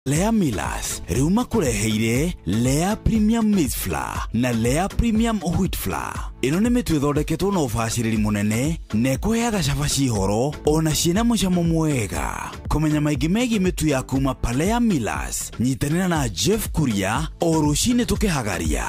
Lea Millers rĩu makũreheire Lea Premium Maize Flour na Lea Premium Wheat Flour. Ĩno nĩ mĩtu ĩthondeketwo na ũbacĩrĩri mũnene na ĩkũheaga cabaci horo ona ciĩna mũcamo mwega. Kũmenya maingĩ megiĩ mĩtu ya kuma Palea Millers, nyitanĩra na Jeff Kuria o rũcinĩ tũkĩhagaria.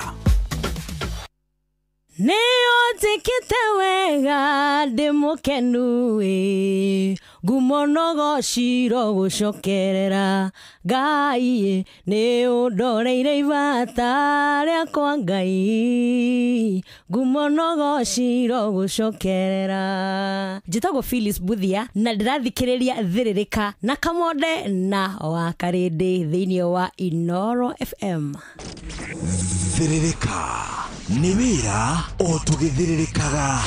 Nĩ ũnjĩkĩte wega ndĩ mũkenu ĩ ngumo no ciro gũcokerera Ngai nĩ ũndoreire ibata rĩakwa Ngai ngumo no ciro gũcokerera. Njĩtagwo Phyllis Buthia na ndĩrathikĩrĩria Thĩrĩrĩka na Kamonde na Wakarĩndĩ thĩinĩ wa Inoro FM. Thĩrĩrĩka nĩ wĩra o tũgĩthĩrĩrĩkaga.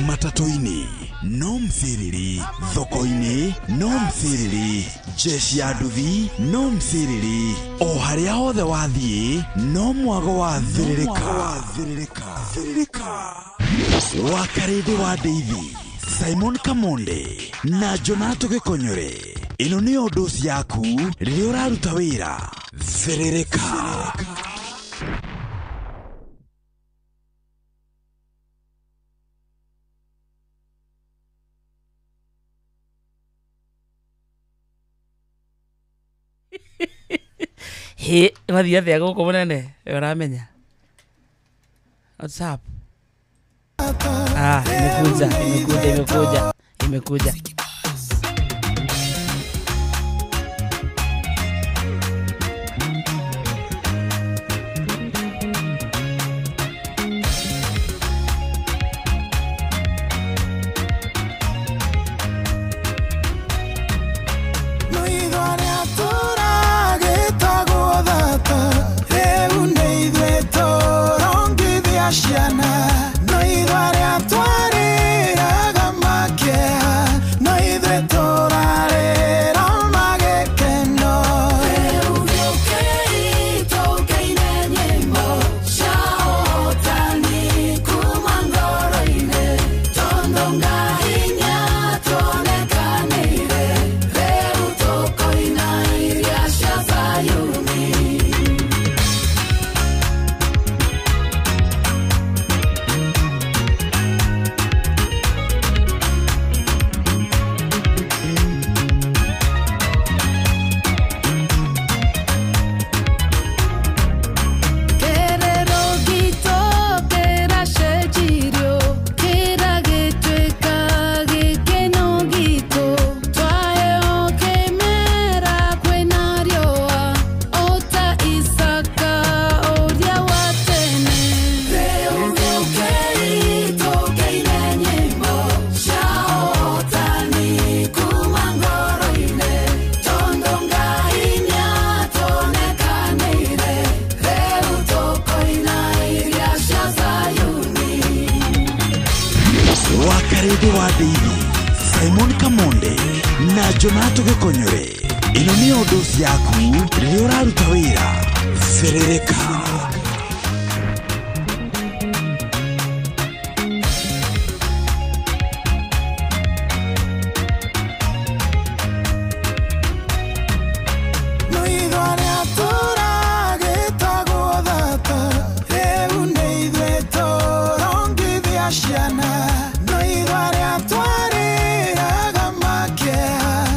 Matatũ-inĩ no mciriri, thoko-inĩ no mciriri, jeshi ya nduthi no mciriri, o harĩa hothe wathiĩ no mwago wa thĩrĩrĩka. Wakarĩndĩ wa Ndeithi, Simon Kamonde na Jonato Gĩkonyore. Ĩno nĩyo ndoci yaku rĩrĩa ũraruta wĩra. Thĩrĩrĩka. Hĩ, wathiĩ atĩa gũkũ mũnene? We ũramenya. What's up? Ah, imekuja, imekuja, imekuja, imekuja. Wakarĩndĩ wa Ndeithi, Simon Kamonde na Jonato Gĩkonyore. Ĩno nĩyo ndoci yaku rĩrĩa ũraruta wĩra. Thĩrĩrĩka.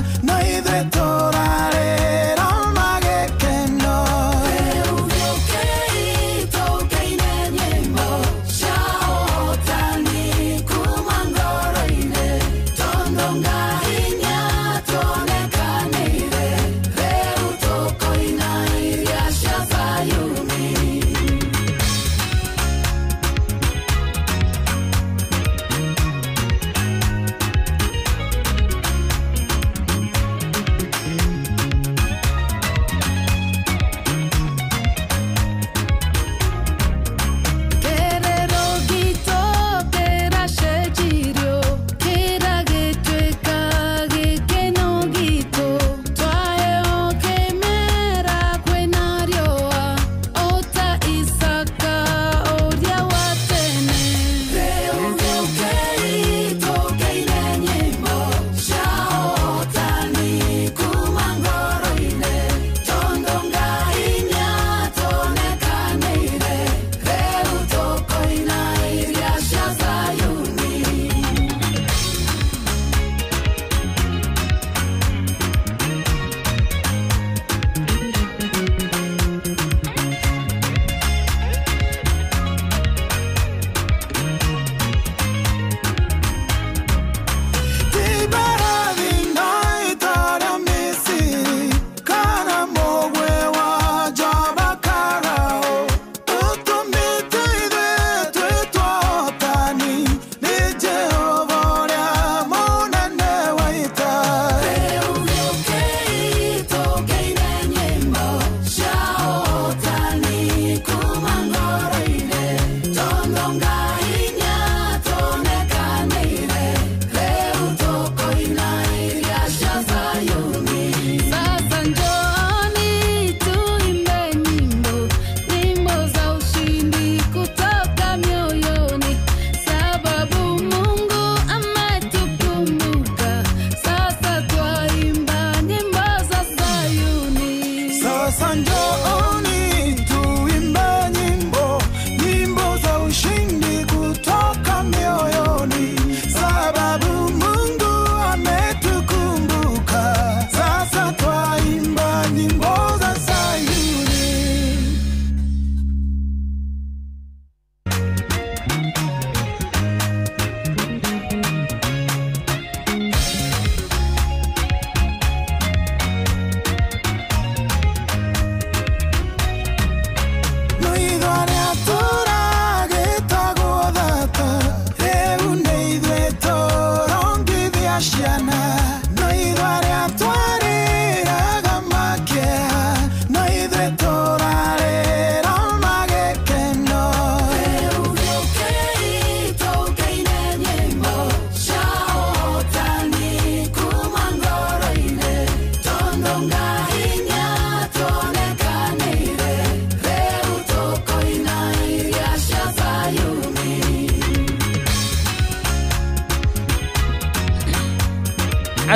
Thank you.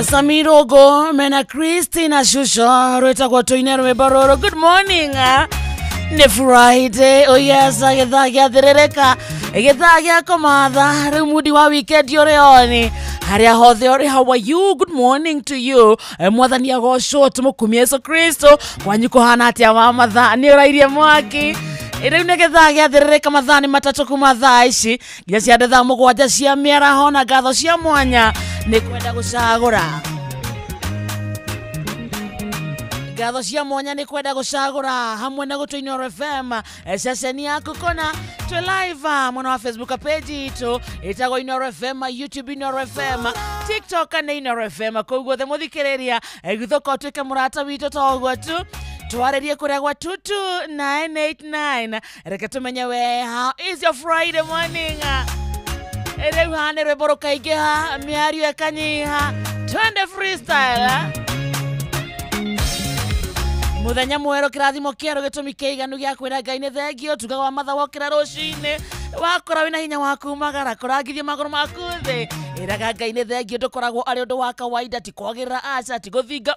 Samirogo mena Christina Shusho rwĩtagwo tũine rwĩmbo rũrũ. Good morning. Nĩ Friday. Oh yes, gĩthaa gĩathĩrĩrĩka, gĩthaa gĩa kũmatha rĩu mudi wa weekend ũrĩ oni harĩa hothe ũrĩ. How are you? Good morning to you. Mwathani agocwo, tũmũkumie Yesu Kristo. Kwanyu kũhana atĩa wa mathaa? Nĩ ũrairie mwaki. Rĩu nĩ gĩthaa gĩathĩrĩrĩka, mathaa nĩ 3 kuma thaa ici nginya cia thaa 7 cia mĩaraho, na ngatho cia mwanya nĩ kwenda gũcagũra. Ngatho cia mwanya nĩ kwenda gũcagũra hamwe na gũtũ Inooro FM, ceceni yaku kona twĩ live mwena wa Facebook page itũ ĩtagwo Inooro FM, YouTube Inooro FM, TikTok nĩ Inooro FM. Kũu guothe mũthikĩrĩria, guthũka ũtuĩke mũrata witũ to ũguo tu twarĩrie kũrĩa gwa 22989. Reke tũmenye we, how is your Friday morning? Rĩu haha nĩ rwĩmbo rũkaingĩha, mĩario ĩkanyiha, twende freestyle. Muthenya mwerũ, kĩrathimo kĩerũ, gĩtũmi kĩiganu gĩa kwĩra Ngai nĩ thengio. Tugaga wa matha wokĩra rũcinĩ, wakora wĩna hinya wa kumagara, kũrangithia magũrũ maku thĩ, ĩraga Ngai nĩ thengio. Ndũkoragwo arĩ ũndũ wa kawaida, ti kwagĩrĩra, aca, ti gũthinga.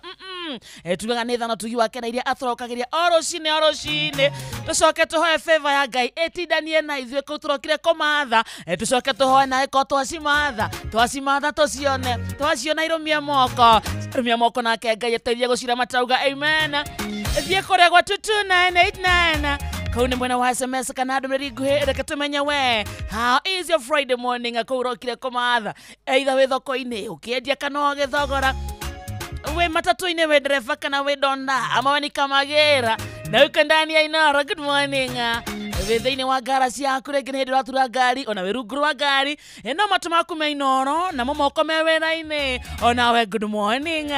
Tugaga nĩ thano tugi wake na iria atũrokagĩria o rũcinĩ o rũcinĩ. Tũcoke tũhoe favor ya Ngai ĩtindanie na ithuĩ kũu tũrokire kũmatha. Tũcoke tũhoe na ĩkorwo twacimatha, twacimatha tũcione, twaciona irũmie moko, irũmia moko, nake Ngai ateithie gũcira matauga amen. Thiĩ kũrĩa gwa 22989, kau nĩ mwena wa SMS kana ndũmĩrĩri nguhĩ. Reke tũmenye we, how is your Friday morning kũu ũrokire kũmatha, either wĩ thoko-inĩ ũkĩendia kana ũgĩthogora, wĩ matatũ-inĩ, wĩ ndereba kana wĩ donda, ama we ni kamagĩra na uko ndani ya Inooro. Good morning. Wĩ thĩinĩ wa ngara ciaku, rĩngĩ nĩ hĩndĩ ũratura ngari, ona wĩ rungu rwa ngari, no matũ maku me Inooro namo moko me wĩra-inĩ, onawe good morning.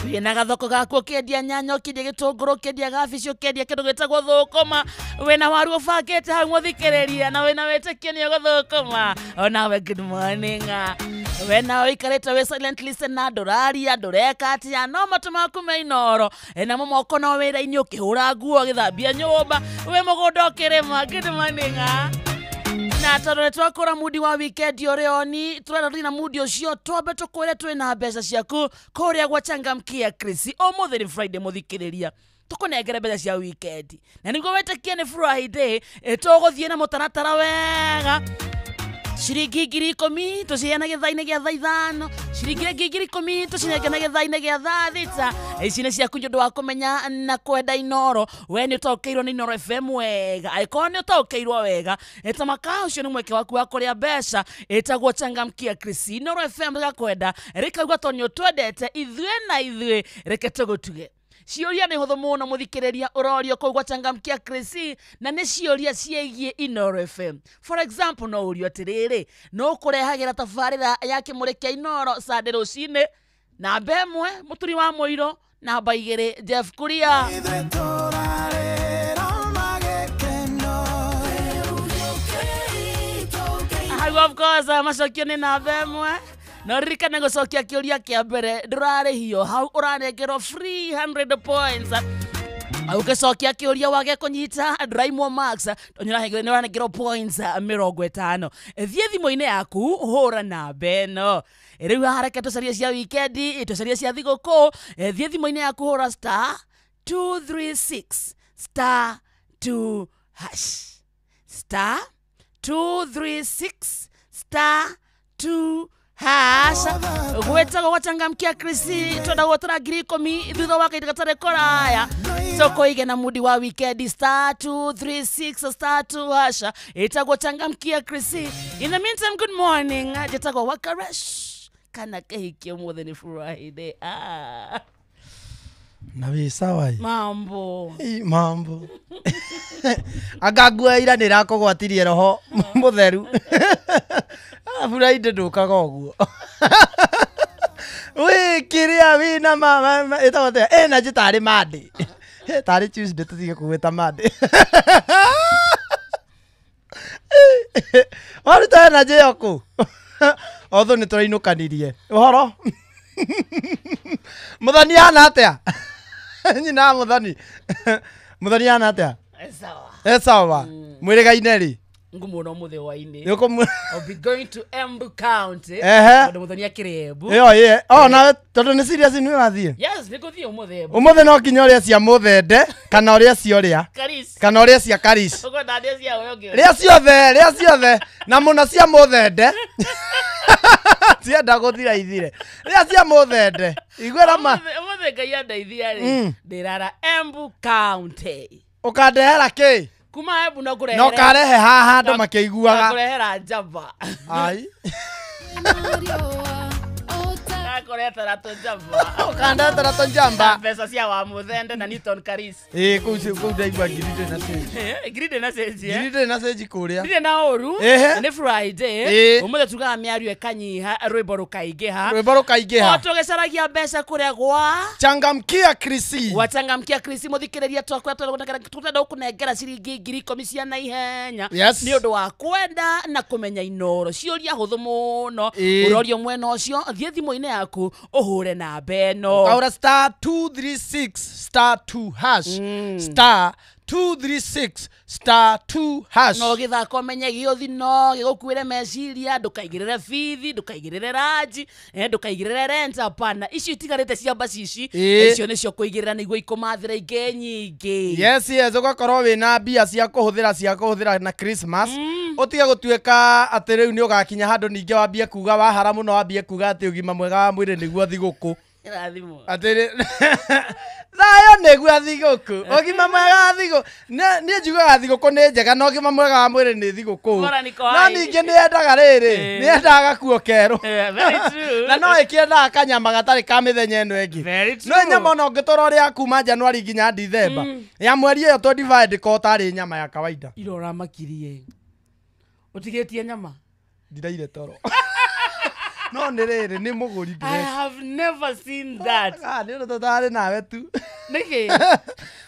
Wĩna gathoko gaku ũkĩendia nyanya, ũkĩendia gĩtũngũrũ, ũkĩendia gabici, ũkĩendia kĩndũ gĩtagwo thũkũma, wĩna waru ũbangĩte hau mũthikĩrĩria, na wĩna wĩtĩkio nĩ ũgũthũkũma, onawe good morning. We nawe ũikarĩte wĩ silent listener, ndũraria, ndũreka atĩa, no matũ maku me Inooro, namo moko no wĩra-inĩ, ũkĩhũra nguo, ũgĩthambia nyũmba, wĩ mũgũnda ũkĩrĩma. Good morning. Na tondũ nĩ twakũra mudi wa weekend ũrĩ oni, tũrenda tũthiĩ na mudi ũcio, twambe tũkwĩre twĩna mbeca ciaku kũrĩa gwa Changamkia Chris. Ũmũthĩ nĩ Friday mũthikĩrĩria, tũkũnengere mbeca cia weekend, na nĩguo wĩtĩkie nĩ Friday, tũgũthiĩ na mũtaratara wega. Ciringi 10,000 tũciheana gĩthaa-inĩ gĩa thaa 5, ciringi ĩngĩ 10,000 tũcinengana gĩthaa-inĩ gĩa thaa 6. Ici nĩ ciaku nĩ ũndũ wa kũmenya na kwenda Inooro. We nĩ ũtaũkĩirwo nĩ Inooro FM wega? Angĩkorwo nĩ ũtaũkĩirwo wega, tamaka ũcio nĩ mweke waku wa kũrĩa mbeca. Ĩtagwo Changamkia Chris. Inooro FM rĩgakwenda, rĩkauga tondũ nĩ ũtwendete ithuĩ na ithuĩ reke tũgũtuge. Ciũria nĩ hũthũ mũno mũthikĩrĩria, ũrorio kũu gwa Changamkia Chris, na nĩ ciũria ciĩgiĩ Inooro FM. For example, no ũrio atĩrĩrĩ, no kũrehagĩra tabarĩra ya kĩmũrĩ kĩa Inooro Sunday rũcinĩ? Namba 1 Mũturi wa Mũiro, namba 2 Jeff Kuria. Hau of course macokio nĩ namba 1. No ririkane gũcokia kĩũria kĩa mbere ndũrarĩhio, hau ũranengerwo free 100 points. Ũgĩcokia kĩũria wage kũnyita ndũraimwo marks, nĩ ũranengerwo points 50. Thiĩ thimũ-inĩ yaku hũra namba ĩno. Rĩu haha reke tũcarie cia weekend, tũcarie cia thigũkũ. Thiĩ thimũ-inĩ yaku hũra star 236 star 2 hash, star 236 star 2 hash. Gwĩtagwo gwachangamkia Chris, twenda gwotera 10,000 thutha wa kahinda gatarĩ kũraya. Tũkũige na mudi wa weekend, star 236 star 2 hash, ĩtagwo Changamkia Chris. In the meantime, good morning. Njĩtagwo Wakaresh kana kĩhiki, ũmũthĩ nĩ Friday. Na wĩ sawa ĩ? Mambo. Ĩ, mambo. Anga nguo ira nĩ ĩrakũgwatirie roho mũtheru. Friday ndũkaga ũguo. Wĩ kĩrĩa wĩna ĩtagwo atĩa? Energy tarĩ Monday. Tarĩ Tuesday tũtige kũgwĩta Monday. Waruta energy ĩyo kũ? Otho nĩ tũrainũkanirie. Ũhoro? Mũthoni hana atĩa? Nyina wa Mũthoni. Mũthoni hana atĩa? Sawa. E sawa. Mwĩrĩgaine rĩ? Ngumuona ũmũthĩ hwainĩ. Nĩ ũkũmu- I'll be going to Embu County. Ehe. Tondũ mũthoni akĩrĩ Embu. Ĩyo ĩĩ. O nawe tondũ nĩ serious nĩ ũrathiĩ. Yes, nĩngũthiĩ ũmũthĩ Embu. Ũmũthĩ no nginya ũrĩe cia mũthende kana ũrĩe cia ũrĩa Karis. kana ũrĩe cia karis. Ũkwenda ndĩe cia ũyũ ũngĩ? Rĩa ciothe, rĩa ciothe na mũno cia mũthende. Tienda gũthira ithire. Rĩa cia mũthende. Iguĩra ma Ũmũthĩ Ngai andeithia rĩ, ndĩrara Embu County. ũkandehera kĩ? Kuma Embu no ngũrehere. Na ũkarehe haha andũ makĩiguaga. Ngakũrehera njamba. Ai. Ngakũretera tũnjamba. Ũkandetera tũnjamba. Mbeca cia wa mũthende na Newton Karis. Ĩĩ kũu kũu ndaigua ngiri ndĩ na cĩnji. Ngiri ndĩ na cĩnji, eh? Ngiri ndĩ na cĩnji kũrĩa. Ndirĩ na ũru. Ehe. Na nĩ Friday. Ĩĩ. Ũmũthĩ tugaga mĩario ĩkanyiha, rwĩmbo rũkaingĩha. Rwĩmbo rũkaingĩha. O tũgĩcaragia mbeca kũrĩa gwa Changamkia Krisi. gwachangamkia Krisi mũthikĩrĩria twakwa tũrenda gũkũnengera ciringi 10,000 cia naihenya Yes. nĩ ũndũ wa kwenda na kũmenya inoro ciũria hũthũ mũno Ĩĩ. ũrorio mwena ũcio thiĩ thimũ-inĩ yaku ũhũre namba ĩno Kaura star 236 star 2 hash star 236 star 2 hash. No gĩthako menye gĩũthi no gĩgũkuĩre meciria ndũkaigĩrĩre bithi ndũkaigĩrĩre ranji ndũkaigĩrĩre rent hapana icio itigarĩte cia mbacici Ĩĩ. icio nĩcio kũigĩrĩra nĩguo ikũmathĩra ingĩ nyingĩ. Yes, yes, ũgakorwo wĩna mbia cia kũhũthĩra na Christmas. Ũtige gũtuĩka atĩ rĩu nĩ ũgakinya handũ ningĩ wambie kuga wahara mũno wambie kuga atĩ ũgima mwega wa mwĩrĩ nĩguo thigũkũ. Ĩrathimwo. Atĩ thayũ nĩguo thigũkũ ũgima mwega wa thigũ niĩ njugaga thigũkũ nĩ njega na ũgima mwega wa mwĩrĩ nĩ thigũkũ. Bora niko No hai. ningĩ nĩ yendaga rĩrĩ nĩ yendaga gakuo kerũ. Very true. Na no ĩkĩendaga kanyama gatarĩ ka mĩthenya ĩno ĩngĩ. Very true. No nyama ona ũngĩtũra ũrĩa kuma Januari nginya Dithemba ya mweri ĩyo 25 ndĩkorwo tarĩ nyama ya kawaida. Ira ũramakirie ũtigĩtie nyama. Ndiraire toro. No nĩ rĩrĩ nĩ mũgũri I ndĩre. have never seen that. Ah, nĩ ũndũ tũtarĩ nawe tu. Nĩkĩ?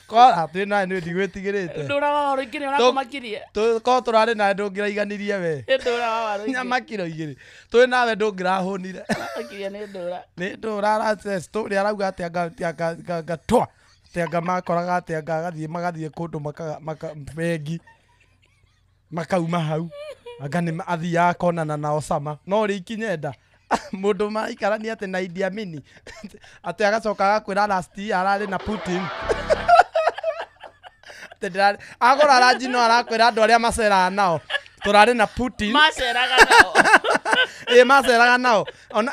Kora twĩ nawe nĩ ndigwĩtigĩrĩte. Ndũra wa waru ingĩ nĩ ũrakũmakirie. Korwo tũrarĩ nawe ndũngĩraiganirie we. Ndũra wa waru ingĩ. Nyama kiro 2. Twĩ nawe ndũngĩrahũnire. Makirie nĩ ndũra. Nĩ ndũra story arauga atĩ anga anga twa. Atĩ anga makoraga atĩ anga agathiĩ magathiĩ kũndũ maka bengi. Makauma hau. Anga nĩ athiaga akonana na Osama. No rĩ ikinyenda. Mũndũ maraikarania atĩ na Idi Amin. Atĩ agacoka agakwĩra last year ararĩ na Putin. Atĩ agũra ranji no arakwĩra andũ arĩa maceraga nao. Tũrarĩ na Putin. Maceraga nao. Ĩ maceraga nao. Ona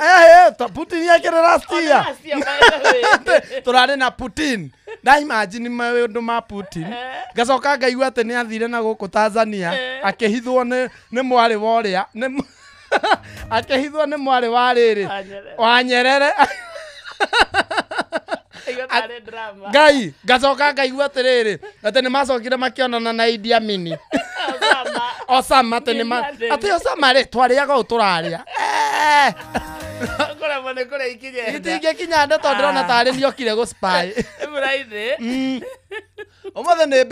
Putin ekĩrĩ last year. Last year, by the way. Tũrarĩ na Putin. Nda imagine maũndũ ma Putin. Ngacoka ngaigua atĩ nĩ athire na gũkũ Tanzania akĩhithwo nĩ mwarĩ wa ũrĩa akĩhithwo nĩ mwarĩ wa rĩrĩ Wa Nyerere. wa Nyerere. Ĩyo tarĩ drama. Ngai ngacoka ngaigua atĩrĩrĩ atĩ nĩ macokire makĩonana na Idi Amin. Osama. Osama atĩ nĩ atĩ Osama rĩ twarĩaga ũũ tũrarĩa. Kũremwo nĩ kũrĩa ikinyenda. Itingĩkinya nda tondũ ndĩrona tarĩ nĩokire gũ spy. Friday. Ũmũthĩ nĩ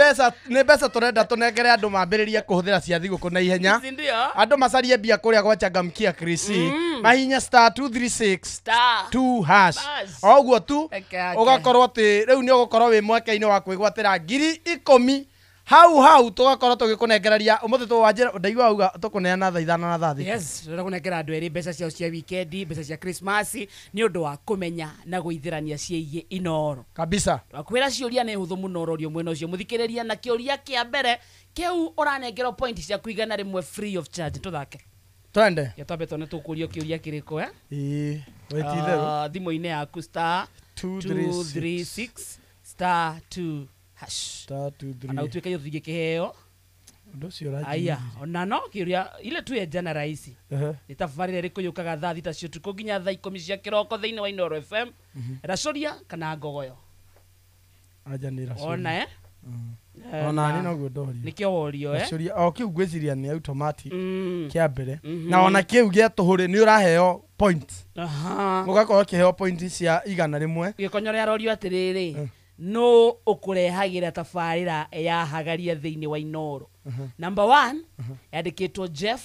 mbeca tũrenda tũnengere andũ mambĩrĩrie kũhũthĩra cia thigũkũ na ihenya. Si ndio? Andũ macarie mbia kũrĩa gwa Changamkia Krisi. Mahinya star 236 Star. 2 hash. Hash. O ũguo tu Eke yake. ũgakorwo atĩ rĩu nĩ ũgũkorwo wĩ mweke-inĩ wa kwĩgwatĩra 10,000 hau hau tũgakorwo tũgĩkũnengereria ũmũthĩ tũwanjĩra ndaigua auga tũkũneana thaa 5 na thaa 6. Yes, tũrenda kũnengera andũ erĩ mbeca ciao cia wikendi, mbeca cia Christmas nĩ ũndũ wa kũmenya na gũithĩrania ciĩgiĩ Inooro. Kabisa. Twakwĩra ciũria nĩ hũthũ mũno ũrorio mwena ũcio mũthikĩrĩria na kĩũria kĩa mbere kĩu ũranengerwo point ciaku 100 free of charge. Tũthake. Twende. Ya twambe tuone tũkũrio kĩũria kĩrĩkũ eh? Ĩĩ, wĩti itherũ. Thimũ-inĩ yaku star 236 236 star 2 hash. Star 23. Ona ũtuĩke gĩthingĩ kĩheo. Ũndũ ũcio ũranjigithia. Aya, ona no kĩũria ile tu ya jana rahisi. Ehe. Nĩ tabarĩra ĩrĩkũ yũkaga thaa 6 cia ũtukũ nginya thaa 10 cia kĩroko thĩinĩ wa Inooro FM? Racoria kana ngogoyo? Anja nĩ racoria. Ona eh? Ona niĩ noguo ndoria. Nĩkĩo worio eh? Racoria o kĩu ngwĩciria nĩ automatic kĩa mbere. Mhm. Na ona kĩu gĩa tũhũ rĩ nĩ ũraheo point. Aha. Ũgakorwo ũkĩheo point cia 100. Gĩkonyore arorio atĩrĩrĩ, nũ ũkũrehagĩra tabarĩra ya hagaria thĩinĩ wa Inooro? Number 1 yandĩkĩtwo Jeff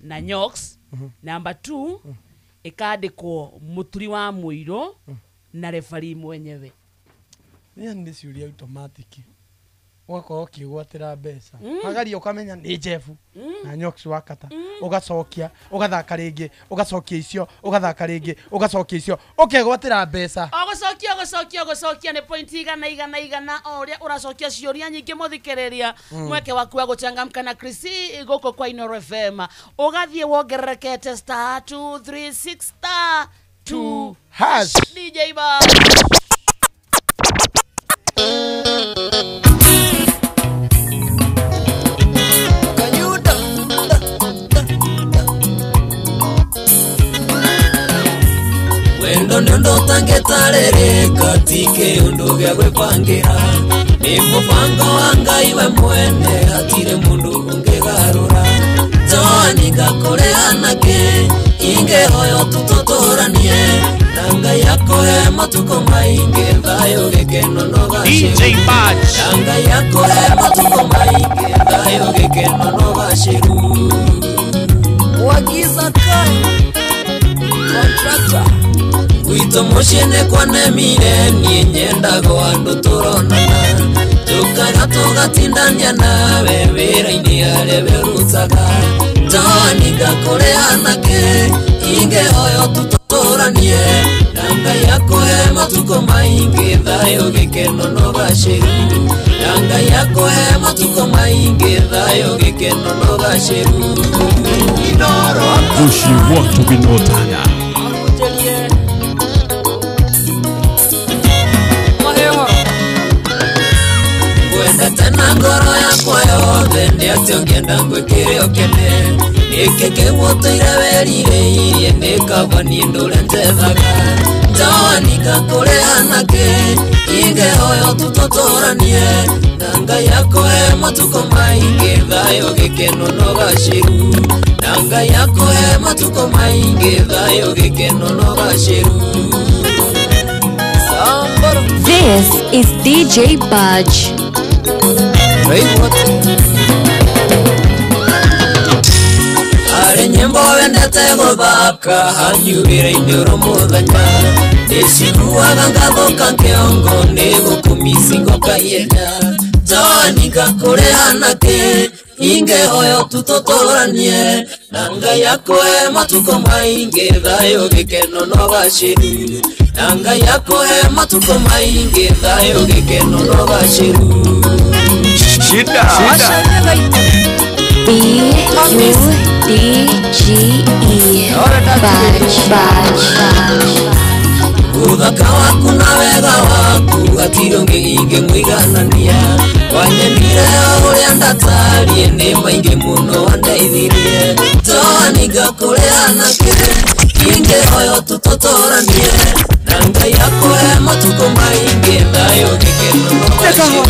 na Nyox. Number 2 ĩkandĩkwo Mũturi wa Mũirũ na refari mwenyewe. Nĩ nĩ ciũria automatic. Ũgakorwo ũkĩgwatĩra mbeca. Wagaria ũkamenya nĩ Jeff na Nyox wakata. Ũgacokia, ũgathaka rĩngĩ, ũgacokia icio, ũgathaka rĩngĩ, ũgacokia icio, ũkegwatĩra mbeca. Ũgũcokia ũgũcokia ũgũcokia nĩ point igana igana igana o ũrĩa ũracokia ciũria nyingĩ mũthikĩrĩria mweke waku wa gũchangamka na Chris gũkũ kwa Inooro FM ũgathiĩ wongererekete star 236 star 2 hash. DJ Ba. Wendo nĩ ũndũ ũtangĩtarĩrĩka ti kĩũndũ gĩa gwĩbangĩra nĩ mũbango wa Ngai we mwene hatirĩ mũndũ ũngĩgarũra Joani ngakũrĩha nakĩ ingĩhoya tũtũtũranie na Ngai akũhe matukũ maingĩ thayũ gĩkeno no gacĩru DJ Badge. Na Ngai akũhe matukũ maingĩ thayũ gĩkeno no gacĩru Wagiza kai contractor Gwitũ mũciĩ nĩ kwanemire niĩ nyendaga andũ tũronana tũkaga tũgatindania nawe wĩra-inĩ harĩa wĩrutaga Joani ngakũrĩha nakĩ ingĩhoya tũtũranie na Ngai akũhe matukũ maingĩ thayũ gĩkeno no gacĩru na Ngai akũhe matukũ maingĩ thayũ gĩkeno no gacĩru Inooro Gushi watu binotana. Wendete na ngoro yakwa yothe nĩ atĩ ũngĩenda ngwĩkĩre ũkene nĩkĩ kĩu ũtũire werirĩirie nĩ kaba niĩ ndũre njethaga Joani ngakũrĩha nakĩ ingĩhoya tũtũtũranie na Ngai akũhe matukũ maingĩ thayũ gĩkeno no gacĩru na Ngai akũhe matukũ maingĩ thayũ gĩkeno no gacĩru Samboro. This is DJ Budge. Arĩ nyĩmbo wendete gũthaka hanyu wĩra-inĩ ũrĩ mũthenya ndĩciguaga ngathũka kĩongo nĩ gũkũmicingo kaihenya Joani ngakũrĩha nakĩ ingĩhoya tũtũtũranie na Ngai akũhe matukũ maingĩ thayũ gĩkeno no gacĩru na Ngai akũhe matukũ maingĩ thayũ gĩkeno no gacĩru Shida. Shida. B U D G E. Budge, Budge, Budge. Ũthaka waku na wega waku hatirĩ ũngĩ ingĩmũiganania wanyendire o ũrĩa ndatariĩ nĩ maingĩ mũno wandeithirie Joani ngakũrĩha nakĩ ingĩhoya tũtũtũranie na Ngai akũhe matukũ maingĩ thayũ gĩkeno no gacĩru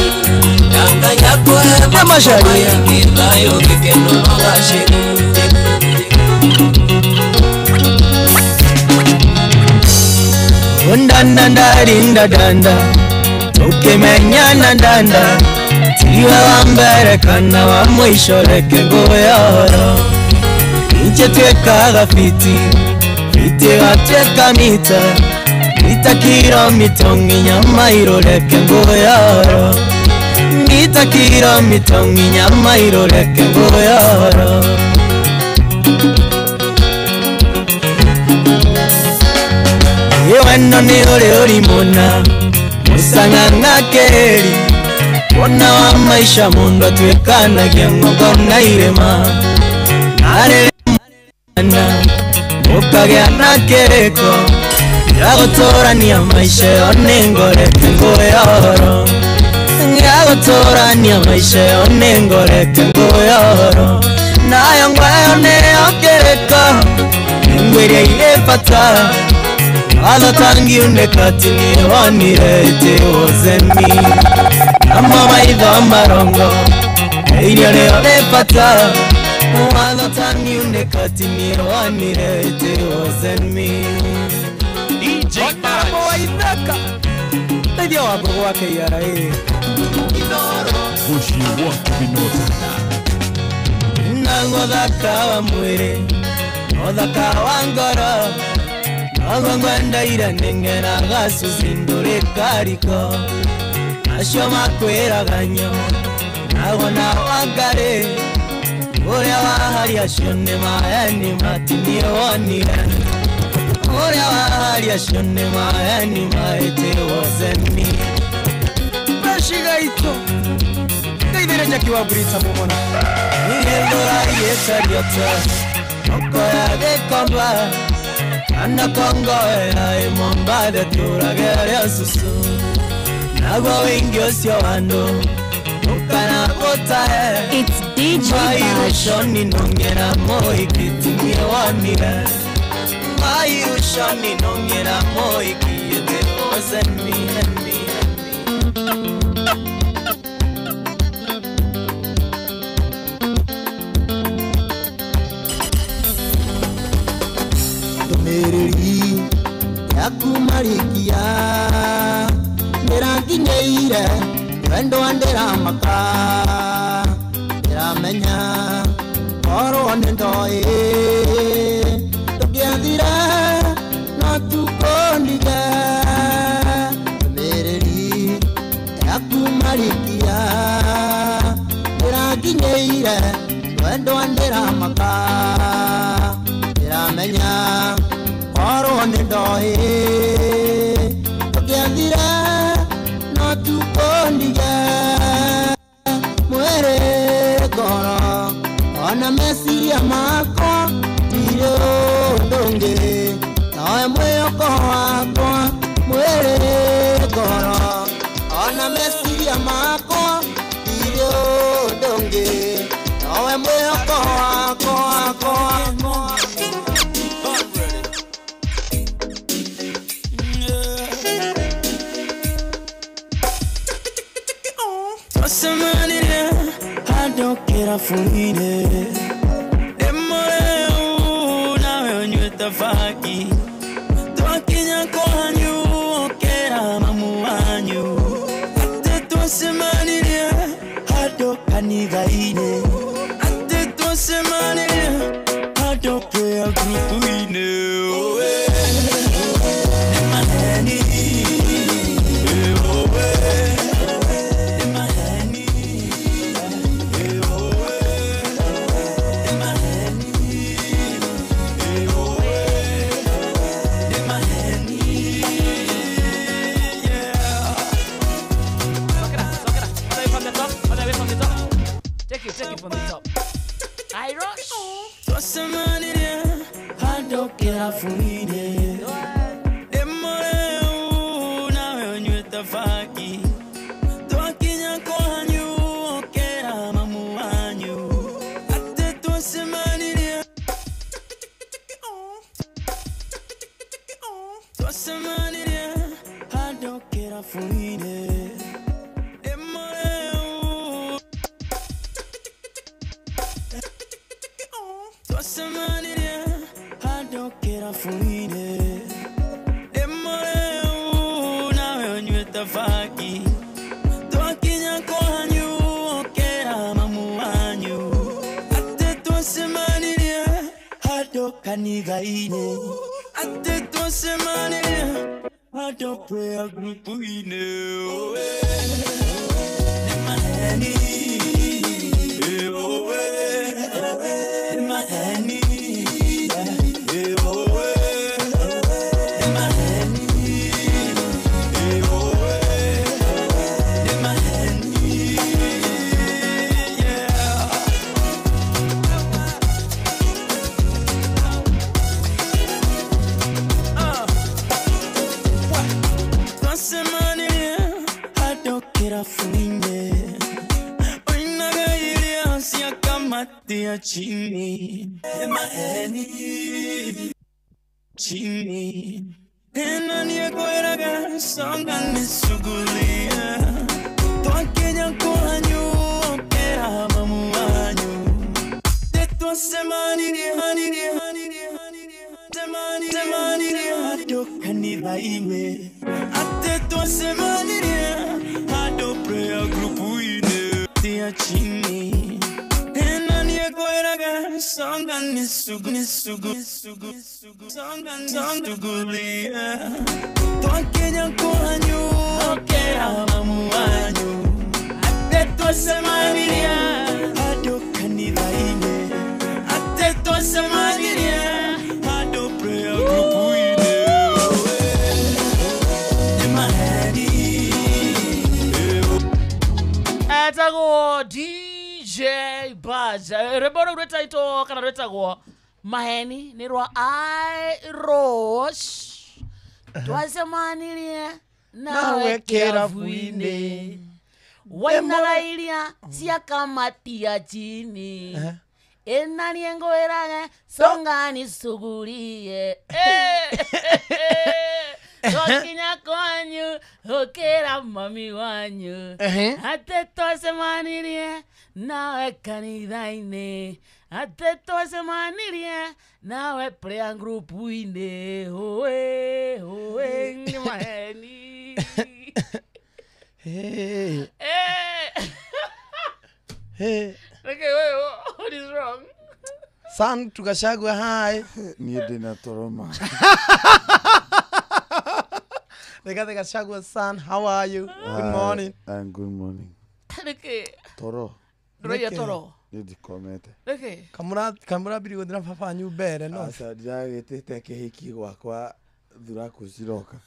na Ngai akũhe matukũ maingĩ thayũ gĩkeno no gacĩru Undanda rinda danda ukimenyana danda tiwe wa mbere kana wa mwisho reke ngũyoro inje twekaga fiti fiti gatweka mita mita kiro mitongi nyama iroreke ngũyoro mita kiro mitongi nyama iroreke ngũyoro Wendo nĩ ũrĩ ũrimũna mũcang'ang'a keri wona wa maisha mũndũ atuĩkanagia ng'ongo na irĩma narĩrĩmana mũkagĩa na kĩrĩko gĩa gũtũrania maisha ĩyo nĩ ngoreke ngũyoro gĩa gũtũrania maisha ĩyo nĩ ngoreke ngũyoro nayo ngwayo nĩyo kĩrĩko ngwĩria irĩ bata Ala tangi unekati wanire te ozemi Ama maitho marongo irio nĩyo nĩ bata Ala tangi unekati wanire te ozemi DJ Badge. Waithaka Teithia wa ngũgũ wa KRA Gushi watu binotana. Nango thaka wa mwĩrĩ no thaka wa ngoro Nogo ngwendaire nengera gacuci ndũrĩ kariko Acio makwĩraga nyo nago nao angarĩ ũrĩa waharia acio nĩ maeni matinio wonire ũrĩa waharia acio nĩ maeni maĩtĩrwo zeni Peshigaito Ndeithĩre Jackie wa Brita mumona Nĩndũraiĩcariota okoya gĩkomba ana kongoera ĩmombathe tũrageria susu naguo wĩingĩ ũcio wa andũ ũkana gũtahe It's DJ Bash. Mairushoni nongera moikitimie wonire Mairushoni nongera moikiĩtĩrwo zeni. Ndũmĩrĩri yaku marikia ndĩranginyĩire wendo wa ndĩramaka ndĩramenya korwo nĩ ndoĩ ndũngĩathire no tukũndige ndũmĩrĩri yaku marikia ndĩranginyĩire wendo wa ndĩramaka ndĩramenya korwo nĩ ndoĩ ndũngĩathire no tukũndige mwĩrĩ ngoro ona meciria makwa tirĩ ũndũ ũngĩ nowe mwĩhoko wakwa mwĩrĩ ngoro ona meciria makwa tirĩ ũndũ ũngĩ nowe mwĩhoko wakwa wakwa. Twacemanire handũ kĩrabu-inĩ ndĩ mũrĩu nawe ũnyuĩte bangi twakinya kwanyu ũkĩra mamu wanyu atĩ twacemanirie handũ kanitha-inĩ atĩ twacemanirie handũ prayer group-inĩ nĩ maheni Take it from the top. I rush. Twacemanire handũ kĩrabu-inĩ ndĩ mũrĩu nawe ũnyuĩte bangi twakinya kwanyu ũkĩra mamu wanyu atĩ twacemanirie twacemanirie handũ kĩrabu-inĩ ndĩ mũrĩu twacemanirie handũ kĩrabu-inĩ ndĩ mũrĩu nawe ũnyuĩte bangi twakinya kwanyu ũkĩra mamu wanyu atĩ twacemanirie handũ kanitha-inĩ atĩ twacemanirie handũ prayer group-inĩ nĩ maheni Chini, maheni, chini. Tena niekweraga songa nisugulia. Twakenya kwanyu okera mamu wanyu. Tetwasemanirie temanirie hado kanitha-inĩ. Atetwasemanirie hado prayer group-inĩ. Tia chini. Tena niekweraga songa nisugu nisugu nisugu nisugu songa nisugulia. Twakenya kwanyu okera mamu wanyu. Etagwo DJ Buzz. Rwĩmbo rũu rwĩtaitwo kana rwĩtagwo Maheni nĩ rwa I Rose. Twacemanirie nawe kĩrabu-inĩ. Wainaga iria cia kamatia chini. Ĩna ngwĩrage songa nisugurie. Twakinya kwanyu ũkĩra mami wanyu atĩ twacemanirie nawe kanitha-inĩ, atĩ twacemanirie nawe prayer group-inĩ. Oe oe nĩ maheni. Hey. Hey. Okay, wait, what is wrong? San tukashagwa hi. Niĩ ndĩna toro ma. Rigathi Gachagua san, how are you? Good morning. And good morning. Okay. Toro. Ndũraia toro. Niĩ ndikomete. Okay. Kamura biri gũthira baba anyu mbere no. Aca ndĩragĩtĩte kĩhiki gwakwa thuraku ciroka.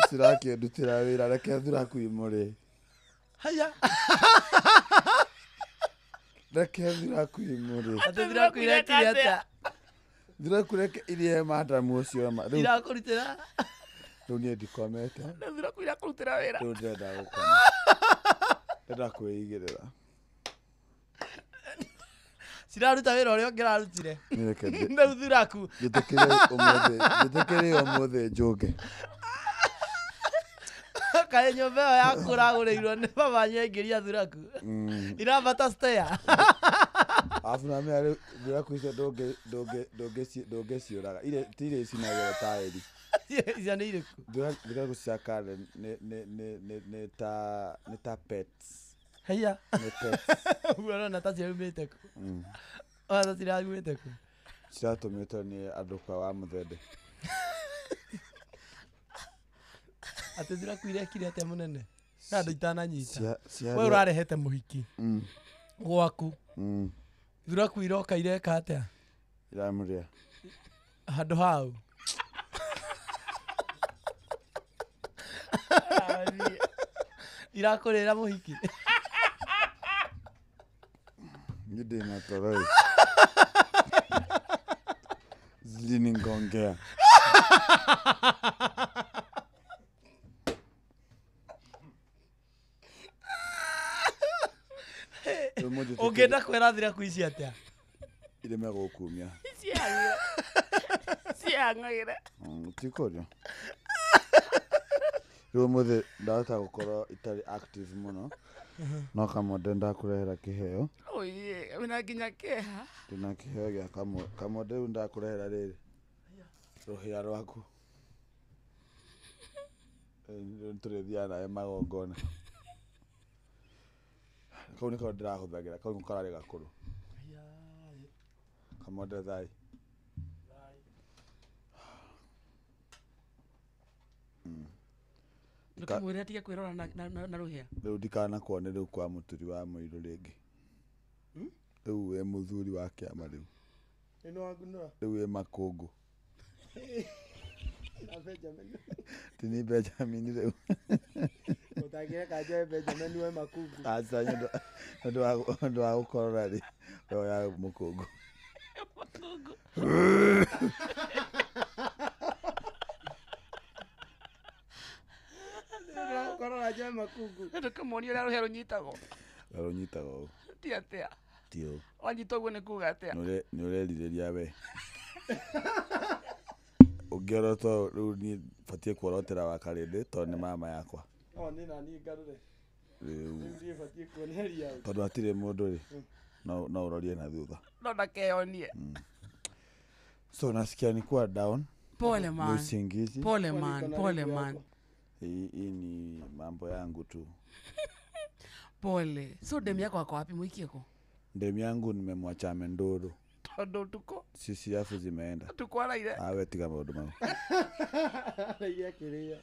Cirakĩndutĩra wĩra reke thuraku imũrĩe. Haya. Reke thuraku imũrĩe. Atĩ thuraku irekire atĩa? Thuraku reke irie madamu ũcio ma. Irakũrutĩra. Rĩu niĩ ndikomete. Thuraku irakũrutĩra wĩra. Rĩu ndĩrenda gũkoma. Ndĩrenda kwĩigĩrĩra. Ciraruta wĩra ũrĩa ũngĩrarutire. Rĩu thuraku. Njĩtĩkĩre ũmũthĩ njũke. Kaĩ nyũmba ĩyo yaku ũragũrĩirwo nĩ baba anyu aingĩria thuraku. Irambata stair. Arabu na menya rĩu thuraku icio ndũngĩciũraga. Ti iria icinagĩra taĩri. Icio nĩ irĩkũ? Thuraku cia Karen nĩ ta pets. Haiya. Nĩ pets. Ũguo ũrona ta ciraumĩte kũ? Ũrona ta ciraumĩte kũ? Ciratũmĩtwo nĩ andũ kwa wa Mũthende. Atĩ thuraku irekire atĩa mũnene? Na andũ itananyita. We ũrarehete mũhiki gwaku. Thuraku iroka ireka atĩa? Iramũrĩa. Handũ hau. Irakũrĩra mũhiki. Niĩ ndĩna toro ĩ. Ziliningongea. Ũngĩenda kwĩra thuraku ici atĩa? Ireme gũkumia. Ciang'aira. Ti kũrĩa. Rĩu ũmũthĩ ndahota gũkorwo itarĩ active mũno. No Kamode ndakũrehera kĩheo. Oye, wĩna nginya kĩeha. Ndĩna kĩheo gĩa Kamode rĩu ndakũrehera rĩrĩ. Rũhĩa rwaku. Rĩu tũrĩthiaga nawe magongona. Kau nĩko ndĩrahũthagĩra, kau nĩko kararĩ gakũrũ. Kamode thai. Ndũkamwĩre atige kwĩrora na rũhĩa. Rĩu ndikanakuone rĩu kwa mũturi wa mũirũ rĩngĩ. Rĩu wĩ mũthuri wa kĩama rĩu. Rĩu wĩ makũngũ. Ti ni Benjamin rĩu. Ũtangĩreka njoe Benjamin we makungu. Aca nĩ ũndũ wa gũkorora rĩ, we ya mũkũngũ. Makungu. Korora njoe makungu. Ndũkamuonie ũrĩa rũhĩa rũnyitagwo. Rũnyitagwo ũũ. Ti atĩa? Ti ũũ. Wanyita ũguo nĩ kuga atĩa? Nĩ ũrerirĩria we. Ũngĩorotwo rĩu niĩ batiĩ kuorotera wa Karĩndĩ tondũ nĩ mama yakwa. O nĩ naniĩ ngarũre. Rĩu niĩ batiĩ kuonereria. Tondũ hatirĩ mũndũ rĩ, no ũrorie na thutha. No ndakeyonie. So nasikia nikuwa down. Pole man. Usingizi. Pole man, pole man. Hii ni mambo yangu tu. Pole. So demu yako ako wapi mwikie ko? Demu yangu nimemwacha Mendoro. Tondu tuko. Sisi afu zimeenda. Tuko araire. Awe tiga maundu mau. Araire kiria.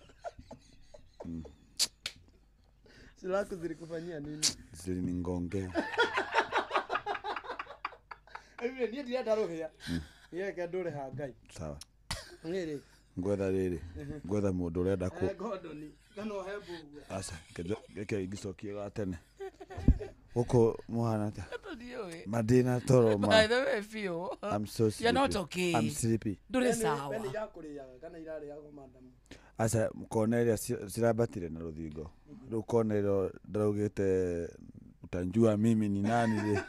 Silaku zilikufanyia nini? Ziliningongea. Niĩ ndirenda rũhĩa. Niĩ reke ndũre ha Ngai. Sawa. Niĩ rĩ, Ngwetha rĩrĩ, ngwetha mũndũ ũrenda kũ Gordon kana ũhe mbũguo. Aca, reke ingĩcokie ga tene. Gũkũ mũhana atĩa? Ndiũĩ. Ma ndĩna toro ma. By the way, biũ. I'm so sleepy. You're not okay. I'm sleepy. Ndũrĩ sawa. We nĩ irakũrĩaga kana irarĩagwo madam? Aca, kona ĩrĩa cirambatire na rũthingo. Rĩu kona ĩyo ndaraugĩte utanjua mimi ni nani rĩ.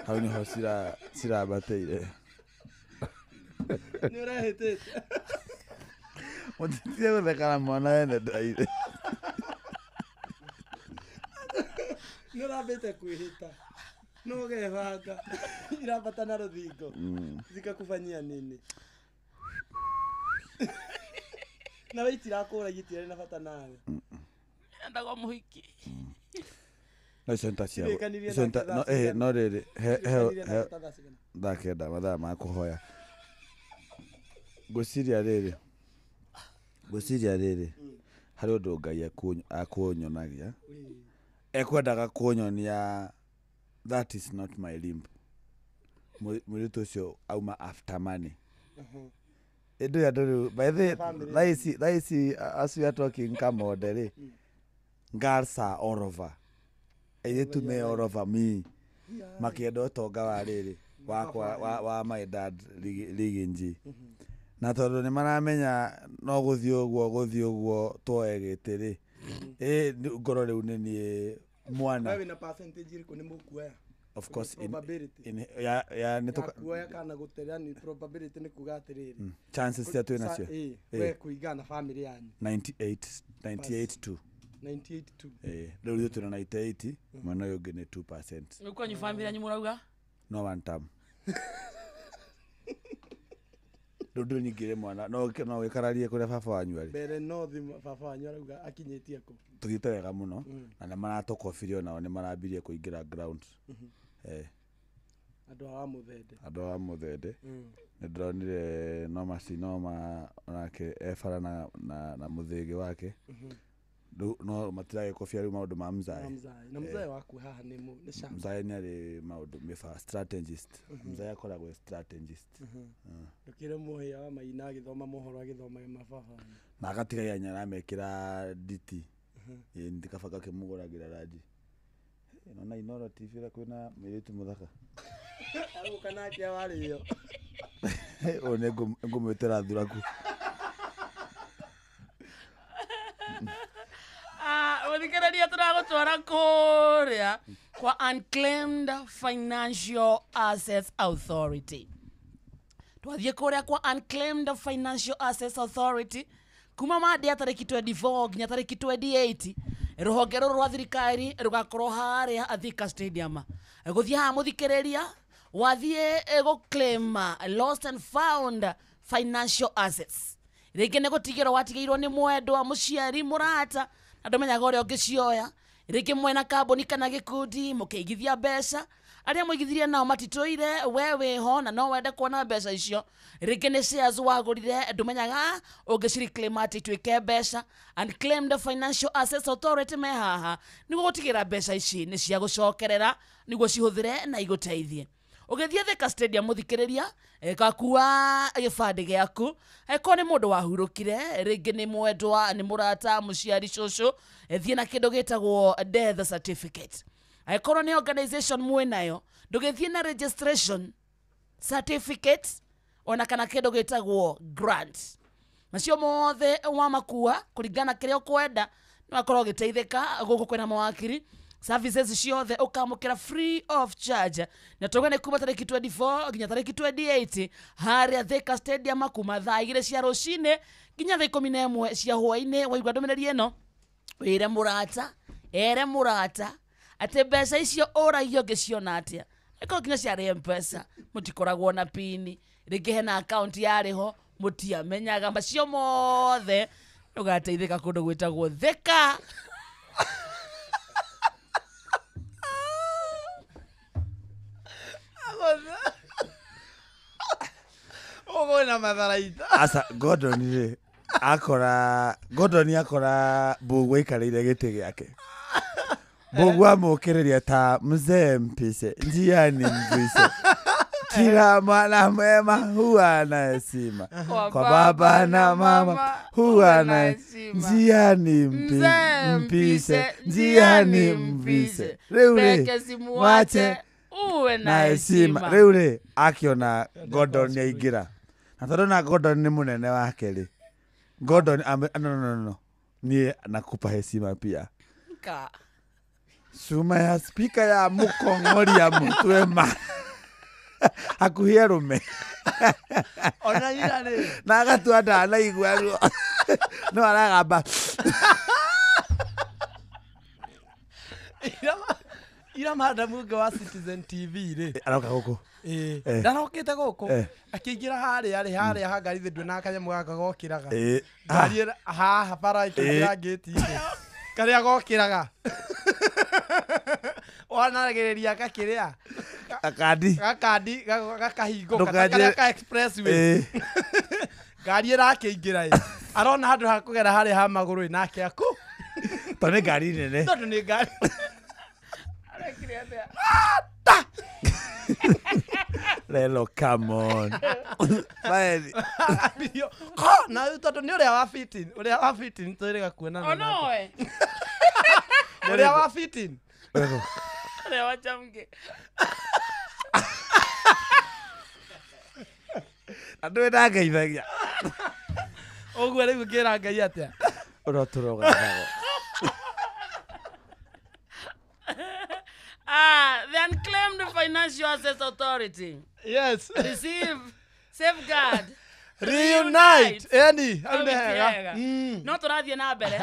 Hau nĩho cirambatĩire. Nĩ ũrehĩtĩte. Mũtitige gũtheka na mwana wene ndaire. Nĩ ũrambĩte kwĩhĩta. No ũgebanga. Irambata na rũthingo. Zikakufanyia nini? Na we itirakũragia itirarĩ na bata nawe. Ndagwo mũhiki. No icio nĩ ta cia Cirĩkanirie icio nĩ ta- nake no, thaa eh, cigana? no rĩrĩ, Cirĩkanirie he nake ta thaa cigana? thaa 9 mathaa ma kũhoya. Ngwĩciria rĩrĩ, ngwĩciria rĩrĩ, harĩ ũndũ Ngai akũnyonagia. Ekwendaga kũnyonia that is not my limb. Mũirĩtu ũcio auma after money. Ĩndĩ andũ rĩu, by the Family. thaa ici as we are talking kamode rĩ, girls are all over. Airĩtu me all over me. Makĩenda ũtonga wa rĩrĩ wakwa wa my dad Riginji. Na tondũ nĩ maramenya no gũthiĩ ũguo gũthiĩ ũguo tuoe gĩtĩ rĩ, ngoro rĩu nĩ niĩ mwana. We wĩna percentage ĩrĩkũ nĩ mũkuoya? Of course, Probability. ya nĩ Ya tũka kuoya kana gũte, yani probability nĩ kuga atĩrĩrĩ. Chances cia twĩ nacio. We kũringana na family yanyu. 98, 98.2. 98.2. Rĩu ithuĩ twĩna 98, mwena ũyũ ũngĩ nĩ 2%. Nĩ kwanyu family yanyu mũrauga? No one term. Rĩu ndũnyingĩre mwana, no wĩkararie kũrĩa baba wanyu arĩ. Mbere no thimũ baba wanyu arauga akinyĩtie kũ? Tũthiĩte wega mũno, na nĩ maratũkobirie onao nĩ marambirie kũingĩra ground. Andũ a wa Mũthende. Andũ a Mũthende. Nĩ ndĩronire Noma si Noma onake e bara na mũthĩgĩ wake. Rĩu no matiragĩkobia rĩu maũndũ ma mzae. Ma mzae. Na mzae waku haha nĩ nĩ sharp. Mzae nĩ arĩ maũndũ mĩba strategist. Mzae akoragwo e strategist. Ndũkĩre mũhĩa wa maina agĩthoma mohoro agĩthomaga mababa. Na agatigagia nyaramekĩra nditi. Ĩĩ ndikaba gakĩmũgũragĩra ranji. Nona Inoro TV ũrĩa kwĩna mũirĩtu mũthaka. Arũka nake warĩo. Ũyũ nĩ ngũmwĩtĩra thuraku. Mũthikĩrĩria tũragũtwara kũrĩa kwa Unclaimed Financial Assets Authority. Twathiĩ kũrĩa kwa Unclaimed Financial Assets Authority kuma Monday ya tarĩki 24 nginya tarĩki 28 rũhonge rũrũ rwa thirikari rũgakorwo harĩa Thika Stadium. Gũthiĩ haha mũthikĩrĩria wathiĩ gũclaim lost and found financial assets. Rĩngĩ nĩ gũtigĩrwo watigĩirwo nĩ mwendwa, mũciari, mũrata, na ndũmenyaga ũrĩa ũngĩcioya. Rĩngĩ mwena kambuni kana gĩkundi mũkĩigithia mbeca, arĩa mũigithirie nao matitũire, we wĩho na no wende kuona mbeca icio. Rĩngĩ nĩ shares wagũrire, ndũmenyaga ũngĩcireclaim atĩ ituĩke mbeca. Unclaimed Financial Assets Authority me haha nĩguo gũtigĩra mbeca ici nĩ cia gũcokerera, nĩguo cihũthĩre na igũteithie. Ũgĩthiĩ Thika Stadium mũthikĩrĩria, gakua gĩbandĩ gĩaku, angĩkorwo nĩ mũndũ wahurũkire, rĩngĩ nĩ mwendwa, nĩ mũrata, mũciari, cũcũ, thiĩ na kĩndũ gĩtagwo death certificate. Angĩkorwo nĩ organization mwĩnayo, ndũgĩthiĩ na registration certificate ona kana kĩndũ gĩtagwo grant. Macio mothe wamakua kũringana kĩrĩa ũkwenda, nĩ wakorwo ũgĩteithĩka. Gũkũ kwĩna mawakiri, services ciothe ũkamũkĩra free of charge. Na tuge nĩ kuma tarĩki 24 nginya tarĩki 28 harĩa Thika Stadium kuma thaa 2 cia rũcinĩ nginya thaa 11 cia hwaĩ-inĩ. Waigua ndũmĩrĩri ĩno, wĩre mũrata, ere mũrata atĩ mbeca icio ũragio ũngĩciona atĩa. Ĩkorwo nginya ciarĩ M-Pesa, mũtikoragwo na pini, rĩngĩ hena account yarĩ ho mũtiamenyaga. Macio mothe ũgateithĩka kũndũ gwĩtagwo Thika. Ũgũna matharaita. Aca, Gordon rĩ, akora Gordon akora Mbũgua aikarĩire gĩtĩ gĩake. Mbũgua amũkĩrĩria ta mzee mpishe, njiani mpishe. Kila mwana mwema huwa na heshima kwa baba na mama, huwa na heshima. Njiani Mzee mpishe, njiani mpishe, rĩu rĩ Peke simuache, uwe na na heshima. heshima. Rĩu rĩ akiona Gordon nĩaingĩra, na tondũ na Gordon nĩ mũnene wake rĩ, Gordon no, niĩ nakupa heshima pia. Ka. Cuma ya spika ya mũkong'oria mũtwe ma hakuhĩ arũme. Ona ira rĩ. Na agatua ndanaigua ruo, no aragamba. Ira madam ũngĩ wa Citizen TV rĩ, aroka gũkũ. Ĩĩ, ndarokĩte gũkũ, akĩingĩra harĩa rĩ, harĩa ha ngari thĩ na kanyamũ gaka gokĩraga ngari haha bara ĩkĩingĩra ngĩti-inĩ, karĩa gokĩraga wanaragĩrĩria gakĩrĩa gakandi gakandi gakahingũka karĩa ka expressway, ngari ĩrakĩingĩra ĩ, arona handũ ha kũgera harĩa ha magũrũ ĩ, nake aku tondũ nĩ ngari nene, tondũ nĩ ngari. Lelo, come on. Bae. Na tondũ nĩ ũrĩa wa fitting, ũrĩa wa fitting twĩrĩga kuonana. Oh no. Ũrĩa wa fitting. Ũrĩa wa chamke. Andũ ndangeithagia. Ũguo rĩu ngĩra Ngai atĩa? Ũrotũroga. The Unclaimed Financial Assets Authority. Yes. Receive, safeguard, reunite. Eni, no tũrathiĩ na mbere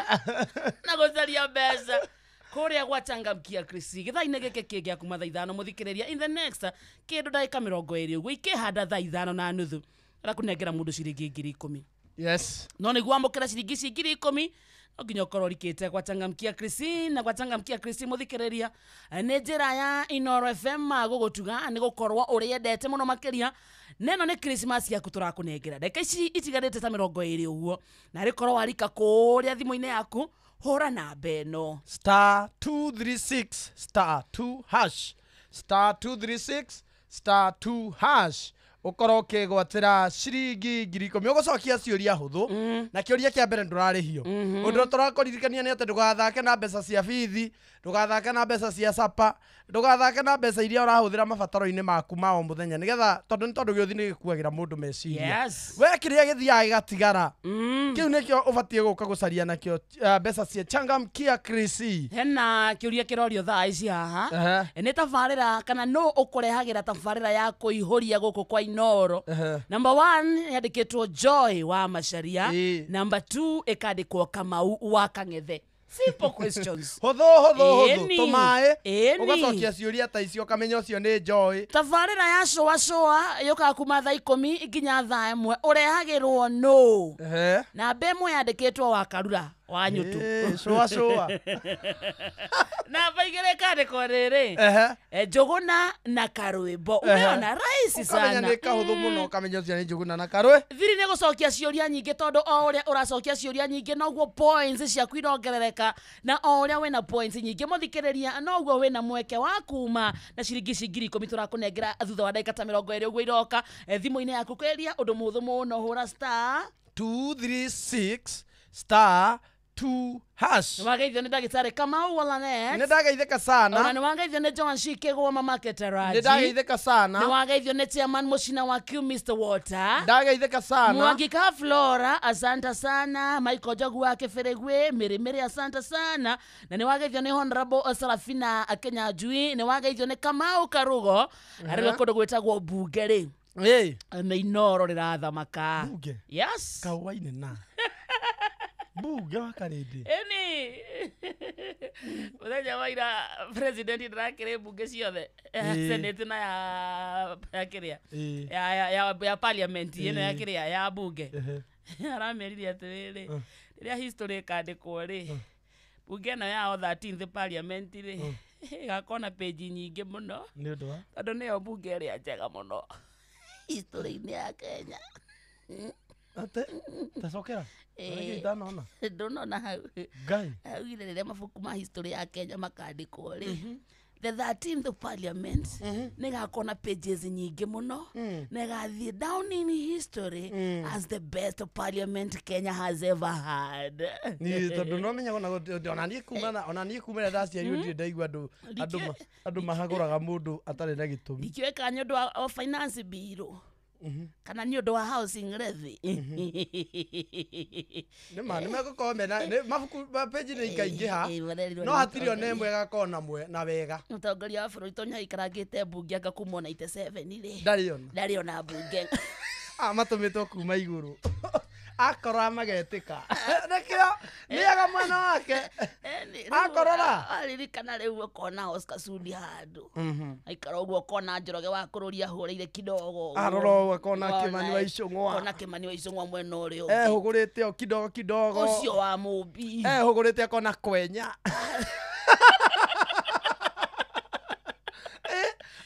na gũcaria mbeca kũrĩa gwachangamkia Krisi gĩthaa-inĩ gĩkĩ kĩngĩ gĩa kuma thaa 5 mũthikĩrĩria in the next kĩndũ ndagĩka 20 ũguo ikĩhanda thaa 5:30 arakũnengera mũndũ ciringi 10,000. Yes. No nĩguo amũkĩra ciringi ici 10,000 no nginya ũkorwo ũrikĩte gwachangamkia Krisi na gwachangamkia Krisi mũthikĩrĩria nĩ njĩra ya Inoro FM gũgũtuga nĩ gũkorwo ũrĩendete mũno makĩria neno nĩ Christmas yaku tũrakũnengera ndagĩka ici itigarĩte ta 20 ũguo na rĩkorwo warika kũrĩa thimũ-inĩ yaku hũra namba ĩno *236 *2# *236 *2# ukorwo ukigwatira ciringi 10,000 ugucokia ciuria huthu na kiuria kia mbere ndurarihio undu turakuririkania ni ati ndugathake na mbeca cia bithi, ndugathake na mbeca cia sapa, ndugathake na mbeca iria urahuthira mabataro-ini maku ma o muthenya nigetha tondu ni tondu giothi ni gikuagira mundu meciria. We kiria githiaga gigatigara kiu nikio ubatie guka gucaria nakio mbeca cia Changamkia Krisi. Hena kiuria kirorio thaa ici haha ni tabarira kana no ukurehagira tabarira ya kuihuria guku kwa Inoro. Number 1 yandikitwo Joy wa Macharia, number 2 ikandikwo Kamau wa Kang'ethe. Simple questions. Hotho hotho hotho tumae ugacokia ciuria ta icio ukamenya ucio ni Joy. Tabarira ya coa coa yukaga kuma thaa 10 nginya thaa 1 urehagirwo no. Namba 1 yandikitwo wa Karura wa Nyutu. Coa coa. Namba 2 ikandikwo riri Njuguna na Karwimbo. Umeona rahisi sana. Ukamenya ni kahuthu muno ukamenya ucio ni Njuguna na Karwe. Thiri ni gucokia ciuria nyingi tondu o uria uracokia ciuria nyingi noguo points ciaku irongerereka na o uria wina points nyingi muthikiriria noguo wina mweke wa kuma na ciringi ici 10,000 turakunengera thutha wa ndagika ta 20 uguo iroka thimu-inĩ yaku kweria undu muthu muno hura *236 *2#. Niwageithio nĩ ndagĩtarĩ Kamau Walanet. Nĩ ndageithĩka sana. Ona nĩwageithio nĩ Joan Shikegwa mama Ketaraji. Nĩ ndageithĩka sana. Nĩwageithio nĩ chairman Mucina wa Q Mr Water. Ndageithĩka sana. Mwangika Flora asante sana. Michael Njogu wa Kĩbĩrĩgwĩ Mĩrĩmĩrĩ asante sana. Na nĩwageithio nĩ Honorable Sarafina Kenya Njui. Nĩwageithio nĩ Kamau Karugo arĩ kũndũ gwĩtagwo Bunge rĩ. Nĩ Inoro rĩrathamaka. Bunge? Yes. Kawaine na Bunge wa Karindi. Eni muthenya wa ira president ndarakĩrĩ bunge ciothe senate na ya kĩrĩa ya parliament ĩno ya kĩrĩa ya bunge aramerire atĩrĩrĩ rĩrĩa history ĩkandĩkwo rĩ bunge ĩno yao 13th parliament rĩ ĩgakorwo na page nyingĩ mũno nĩ ũndũ wa tondũ nĩyo bunge ĩrĩa njega mũno history-inĩ ya Kenya. Ate tacokera ndanona ndonona hau Ngai augire rĩrĩa mabuku ma history ya Kenya makandĩkwo rĩ The 13th parliament nä na pages nyingä må no na ĩgathiĩ down in history as the best parliament Kenya has ever had. Ni tondũ no menya ona ona niĩ kuma na ona niĩ kuma ndaciarirwo ndirĩ ndaigua andũ andũ andũ mahagũraga mũndũ atarĩ na gĩtũmi. Ndikiũĩ kana nĩ ũndũ wa finance bill kana nĩ ũndũ wa housing levy. Nĩ ma nĩ megũkorwo mena mabuku peji nĩ ikaingĩha no hatirĩ ona ĩmwe ĩgakorwo na na wega. Mũtongoria wa bũrũri tondũ nĩaikarangĩte mbunge anga kuma 97 rĩ ndarĩ ona mbunge. Matũmĩtwo kuma igũrũ akorora magetĩka nĩkĩo nĩaga mwena wake akorora aririkana rĩu ũkona Oscar Sudi handũ aikara ũguo ũkona Njoroge wa kũrũria ahũrĩire kidogo arora ũguo akona Kimani wa Ichung'wa akona Kimani wa Ichung'wa mwena ũrĩa ũngĩ ehũgũrĩte o kidogo kidogo ũcio wa Mũmbi ehũgũrĩte akona Kwenya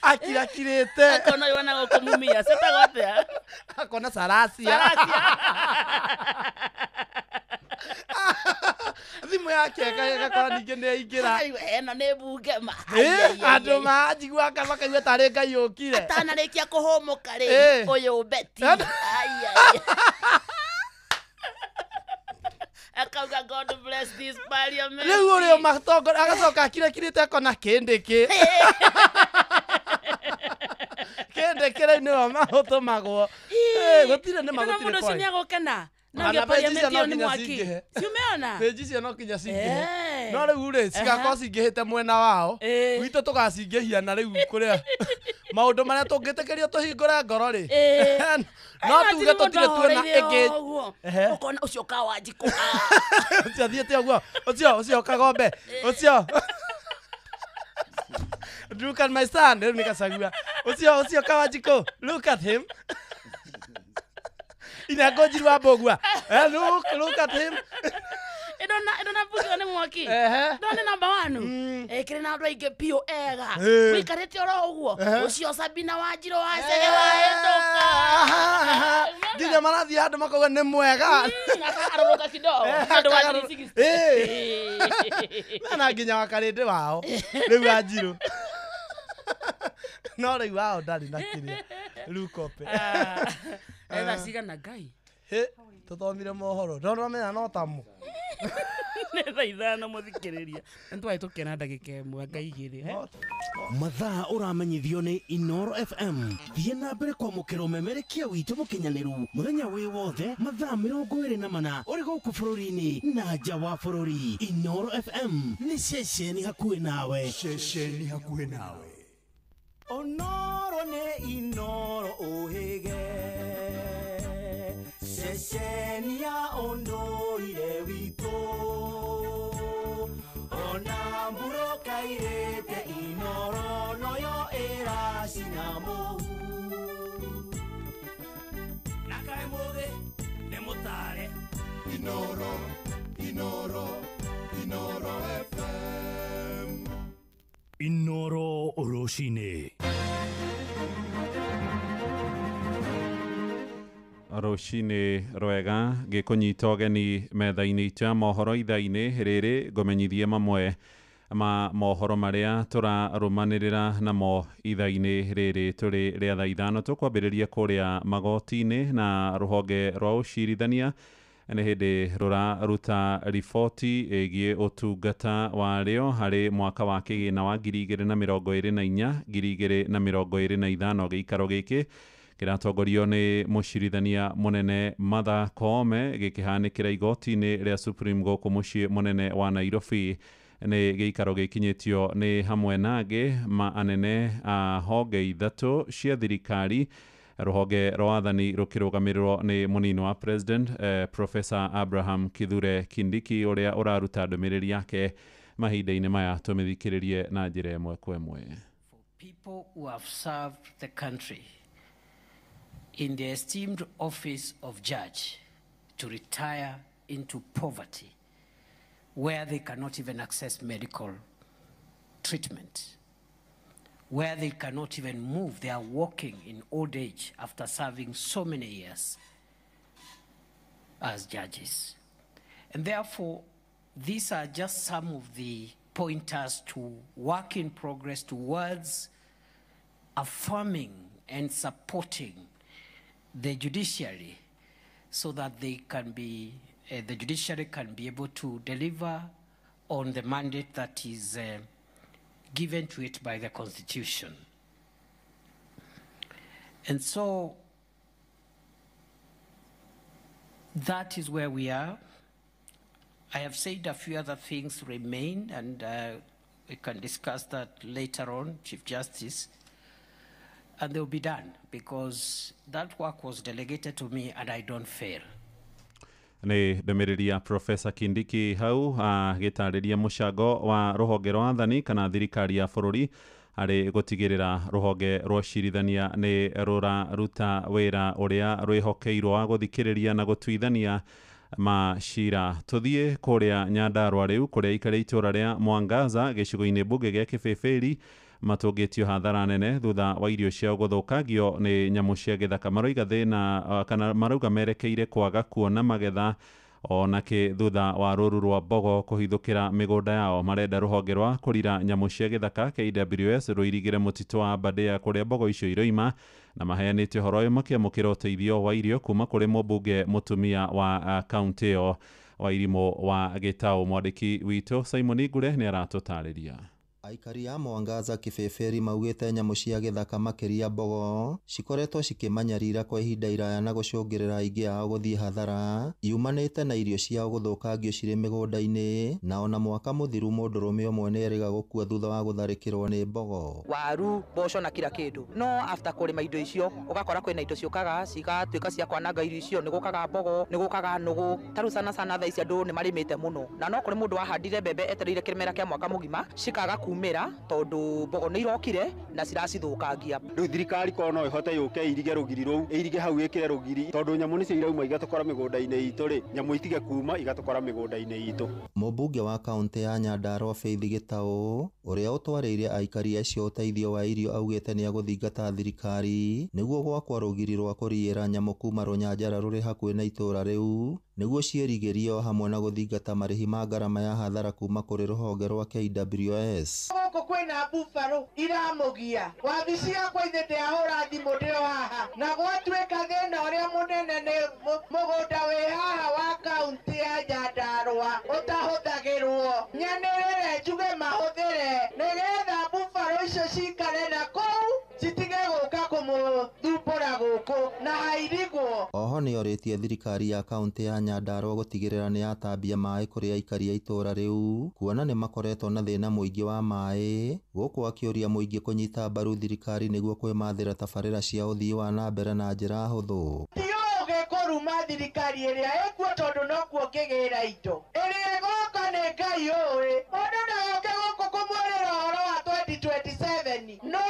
akirakirĩte akona ũyũ wana gũkũ Mumia setagwo atĩa akona Sarasia thimũ yake ĩgakora ningĩ nĩ yaingĩra ĩno nĩ mbunge ma andũ manjiguaga makaigua tarĩ Ngai ũkire atanarĩkia kũhũmũka rĩ ũyũ Betty akauga God bless this parliament. Rĩu ũrĩa matongoria agacoka akirakirĩte akona kĩndĩkĩ kĩndĩkĩ rĩu nĩwe mahũtũmagwo gũtirĩ nĩ magũtirĩ mũndũ ũcio nĩagũkena na ngä parliament ĩyo nĩ mwaki ciumeona peji icio no kinya cingĩhe no rĩu rĩ cigakorwo cingĩhĩte mwena wao gwitũ tũgacingĩhia na rĩu kũrĩa maũndũ marĩa tũngĩtĩkĩrio tũhingũre ngoro rĩ no tuge tũtirĩ tuona ĩngĩ ũkona ũcio Kawanjikũ ũcio athiĩte ũguo ũcio ũcio Kagombe ũcio look at my son rĩu nĩ Gachagua ũcio ũcio Kawanjikũ look at him Inako Njiru wa Mbũgua look at him ĩndona mbunge nĩ mwaki ndona number 1 ĩkĩrĩ na andũ aingĩ biũ ega wĩikarĩte oro ũguo ũcio Sabina Wanjirũ wa Chege wahĩtũka nginya marathiĩ handũ makauga nĩ mwega akarũrũka kidogo andũ wa 360 na nginya wa Karĩndĩ wao rĩu Wanjirũ no rĩu wao ndarĩ na kĩrĩa Lukope etha cigana Ngai tũthomire mohoro no ndũramenya no tamo nĩ thaa 5 mũthikĩrĩria nĩ tũkena ndagĩka ĩmwe anga igĩrĩ mathaa ũramenyithio nĩ Inoro FM thiĩ na mbere kwamũkĩra ũmemerekia witũ mũkinyanĩru mũthenya wĩ wothe mathaa 24 ũrĩ gũkũ bũrũri-inĩ na nja wa bũrũri. Inoro FM nĩ ceceni hakuhĩ nawe ceceni hakuhĩ nawe Onoro nĩ Inoro ũhĩge ceceni ya ũndũire witũ ona mburoka irĩte Inoro noyo ĩracina mũhu na kaĩ mũthĩ nĩ mũtare Inoro Inoro Inoro FM Inoro rũcinĩ rũcinĩ rwega ngĩkũnyita ũgeni metha-inĩ itũ ya mohoro ithaa-inĩ rĩrĩ ngũmenyithie mamwe ma mohoro marĩa tũrarũmanĩrĩra namo ithaa-inĩ rĩrĩ tũrĩ rĩa thaa 5 tũkwambĩrĩria kũrĩa magoti-inĩ na rũhonge rwa ũcirithania nĩ hĩndĩ rũraruta riboti ĩgiĩ ũtungata warĩo harĩ mwaka wa kĩgĩna wa 2024 2025 gĩikaro gĩkĩ kĩratongorio nĩ mũcirithania mũnene Martha Koome gĩkĩhanĩkĩra igoti-inĩ rĩa Supreme gũkũ mũciĩ mũnene wa Nairobi nĩ gĩikaro gĩkinyĩtio nĩ hamwe na angĩ ma anene a honge 3 cia thirikari rũhonge rwa wathani rũkĩrũgamĩrĩrwo nĩ mũnini wa president Professor Abraham Kithure Kindiki ũrĩa ũraruta ndũmĩrĩri yake mahinda-inĩ maya tũmĩthikĩrĩrie na njĩra ĩmwe kwa ĩmwe. People who have served the country in the esteemed office of judge to retire into poverty where they cannot even access medical treatment, where they cannot even move. They are walking in old age after serving so many years as judges. And therefore, these are just some of the point us to work in progress towards affirming and supporting the judiciary so that they can be, the judiciary can be able to deliver on the mandate that is given to it by the Constitution. And so that is where we are. I have said a few other things remain, and we can discuss that later on, Chief Justice, and they'll be done because that work was delegated to me and I don't fail. Nĩ ndũmĩrĩri ya Profesa Kindiki hau agĩtarĩria mũcango wa rũhonge rwa athani kana thirikari ya bũrũri harĩ gũtigĩrĩra rũhonge rwa ũcirithania nĩ rũraruta wĩra ũrĩa rwĩhokeirwo wa gũthikĩrĩria na gũtuithania macira. Tũthiĩ kũrĩa Nyandarua rĩu kũrĩa ikarĩ itũra rĩa Mwangaza gĩcigo-inĩ mbunge gĩa Kĩbĩbĩri matũngĩtio hathara nene thutha wa irio ciao gũthũkangio nĩ nyamũ cia gĩthaka. Maroiga thĩna kana marauga merekeire kwaga kuona magetha onakĩ thutha wa rũru rwa mbogo kũhithũkĩra mĩgũnda yao. Marenda rũhonge rwa kũrira nyamũ cia gĩthaka KWS rũirigĩre mũtitũ wa Aberdare kũrĩa mbogo icio iroima, na maheanĩte ũhoro ũyũ makĩamũkĩra ũteithio wa irio kuma kũrĩ mũmbunge mũtumia wa kaũntĩ ĩyo Wairimũ wa Gĩtaũ. Mwandĩki witũ Simon Ngure nĩ aratũtarĩria. Aikari a Mwangaza Kĩbĩbĩri maugĩte nyamũ cia gĩthaka makĩria mbogo cikoretwo cikĩmanyarira kwa ihinda iraya na gũcũngĩrĩra aingĩ ao gũthiĩ hathara yumanĩte na irio ciao gũthũkangio cirĩ mĩgũnda-inĩ, na ona mwaka mũthiru mũndũrũme ũmwe nĩerĩga gũkua thutha wa gũtharĩkĩrwo nĩ mbogo. Waru, mboco na kila kĩndũ, no after kũrĩma indo icio ũgakora kwĩna indo ciũkaga cigatuĩka cia kwananga irio icio. Nĩ gũkaga mbogo, nĩ gũkaga nũgũ. Ta rĩu sana sana thaa ici andũ nĩ marĩmĩte mũno, na no kũrĩ mũndũ wahandire mbembe etereire kĩmera kĩa mwaka mũgima cikaga kumĩra tondu mbogo nĩ irokire na ciracithũkangia. Rĩu thirikari korwo no ĩhote yũke ĩirige rũgiri rũu, ĩirige hau ĩkĩre rũgiri, tondũ nyamũ nĩcio irauma igatũkora mĩgũnda-inĩ itũ rĩ, nyamũ itige kuma igatũkora mĩgũnda-inĩ itũ. Mũmbunge wa kaũntĩ ya Nyandarua Faith Gĩtaũ ũrĩa ũtwarĩire aikari acio ũteithio wa irio augĩte nĩ agũthingata thirikari nĩguo gwakwo rũgiri rwa kũriĩra nyamũ kuma rũnyanjara rũrĩ hakuhĩ na itũũra rĩu nĩguo ciĩrigĩrio hamwe na gũthingata marĩhi ma ngarama ya hathara kuma kũrĩ rũhonge rwa KWS. Gũkũ kwĩna buffalo iramũgia wabici yakwa ithe ndĩahũra thimũ ndĩ o haha, na gwatuĩka thĩna ũrĩa mũnene nĩ mũgũnda wĩ haha wa kaũntĩ ya Nyandarua ũtahũthagĩrwo. Nyanĩrĩre njuge mahũthĩre nĩgetha buffalo icio cikare na kũu citige gũka kũmũthumbũra gũkũ na hairigwo. Oho nĩorĩtie thirikari ya kaũntĩ ya Nyandarua gũtigĩrĩra nĩ yatambia maĩ kũrĩ aikari a itũũra rĩu kuona nĩ makoretwo na thĩna mũingĩ wa maĩ, gũkũ akĩũria mũingĩ kũnyita mbaru thirikari nĩguo kwĩmathĩra tabarĩra cia ũthii wa na mbere na njĩra hũthũ. Ti ũgĩ kũruma thirikari ĩrĩa ĩkuo tondũ nokuo ngĩgĩra indo ĩrĩa ĩgoka nĩ Ngai ũĩ. Mũndũ ndagoke gũkũ kũmwĩrĩra ũhoro wa 2027 no ũĩ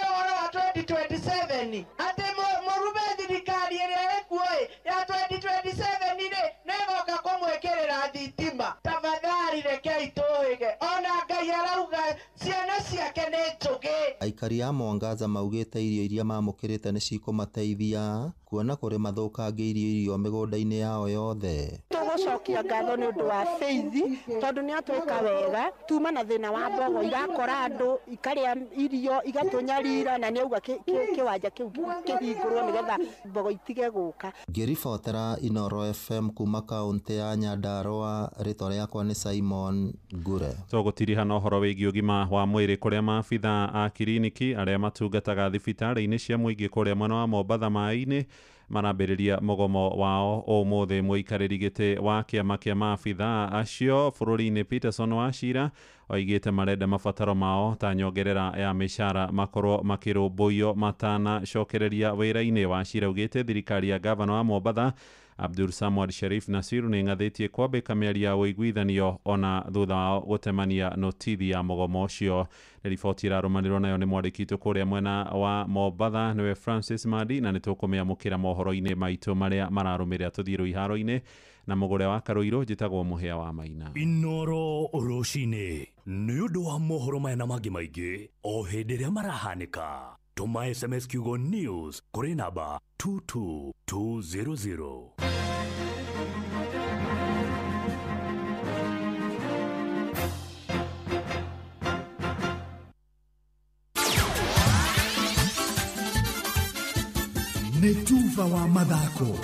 ũhoro wa 2027 atĩ mũrume thirikari ĩrĩa ĩkuo ya 2027 rĩ nĩgoka kũmwĩkĩrĩra thitima. Tafadhali rekei tũhĩge, ona Ngai arauga ciana ciake nĩ njũgĩ. Aikari a Mwangaza maugĩte irio iria mamũkĩrĩte nĩ cikũmateithia kuona kũrĩ mathũkangĩirio irio mĩgũnda-inĩ yao yothe. Tũgũcokia ngatho nĩ ũndũ wa Faith tondũ nĩ atwĩka wega. Tuma na thĩna wa mbogo irakora andũ ikarĩa irio igatũnyarira, na nĩ auga kĩwanja kĩu kĩhingũrwo nĩgetha mbogo itige gũka. Ngĩribotera Inooro FM kuma kaũntĩ ya Nyandarua, rĩtwa rĩakwa nĩ Simon Ngure. Tũgũtiriha na ũhoro wĩgiĩ ũgima wa mwĩrĩ kũrĩa maabitha a kiriniki arĩa matungataga thibitarĩ-inĩ cia mũingĩ kũrĩa mwena wa Mombatha maĩ-inĩ marambĩrĩria mũgomo wao ũmũthĩ. Mũikarĩri gĩtĩ wa kĩama kĩa maabitha acio bũrũri-inĩ Peterson Wachira oigĩte marenda mabataro mao ta nyongerera ya mĩcara makorwo makĩrũmbũiyo matanacokereria wĩra-inĩ. Wachira augĩte thirikari ya gavana wa Mombatha Abdul Samwad Sharif Nasiru nĩ ĩng'athĩtie kwambĩka mĩario ya ũiguithanio ona thutha wao gũtemania notithi ya mũgomo ũcio. Nĩ riboti ĩrarũmanĩrwo nayo nĩ mwandĩki witũ kũrĩa mwena wa Mombatha nĩwe Francis Madi, na nĩ tũkũmĩamũkĩra mohoro-inĩ maitũ marĩa mararũmĩrĩra. Tũthiĩ rũiharo-inĩ na mũgũre wa Karũirũ, njĩtagwo Mũhĩa wa Maina. Inooro rũcinĩ nĩ ũndũ wa mohoro maya na mangĩ maingĩ o hĩndĩ ĩrĩa marahanĩka. Tũma SMS kiugo news kũrĩ namba 22200. Nĩ tuba wa mathako.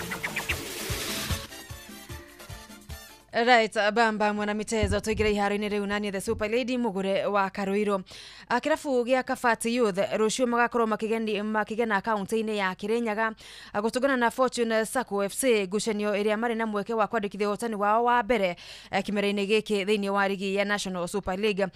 Right, bamba mwana mitezo tuigire iharo-inĩ rĩu nani the super lady mugure wa Karuiro. Kĩrabu gĩa Kabati Youth rũciũ magakorwo makĩgena kaunti-inĩ ya Kirinyaga gũtũngana na Fortune Sacco FC ngucanio ĩrĩa marĩ na mweke wa kwandĩkithia ũhotani wao wa mbere kĩmera-inĩ gĩkĩ thĩinĩ wa rigi ya National Super League.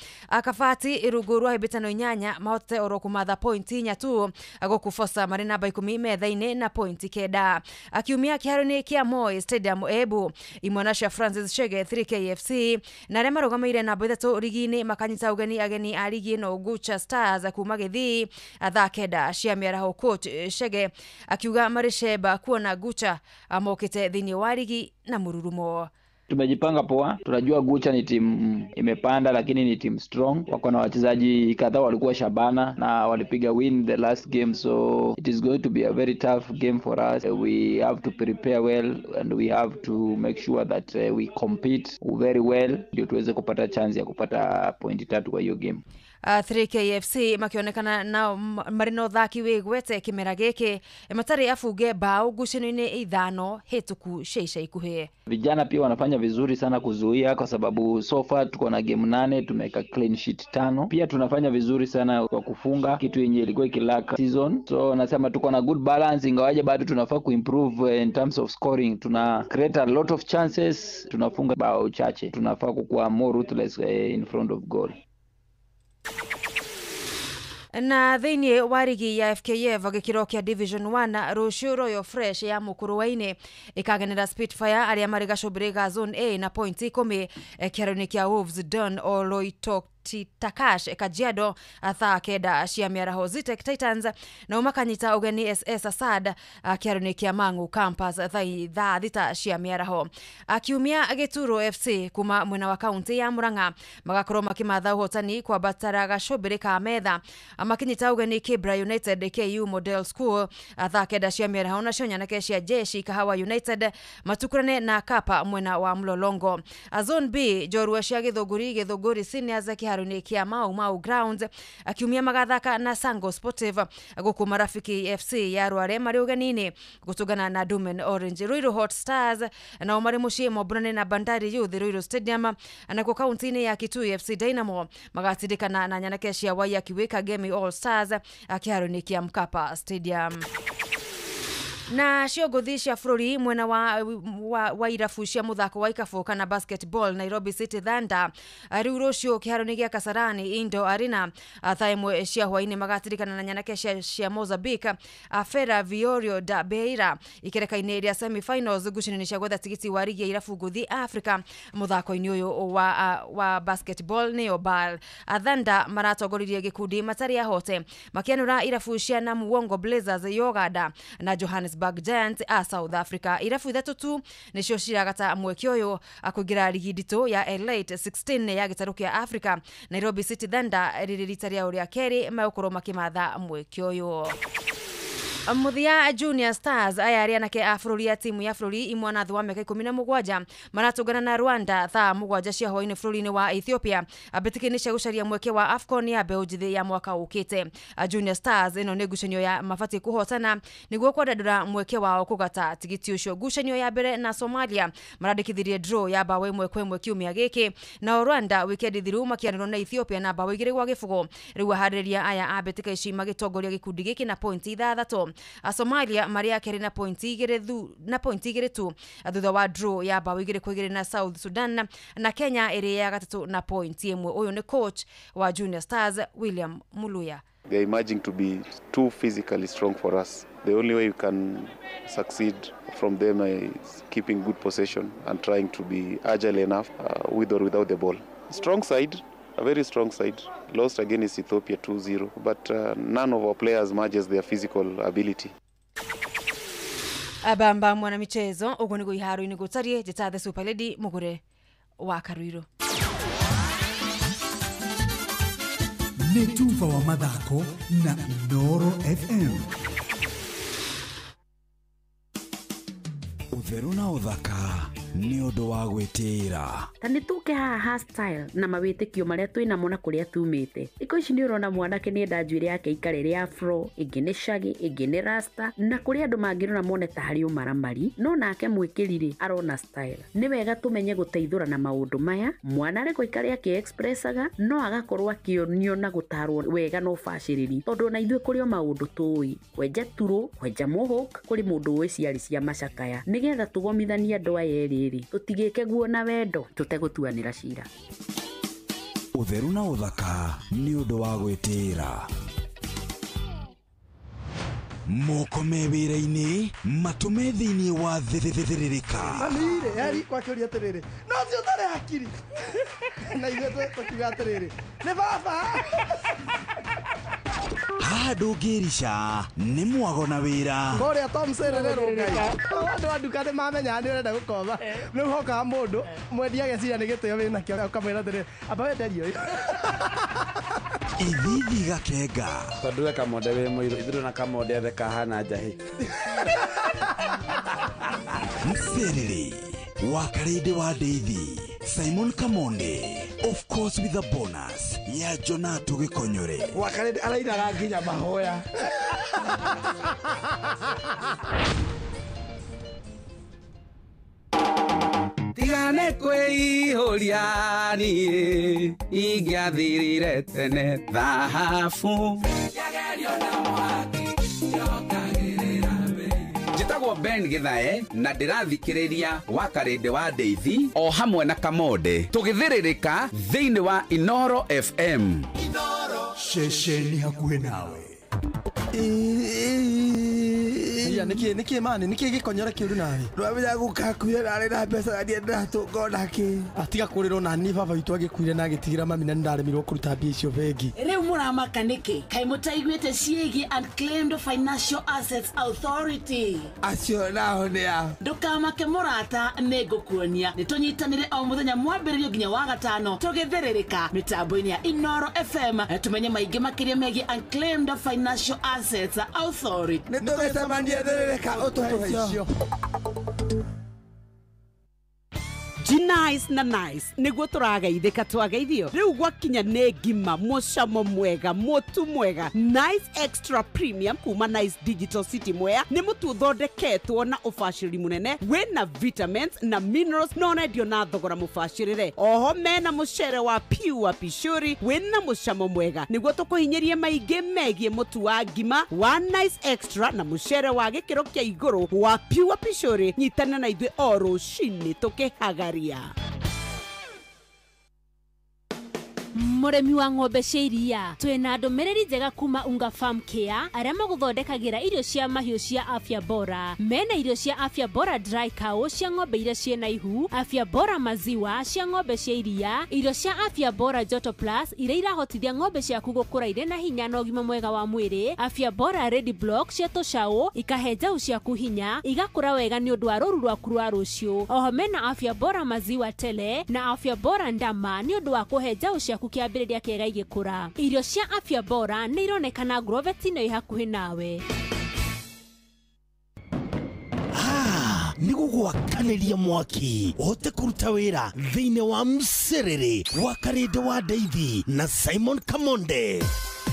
Kabati rungu rwa hĩmbĩtano 8 mahotete oro kũmatha pointi 4 tu gũkũ Fosa marĩ namba 10 metha-inĩ na pointi 9. Akiumia kĩharo-inĩ kĩa Moi Stadium Embu imwana cia Francis Chege 3KFC na arĩa marũgamĩire namba 3 rigi-inĩ makanyita ũgeni ageni a rigi ĩno Gucha Stars kuma Gĩthii thaa 9 cia mĩaraho. Coach Chege akiuga marĩ cemba kuona Gucha mokĩte thĩinĩ wa rigi na mũrurumo. Tumejipanga poa, tunajua Gucha ni timu imepanda lakini ni team strong. Wako na wachezaji kadhaa walikuwa Shabana na walipiga win the last game, so it is going to be a very tough game for us. We have to prepare well and we have to make sure that we compete very well ndio tuweze kupata chance ya kupata pointi 3 kwa hiyo game. 3KFC makionekana na marĩ na ũthaki wĩgwete kĩmera gĩkĩ matarĩ abunge bao ngucanio-inĩ 5 hĩtũku cia ica ikuhĩ. Vijana pia wanafanya vizuri sana kuzuia kwa sababu so far tuko na game 8 tumeweka clean sheet 5. Pia tunafanya vizuri sana kwa kufunga, kitu yenye ilikuwa ikilaka season. So nasema tuko na good balance, ingawaje bado tunafaa kuimprove in terms of scoring. Tuna create a lot of chances, tunafunga bao chache. Tunafaa kukuwa more ruthless in front of goal. Na thĩinĩ wa rigi ya FKF gĩkĩro kĩa Division 1 rũciũ Royal Fresh ya Mũkũrũwa-inĩ ĩkagenera Spitfire arĩa marĩ gacũmbĩrĩ ga Zone A na pointi 10 kĩharo-inĩ kĩa Wolves Don Oloitokitakash Kajiado thaa 9 cia mĩaraho. Zitek Titans nao makanyita ũgeni SS Asad kĩharo-inĩ kĩa Mang'u Campus thaa 6 cia mĩaraho. Kiumia Gĩturo FC kuma mwena wa kaunti ya Murang'a magakorwo makĩmatha ũhotani kwambatara gacũmbĩrĩ ka metha makinyita ũgeni Kibra United KU Model School thaa 9 cia mĩaraho. Nacio nyanake cia jeshi Kahawa United matukurane na Kapa mwena wa Mlolongo. Zone B njorua cia Gĩthũngũri Seniors kĩharo-inĩ kĩa Mau Mau Grounds akiumia magathaka na Sango Sportive gũkũ Marafiki FC ya Rware marĩ ũgeni-inĩ gũtũngana na Dumen Orange. Ruiru Hot Stars nao marĩ mũciĩ mombũrane na Bandari Youth Ruiru Stadium. Nakuo kaunti-inĩ ya Kitui FC Dynamo magatindĩkana na nyanake cia Waiyaki Way Kagemi All Stars kĩharo-inĩ kĩa Mkapa Stadium. Na cio ngũthi cia bũrũri mwena wa irabu cia mũthako wa ikabu kana basketball Nairobi City Thunder rĩu rũciũ kĩharo-inĩ gĩa Kasarani Indo Arena thaa 1 cia hwaĩ-inĩ magatirikana na nyanake cia Mozambique Fera Viorio da Beira ikereka-inĩ rĩa semi-finals ngucanio-inĩ cia gwetha tigiti wa rigi ya irabu ngũthi Africa mũthako-inĩ ũyũ wa basketball nĩyo BAL. Thunder maratongoririe gĩkundi matarĩ ahote makĩanũra irabu cia Namugongo Blazers Uganda na Johannesburg Giants a South Africa. Irabu 3 tu nicio ciragata mweke ũyũ akũingĩra rigi nditũ ya Elite 16 ya gĩtarũ kĩa Africa. Nairobi City Thunder rĩrĩ rita rĩao rĩa kerĩ megũkorwo makĩmatha mweke ũyũ. Muthia Junior Stars aya arĩa anake a bũrũri ya timu ya bũrũri imwana thĩ wa mĩaka 17 maratũngana na Rwanda thaa 7 cia hwaĩ-inĩ bũrũri-inĩ wa Ethiopia mbĩtĩka-inĩ cia gũcaria mweke wa AFCON ya mbeũ njĩthĩ ya mwaka ũkĩte. Junior Stars ĩno nĩ ngucanio ya mabatiĩ kũhotana nĩguo kwandandũra mweke wao kũgata tigiti ũcio. Ngucanio ya mbere na Somalia marandĩkithirie draw ya bao 1-1 kiumia gĩkĩ, nao Rwanda wikendi thiru makĩanĩrwo na Ethiopia na bao 2-0. Rĩu aharĩrĩria aya a mbĩtĩka ici magĩtongoria gĩkundi gĩkĩ na pointi 6. Somalia marĩ a kerĩ na pointi 2 tu thutha wa draw ya bao 2-2 na South Sudan, na Kenya ĩrĩ ya gatatũ na pointi 1. Ũyũ nĩ coach wa Junior Stars William Muluya. They are emerging to be too physically strong for us. The only way you can succeed from them is keeping good possession and trying to be agile enough with or without the ball. Strong side, a very strong side. Lost against Ethiopia 2-0, but none of our players matches their physical ability. Abamba mwana michezo ugo niguo iharo-inĩ gũtariĩ njĩta the super lady mũgũre wa Karuiru. Nĩ tuba wa mathako na Inooro FM. Ũtheru na ũthaka Nĩ ũndũ wa gwĩtĩĩra. Ta nĩ tũke haha ha style na mawĩtĩkio marĩa twĩnamo na kũrĩa tumĩte. Thikũ ici nĩ ũrona mwanake nĩenda njuĩrĩ yake ikare ĩrĩ afro, ĩngĩ nĩ shaggy, ĩngĩ nĩ rasta, na kũrĩ andũ mangĩrora mone ta harĩ ũmaramari, no nake mwĩkĩri rĩ arona style. Nĩ wega tũmenye gũteithũra na maũndũ maya, mwana arekwo aikare akĩ-expressaga, no agakorwo akĩonio na gũtarwo wega na ũbacĩrĩri, tondũ ona ithuĩ kũrĩ o maũndũ tũĩ, kwenja turũ, kwenja mohawk, kũrĩ mũndũ ũĩ ciarĩ cia macakaya, nĩgetha tũgomithanie andũ aya erĩ rĩ, tũtigĩke guo na wendo, tũtegũtuanĩra cira. Ũtheru na ũthaka nĩ ũndũ wa gwĩtĩĩra. Moko me wĩra-inĩ, matũ me thĩinĩ wa thĩrĩrĩka. Mami-rĩ, eri kwakĩũria atĩrĩrĩ, no ũcio ũtarĩ hakiri. Na ithuĩ tũkiuga atĩrĩrĩ, nĩ baba. Haha ndũngĩrica, nĩ mwago na wĩra. Kũrĩa Tom Serere Ngai. Andũ a nduka nĩ mamenyaga nĩ ũrenda gũkomba. Rĩu hokaga mũndũ, mwendia ageciria nĩ gĩtĩo wĩnakĩo, ũkamwĩra atĩrĩrĩ, amba wenderie ũyũ. Ithithi gakenga. Tondũ we Kamonde wĩ mũirũ, ithuĩ na Kamonde othe kahana njahĩ. Mserere wa Karĩndĩ wa Ndeithi, Simon Kamonde, of course with a bonus ya Jonato Gĩkonyore. Wa Karĩndĩ arainaga nginya mahoya. Tigane kwĩihũria niĩ ingĩathirire tene thahabu. Njĩtagwo Ben Githae na ndĩrathikĩrĩria wa Karĩndĩ wa Ndeithi o hamwe na Kamonde tũgĩthĩrĩrĩka thĩinĩ wa Inoro FM. Ceceni hakuhĩ nawe. Iya, nĩkĩ mani, nĩkĩ gĩkonyore kĩũru nawe? Ndwamenya gũkakuire narĩ na mbeca na ndiĩ ndĩratũnga onakĩ. Atiga kũrĩrwo na niĩ baba witũ agĩkuire na agĩtigĩra mami na nĩndaremirwo kũruta mbia icio bengi. Rĩu mũramaka nĩkĩ? Kaĩ mũtaiguĩte ciĩgiĩ Unclaimed Financial Assets Authority? Acio nao nĩ a? Ndũkamake mũrata, nĩ ngũkuonia. Nĩ tũnyitanĩre o mũthenya mwambĩrĩrio nginya wa gatano tũgĩthĩrĩrĩka mĩtambo-inĩ ya Inoro FM tũmenye maingĩ makĩria megiĩ Unclaimed Financial Assets Authority. Nĩ tũgĩcemania thĩrĩrĩka ũtũhe icio. Nice na nice niguo tũrageithĩka twageithio rĩu gwakinya nĩ ngima mũcamo mwega mũtu mwega Nice Extra Premium kuma Nice Digital City Mwea nĩ mũtu ũthondeketwo na ũbacĩrĩri mũnene wĩna vitamins na minerals na ũrendio na thogora mũbacĩrĩre. Oho mena mũcere wa pure pishori wĩna mũcamo mwega nĩguo tũkũhinyĩrie maingĩ megiĩ mũtu wa ngima wa Nice Extra na mũcere wa gĩkĩro kĩa igũrũ wa pure pishori. Nyitana na ithuĩ o rũcinĩ tũkĩhagaria. Mũrĩmi wa ng'ombe cia iria twĩna ndũmĩrĩri njega kuma Unga Farm Care arĩa magũthondekagĩra irio cia mahiũ cia afya bora. Mena irio cia afya bora dry cow cia ng'ombe iria ciĩna ihu, afya bora maziwa cia ng'ombe cia iria, irio cia afya bora joto plus iria irahotithia ng'ombe ciaku gũkũra irĩ na hinya na ũgima mwega wa mwĩrĩ, afya bora ready block cia tũcaũ ikahe njaũ ciaku hinya igakũra wega nĩ ũndũ wa rũru rwaku rwa rũciũ. Oho mena afya bora maziwa tele na afya bora ndama nĩ ũndũ wa kũhe njaũ ciaku kĩambĩrĩria kĩega igĩkũra. Irio cia afya bora nĩ ironekana Grovet-inĩ ĩ hakuhĩ nawe. Nĩ gũgwakanĩria mwaki ũhote kũruta wĩra thĩinĩ wa mserere wa Karĩndĩ wa Ndeithi na Simon Kamonde.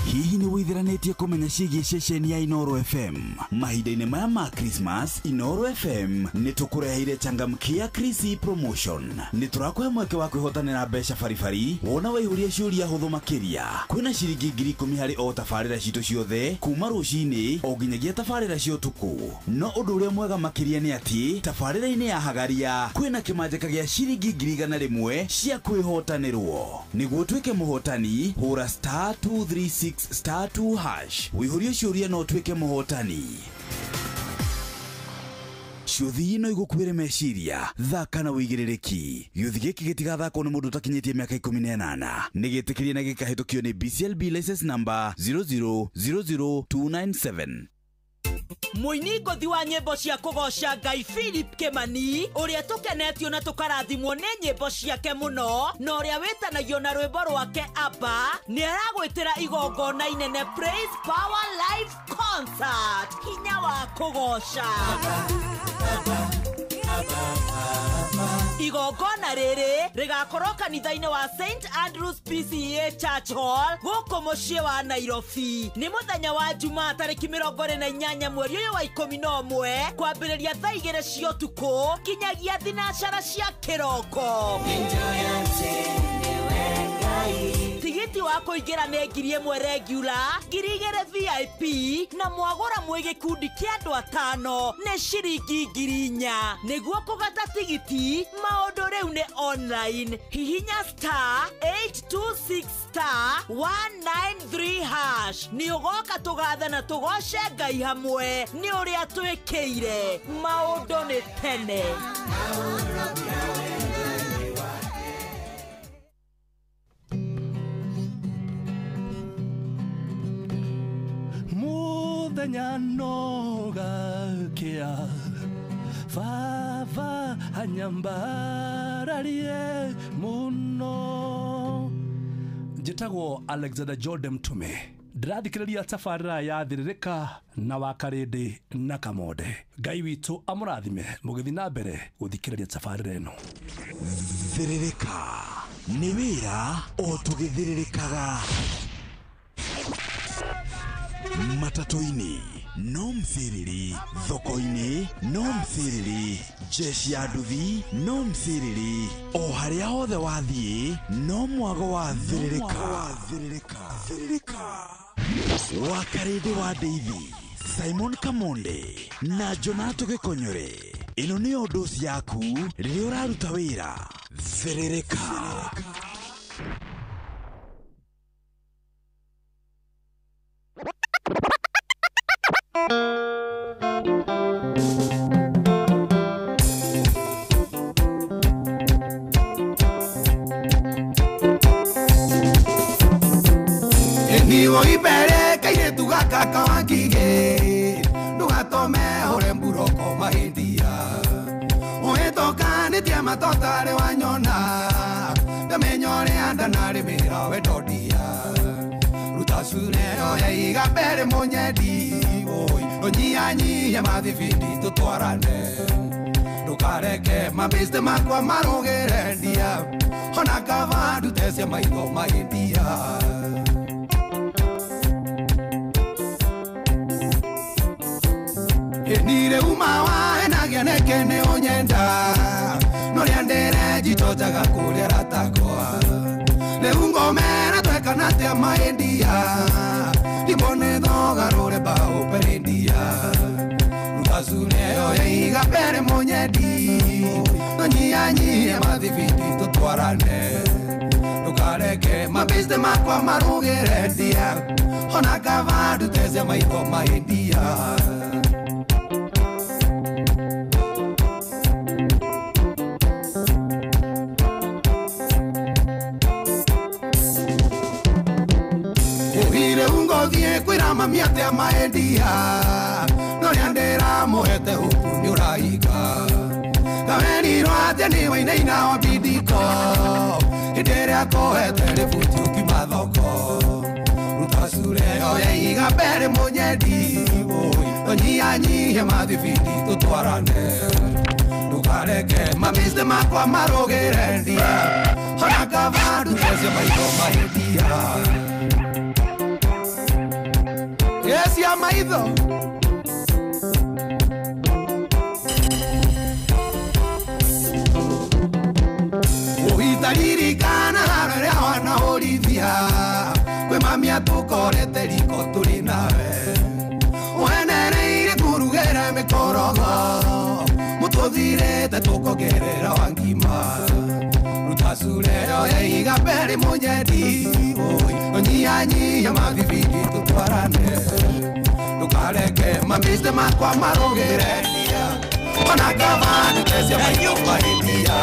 Hihi nĩ wĩithiranĩtie kũmenya ciĩgiĩ ceceni ya Inoro FM? Mahinda-inĩ maya ma Christmas, Inoro FM nĩ tũkũreheire changamkia Krisi promotion. Nĩ tũrakũhe mweke wa kwĩhotanĩra mbeca baribari wona waihũria ciũria hũthũ makĩria. Kwĩna ciringi 10,000 harĩ o tabarĩra citũ ciothe kuma rũcinĩ o nginyagia tabarĩra cia ũtukũ. No ũndũ ũrĩa mwega makĩria nĩ atĩ tabarĩra-inĩ ya Hagaria kwĩna kĩmanjĩka gĩa ciringi 100,000 cia kwĩhotanĩrwo. Nĩguo ũtuĩke mũhotani, hũra star 236 star 2 hash wĩihũrie ciũria no ũtuĩke mũhotani. Ciũthi ino igũkuĩre meciria, thaka na wĩigĩrĩrĩki. Gĩũthi gĩkĩ gĩtigathakwo nĩ mũndũ ũtakinyĩtie mĩaka 18. Nĩ gĩtĩkĩrie na gĩkahĩtũkio nĩ BCLB license number 0000297. Mũini ngũthi wa nyĩmbo cia kũgoca Ngai Philip Kĩmani ũrĩa tũkenetio na tũkarathimwo nĩ nyĩmbo ciake mũno na ũrĩa wĩtanagio na rwĩmbo rwake Abba nĩ aragwĩtĩra igongona inene Praise Power Live Concert hinya wa kũgoca. Igongona rĩrĩ rĩgakorwo kanitha-inĩ wa St Andrews PCA Church Hall gũkũ mũciĩ wa Nairobi. Nĩ mũthenya wa Jumaa tarĩki 28 mweri ũyũ wa 11 kwambĩrĩria thaa 2 cia ũtukũ kinyagia thinacara cia kĩroko. Tigiti wa kũingĩra nĩ 1,000 regular, 2,000 VIP na mwagũra mwĩ gĩkundi kĩa andũ 5 nĩ ciringi 4,000. Nĩguo kũgata tigiti maũndũ rĩu nĩ online. Hihinya star 826 star 193 hash. Nĩ ũgoka tũgathe na tũgoce Ngai hamwe nĩ ũrĩa twĩkĩire. Maũndũ nĩ tene. Muthenya no gakia baba anyambararie muno. Njĩtagwo Alexander Jordan Mtume, ndĩrathikĩrĩria tabarĩra ya Thĩrĩrĩka na Wakarĩndĩ na Kamonde. Ngai witũ amũrathime mũgĩthiĩ na mbere gũthikĩrĩria tabarĩra ĩno. Thĩrĩrĩka nĩ wĩra o tũgĩthĩrĩrĩkaga. Matatũ-inĩ no msiriri, thoko-inĩ no msiriri, jeshi ya nduthi no msiriri, o harĩa hothe wathiĩ no mwago wa thĩrĩrĩka. Wakarĩndĩ wa Ndeithi, Simon Kamonde na Jonato Gĩkonyore. Ĩno nĩyo ndoci yaku rĩrĩa ũraruta wĩra. Thĩrĩrĩka. Niwo ibere kairetu gaka kawangige ndugatome hore mburoko mahindia uhitokanĩtie matotarĩ wanyona ndamenya ũrĩa ndanarĩmĩra wendodia ruta cure oya iga mbere mũnyendi ũnyihanyihie mathibindi tũtwarane ndukareke mabĩste makwa marũgĩre ndia ona kaba ndute cia maitho mahindia. Nire umawa enagia neke nĩ ũnyenda noria ndĩre njitojaga kũrĩa ratakwa rĩu ngomera twekana atĩa mahindia ndimone thogarũre mbaũ perendia ruta cure ĩyo yaiga mbere mũnyendi tũnyihanyihie mathibindi tũtwarane ndukareke mabĩste makwa marũgĩre ndia ona kaba ndute cia maitho mahindia. Kwĩra mami atĩa maendia noria ndĩramũhete huku nĩ ũrahinga kawerirwo atĩa nĩ wainaina wa bindiko hĩndĩ ĩrĩa kũhete rĩbuti ũkiuma thoko ruta cure ĩyo yaiga mbere mũnyendi tũnyihanyihie mathibindi tũtwarane ndukareke mabĩste makwa marũgĩre ndia ona kaba ndute cia maitho mahindia. Yes, ya maitho. Ũhitaririkana harĩa wanahũrithia kwĩ mami atũkorete riko tũrĩ nawe wenereire kũrugĩra mĩkorogo mũtũthirĩte tũkongerera wa ngima ruta cure ĩyo yaiga mbere mũnyendi ũnyihanyihie mathibindi tũtwarane ndukareke mabĩste makwa marũgĩre ndia ona kaba ndute cia maitho mahindia.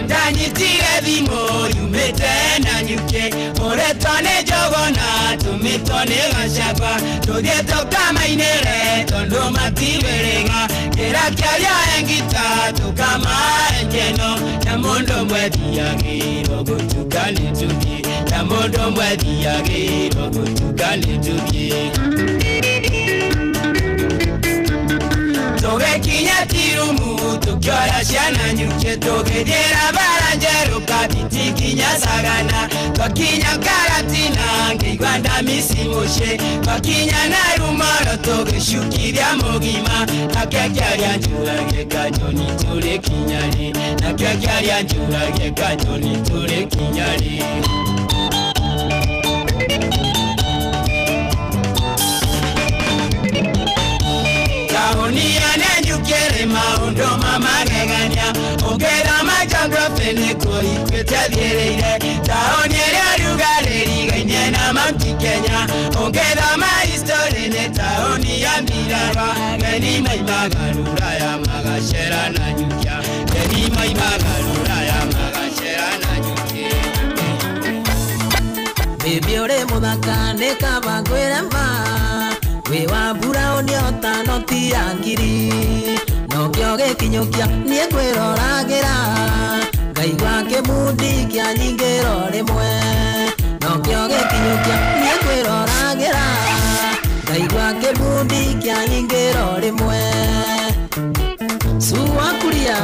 Ndanyitire thimũ yumĩte na nyuke ũretwo nĩ njogona tũmĩtwo nĩ gacaba tũthiĩ tũkamainĩre tondũ matiwĩrĩga kĩra kĩaria engita tũkamae nkeno na mũndũ mwethiagĩrwo gũtuka nĩ tũthiĩ na Mũndũ mwethiagĩrwo gũtuka nĩ tũthiĩ. Tũgĩkinya Tirumu tũkĩoya ciana nyuke tũgĩthiĩra bara njerũ Kabiti nginya Sagana. Twakinya Karatina ngĩigua ndamisi mũciĩ. Twakinya Narumoro tũgĩcukithia mũgima. Nake kĩaria njũrage kanyoni tũrĩkinya rĩ. Nake kĩaria njũrage kanyoni tũrĩkinya rĩ. Taũni ya Nanyuki maũndũ ma magegania. Ũngĩthoma geography nĩkuo ikuĩte thiĩrĩire. Taũni ĩrĩa rugarĩ ĩrigainie na Mount Kenya. Ũngĩthoma history nĩ taũni ya mbirarwa. Ageni maimaga rũraya magacera Nanyukia. Ageni maimaga rũraya magacera Nanyuki. Baby ũrĩ mũthaka nĩ kaba ngwĩre ma. Wĩ wa mburaũni ota noti ya ngiri. Nokĩo gĩkinyũkia niĩ ngwĩroragĩra. Ngaigua kĩmundi kĩa nyingĩro rĩmwe. Nokĩo gĩkinyũkia niĩ ngwĩroragĩra. Ngaigua kĩmundi kĩa nyingĩro rĩmwe. Cuwa kuria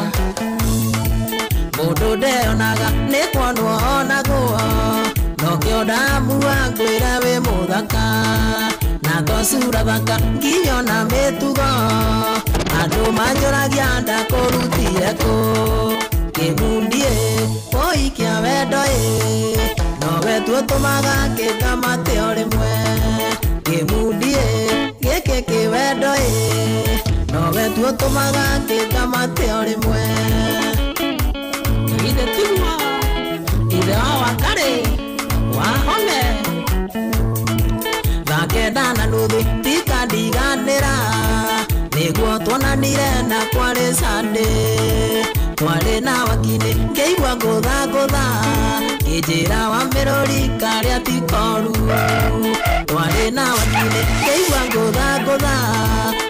mũndũ ndeonaga nĩ kuonwo onagwo. Nokĩo ndamua ngwĩre wĩ mũthaka. Na to cura thaka nginya ona mĩtugo. Andũ manjũragia ndakũrutire kũ. Kĩmundi ĩ woi kĩa wendo ĩ. Nowe tu ũtũmaga kĩngamate o rĩmwe. Kĩmundi ĩ gĩkĩ kĩ wendo ĩ. Nowe tu ũtũmaga kĩngamate o rĩmwe. Ithe tiguo ithe wa Wakarĩ wahome. Thaa kenda na nuthu tikandiganĩra. Nĩguo tuonanire na kwarĩ Sunday. Twarĩ na wakinĩ ngĩigua ngũthangũtha. Ngĩnjĩra wa mĩrũri karĩa ti koru. Twarĩ na wakinĩ ngĩigua ngũthangũtha.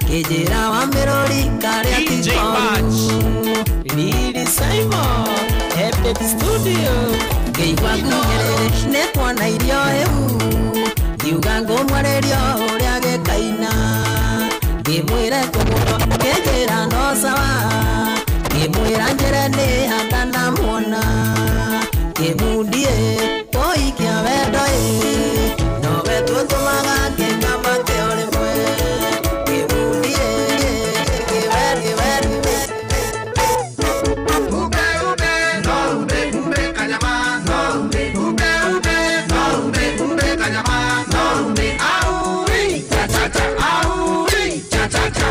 Ngĩnjĩra wa mĩrũri karĩa ti koru. Lili Simon Epic Studio. Ngĩigua ngunyĩrĩrĩ nĩ kuona irio hĩu. Ngiuga ngũmwarĩrio ũrĩa gĩkaina. Ngĩmwĩre kũgũrwo ngĩnjĩra no sawa. Ngĩmwĩra njĩre nĩ handanamuona. Kĩmundi ĩ woi kĩa wendo ĩ. Nowe tu ũtũmaga kĩngamate o rĩmwe. Kĩmundi ĩ kĩwendo wendo. Umbe umbe no umbe umbe kanyama no umbe umbe umbe no umbe umbe kanyama no umbe au cha cha cha au cha cha cha. Cha cha cha.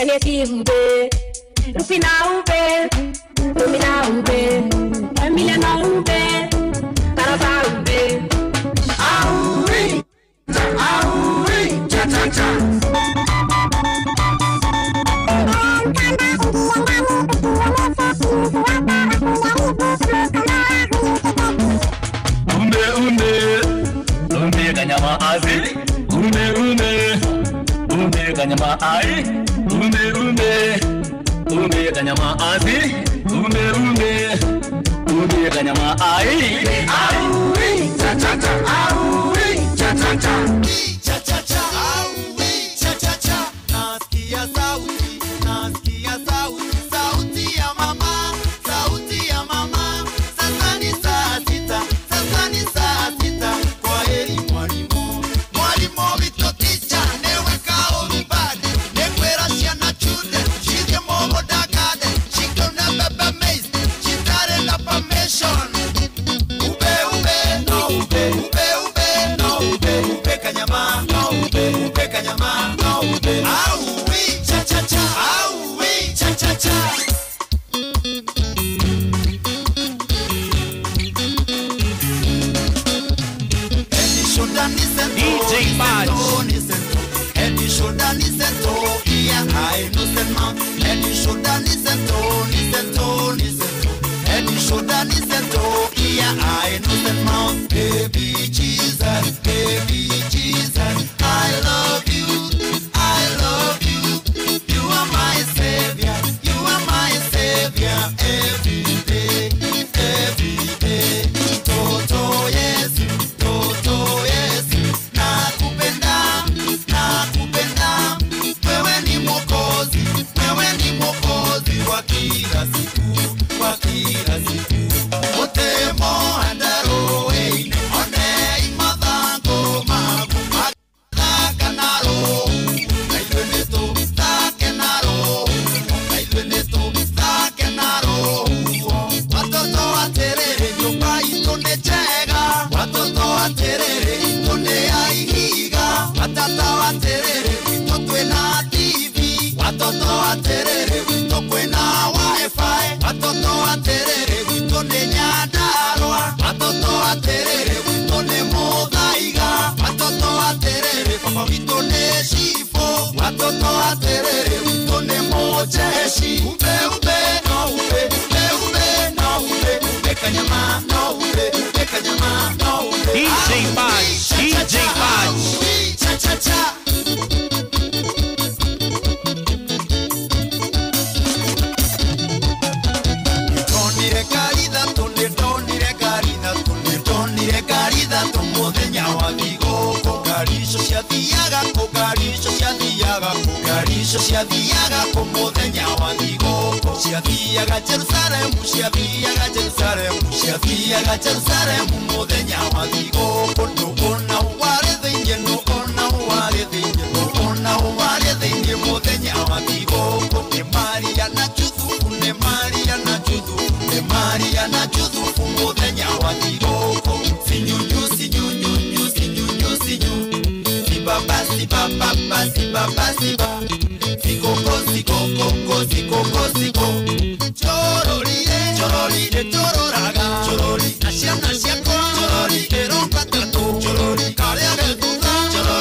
Ube, Rufina ube, Lumina ube, Emiliana ube, Taraba ube. Aui, aui, cha cha cha. Umbe umbe, umbe kanyama azi. Umbe umbe, umbe kanyama ai. Umbe umbe, umbe kanyama azi. Umbe umbe, umbe kanyama ai. Aui, cha cha cha, aui, cha cha cha. Cha cha cha, aui, cha cha cha. Nasikia sauti, nasikia sauti, sauti ya mama, sauti ya mama. Sasa ni saa sita, sasa ni saa sita. Kwa heri mwalimu, mwalimu wito ticha, neweka orubade, nekwera siana chune, shike mogo dagade, shike na baba maize, shitare na permission. Ube ube, no ube, ube ube, no ube, ube kanyama, no ube, ube kanyama, no ube. Aui, cha cha cha, aui, cha cha cha. DJ Badge. Baby Jesus, baby Jesus, I love you, I love you. You are my savior, you are my savior every day, every day. Toto Yesu, Toto Yesu, nakupenda, nakupenda. Wewe ni Mwokozi, wewe ni Mwokozi wa kila siku, wa kila siku. Otemo andaro eine, one imathango maku mathakanaro. Naitwe nĩtũ thakenaro, naitwe nĩtũ thakenaro. Watoto atĩrĩrĩ nyũmba itũ nĩ njega, watoto atĩrĩrĩ itũ nĩ ya ihiga, watata atĩrĩrĩ gwitũ twĩna TV, watoto atĩrĩrĩ gwitũ kwĩna WiFi, watoto atĩrĩrĩ gwitũ nĩ Nyandarũa, watoto atĩrĩrĩ gwitũ nĩ Mũthaiga, watoto atĩrĩrĩ baba witũ nĩ cibũ, watoto atĩrĩrĩ gwitũ nĩ mũjeshi. Ube ube no ube, ube ube no ube, ube kanyama no ube, ube kanyama no ube. DJ Badge, DJ Badge. Cha cha cha. Nĩndonire ngari ithatũ, nĩndonire ngari ithatũ, nĩndonire ngari ithatũ mũthenya wa thigũkũ. Ngari icio ciathiaga kũ, ngari icio ciathiaga kũ, ngari icio ciathiaga kũ mũthenya wa thigũkũ. Ciathiaga Jerusalemu, ciathiaga Jerusalemu, ciathiaga Jerusalemu mũthenya wa thigũkũ. Nũ ona warĩ thĩinĩ, nũ ona warĩ thĩinĩ, nũ ona warĩ thĩinĩ mũthenya wa thigũkũ. Nĩ Maria na Juthufu, nĩ Maria na Juthufu, nĩ Maria na Juthufu mũthenya wa thigũkũ. Sinyunyu, sinyunyunyu, sinyunyu, sinyu. Sibaba, sibababa, sibaba, siba. Sikoko, sikokoko, sikoko, siko. Chororire, chororire, chororaga. Chorori, na ciana ciakwa. Chorori, ĩroka tatũ. Chorori, karĩa ge thutha. Chorori,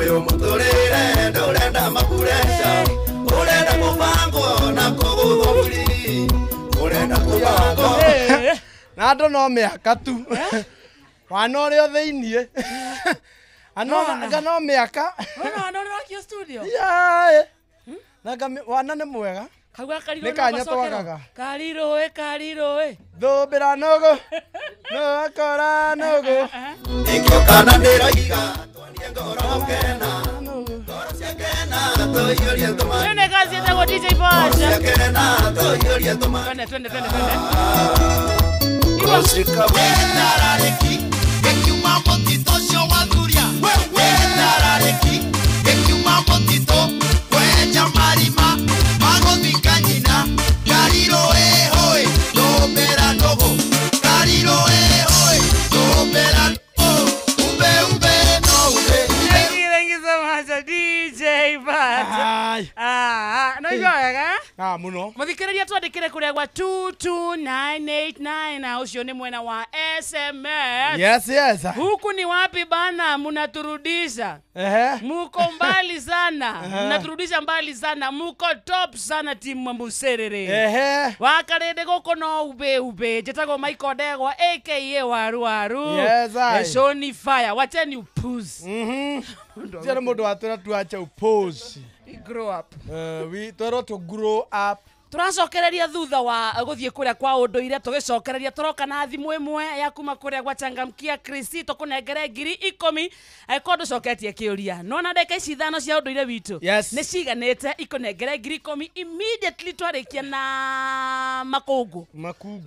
Uyu muturire ndurenda mapuresha urenda mubango na kuguthwo free urenda kubango na andu no miaka tu wana uria thiini anga no miaka wana uria wakio studio yeah na wana ni mwega kauga karirwo nä kanya twagaga karirwo karirwo thumbira nugu nukora nugu ikio kana ndiroiga twanie ngoro gukena ngoro ciakena tuiyurie tuma twende kazi etagwo DJ Bash ciakena tuiyurie tuma twende twende twende twende Wetarareki gekiuma mutito cio wathuria wetarareki gekiuma mutito kwenja marima maguthika nyina karirwo ĩhũĩ ndũmbĩra nũgũ karirwo ĩhũĩ ndũmbĩra nũgũ umbe umbe no umbe. Thank you so much DJ Bash. Ah, no igua wega? Ah, muno. Muthikiriria twandikire kuria gwa 22989 na ucio ni mwena wa SMS. Yes, yes. Huku ni wapi bana mnaturudisha? Ehe. Muko mbali sana. Mnaturudisha mbali sana. Muko top sana timu Mbuserere. Ehe. Wakarende guku no ube ube. Njitagwo Michael Ndegwa aka Waru Waru. Yes, I. Shoni fire. Wacheni upuzi. Mhm. Jero mundu watwira tuache upuzi. We grow up. We twero to grow up. Turacokereria thutha wa guthie kuria kwa unduire tugicokereria turoka na thimu imwe ya kuma kuria gwa changamkia Chrissy tukunengere 10,000 angĩkorwo nducoketie kiuria no na ndagĩka ici ithano cia unduire witu yes. Ni ciganite ikunengere 10,000 immediately twarikia na makungu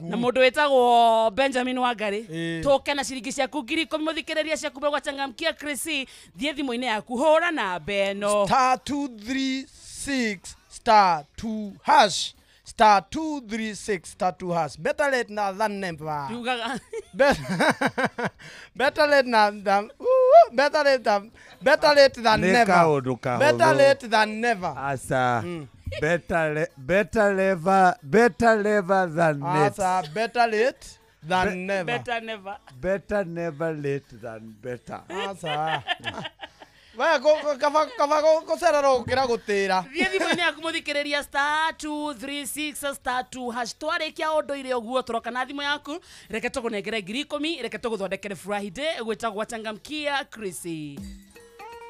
na mundu witagwo Benjamin Wangari tuke na ciringi ciaku 10,000 muthikiriria ciaku gwa changamkia Chrissy thie thimu-inĩ yaku hura namba ĩno star 236 star 2 hash star 236 star 2 hash. Better late now than never. Better late now than better late than better late than never. Better late than never. Asa. Better better better never than late. Asa better late than never. Better never. Better never late than better. Asa. Wa go kava kava go cerero gukira gutira thie thimu-inĩ yaku muthikiriria star 236 star 2 hash twarikia unduire uguo turoka na thimu yaku reke tukunengere 10,000 reke tuguthondekere Friday gwitagwo changamkia Chrissy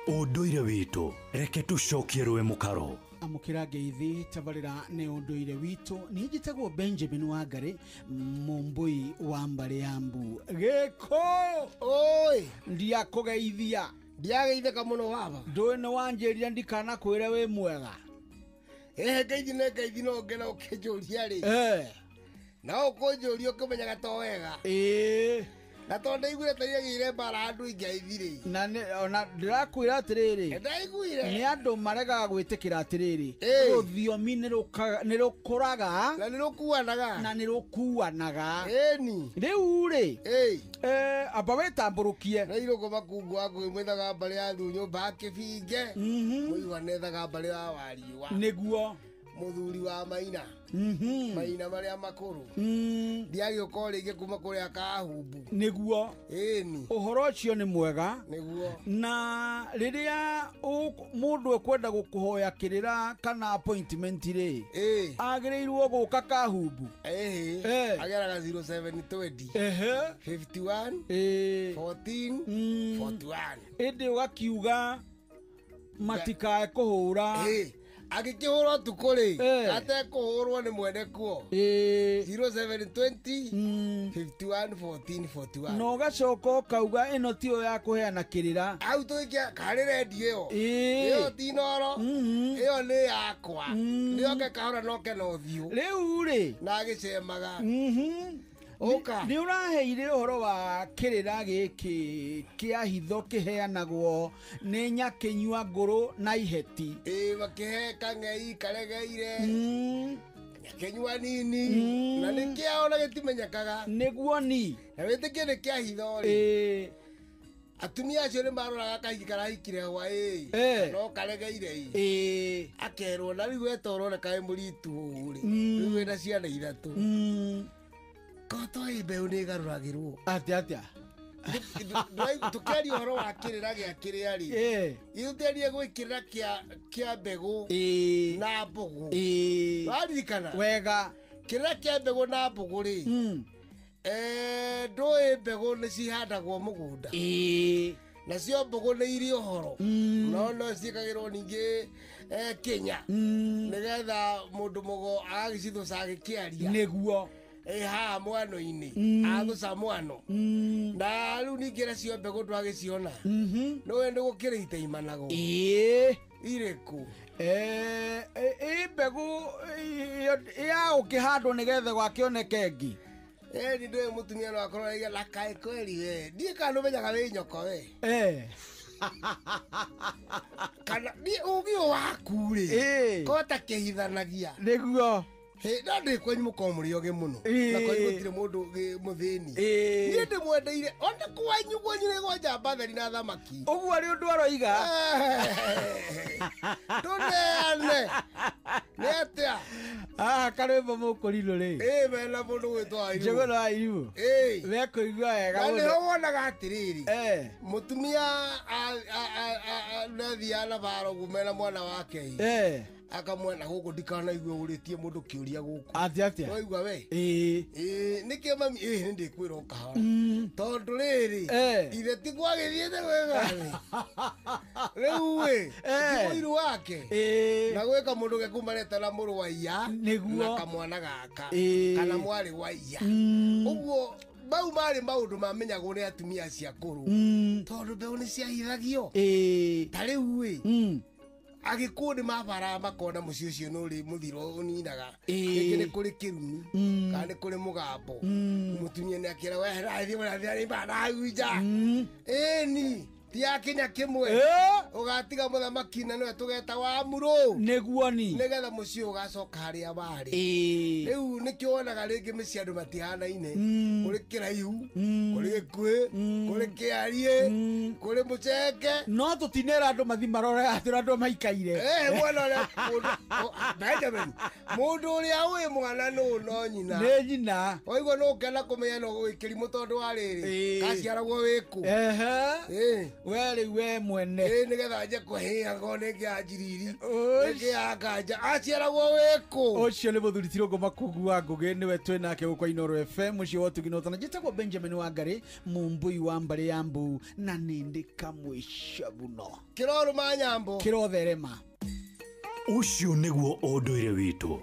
unduire witu reke tucokie rwe mukaro amukira ngeithi tabarira ni unduire witu ni njitagwo Benjamin Wangari mumbui wa mbari ya mbu giko oi ndiakugeithia ndiageitheka muno baba ndũĩ nĩ wanjĩrire ndikana kwĩre wĩ mwega ĩhĩ ngeithi nĩ ngeithi no ngena ũkĩnjũria rĩ na ũkũnjũria ũkĩmenyaga to wega ĩĩ na tondũ ndaiguire ta iragĩire mbara andũ ingeithi rĩ na ona ndĩrakwĩra atĩrĩrĩ ndaiguire nĩ andũ maregaga gwĩtĩkĩra atĩrĩrĩ rũthiomi nĩ rũkũraga na nĩ rũkuanaga na nĩ rũkuanaga ĩni rĩu rĩ amba wĩtambũrũkie na irũkũ makungu waku mwethaga mbarĩ ya thu nyũmba ya kĩbinge mũigua nethaga mbarĩ ya wariũa nĩguo muthuri wa maina maina maria makuru ndiagĩũka o rĩngĩ kuma kũrĩa kahumbu nĩguo ĩni ũhoro ũcio nĩ mwega nĩguo na rĩrĩa mũndũ ekwenda gũkũhoya kĩrĩra kana appointment rĩ agĩrĩirwo gũka kahumbu ĩhĩ ageraga 0720 51 14 41 ĩndĩ ũgakiuga matikae kũhũra agĩkĩhũrwo tukũ rĩ atekũhũrwo nĩ mwene kuo 0720 51 14 41 na ũgacoka ũkauga ĩno tiyo ya kũheana kĩrĩra hau tũikia karĩ rendi ĩyo ĩyo ti noro ĩyo nĩ yakwa nĩoke kahora noke na ũthiũ rĩu rĩ na agĩcemaga Oka. Nĩ ũraheire ũhoro wa kĩrĩra gĩkĩ kĩa hitho kĩheanagwo nĩ nyakĩnyua ngũrũ na iheti ĩĩ makĩhe kang'ei karegeire nyakĩnyua nini na nĩ kĩao na gĩtimenyekaga nĩguo ni na wĩtĩkie nĩ kĩa hitho rĩ atumia acio nĩ maroraga kahiki karahikire hwaĩ no karegeire ĩ akerwo na rĩu weta ũroneka wĩ mũritu ũũ rĩ rĩu wĩna ciana ithatũ koto ĩ mbeũ nĩ ĩgarũragĩrwo atĩa atĩa Tũkĩaria ũhoro wa kĩrĩra gĩa kĩrĩa rĩ, ithuĩ tũtiarie gwĩ kĩrĩra kĩa mbegũ na mbũgũ. Waririkana wega kĩrĩra kĩa mbegũ na mbũgũ rĩ, ndũĩ mbegũ nĩ cihandagwo mũgũnda, nacio mbũgũ nĩ irĩ ũhoro, no ciĩkagĩrwo ningĩ kĩnya nĩgetha mũndũ mũgo agagĩcithũca agĩkĩaria. Nĩguo. Haha mwano-inĩ athũca mwano, na rĩu ningĩ nacio mbegũ ndwagĩciona, nĩwe nĩ gũkĩrĩ itaimanagwo irĩkũ? Ĩ mbegũ ya ũkĩhandwo nĩgetha gwakĩoneke ĩngĩ. Ni ndũĩ mũtumia no akorwo aiga na kaĩ kweri we, ndiĩ kana ũmenyaga wĩ nyoko we, kana niĩ ũgĩ ũyũ waku rĩ kota kĩhithanagia. Nĩguo. No ndĩ kwanyu mũkorwo mũrĩ ogĩ mũno, na kwanyu gũtirĩ mũndũ mũthĩni. Niĩ ndĩmwendeire ona kwanyu nĩ gwa njamba theri na thamaki. Ũguo arĩ ũndũ aroiga. Tũneane nĩ atĩa? Haha karwĩmbo mũkũrinũ rĩ, mena mũndũ gwĩtwo Airimũ. Njũgũna wa Irimũ. Mekũigua wega Na mũno. nĩho wonaga atĩrĩrĩ, mũtumia nĩathiaga na bara ũguo mena mwana wake, akamwena gũkũ ndikanaigue ũrĩtie mũndũ kĩũria gũkũ. Atĩa atĩa? Waigua we? Nĩkĩo mami, nĩ ndĩkwĩra o kahora. Tondũ rĩrĩ, ithe ti gwagĩthiĩte wega rĩ. Rĩu ĩ, ti mũiru wake. Na gwĩka mũndũ gekumarete na mũrũ wa iya, na kamwana gaka, kana mwarĩ wa iya. Ũguo mau marĩ maũndũ mamenyagwo nĩ atumia acio akũrũ, tondũ mbeũ nĩ ciahithagio. Ta rĩu ĩ, agĩkũyũ nĩ mabaraga makona mũciĩ ũcio nĩ ũrĩ mũthiro ũninaga, rĩngĩ nĩ kũrĩ kĩrumi kana nĩ kũrĩ mũgambo, mũtumia nĩ akĩra we rathiĩ mũrathiĩ nja, ĩni ti akinya kĩmwe, ũgatiga mũthamaki na nĩwe tũgeta wa murũ. Nĩguo ni. Nĩgetha mũciĩ ũgacoka harĩa warĩ. Rĩu nĩkĩo wonaga rĩngĩ mĩciĩ andũ matihanaine, kũrĩ kĩraihu, kũrĩ gĩkuhĩ, kũrĩ kĩariĩ, kũrĩ mũceke. No tũtinera andũ mathi marore atĩ ũrĩa andũ maikaire. Mwana ũrĩa Benjamin, mũndũ ũrĩa ũĩ mwana nũ no nyina. Nĩ nyina. Waigua nũ ũkena kũmenya no wĩ kĩrimũ tondũ wa rĩrĩ, kaciaragwo wĩkũ. We rĩu we mwene. Nĩgetha nje kũhĩa ngo nĩ ya njiriri, nĩ ya nganja, aciaragwo wĩkũ. Ũcio nĩ mũthuri Tirũngũ Makungu wa Ngũgĩ, nĩwe twĩ nake gũkũ Inooro FM mũciĩ wa ũtugi na ũtana. Njĩtagwo Benjamin Wangari, mũmbũi wa mbarĩ ya mbu, na nĩ ndĩ kamũico mũno. Kĩrorũma nyambo. Kĩrotherema. Ũcio nĩguo ũndũire witũ.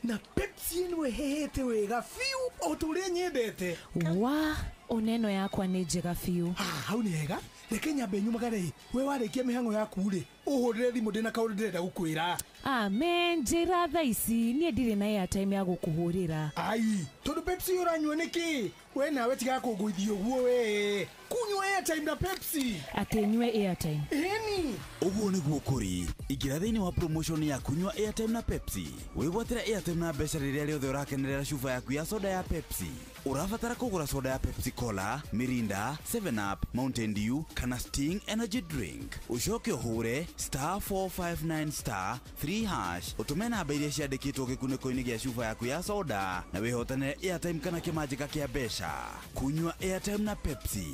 Na Pepsi ĩno ĩhĩhĩte wega biũ o ta ũrĩa nyendete. Wa oneno yakwa nĩ njega biũ. Hau nĩ hega. Reke nyambe nyumagare. We warĩkia mĩhang'o yaku rĩ, ũhũrĩre thimũ ndĩna kaũndũ ndĩrenda gũkwĩra. Amen, njĩra thaa ici niĩ ndirĩ na airtime ya gũkũhũrĩra. Ai, tondũ Pepsi ũranyua nĩkĩ? We nawe tiga kũngũithia ũguo we. Kunyua airtime na Pepsi. Atĩ nyue airtime. Ĩni. Ũguo nĩguo kũrĩ. Ingĩra thĩinĩ wa promotion ya kunyua airtime na Pepsi. Wĩgwatĩre airtime na mbeca rĩrĩa rĩothe ũrakenerera cuba yaku ya soda ya Pepsi. Ũrabatara kũgũra soda ya Pepsi Cola, Mirinda, 7 Up, Mountain Dew kana Sting Energy Drink. Ũcoke ũhũre *459*3# ũtũme namba iria ciandĩkĩtwo gĩkunĩko-inĩ gĩa cuba yaku ya soda na wĩhotanĩre airtime kana kĩmanjĩka kĩa mbeca. Kunyua airtime na Pepsi.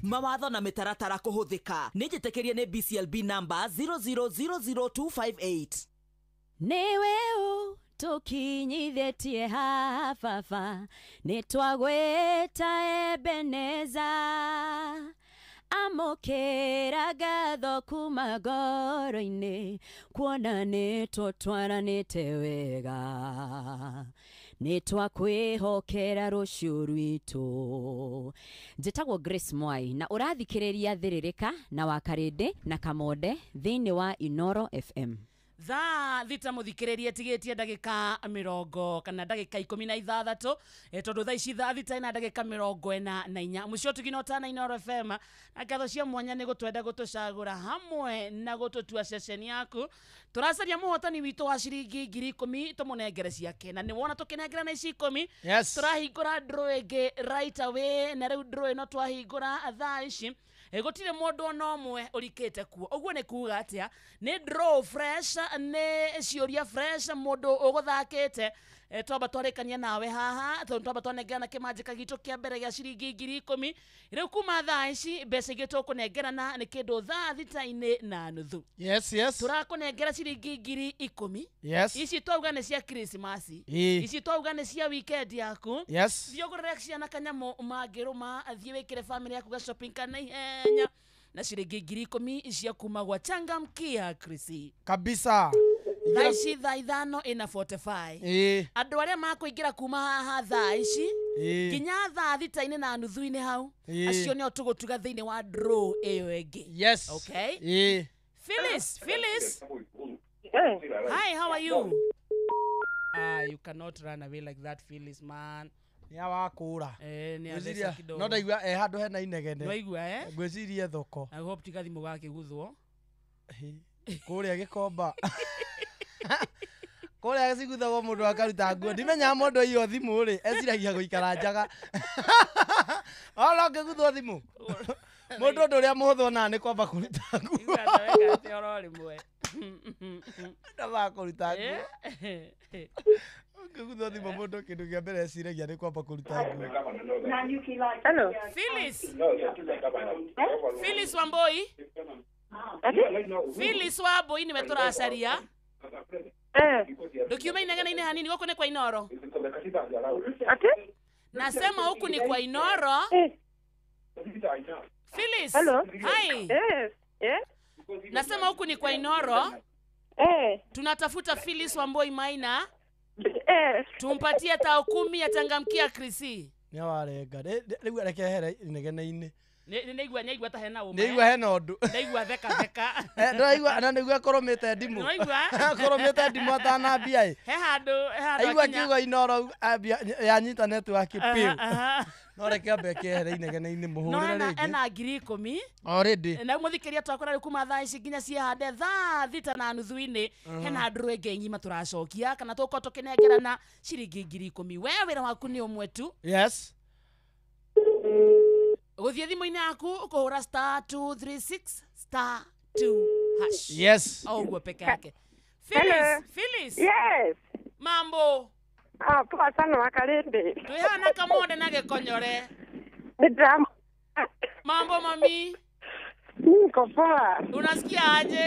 Mawatho na mĩtaratara kũhũthĩka nĩ njĩtĩkĩrie nĩ BCLB number 0000258. Nĩwe ũtũkinyithĩtie haha baba, nĩtwagwĩta Ebeneza. Amũkĩra ngatho kuma ngoro-inĩ, kuona nĩtũtwaranĩte wega, nĩtwakwĩhokera rũciũ rwitũ. Njĩtagwo Grace Mwai na ũrathikĩrĩria Thĩrĩrĩka na Wakarĩndĩ na Kamonde thĩinĩ wa Inooro FM. Thaa thita mũthikĩrĩrie tigĩtie ndagĩka mĩrongo kana ndagĩka 16, tondũ thaa ici thaa thita ina ndagĩka 44. Mũciĩ ũtugi na ũtana Inooro FM na ngatho cia mwanya nĩ gũtwenda gũtũcagũra hamwe na gũtũtua ceceni yaku. Tũracaria mũhotani witũ wa ciringi 10,000 tũmũnengere ciake, na nĩwona tũkĩnengera na ici 10. Tũrahingũra draw ĩngĩ right away, na rĩu draw ĩno twahingũra thaa ici gũtirĩ mũndũ ona ũmwe ũrikĩte kuo. Ũguo nĩ kuga atĩa? Nĩ draw fresh Nĩ ciũria fresh mũndũ ũgũthakĩte. Twamba twarĩkania nawe haha tondũ twamba twanengerana kĩmanjĩka gitũ kĩa mbere gĩa ciringi 10,000. Rĩu kuma thaa ici mbeca ingĩ tũkũnengerana nĩ kĩndũ 6:30. Yes, yes. Tũrakũnengera ciringi 10,000. Yes. Ici twauga nĩ cia Krismasi. Ĩĩ. Ici twauga nĩ cia weekend yaku. Yes. Thiĩ ũgũrĩre ciana kanyamũ mangĩrũma, thiĩ wĩkĩre family yaku ga shopping kana ihenya na ciringi 10,000 cia kuma gwa Changamkia Krisi. Kabisa. Thaa ici thaa 5:45. Ĩĩ. Andũ arĩa makũingĩra kuma haha thaa ici Ĩĩ. nginya 6:30 hau Ĩĩ. acio nĩo tũgũtuga thĩinĩ wa draw ĩyo ĩngĩ. Yes. Okay. Ĩĩ. Phyllis, Phyllis. Hi, how are you? Ah, you cannot run away like that, Phyllis, man. Nĩ awakũra. Nĩ Ngwĩciria- atheca kidogo. No ndaigua handũ hena inegene. Nĩwaigua, eh? Ngwĩciria thoko. I hope tiga thimũ gakĩguthwo. Kũrĩa Gĩkomba. Kũrĩa ciguthagwo mũndũ akaruta nguo. Ndimenyaga mũndũ aiywo thimũ rĩ, eciragia gũikara njaga. Ona ũngĩguthwo thimũ. Mũndũ ũndũ ũrĩa mũhũthũ onaga nĩ kwamba kũruta nguo. Igua atĩ oro rĩmwe. Ndambaga kũruta nguo. Ũngĩguthwo thimũ mũndũ kĩndũ kĩa mbere eciragia nĩ kwamba kũruta nguo. Hello. Phyllis. Phyllis Wamboi. Phyllis Wamboi nĩwe tũracaria. Ndũkiuma inegene-inĩ hanini gũkũ nĩ kwa Inoro. Nasema huku ni kwa Inoro. Phyllis. Hello. Hi. Yes. Yes. Nasema huku ni kwa Inoro. Tunatafuta Phyllis Wamboi Maina. Tumpatie tao 10 ya Changamkia Krisi. Nĩ awarenga. Rĩu reke ehere inegene-inĩ. Nĩigua nĩigua ta hena ũma. Nĩigua hena ũndũ. Ndaigua theka theka. Ndĩraigua na nĩguo akũrũmĩte ndimũ. Nĩwaigua? Akũrũmĩte ndimũ atanambia ĩ. He handũ Aigua akinya. kiugo Inoro ambia yanyita network piũ. Aha. No reke ambe ekehere inegene-inĩ No mũhũrĩre ena rĩngĩ. ena 10,000. Already. Na mũthikĩria twakora rĩu kuma thaa ici nginya ciĩhande 6:30 hena ndũrũ ĩngĩ ng'ima tũracokia kana tũkorwo tũkĩnengerana ciringi 10,000. We wĩra waku nĩ ũmwe tu. Yes. Gũthiĩ thimũ-inĩ yaku ũkũhũra *236 *2#. Yes. O ũguo peke yake. Phyllis, Phyllis. Yes. Mambo. Ah, poa sana Wakarindi. Twĩhana Kamonde na Gĩkonyore. Nĩ drama. Mambo mami. Niko poa. Unasikia aje?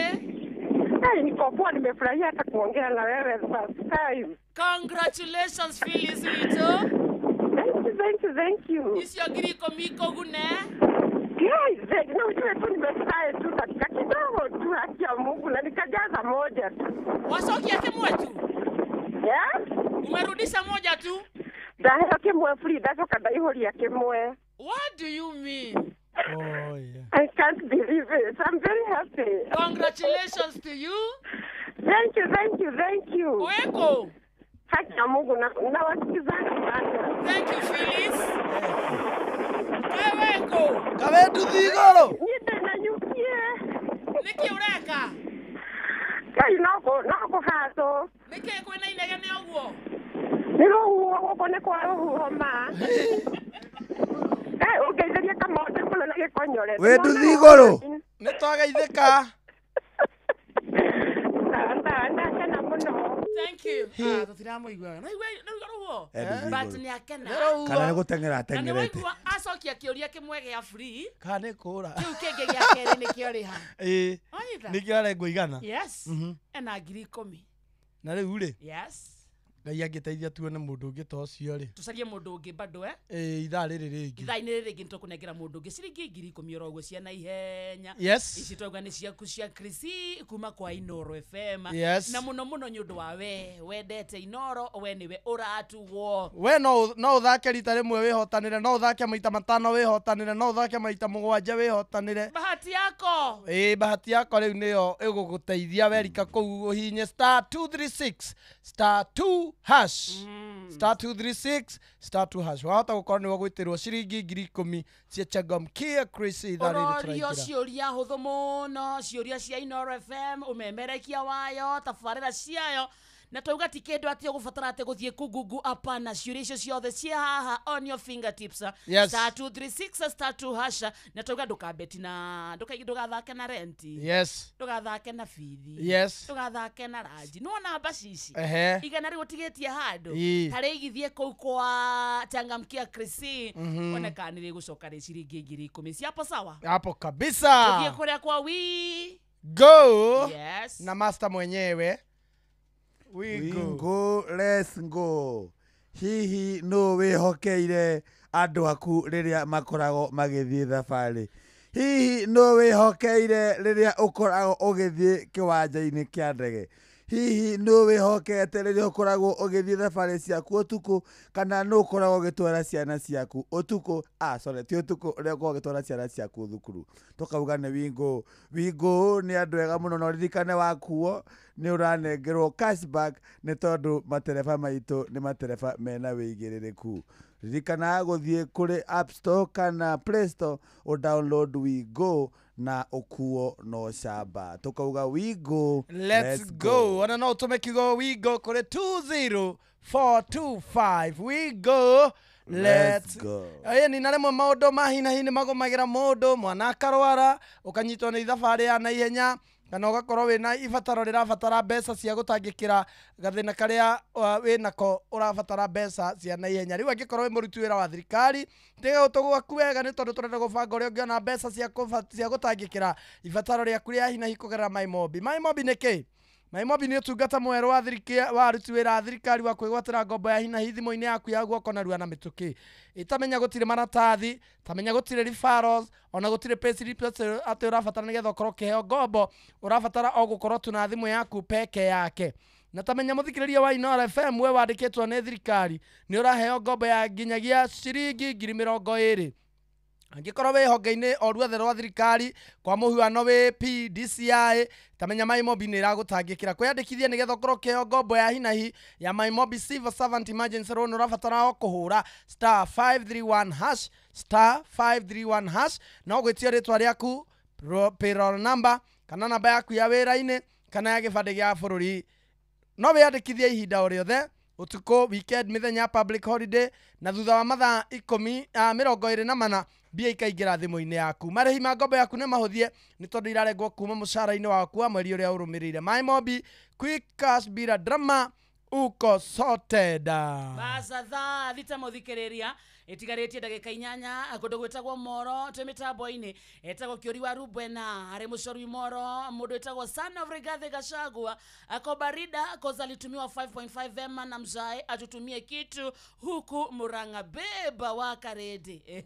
Hey, niko poa, nimefurahia hata kuongea na wewe first time. Congratulations Phyllis witũ. Thank you, thank you, thank you. Icio 10,000 ikũgune. Guys, na ujue tu nimefurahi tu dakika kidogo tu, haki ya Mungu, na nikajaza moja tu. Wacokia kĩmwe tu? Yeah? Umerudisha moja tu? Ndaheo kĩmwe free, ndacoka ndaihũria kĩmwe. What do you mean? Oh, yeah. I can't believe it. I'm very happy. Congratulations to you. Thank you, thank you, thank you. Weko. Haki ya Mungu na wasikizana sana. Thank you, Phyllis. Weko. Kawe nduthi igũrũ. Niĩ ndĩnanyukie. Nĩkĩ ũreka? Ngai no kũhatwo. Nĩkĩ kwĩna inegene ũguo? Nĩ rũhuho gũkũ nĩ kwa rũhuho ma. Ũngeithĩrie Kamonde mũno na Gĩkonyore. Wĩ nduthi igũrũ. Nĩ twageithĩka. Ndakena mũno. Thank you. Ah, tũtiramũiguaga. Naigua rũhuho. But nĩ akena. Kana nĩ gũteng'era Na nĩ ateng'erete. waigua acokia kĩũria kĩmwe gĩa free. Kana nĩ kũra. Kĩu kĩngĩ gĩa kerĩ nĩkĩo rĩha. Ĩĩ. Wanyita? Nĩkĩo arengwo igana. Yes. Mhm. Ena 10,000. Na rĩu rĩ. Yes. Ngai angĩteithia tuone mũndũ ũngĩ ta ũcio rĩ. Tũcarie mũndũ ũngĩ bado Ĩĩ ithaa rĩrĩ rĩngĩ. Ithaa-inĩ rĩrĩ rĩngĩ nĩtũkũnengera mũndũ ũngĩ ciringi 10,000 oro ũguo cia naihenya. Yes. Ici twauga nĩ ciaku cia Krisi kuma kwa Inoro FM. Yes. Na mũno mũno nĩ ũndũ wa we wendete Inoro, we nĩwe ũratugwo. We no ũthake rita rĩmwe wĩhotanĩre, no ũthake maita 5 wĩhotanĩre, no ũthake maita 7 wĩhotanĩre. Bahati yako. Ĩĩ bahati yako rĩu nĩyo ĩgũgũteithia werika kũu ũhinye *236 *2#. *236 *2#. Wahota gũkorwo nĩwe gwĩtĩrwo ciringi 10,000 cia Changamkia Krisi ithaa rĩrĩ Ũrorio tũraingĩra. ciũria hũthũ mũno, ciũria cia Inoro FM, ũmemerekia wayo, tabarĩra ciayo. Na twauga ti kĩndũ atĩ ũgũbatara atĩ gũthiĩ kugugu apana ciũria icio ciothe ciĩ haha on your fingertips. Yes. Star 236 star 2 hasha na twauga ndũkabeti na ndũgathake na renti. Yes. Ndũgathake na bithi. Yes. Ndũgathake na ranji. Nĩwona mbacici Ehe. igana rĩu ũtigĩtie handũ Ii. tarĩ igithie kũu kwa changamkia Chrissy one kana nĩ rĩgũcoka rĩ ciringi 10,000 ciapo sawa Hapo kabisa. tũthiĩ kũrĩa kwa we Go. Yes. Na master mwenyewe. We go. Go, let's go. Hihi no wĩhokeire andũ aku rĩrĩa makoragwo magĩthiĩ thabarĩ? Hihi no wĩhokeire rĩrĩa ũkoragwo ũgĩthiĩ kĩwanja-inĩ kĩa ndege? Hihi no wĩhokete rĩrĩa ũkoragwo ũgĩthiĩ thabarĩ ciaku ũtukũ, kana no ũkoragwo ũgĩtwara ciana ciaku ũtukũ? Ah, sorry, ti ũtukũ, ũrĩa ũkoragwo ũgĩtwara ciana ciaku thukuru. Tũkauga nĩ Wingo. Wingo nĩ andũ ega mũno, na ũririkane wakuo nĩ ũranengerwo cashback nĩ tondũ matereba maitũ nĩ matereba mena wĩigĩrĩrĩku. Ririkana gũthiĩ kũrĩ App Store kana Play Store ũ download Wingo na ũkuo no camba. Tũkauga Wingo, Let's go. Ona no ũtũme kiugo we go kũrĩ 20425. We go. Let's go. Ĩni na rĩmwe maũndũ ma hi na hi nĩ magũmagĩra mũndũ, mwana akarwara, ũkanyitwo nĩ thabarĩ ya naihenya, kana ũgakorwo wĩna ibataro rĩrabatara mbeca cia gũtangĩkĩra gathĩna karĩa wĩnako ũrabatara mbeca cia naihenya. Rĩu angĩkorwo wĩ mũruti wĩra wa thirikari, tiga gũtũ gwaku wega nĩ tondũ tũrenda gũbanga ũrĩa ũngĩona mbeca cia gũtangĩkĩra ibataro rĩaku rĩa hi na hi kũgerera MyMobi. MyMobi nĩ kĩ? MyMobi nĩ ũtungata mwerũ wa wa aruti wĩra a thirikari wa kwĩgwatĩra ngombo ya hi na hi thimũ-inĩ yaku ya guoko narua na mĩtũkĩ. Ĩtamenya gũtirĩ maratathi, tamenya gũtirĩ referrals, ona gũtirĩ payslip atĩ ũrabatara nĩgetha ũkorwo ũkĩheo ngombo, ũrabatara o gũkorwo tu na thimũ yaku peke yake. Na tamenya mũthikĩrĩria wa Inooro FM we wandĩkĩtwo nĩ thirikari nĩ ũraheo ngombo ya nginyagia ciringi 20,000. Angĩkorwo wĩ honge-inĩ o ruothe rwa thirikari, kwa mũhiano wĩ PDCI, tamenya MyMobi nĩ ĩragũtangĩkĩra. Kwĩyandĩkithia nĩgetha ũkorwo ũkĩheo ngombo ya hi na hi ya MyMobi Civil Servant Emergency Loan ũrabatara o kũhũra star 531 hash star 531 hash na ũgwĩtio rĩtwa rĩaku, payroll number, kana namba yaku ya wĩra-inĩ, kana ya gĩbandĩ gĩa bũrũri. No wĩyandĩkithie ihinda o rĩothe, ũtukũ, weekend, mĩthenya public holiday, na thutha wa mathaa 24 mbia ikaingĩra thimũ-inĩ yaku. Marĩhi ma ngombo yaku nĩ mahũthie nĩ tondũ irarengwo kuma mũcara-inĩ waku wa mweri ũrĩa ũrũmĩrĩire. MyMobi, quick cash bila drama, uko sorted. Basa thaa thita mũthikĩrĩria ĩtigarĩtie ndagĩka 8 kũndũ gwĩtagwo Moro twĩ mĩtambo-inĩ etagwo Kĩũri wa Rubena harĩ mũcori Moro mũndũ wĩtagwo Son of Rigathi Gachagua ako barida koza alitumiwa 5.5 vema na mzae atutumie kitu huku Murang'a beba wa Karedi.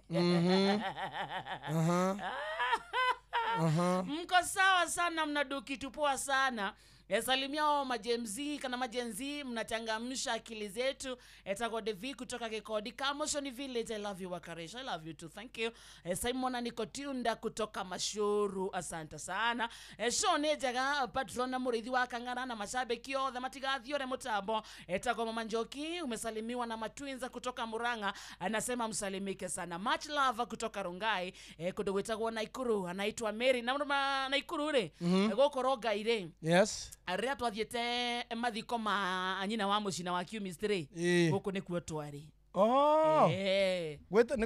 Mko sawa sana, mnaduki tupoa sana. Salimia wao majemzi kana majenzi, mnachangamsha akili zetu. Etako Devi kutoka Kikodi Kamoshoni Village, I love you Wakaresha, I love you too, thank you. Simona Nikotunda kutoka Mashuru, asante sana. Shone Jaga patrona murithi wa Kang'ara na mashabiki othe matigathiore mutambo. Etako Mama Njoki, umesalimiwa na matwinza kutoka Murang'a, anasema msalimike sana. Much love kutoka Rongai, kundu gwitagwo Naikuru, anaitwa Mary na Naikuru ri gukoroga ire. Yes. Arĩa twathiĩte mathiko ma nyina wa mũcina wa chemistry gũkũ nĩkuo twarĩ. Oh. Nĩ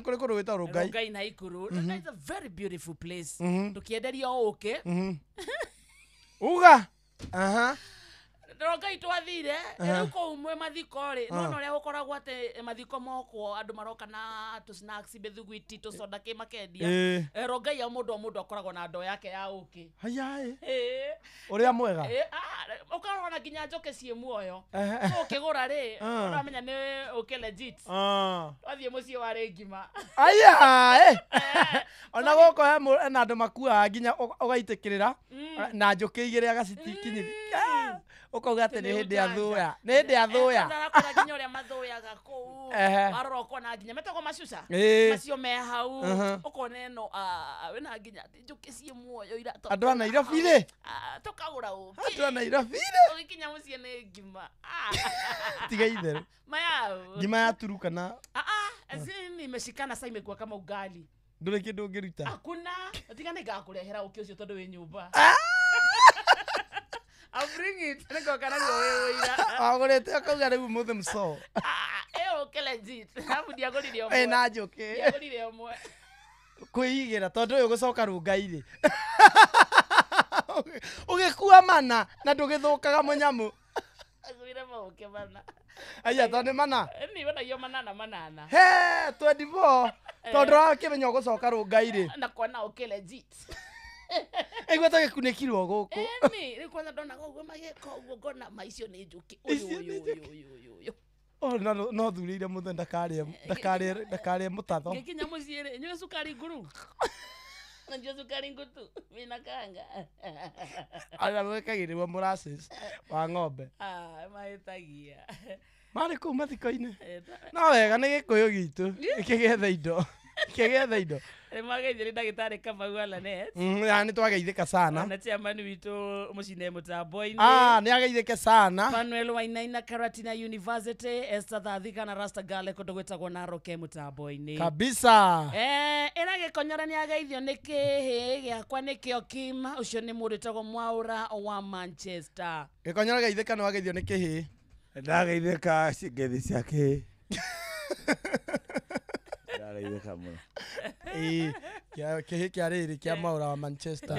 kũrĩ kũndũ gwĩtagwo Rongai. Rongai Naikuru. It's a very beautiful place. Tũkĩenderio ũkĩ. Uga. Aha. Rongai twathire rĩu kũu mwe mathiko rĩ no ũrĩa gũkoragwo atĩ mathiko mokwo andũ maroka na tũ snacks mĩthugwiti tũcoda kĩ makendia. Rongai o mũndũ akoragwo na ndoo yake ya ũkĩ. Hayaĩ. Ũrĩa mwega. Ũkarona nginya njoke ciĩ muoyo. Ũkĩgũra rĩ ũramenya nĩ ũkĩ legit. Twathiĩ mũciĩ warĩ ngima. Aya. Ona gũkũ hena andũ makuaga nginya ũgaitĩkĩrĩra na njũkĩ igĩrĩ agacitikinyithia. Ũkauga atĩ nĩ hĩndĩ ya thũya. Nĩ hĩndĩ ya thũya. Arakora nginya ũrĩa mathũyaga kũu. Warora ũkona nginya metagwo macuca. Macio me hau. Ũkona ĩno wĩna nginya njũkĩ ciĩ muoyo ira. Andũ a Nairobi rĩ. Tũkagũra ũkĩ. Andũ a Nairobi rĩ. Ũgĩkinya mũciĩ nĩ ngima. Tiga itherũ. Mayao. Ngima ya Turukana. Imeshikana sasa imekuwa kama ugali. Ndũrĩ kĩndũ ũngĩruta. Hakuna. Tiga nĩngakũrehera ũkĩ ũcio tondũ wĩ nyũmba. I'll bring it. Nĩngoka naguo wĩ ũira. Wagũrĩte ũkauga rĩu mũthĩ mco. Ĩyo ũke legit. Alafu ndiagũrire ũmwe. Ĩna njũkĩ. Ndiagũrire ũmwe. Kwĩigĩra tondũ ũyũ gũcoka runga-irĩ. Ũgĩkua mana na ndũgĩthũkaga mũnyamũ. Agũrire maũke mana. Aya tondũ nĩ mana. Nĩ wendagio manana manana. He 24 tondũ ũrakĩmenya ũgũcoka runga-irĩ. Na kuona ũkĩ legit. Aigua ta gĩkunĩkirwo gũkũ. Ĩni, rĩu kwanza ndonaga ũguo magĩka ũguo ngona ma icio nĩ njũkĩ. Ũyũ ũyũ ũyũ ũyũ ũyũ. Oh, no thurĩire mũthenya ndakarĩe mũtatho. Ngĩkinya mũciĩ rĩ, nyue cukari nguru. Na nyue cukari ngutu wĩna kanga. Arĩa gwĩkagĩrĩrwo molasses wa ng'ombe. Ah, mahĩtagia. Marĩ kũu mathiko-inĩ. No wega nĩ gĩkũyũ gitũ kĩgetha indo. Kĩgetha indo. Nĩ mageithio nĩ ndagĩtarĩ Kamau wa Lanet. Nĩ twageithĩka sana. Na chairman witũ mũcine mũtambo-inĩ. Ah, nĩ ageithĩke sana. Manuel Wainaina Karatina University, Esther Thathika na Rasta Gale kũndũ gwĩtagwo Naroke mũtambo-inĩ. Kabisa. Ĩra gĩkonyora nĩ ageithio nĩ kĩhĩ gĩakwa nĩkĩo Kim, ũcio nĩ mũndũ wĩtagwo Mwaũra wa Manchester. Gĩkonyora geithĩka nĩ wageithio nĩ kĩhĩ. Ndageithĩka ngeithi cia kĩhĩ. Ndageithĩka mũno. Ĩĩ, kĩhĩ kĩa rĩrĩ kĩa Mwaũra wa Manchester.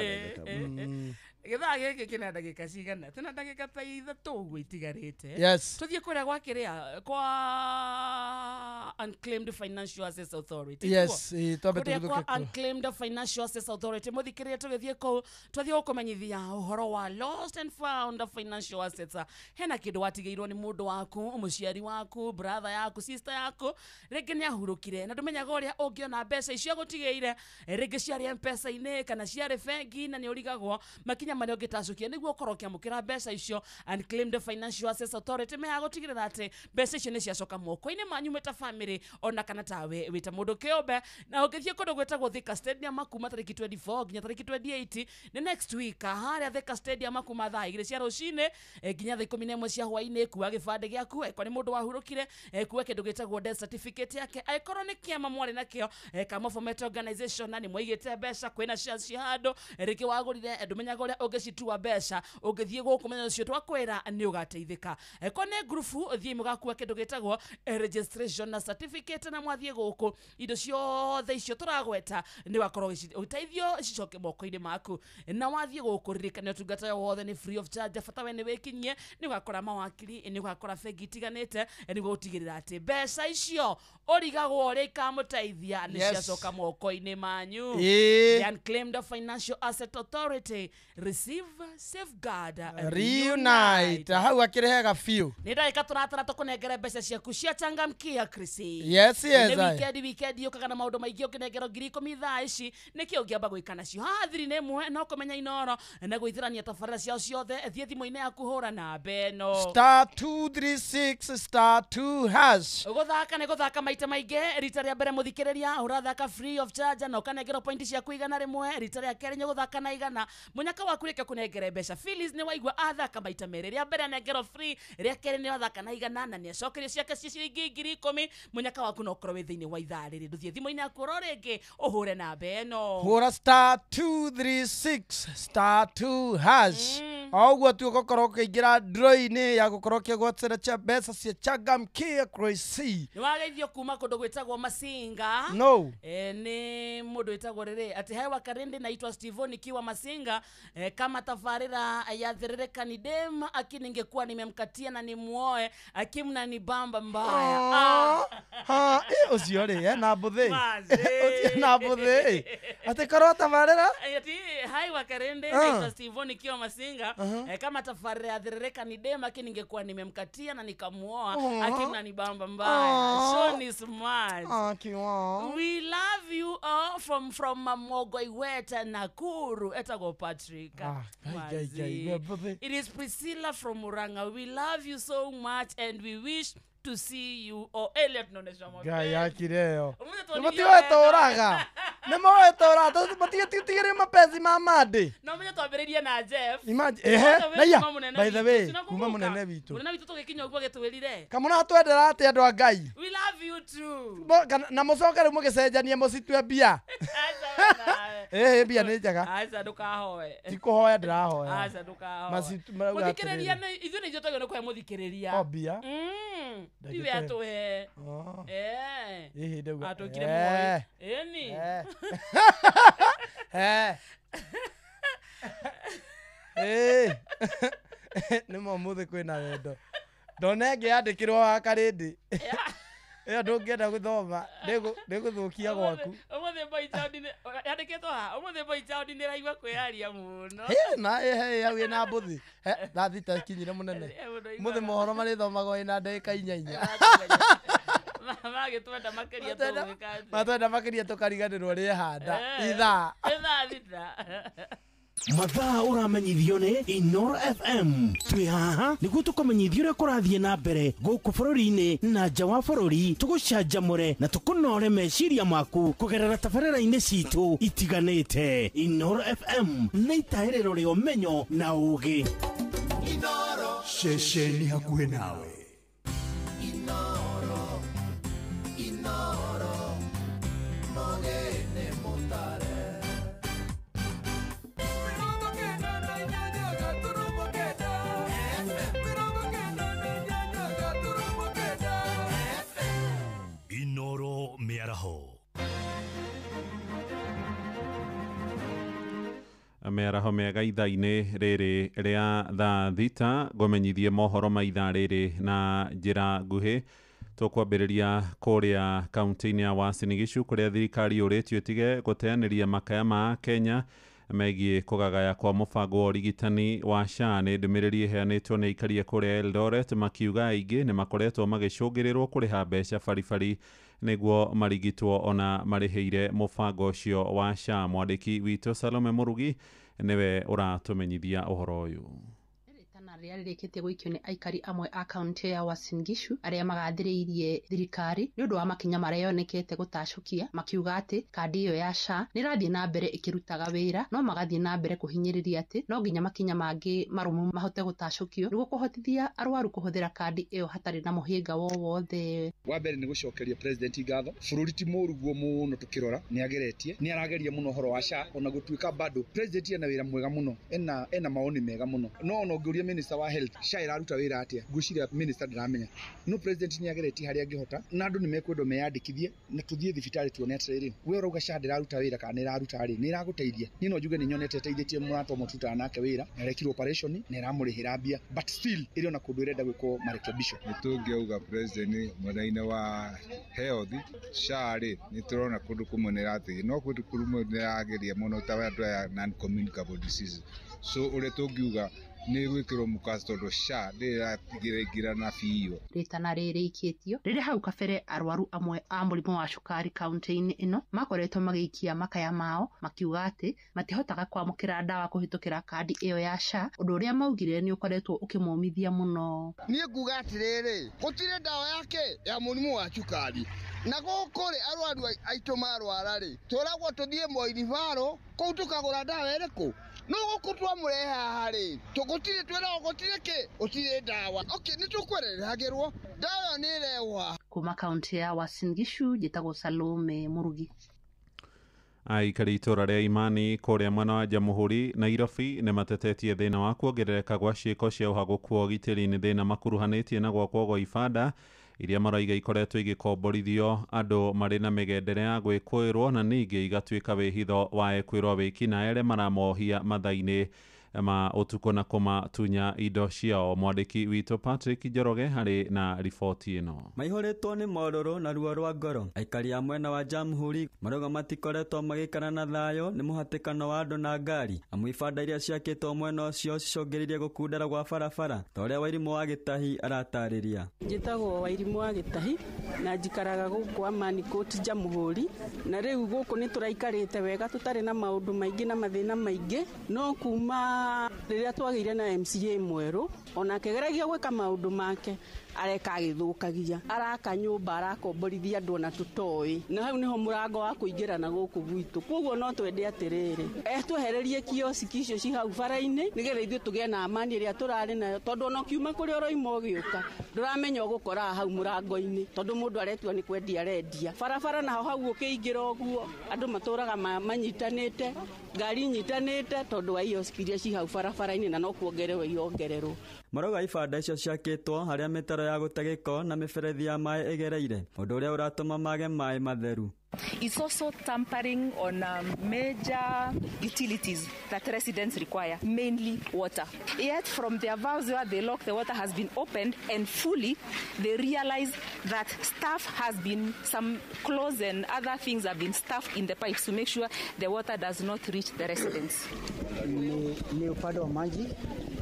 Gĩthaa gĩkĩ kĩna ndagĩka cigana? Tũna ndagĩka ta ithatũ ũguo itigarĩte. Yes. Tũthiĩ kũrĩa gwa kĩrĩa kwa Unclaimed Financial Assets Authority. Yes, twambe Kũrĩa tũgĩthũke kwa kuo. Unclaimed Financial Assets Authority mũthikĩrĩrie tũgĩthiĩ kũu twathiĩ gũkũmenyithia ũhoro wa lost and found financial assets. Hena kĩndũ watigĩirwo nĩ mũndũ waku, mũciari waku, brother yaku, sister yaku, rĩngĩ nĩ ahurũkire na ndũmenyaga ũrĩa ũngĩona mbeca icio agũtigĩire, rĩngĩ ciarĩ M-Pesa-inĩ kana ciarĩ bengi na nĩ ũrigagwo makinya marĩa ũngĩtacũkia nĩguo ũkorwo ũkĩamũkĩra mbeca icio. Unclaimed Financial Assets Authority mehagũtigĩrĩra atĩ mbeca icio nĩ ciacoka moko-inĩ manyu mwĩ ta family ona kana tawe wĩ ta mũndũ kĩũmbe. Na ũngĩthiĩ kũndũ gwĩtagwo Thika Stadium kuma tarĩki 24 nginya tarĩki 28 nĩ next week harĩa Thika Stadium kuma thaa 2 cia rũcinĩ nginya thaa 11 cia hwaĩ-inĩ. Kua gĩbandĩ gĩaku, angĩkorwo nĩ mũndũ wahurũkire, kua kĩndũ gĩtagwo death certificate yake, angĩkorwo nĩ kĩama mwarĩ nakĩo kama format organization na nĩ mwaigĩte mbeca, kwĩna shares cia handũ rĩngĩ wagũrire ndũmenyaga ũrĩa ũngĩcitua mbeca, ũngĩthiĩ gũkũ mũthenya ũcio twakwĩra nĩ ũgateithĩka. Angĩkorwo nĩ ngurubu, thiĩ mũgakua kĩndũ gĩtagwo registration na certificate, na mwathiĩ gũkũ indo ciothe icio tũragweta nĩ wakorwo ũgĩteithio cicoke moko-inĩ maku. Na wathiĩ gũkũ ririkana ũtungata wothe nĩ free of charge, bata we nĩ wĩkinyie, nĩ ũgakora mawakiri, nĩ ũgakora bengi itiganĩte nĩguo gũtigĩrĩra atĩ mbeca icio ũrigagwo ũrĩa ikamũteithia nĩ Yes. ciacoka moko-inĩ manyu. Ĩĩ. The Unclaimed Financial Asset Authority, receive, safeguard, Reunite. Hau akĩrĩ hega biũ. Nĩ ndagĩka tũratara tũkũnengere mbeca ciaku cia changamkia Chrissy. Yes, yes, Nĩ aye. weekend yũkaga na maũndũ maingĩ ũkĩnengerwo 10,000 thaa ici nĩkĩ ũngĩamba gwĩka nacio. Haha thiri nĩ ĩmwe no kũmenya Inoro na gwĩthirania tabarĩra ciao ciothe. Thiĩ thimũ-inĩ yaku hũra namba ĩno Star 236 star 2 hash. Gũthaka nĩ gũthaka maita maingĩ. Rita rĩa mbere mũthikĩrĩria ũrathaka free of charge na ũkanengerwo point ciaku 100. Rita rĩa kerĩ nĩ ũgũthaka na 100. Mũnyaka waku rĩke kũnengere mbeca. Phyllis nĩ waigua athaka maita merĩ, rĩa mbere anengerwo free, rĩa kerĩ nĩ athaka na 100 na nĩ acokerio ciake cia ciringi 10,000. Mũnyaka waku no ũkorwo wĩ thĩinĩ wa ithaa rĩrĩ. Ndũthiĩ thimũ-inĩ yaku oro rĩngĩ ũhũre namba ĩno. Hũra star 236 star 2 hash. O ũguo tu ũgũkorwo ũkĩingĩra draw-inĩ ya gũkorwo ũkĩgwatĩra cha mbeca cia changamkia Chrissy. Nĩ wageithio kuma kũndũ gwĩtagwo Masinga. No. Nĩ mũndũ wĩtagwo rĩrĩ atĩ hai wakarindi naitwa Steven nikiwa Masinga. Kama tafarira ya thirĩrĩka ni dem akini ningekuwa nimemkatia na nimuoe akimna ni bamba mbaya. Ha, ũcio rĩ ena mbũthĩ. Mazĩ. Ũcio na mbũthĩ. Atĩ korwo tabarĩra Ati hai wakarende naitwa Steven nikiwa Masinga. Kama tafarira ya thirĩrĩka ni dem akini ningekuwa nimemkatia na nikamuoa akimna ni bamba mbaya. Sean is smart. Kiwa. We love you all from Mamogo Iweta Nakuru. Etago Patrick. Ngai, It is Priscilla from Muranga. We love you so much and we wish to see you all. Elliot nonesha Ngai akire ĩyo. Ũmũthĩ Nĩ tuonirio mũtiwetũraga. Nĩ mũwetũraga. Mũtigĩtigĩre mapenzi ma mandĩ. No menye twambĩrĩirie na Jeff. Imagine, ehe, Twambĩrĩirie naiya, kuma mũnene by the witũ. way, Sinakumbuka. kuma mũnene witũ. Mũnene witũ tũgĩkinya ũguo agĩtwĩrire. Kamũra twendera atĩ andũ a Ngai. We love you too. Na mũcoke rĩu mũgĩcenjanie mũcitue mbia. Ĩhĩ mbia nĩ njega. Aca ndũkahoe. Ti kũhoya ndĩrahoya. Aca ndũkahoe. Marauga Mũthikĩrĩria atĩrĩrĩ. nĩ ithuĩ nĩ ithuĩ twagĩrĩirwo nĩ kũhe mũthikĩrĩria. O mbia. Tiwe Ndagĩtarĩ. atũhe. Oh. Eh. Ĩhĩ ndauga. Atũkire muoyo. Ĩni. Eh. Eh. Nĩ ma ũmũthĩ kwĩna wendo. Ndona ĩngĩ yandĩkĩrwo wa karĩndĩ. Ĩyo ndũngĩenda gũthoma ndĩgũthũkia gwaku. Ũmũthĩ boy child nĩ yandĩkĩtwo haha. Ũmũthĩ boy child nĩ ĩraigua kwĩyaria mũno. Hĩ, na ĩhe hau ĩna mbũthi. He, thaa thita ikinyire mũnene. Mũthĩ mohoro marĩthomagwo ĩna ndagĩka inya inya. Magĩtwenda makĩria tũgwĩka atĩa? Matwenda makĩria tũkariganĩrwo rĩehanda. Eh. Ithaa. Ithaa thita. Mathaa ũramenyithio nĩ Inoro FM. Twĩ haha nĩguo tũkũmenyithia ũrĩa kũrathiĩ na mbere gũkũ bũrũri-inĩ na nja wa bũrũri, tũgũcanjamũre na tũkũnore meciria maku kũgerera tabarĩra-inĩ citũ itiganĩte. Inoro FM nĩ itahĩrĩro rĩa ũmenyo na ũgĩ. Ceceni hakuhĩ nawe. Inoro, Inoro, mogene mutare. Inoro mĩaraho. Mĩaraho mĩega ithaa-inĩ rĩrĩ rĩa thaa thita ngũmenyithie mohoro ma ithaa rĩrĩ na njĩra nguhĩ. Tũkwambĩrĩria kũrĩa kaunti-inĩ ya Uasin Gishu kũrĩa thirikari yũrĩtio ĩtige gũteanĩria makaya ma Kenya megiĩ kũgagaya kwa mũbango wa ũrigitani wa SHA. Nĩ ndũmĩrĩri ĩheanĩtwo nĩ aikari a kũrĩa Eldoret makiuga aingĩ nĩ makoretwo magĩcũngĩrĩrwo kũrĩha mbeca baribari nĩguo marigitwo ona marĩhĩire mũbango ũcio wa SHA. Mwandĩki witũ Salome Mũrugi nĩwe ũratũmenyithia ũhoro ũyũ. Rĩtana rĩrĩa rĩrĩkĩtie gũikio nĩ aikari amwe a kaunti ya Uasin Gishu arĩa magathĩrĩirie thirikari nĩ ũndũ wa makinya marĩa yonekete gũtacũkia, makiuga atĩ kandi ĩyo ya SHA nĩ ĩrathiĩ na mbere ĩkĩrutaga wĩra, no magathiĩ na mbere kũhinyĩrĩria atĩ no nginya makinya mangĩ marũmu mahote gũtacũkio nĩguo kũhotithia arwaru kũhũthĩra kandi ĩyo hatarĩ na mũhĩnga wowothe. Wa mbere nĩ gũcokeria president ngatho. Bũrũri ti mũru guo mũno tũkĩrora, nĩ ageretie, nĩ arageria mũno ũhoro wa SHA, ona gũtuĩka bado president ena wĩra mwega mũno, ena maoni mega mũno, no ona ũngĩũria minister wa health SHA ĩraruta wĩra atĩa, ngwĩciria minister ndaramenya, no president nĩ ageretie harĩa angĩhota, na andũ nĩ mekwendwo meyandĩkithie na tũthiĩ thibitarĩ tuone atĩrĩrĩ, we ũrauga SHA ndĩraruta wĩra kana nĩ ĩraruta rĩ, nĩ ĩragũteithia. Niĩ no njuge nĩ nyonete ĩteithĩtie mũrata ũmwe tũrutaga nake wĩra, nĩ arekirwo operation na ĩramũrĩhĩra mbia, but still ĩrĩ ona kũndũ ĩrenda gwĩkwo marekebisho. Nĩ tũngĩauga president mwena-inĩ wa health SHA rĩ, nĩ tũrona kũndũ kũmwe nĩ ĩrateithia, no kũndũ kũmwe nĩ ĩrageria mũno ta andũ aya non communicable diseases, so ũrĩa tũngiuga nĩ gwĩkĩrwo mũkaco tondũ SHA ndĩraingĩrana biũ. Rĩtana rĩrĩ ikĩtio rĩrĩa hau kabere arwaru amwe a mũrimũ wa cukari kaunti-inĩ ĩno makoretwo magĩikia makaya mao makiuga atĩ matihotaga kwamũkĩra ndawa kũhĩtũkĩra kandi ĩyo ya SHA, ũndũ ũrĩa maugire nĩ ũkoretwo ũkĩmomithia mũno. Niĩ nguga atĩrĩrĩ, gũtirĩ ndawa yake ya mũrimũ wa cukari, na gũkũ rĩ arwaru aitũ marwara rĩ, tũragwo tũthiĩ Moirivaro kũu tũkagũra ndawa ĩrĩkũ, no gũkũ twamũrehe haha rĩ, gũtirĩ twĩragwo gũtirĩ kĩ, gũtirĩ ndawa. Okay, nĩ tũkwereragĩrwo ndawa ĩyo nĩ ĩrehwo. Kuma kaunti ya Uasin Gishu njĩtagwo Salome Mũrugi. Aikari itũra rĩa Imani kũrĩa mwena wa Jamhuri Nairobi nĩ matetetie thĩna wa kuongerereka gwa ciĩko cia ũhagũku wa ũgitĩri nĩ thĩna makuruhanĩtie na gwakwo gwa ibanda iria marauga ikoretwo igĩkomborithio andũ marĩ na mĩgendere ya gwĩkũĩrwo na ningĩ igatuĩka wĩhitho wa ekwĩrwo wĩkinaĩ arĩa maramohia mathaa-inĩ ma ũtukũ na kũmatunya indo ciao. Mwandĩki witũ Patrick Njoroge harĩ na riboti ĩno. Maihũrĩtwo nĩ morũrũ na ruo rwa ngoro. Aikari a mwena wa Jamhuri marauga matikoretwo magĩikara na thayũ nĩ mũhatĩkano wa andũ na ngari, amu ibanda iria ciakĩtwo mwena ũcio cicũngĩrĩirie gũkundera gwa barabara, ta ũrĩa Wairimũ wa Gĩtahi aratarĩria. Njĩtagwo Wairimũ wa Gĩtahi na njikaraga gũkũ Amani Court Jamhuri, na rĩu gũkũ nĩ tũraikarĩte wega tũtarĩ na maũndũ maingĩ na mathĩna maingĩ, no kuma Kuma rĩrĩa twagĩire na MCA mwerũ ona akĩgeragia gwĩka maũndũ make areka agĩthũkagia, araka nyũmba, arakomborithia andũ ona tũtoĩ, na hau nĩho mũrango wa kũingĩra na gũkũ gwitũ. Koguo no twende atĩrĩrĩ, twehererie kioski icio ci hau bara-inĩ nĩgetha ithuĩ tũgĩe na amani ĩrĩa tũrarĩ nayo, tondũ ona ũkiuma kũrĩa ũroima ũgĩũka ndũramenya ũgũkora hau mũrango-inĩ, tondũ mũndũ aretua nĩ kwendia arendia. Barabara naho hau ũkĩingĩra ũguo andũ matũraga manyitanĩte, ngari inyitanĩte, tondũ wa kioski iria ci hau barabara-inĩ, na no kuongererwo iongererwo. Marauga ibanda icio ciakĩtwo harĩa mĩtaro ya gũte gĩko na mĩberethi ya maĩ ĩgereire, ũndũ ũrĩa ũratũma mage maĩ matheru. It's also tampering on major utilities that residents require, mainly water. Yet from their valves where they lock, the water has been opened and fully, they realize that stuff has been, some clothes and other things have been stuffed in the pipes to make sure the water does not reach the residents. Ni upande wa maji,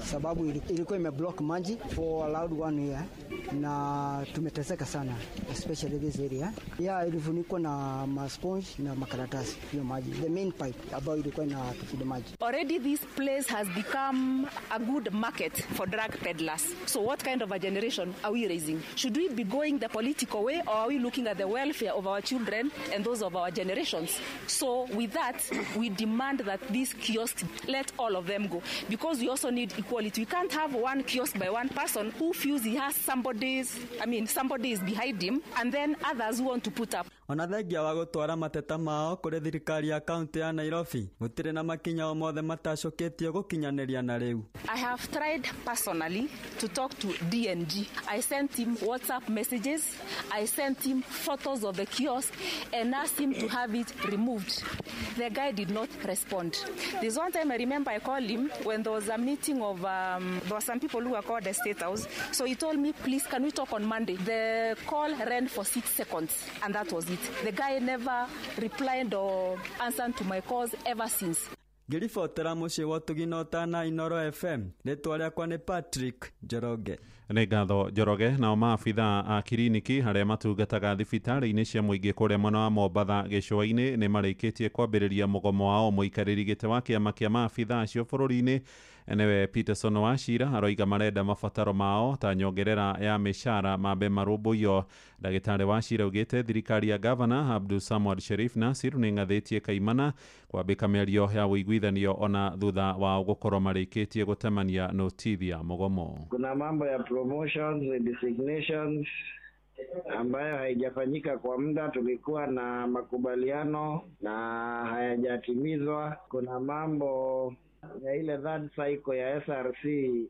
sababu ilikuwa imeblock maji for allowed 1 year, na tumeteseka sana, especially this area. Yeah, ilifunikwa na ma sponge na makaratasi hiyo maji, the main pipe ambayo ilikuwa inatufidia maji. Already this place has become a good market for drug peddlers. So what kind of a generation are we raising? Should we be going the political way, or are we looking at the welfare of our children and those of our generations? So with that, we demand that these kiosks, let all of them go, because we also need equality. We can't have one kiosk by one person who feels he has somebody is behind him, and then others who want to put up. Ona thengia wa gũtwara mateta mao kũrĩ thirikari ya kaunti ya Nairobi, gũtirĩ na makinya o mothe matacũkĩtio gũkinyanĩria na rĩu. I have tried personally to talk to DNG. I sent him WhatsApp messages, I sent him photos of the kiosk and asked him to have it removed. The guy did not respond. There's one time I remember I called him when there was a meeting of, there were some people who were called the State House. So he told me, please, can we talk on Monday? The call ran for 6 seconds and that was it. The guy never replied or answered to my calls ever since. Ngĩribotera mũciĩ wa Ũtugi na Ũtana Inoro FM, rĩtwa rĩakwa nĩ Patrick Njoroge. Nĩ ngatho Njoroge. Nao maabithaa a kiriniki arĩa matungataga thibitarĩ-inĩ cia mũingĩ kũrĩa mwena wa Mombatha gĩcũa-inĩ nĩ marĩkĩtie kwambĩrĩria mũgomo wao. Mũikarĩri gĩtĩ wa kĩama kĩa maabithaa acio bũrũri-inĩ nĩwe Peterson Wachira aroiga marenda mabataro mao ta nyongerera ya mĩcara mambe marũmbũiyo. Ndagĩtarĩ Wachira augĩte thirikari ya gavana Abdul Samad Sharif Nasir nĩ ng'athĩtie kaimana kwambĩka mĩario ya ũiguithanio ona thutha wao gũkorwo marĩkĩtie gũtemania notithi ya mũgomo. Kuna mambo ya promotions and designations ambayo haijafanyika kwa muda. Tulikuwa na makubaliano na hayajatimizwa. Kuna mambo ya ile third cycle ya SRC,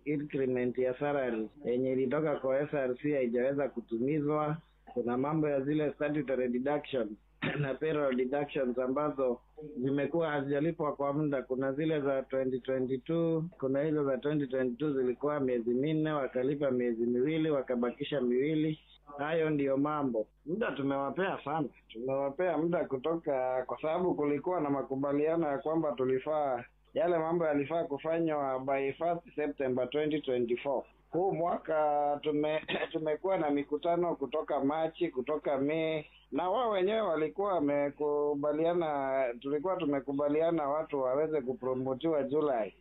increment ya salary yenye ilitoka kwa SRC haijaweza kutimizwa. Kuna mambo ya zile statutory deductions na payroll deductions ambazo zimekuwa hazijalipwa kwa muda. Kuna zile za 2022, kuna hizo za 2022 zilikuwa miezi 4, wakalipa miezi 2, wakabakisha 2. Hayo ndiyo mambo. Muda tumewapea sana. Tumewapea muda kutoka, kwa sababu kulikuwa na makubaliano ya kwamba tulifaa yale mambo yalifaa kufanywa by 1 September 2024. Huu mwaka tumekuwa na mikutano kutoka Machi, kutoka Mei, na wao wenyewe walikuwa wamekubaliana, tulikuwa tumekubaliana watu waweze kupromotiwa Julai.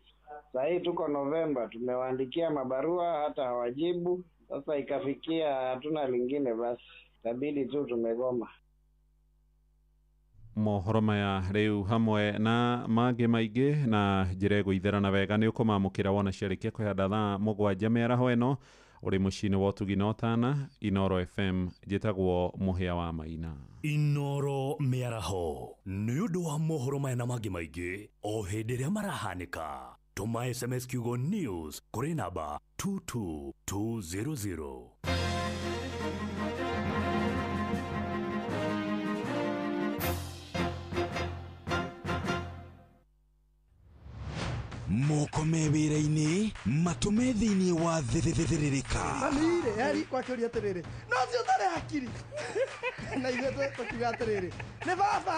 Sasa hii tuko Novemba, tumewaandikia mabarua hata hawajibu. Sasa ikafikia hatuna lingine, basi tabidi tu tumegoma. Mohoro maya rĩu hamwe na mangĩ maingĩ na njĩra ĩgũitherana wega nĩ ũkũmamũkĩra wona ciarĩkia kũhanda thaa 7 mĩaraho ĩno ũrĩ mũciĩ-inĩ wa Ũtugi na Ũtana Inoro FM. Njĩtagwo Mũhĩa wa Maina. Inoro mĩaraho nĩ ũndũ wa mohoro maya na mangĩ maingĩ o hĩndĩ ĩrĩa marahanĩka. Tũma SMS kiugo news kũrĩ namba 22200. Moko me wĩra-inĩ matũme thĩinĩ wa thĩrĩrĩka. Mami-rĩ, eri kwakĩũria atĩrĩrĩ, no ũcio ũtarĩ hakiri. Na ithuĩ tũkiuga atĩrĩrĩ, nĩ baba.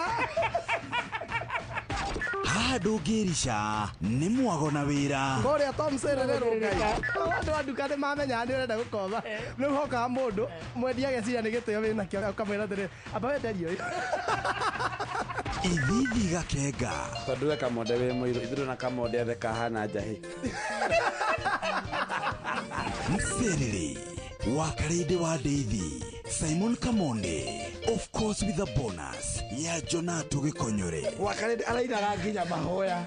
Haha ndũngĩrica nĩ mwago na wĩra. Kũrĩa Tom Serere Ngai. Andũ a nduka nĩ mamenyaga nĩ ũrenda gũkomba. Rĩu hokaga mũndũ mwendia ageciria nĩ gĩtĩo wĩnakĩo, ũkamwĩra atĩrĩrĩ, amba wenderie ũyũ. Ithithi Gakenga. Tondũ we Kamonde wĩ mũirũ, ithuĩ na Kamonde othe kahana njahĩ. Mserere wa Karĩndĩ wa Ndeithi, Simon Kamonde, of course with a bonus ya Jonato Gĩkonyore. Wa Karĩndĩ arainaga nginya mahoya.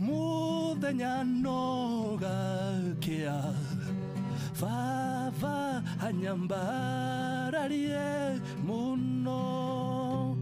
Muthenya no gakia baba anyambararie muno.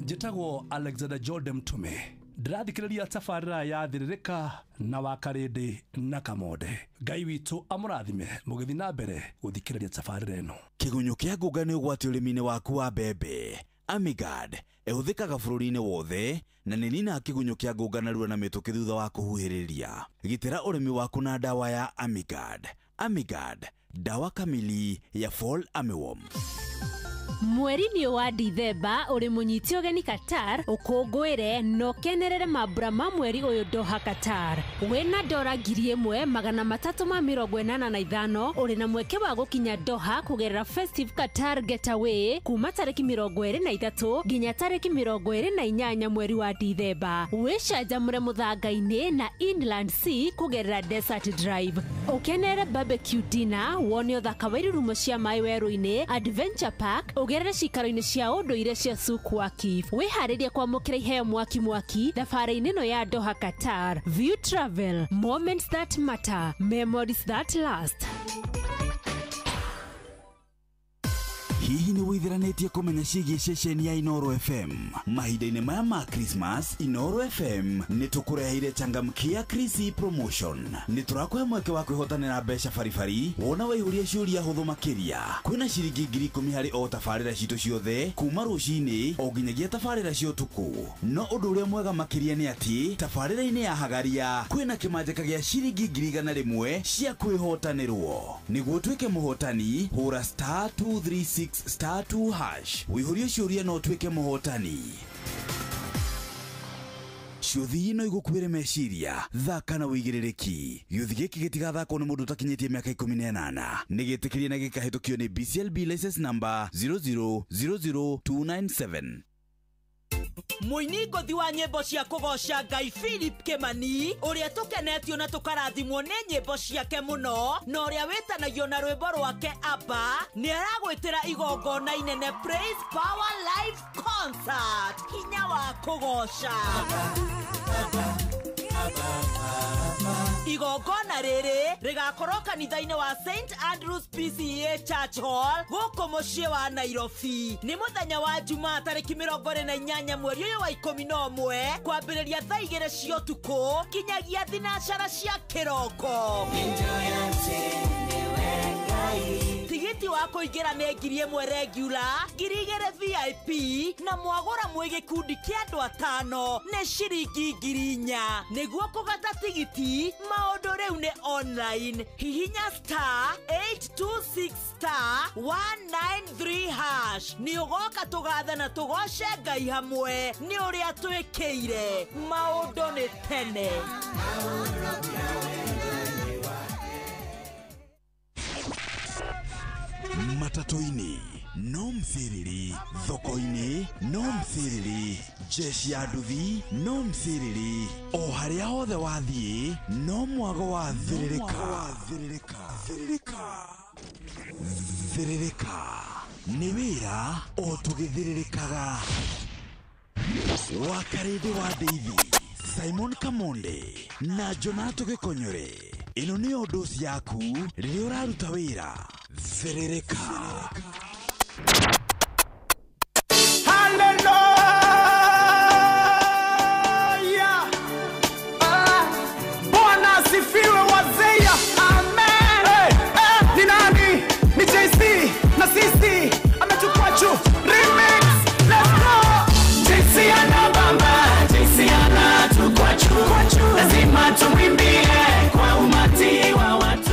Njĩtagwo Alexander Jordan Mtume, ndĩrathikĩrĩria tabarĩra ya Thĩrĩrĩka na wa Karĩndĩ na Kamonde. Ngai witũ amũrathime mũgĩthiĩ na mbere gũthikĩrĩria tabarĩra ĩno. Kĩgunyũ kĩa ngũnga nĩ ũgwati ũrĩmi-inĩ waku wa mbembe. Amigard ĩhũthĩkaga bũrũri-inĩ wothe na nĩ ninaga kĩgunyũ kĩa ngũnga narua na mĩtũkĩ thutha wa kũhuhĩrĩria. Gitĩra ũrĩmi waku na ndawa ya Amigard. Amigard, dawa kamili ya fall armyworm. Mweri-inĩ wa Dithemba ũrĩ mũnyiti ũgeni Qatar, ũkũngũĩre na ũkenerere mambura ma mweri ũyũ Doha Qatar. Wĩna dora 1385 ũrĩ na mweke wa gũkinya Doha kũgerera Festive Qatar Getaway kuma tarĩki 23 nginya tarĩki 28 mweri wa Dithemba. Wĩcanjamũre mũthanga-inĩ na Inland Sea kũgerera Desert Drive. Ũkenerere barbecue dinner, wone ũthaka wa irurumo cia maĩ werũ-inĩ, Adventure Park, ũgerere cikaro-inĩ cia ũndũire cia Souk Waqif. Wĩharĩrie kwamũkĩra iheo mwaki mwaki thabarĩ-inĩ ĩno ya Doha Qatar. View Travel, moments that matter, memories that last. Hihi nĩ wĩtheranĩtie kũmenya ciĩgiĩ ceceni ya Inooro FM? Mahinda-inĩ maya ma Christmas, Inooro FM nĩ tũkũreheire changamkia Chrissy promotion. Nĩ tũrakũhe mweke wa kwĩhotanĩra mbeca baribari wona waihũria ciũria hũthũ makĩria. Kwĩna ciringi 10,000 harĩ o tabarĩra citũ ciothe kuma rũcinĩ o nginyagia tabarĩra cia ũtukũ. No ũndũ ũrĩa mwega makĩria nĩ atĩ tabarĩra-inĩ ya Hagaria kwĩna kĩmanjĩka gĩa ciringi 100,000 cia kwĩhotanĩrwo. Nĩguo ũtuĩke mũhotani, hũra star 236 star 2 hash. Wĩihũrie ciũria no ũtuĩke mũhotani. Ciũthi no igũkuĩre meciria, thaka na wĩigĩrĩrĩki. Gĩũthi gĩkĩ gĩtigathakwo nĩ mũndũ ũtakinyĩtie mĩaka 18. Nĩ gĩtĩkĩrie na gĩkahĩtũkio nĩ BCLB license number 0000297. Mũini ngũthi wa nyĩmbo cia kũgoca Ngai Philip Kĩmani, ũrĩa tũkenetio na tũkarathimwo nĩ nyĩmbo ciake mũno, na ũrĩa wĩtanagio na rwĩmbo rwake Abba, nĩ aragwĩtĩra igongona inene Praise Power Live Concert, hinya wa kũgoca. Igongona rĩrĩ rĩgakorwo kanitha-inĩ wa St Andrews PCEA Church Hall gũkũ mũciĩ wa Nairobi. Nĩ mũthenya wa Jumaa tarĩki 28 mweri ũyũ wa 11 kwambĩrĩria thaa 2 cia ũtukũ kinyagia thinacara cia kĩroko. Tigiti wa kũingĩra nĩ 1,000 regular, 2,000 VIP na mwagũra mwĩ gĩkundi kĩa andũ 5 nĩ ciringi 4,000. Nĩguo kũgata tigiti maũndũ rĩu nĩ online. Hihinya star 826 star 193 hash. Nĩ ũgoka tũgathe na tũgoce Ngai hamwe nĩ ũrĩa twĩkĩire. Maũndũ nĩ tene. Matatũ-inĩ no msiriri, thoko-inĩ no msiriri, jeshi ya nduthi no msiriri, o harĩa hothe wathiĩ no mwago wa thĩrĩrĩka. Thĩrĩrĩka nĩ wĩra o tũgĩthĩrĩrĩkaga. Wa Karĩndĩ wa Ndeithi, Simon Kamonde na Jonato Gĩkonyore. Ĩno nĩyo ndoci yaku rĩrĩa ũraruta wĩra. Thĩrĩrĩka. Hallelujah. Bwana asifiwe wazee. Amen. Hey, ni nani? Ni JC na sisi amechukua juu. Remix. Let's go. JC anabamba, JC anachukua juu. Lazima tumwimbie kwa umati wa watu.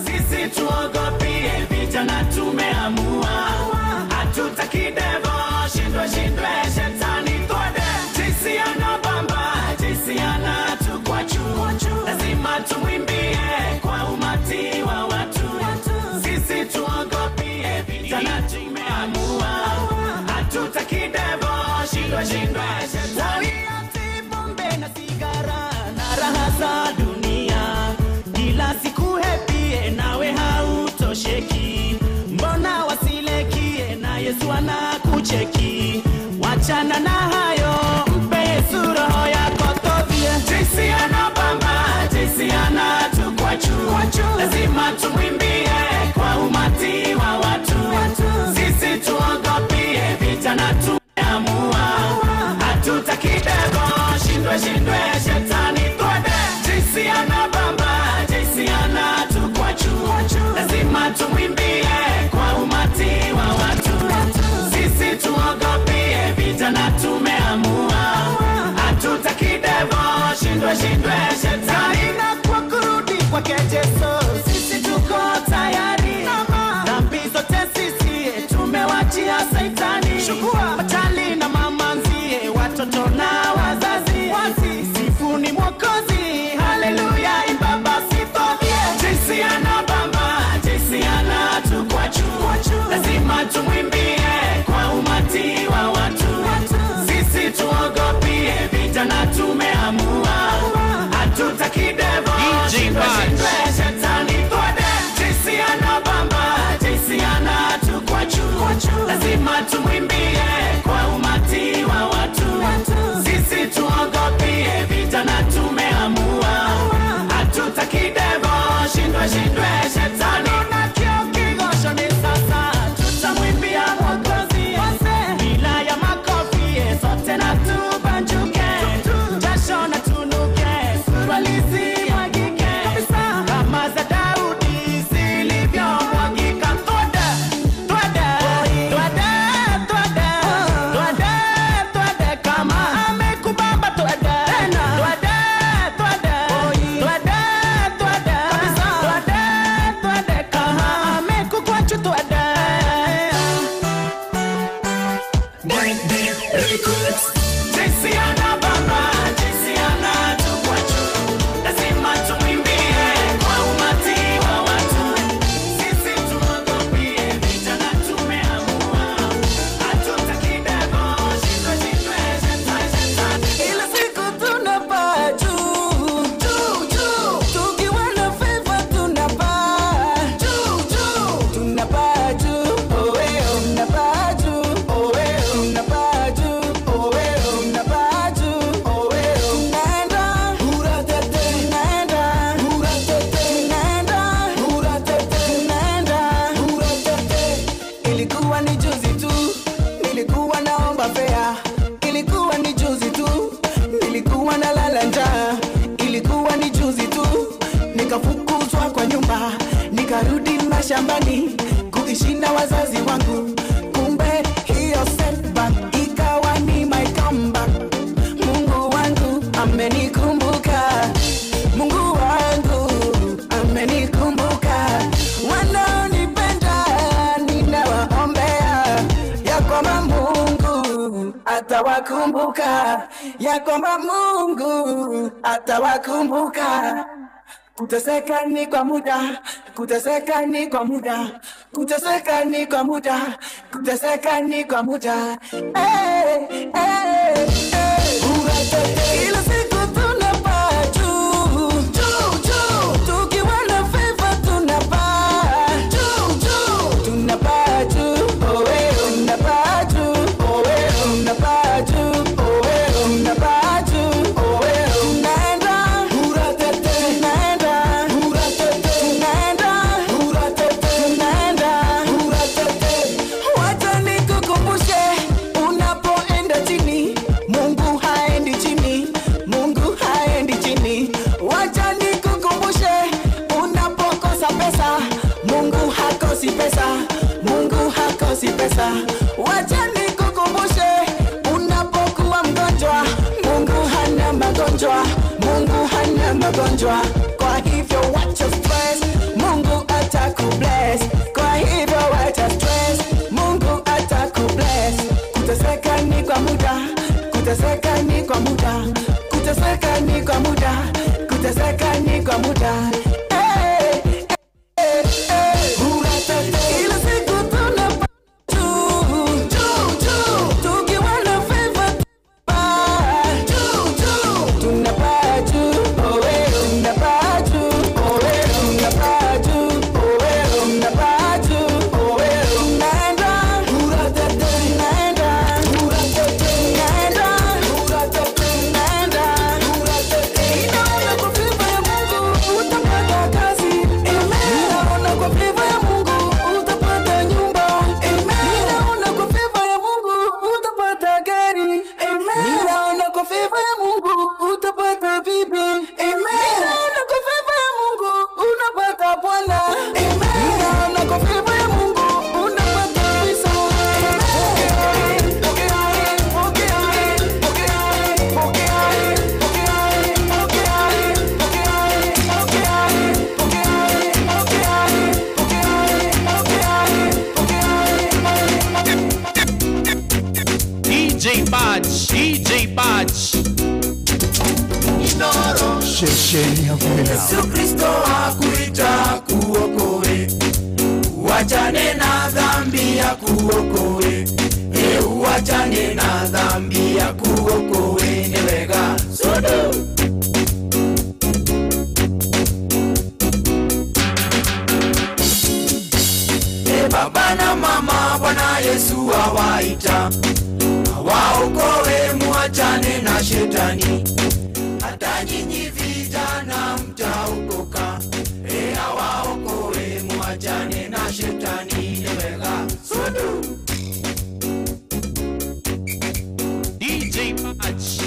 Sisi tuogopie vita na tumeamua. Yesu anakucheki. Wachana na hayo, mpe Yesu roho yako tobie. Jinsi anabamba, jinsi anatukwa juu, lazima tumwimbie kwa umati wa watu. Sisi tuogopie vita na tumeamua, hatutaki debo, shindwe shindwe shetani twende. Jinsi anabamba, jinsi anatukwa juu, lazima tumwimbie kwa umati wa watu. Sisi tuogopie vita na tumeamua, hatutaki debo, shindwe shindwe shetani. Na kwa kurudi kwake Yesu, sisi tuko tayari. Dhambi zote sisi tumewachia Saitani. Machali na mamanzi, watoto na wazazi, sifuni Mwokozi, haleluya, imba basi tobie. Jinsi anabamba, jinsi anatukwa juu, lazima tumwimbie kwa umati wa watu. Sisi tuogopie vita na tumeamua, hatutaki devo, shindwe shindwe shetani twende. Jinsi anabamba, jinsi anatukwa juu, lazima tumwimbie kwa umati wa watu. Sisi tuogopie vita na tumeamua, hatutaki devo, shindwe shindwe shetani. Na kio kigosho ni sasa, tutamwimbia Mwokozi bila ya makofi, sote na tubanjuke, jasho na tunuke, suruali zimwagike kama za Daudi zilivyomwagika. Twende, twende, twende, twende, twende, twende, kama amekubamba twende, twende, twende, twende, twende, twende, twende, kama amekukwachu twende. Jinsi anabamba, jinsi anatukwa juu, lazima tumwimbie kwa umati wa watu. Sisi tuogopie vita na tumeamua, hatutaki devo, shindwe shindwe shetani shetani. Ila siku tunapaa juu, juu, juu. Tukiwa na favor tunapaa juu, juu. Tunapaa juu, oh eh, oh. Tunapaa juu, oh eh, oh. Tunapaa juu, oh eh, oh. Tunapaa juu, oh eh, oh. Tunaenda, uratete. Tunaenda, uratete. Tunaenda, uratete. Tunaenda, uratete. Ilikuwa ni juzi tu, nilikuwa naomba fea. Ilikuwa ni juzi tu, nilikuwa nalala njaa. Ilikuwa ni juzi tu, nikafukuzwa kwa nyumba, nikarudi mashambani kuishi na wazazi wangu. Kumbe hiyo setback ikawa ni my comeback. Mungu wangu amenikumbuka, Mungu wangu amenikumbuka. Wanaonipenda ninawaombea ya kwamba Mungu atawakumbuka, ya kwamba Mungu atawakumbuka. Kuteseka ni kwa muda, kuteseka ni kwa muda, kuteseka ni kwa muda, kuteseka ni kwa muda. Hey, hey, hey. Ila siku tunapaa juu, juu, juu. Tukiwa na favor tunapaa juu, juu. Tunapaa juu, oh eh, oh. Tunapaa juu, oh eh, oh. Tunapaa juu, oh eh, oh. Tunapaa juu, oh eh, oh. Tunaenda, uratete. Tunaenda, uratete. Tunaenda, uratete. Tunaenda, uratete. Wacha nikukumbushe, unapoenda chini, Mungu haendi chini, Mungu haendi chini. Wacha nikukumbushe, unapokosa pesa, Mungu hakosi pesa, Mungu hakosi pesa. Wacha nikukumbushe, unapokuwa mgonjwa, Mungu hana magonjwa, Mungu hana magonjwa. Kwa hivyo wacha stress, Mungu atakubless. Kwa hivyo wacha stress, Mungu atakubless. Kuteseka ni kwa muda, kuteseka ni kwa muda, kuteseka ni kwa muda, kuteseka ni kwa muda. Hey, hey, hey. Ila siku tunapaa juu, juu, juu. Tukiwa na favor tunapaa juu, juu. Tunapaa juu, oh eh, oh. Tunapaa DJ Badge. Inoro. Shesheni hakuwe nao. Yesu Kristo akuita kuokoe. Uachane na dhambi ya kuokoe. Uachane na dhambi ya kuokoe. Ni wega sudu. Baba na mama Bwana Yesu awaita, awaokoe muachane na shetani. Hata nyinyi vijana mtaokoka. Awaokoe muachane na shetani. Ni wega sudu. DJ Badge.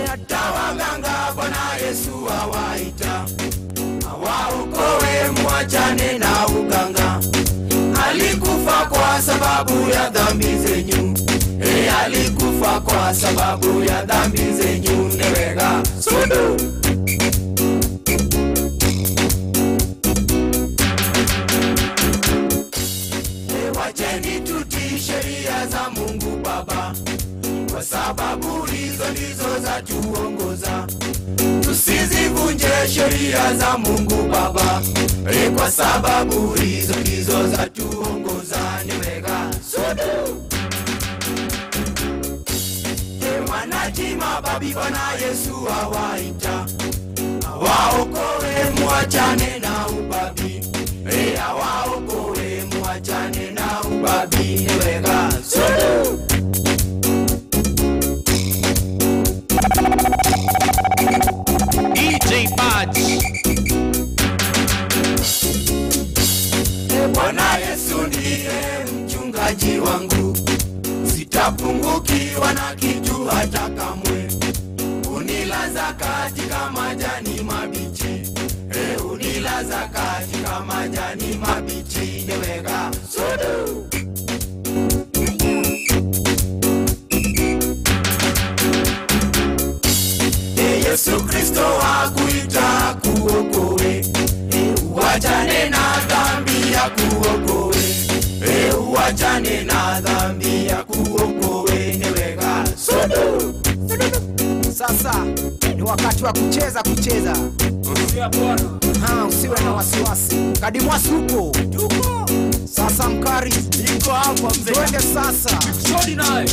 Hata waganga Bwana Yesu awaita, awaokoe muachane na uganga. Alikufa kwa sababu ya dhambi zenyu. Alikufa kwa sababu ya dhambi zenyu. Ni wega sudu. Wacheni tutii sheria za Mungu Baba, kwa sababu hizo ndizo za tuongoza. Tusizivunje sheria za Mungu Baba, kwa sababu hizo ndizo za tuongoza. Ni wega sudu. Wanatima babi Bwana Yesu awaita, awaokoe muachane na ubabi. Awaokoe muachane na ubabi. Ni wega sudu. DJ Badge. Bwana Yesu ndiye mchungaji wangu, sitapungukiwa na kitu hata kamwe. Unilaza katika majani mabichi, unilaza katika majani mabichi. Ni wega sudu. Yesu Kristo akuita kuokoe, uachane na dhambi ya kuokoe. Uachane na dhambi ya kuokoe. Ni wega sudu. Sasa ni wakati wa kucheza kucheza. Usiwe na wasiwasi. Kadimwasi upo. Tuko. Sasa mkari niko hapa mzee. Twende sasa. Shodi naye.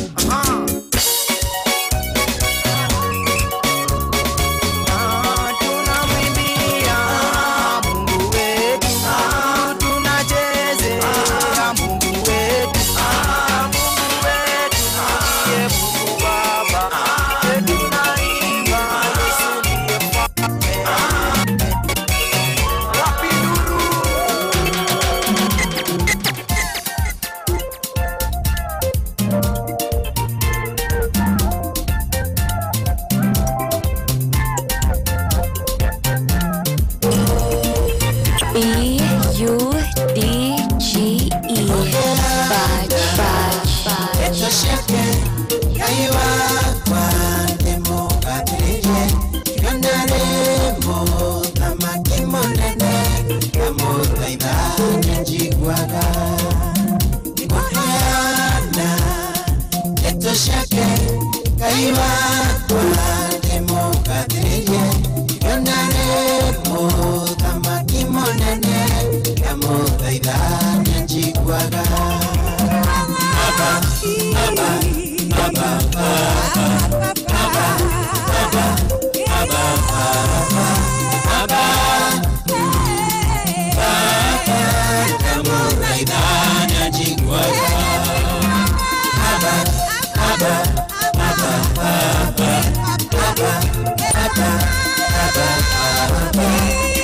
Abba, Abba, Abba, Abba, Abba, Abba.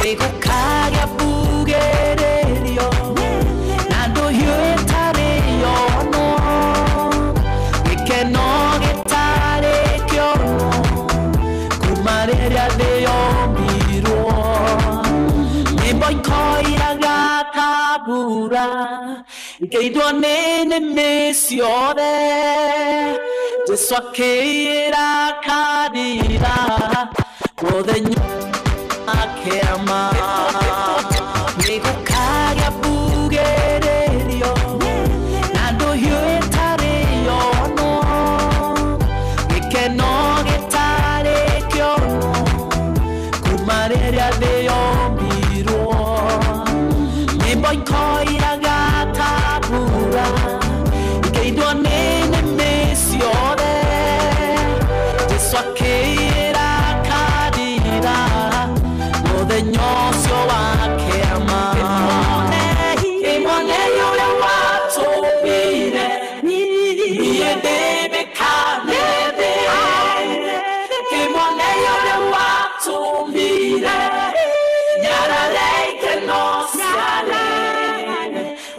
Nĩgũkagĩa mbugĩrĩrio na ndũhiũ ĩtarĩ yonwo, gĩkeno gĩtarĩ kĩonwo kuma rĩrĩa thĩ yombirwo. Nyĩmbo ikoiraga ta mbura ikeithwo nĩ nĩmĩ ciothe, Jesũ akĩira kanitha mũthenya akĩama. Nĩgũkagĩa mbugĩrĩrio na ndũhiũ ĩtarĩ yonwo, gĩkeno gĩtarĩ kĩonwo kuma rĩrĩa thĩ yombirwo. Nyĩmbo ikoiraga ta mbura ikeithwo nĩ nĩmĩ ciothe, Jesũ akĩira kanitha mũthenya ũcio wa kĩama. Kĩmone ũrĩa watũmbire, niĩ ndĩ mĩkanete. Kĩmone ũrĩa watũmbire, nyarare ikeno ciarĩ.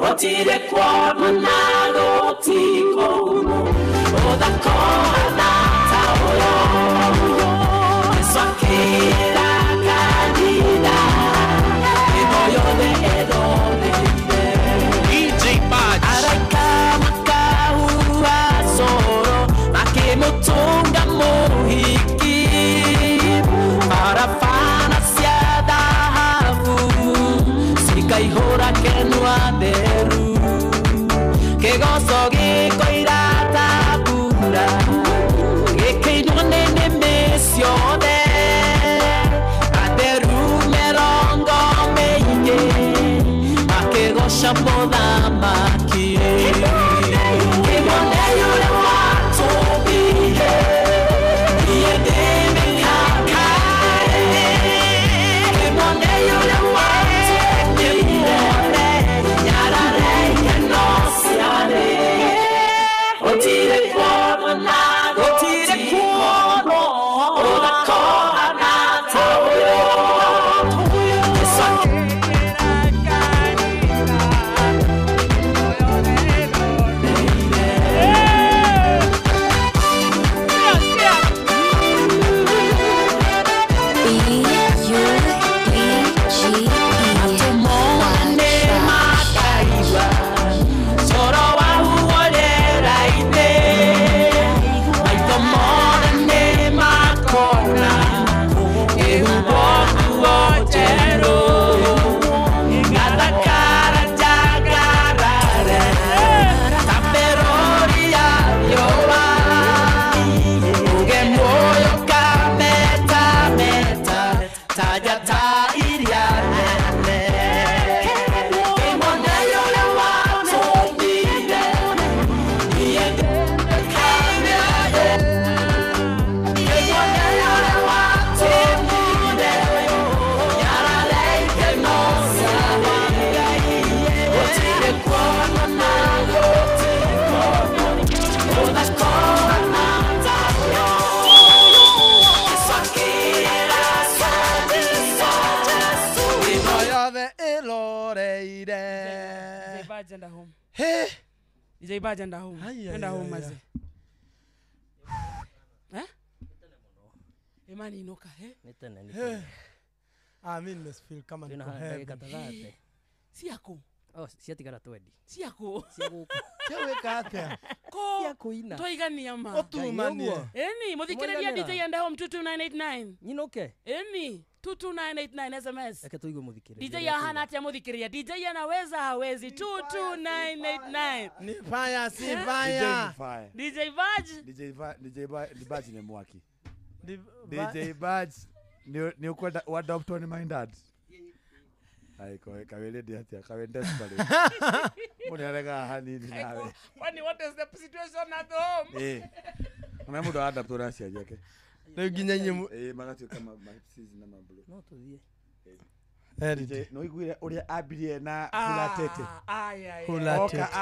Gũtirĩ kuonwo na gũtikũgumu, ũthakũhana ta ũyũ. Jesũ akĩra kanitha nyĩmbo yothe ĩroreire. Araika makahuha coro makĩmũtũnga mũhiki, barabara cia thahabu cikaihũra kenwa theru, kĩgoco gĩkoira ta mbura gĩkĩinwo nĩ nĩmĩ ciothe, atheru mĩrongo mĩingĩ makĩgoca mũthamaki. Kĩmone ũrĩa watũmbire, niĩ ndĩ mĩkakare. Kĩmone ũrĩa watũmbire, nyarare ikeno ciarĩ. Gũtirĩ kuonwo na gũtirĩ kuonwo, ũthakũhana ta ũyũ. Jesũ akĩra kanitha Enda home. Hey. DJ Baj enda home. Enda home maze. Eh? Imani inoka eh? Nitene nitene. Ah, mimi nimefeel kama niko heaven. Si yako. Oh, ciatigara twendi. Si yako. Cia gũkũ. Cia gwĩka atĩa? Ko. Cia kũina. Twaigania ma. Ũtumanie. Eni, muthikĩrĩria DJ enda home 22989. Nyinũke. Eni, 22989 SMS. Reke tũigue mũthikĩrĩria. DJ ahana atia muthikĩrĩria? DJ anaweza hawezi? 22989. Ni fire si fire. DJ Baj. DJ Baj ni mwaki. DJ Baj ni ukwenda uadoptwo ni my dad. Ai ko kawele ndi atia kawe desperate. Mundu arega hanini nawe. Kwani what is the situation at home? Eh. Ona mundu adoptwo na aciari ake. Rĩu nginya inyuĩ magatuĩka ma season na mablu. No tũthiĩ. DJ no iguire ũrĩa ambirie na Hulatete. Hulatete. Oka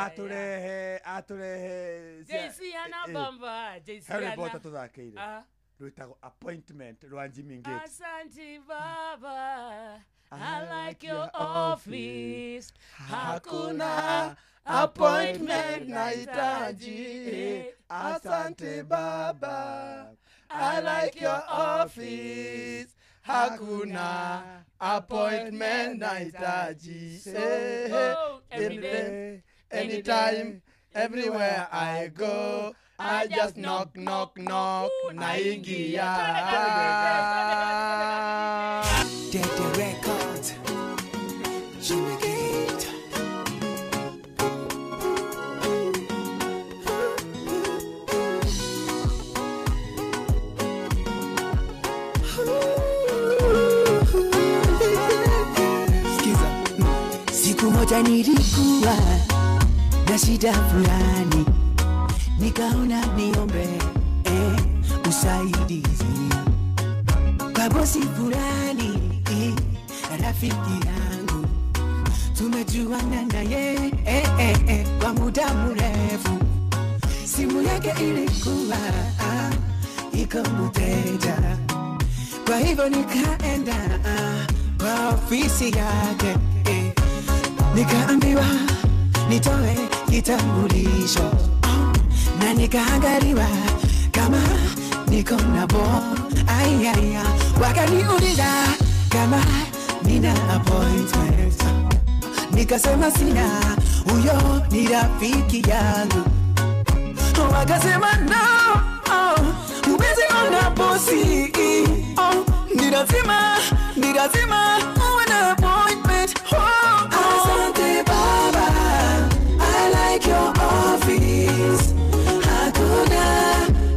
atũrehe JC ana bamba JC Harry ana. Potter tũthakĩire. Rwĩtagwo appointment rwa Jimmy Gate. Asante baba. like your office. Hakuna appointment nahitaji. Asante baba, I like your office. Hakuna appointment nahitaji. Every day, anytime, everywhere I go, I just knock, knock, knock, naingia. Dead Records, Jimmy Gate. Sikiza. Siku moja nilikuwa na shida fulani, nikaona niombe usaidizi kwa bosi fulani, rafiki yangu tumejuana naye kwa muda mrefu. Simu yake ilikuwa iko mteja, kwa hivyo nikaenda kwa ofisi yake, nikaambiwa nitoe kitambulisho na nikaangaliwa kama niko na bo. Ay, wakaniuliza kama nina appointment, nikasema sina, huyo ni rafiki yangu. Wakasema no, huwezi ona bosi, ni lazima uwe na appointment. Asante baba, I like your office. Hakuna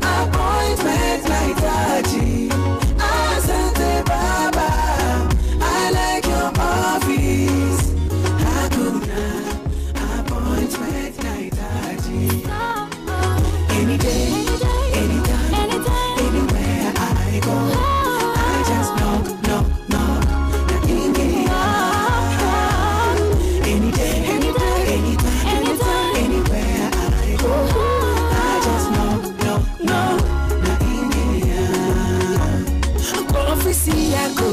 appointment nahitaji. Asante baba, I like your office. Hakuna appointment nahitaji. Any day, anytime, anywhere I go, I just knock, knock, knock, naingia. Any day, anytime, anywhere I go, I just knock, knock, knock, naingia. Kwa ofisi yako,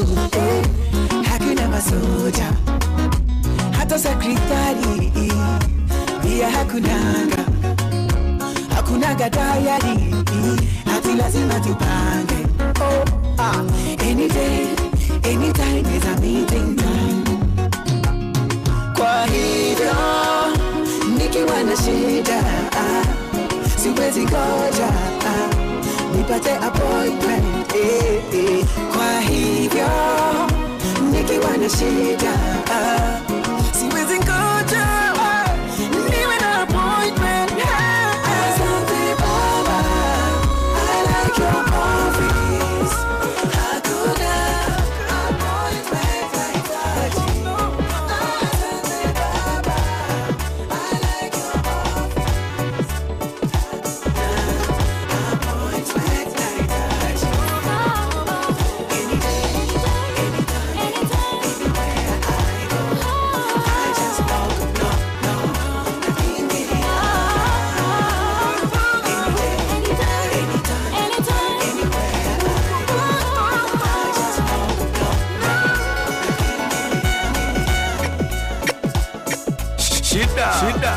hakuna masoja, hata sekretari pia hakunanga, hakunaga diary, hati lazima tupange. Any day, anytime is a meeting time. Kwa hivyo nikiwa na shida, siwezi ngoja nipate appointment. Kwa hivyo nikiwa na shida, siwezi ngoja niwe na appointment. Asante baba, I like your office. Hakuna appointment nahitaji. Asante baba, I like your office. Hakuna appointment nahitaji. Any day, anytime, anywhere I go, I just knock, knock, knock, naingia. Any day, anytime, anywhere I go, I just knock, knock, knock. Shida. Shida.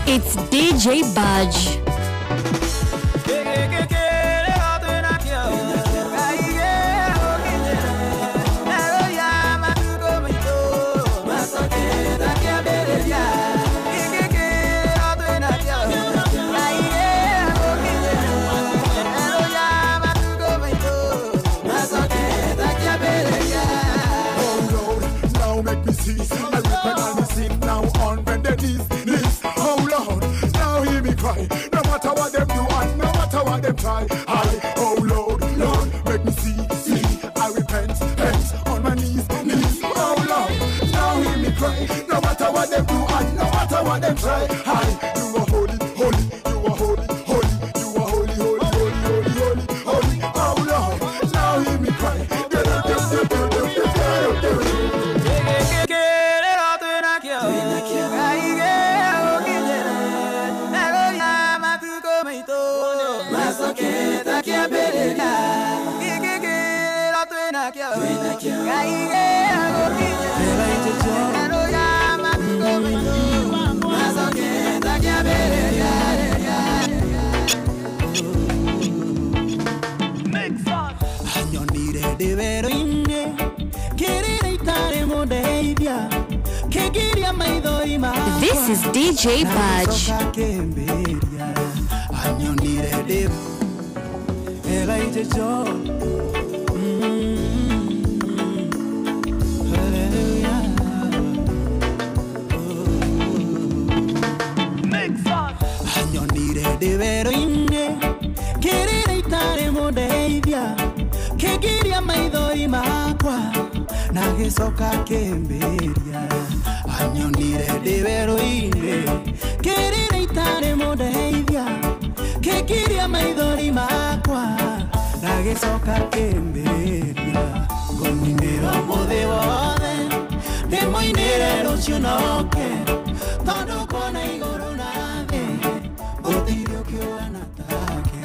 It's DJ Budge. Oh Lord, now make me see. I repent and sin now on bended knees. Oh Lord, now hear me cry. No matter what them do and no matter what them try. I, oh Lord, Lord, make me see. I repent, repent on my knees. Oh Lord, now hear me cry. No matter what them do and no matter what them try. I, you are holy, holy, you are holy, holy, you are holy, holy, holy, holy, holy, holy. Oh Lord, now hear me cry. Masoketa This is DJ Budge. Nagicoka kĩmbĩria anyonire ndĩ werũ-inĩ kĩrĩra itarĩ mũndeithia kĩngiria maithori makwa nagicoka kĩmbĩria ngũninĩra ũmũthĩ wothe ndĩmũinĩre rũciũ noke tondũ kuona igũrũ na thĩ gũtirĩ ũkĩũhana take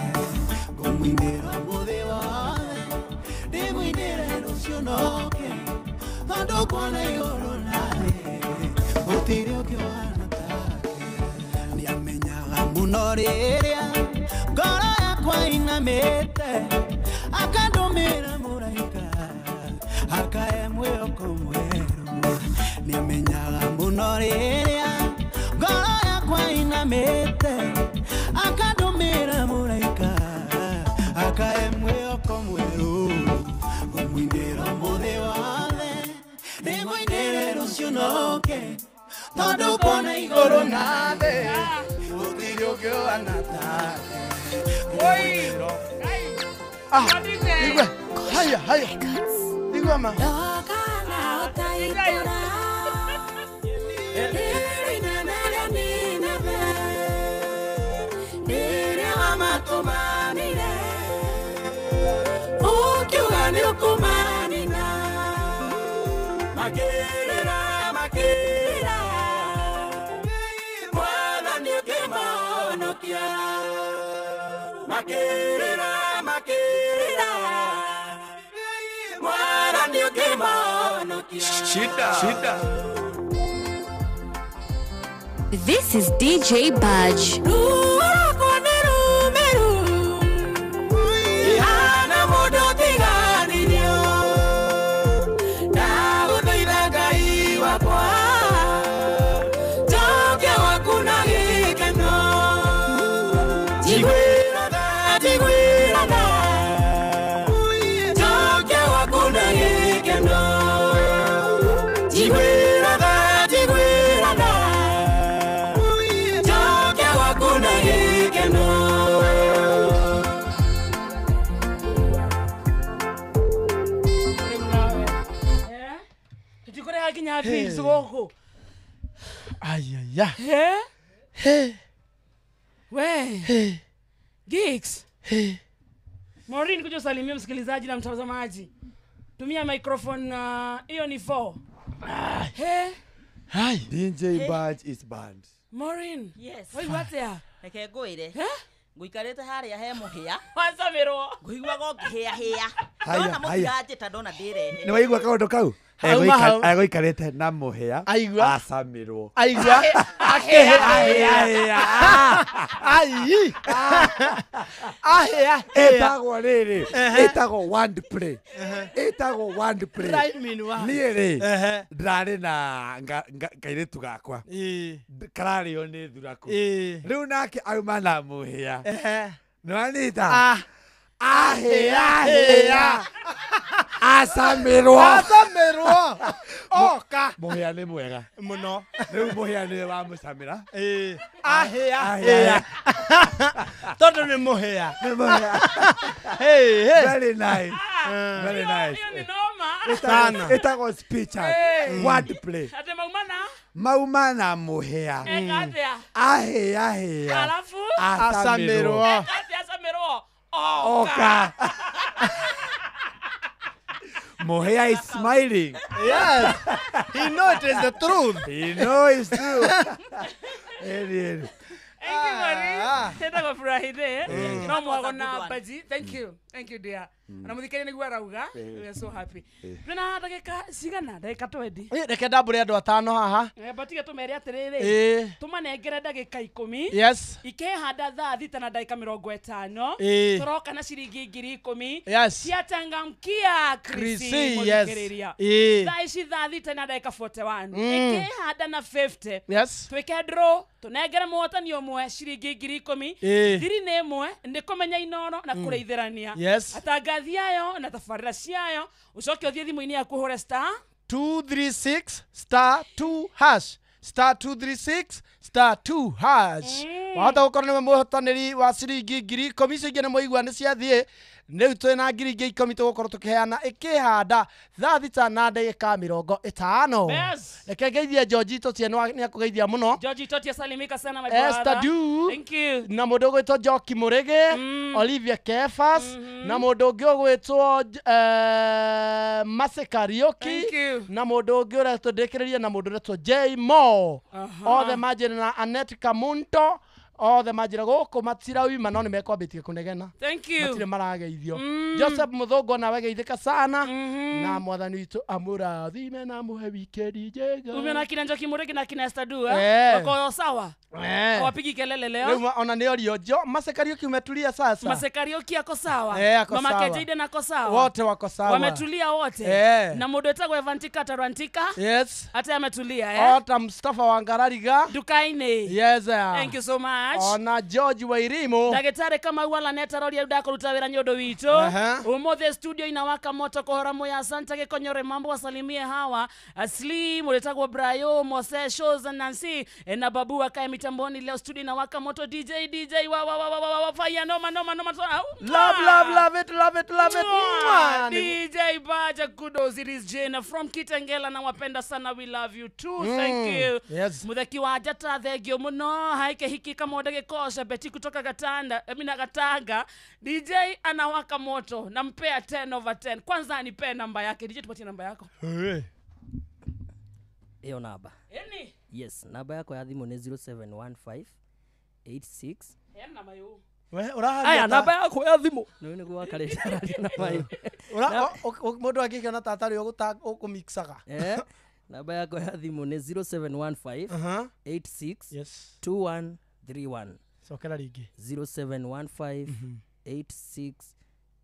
ngũmũinĩra ũmũthĩ wothe ndĩmũinĩre rũciũ noke tondũ kuona igũrũ na thĩ gũtirĩ ũkĩũhana take nĩamenyaga mũno rĩrĩa ngoro yakwa inamĩte akandũmĩra mũraika akae mwĩhoko mwerũ nĩamenyaga mũno rĩrĩa ngoro yakwa inamĩte akandũmĩra mũraika akae mwĩhoko mwerũ ngũmũinĩra ũmũthĩ wothe ndĩmũinĩre rũciũ noke tondũ kuona igũrũ na thĩ gũtirĩ ũkĩũhana take. Igwe, haya, haya. Igwe ma. Shida, shida. This is DJ Budge. Ayaya. Hey. Hey. We. Hey. Gigs. Hey. Maureen, kuja usalimie msikilizaji na mtazamaji. Tumia microphone hiyo ni 4. Hey. Hi. DJ Badge is banned. Maureen. Yes. Wait, what's there? Reke ngwire. Nguikarite haria he muhia. Wacamirwo. Nguigua ngihia hia. Ndona mũtiranjĩta ndona ndĩrehe. Nĩ waigua kaũndũ kau? Egũikarĩte na mũhĩa acamirwo. Aigua akĩhĩa. Ai. Ahĩa. Ĩtagwo rĩrĩ. Ĩtagwo word play. Ĩtagwo word play. Niĩ rĩ ndarĩ na kairĩtu gakwa. Kararĩo nĩ thuraku. Rĩu nake auma na mũhĩa. Nĩwanyita? Ahĩa hĩa. Acamirwo. Acamirwo. Oka. Mũhĩa nĩ mwega. Mũno. Rĩu mũhĩa nĩwe wamũcamĩra. Ahĩa hĩa. Tondũ nĩ mũhĩa. Nĩ mũhĩa. Hey, hey. Very nice. Very nice. Hiyo ni noma. Sana. Ĩtagwo speech act. Word play. Ate maumana? Maumana mũhĩa. Eka atia? Ahĩa hĩa. Alafu? Acamirwo. Eka atia acamirwo? Oka. Mohea is smiling. Yes. He knows it is the truth. He knows it's true. Eri. Thank you, Maureen. Tenda gũfurahithe. No mwago na Baji. Thank you. Thank you, dear. Na muthikĩrĩria nĩguo arauga. We are so happy. Twĩna ndagĩka cigana? Ndagĩka 20. Reke ndambũre andũ atano haha. Batige tũmere atĩrĩrĩ. Tũmanengere ndagĩka 10. Yes. Ikĩhanda thaa 6 na ndagĩka 50. Tũroka na ciringi 10,000. Yes. Ciachangamkia Krisi mũthikĩrĩria. Thaa ici thaa 6 na ndagĩka 41. Ikĩhanda na 50. Yes. Twĩke draw tũnengere mũhotani ũmwe ciringi 10,000. Thiri nĩ ĩmwe nĩ kũmenya Inoro na kũrĩithĩrania. Yes. Atangathi ayo na tabarĩra ciayo ũcoke ũthiĩ thimũ-inĩ yaku ũhũre star 236 star 2 hash star 236 star 2 hash. Wahota gũkorwo nĩwe mũhotanĩri wa ciringi 10,000 icio ingĩ nĩ mwaigua nĩ ciathiĩ. Rĩu twĩna 10,000 tũgũkorwo tũkĩheana ĩkĩhanda thaa 6 na ndagĩka 50. Yes. Reke ngeithie George Totie nĩ akũgeithia mũno. George Totie salimika sana my brother. Esther Du. Thank you. Na mũndũ ũgwĩtwo Njoki Mũrĩgĩ, Olivia Kefas, na mũndũ ũngĩ ũgwĩtwo Mase Kariuki, na mũndũ ũngĩ ũretwo ndĩkĩrĩria na mũndũ ũretwo J Mo. Othe manjĩra na Annette Kamunto. Othe manjĩra gũkũ matirauma no nĩmekwambĩtie kũnegena. Thank you. Matirĩ marageithio. Joseph Mũthũngũ nawe geithĩka sana. Na mwathani witũ amũrathime na amũhe wikendi njega. Umeona kina Njoki Mũrĩgĩ na kina Esther Du wako sawa. Hawapigi kelele leo. Rĩu ona nĩ orio Jo Mase Kariuki umetulia sasa. Mase Kariuki ako sawa. Ako Mama sawa. Kejaide nako sawa. Wote wako sawa. Wametulia wote. Na mũndũ wetagwo Evantika Tarantika. Yes. Hata ametulia Ota Mustafa Wangarariga. Dukaini. Yes. Thank you so much. Ona George Wairimu. Ndagĩtarĩ Kamau Alaneta roria ndakuruta wĩra nĩ ũndũ witũ. Ũmũthĩ studio inawaka moto kũhora moya. Asante Gĩkonyore mambo wasalimie hawa. Asli mũretagwo Brayo Mose Shows Nancy na Babu akae mitamboni leo studio inawaka moto. DJ DJ wa wa wa wa wa fire noma noma noma. Love love love it love it love it. DJ Baja kudos it is Jane from Kitengela na wapenda sana we love you too. Thank you. Yes. Mutheki wa njata thengio mũno haike hiki kama ndege kosha Beti kutoka Gatanda mimi Gatanga. DJ anawaka moto nampea 10/10. Kwanza anipe namba yake. DJ tupatie namba yako. Hiyo namba. Eni? Yes, namba yako ya thimu ni 0715 86. Namba yo. We uraharia. Aya namba yako ya thimu. No ni gwa kareta namba yo. Ura mundu angĩkĩona ta atarĩ ũkũmixaga. Namba yako ya thimu ni 0715 86 yes 2131. Cokera rĩngĩ. 0715 86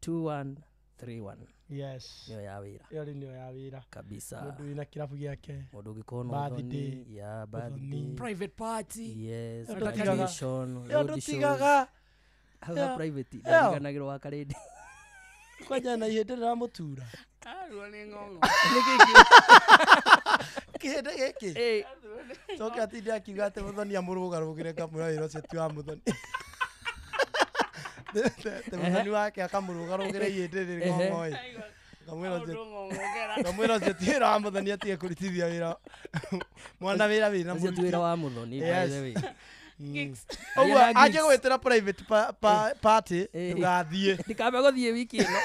2131. Yes. Nĩyo ya wĩra. Ĩyo rĩ nĩyo ya wĩra. Kabisa. Mũndũ wĩna kĩrabu gĩake. Mũndũ ũngĩkorwo na ũthoni, ya birthday. Private party. Yes. Graduation. Ĩyo ndũtigaga. Hau ha private ndariganagĩrwo wa karĩndĩ. Kwanja na ihĩndĩ rĩramũtura. Aruo nĩ ng'ong'o. Kĩhĩndĩ gĩkĩ. Coke atinde akiuga atĩ mũthoni amũrũgarũgĩre ngamwĩra wĩra ũcio ti wa mũthoni. Te mũthoni wake akamũrũgarũgĩra ihĩndĩ rĩrĩ ng'ong'o ĩ. Ngamwĩra ũcio ti wĩra wa mũthoni atige kũrutithia wĩra. Mwana wĩra wĩna mũruti. Ũcio ti wĩra wa mũthoni by the way. Ũguo anjie gwĩtĩra private party ndũgathiĩ. Ndikambe gũthiĩ wiki ĩno.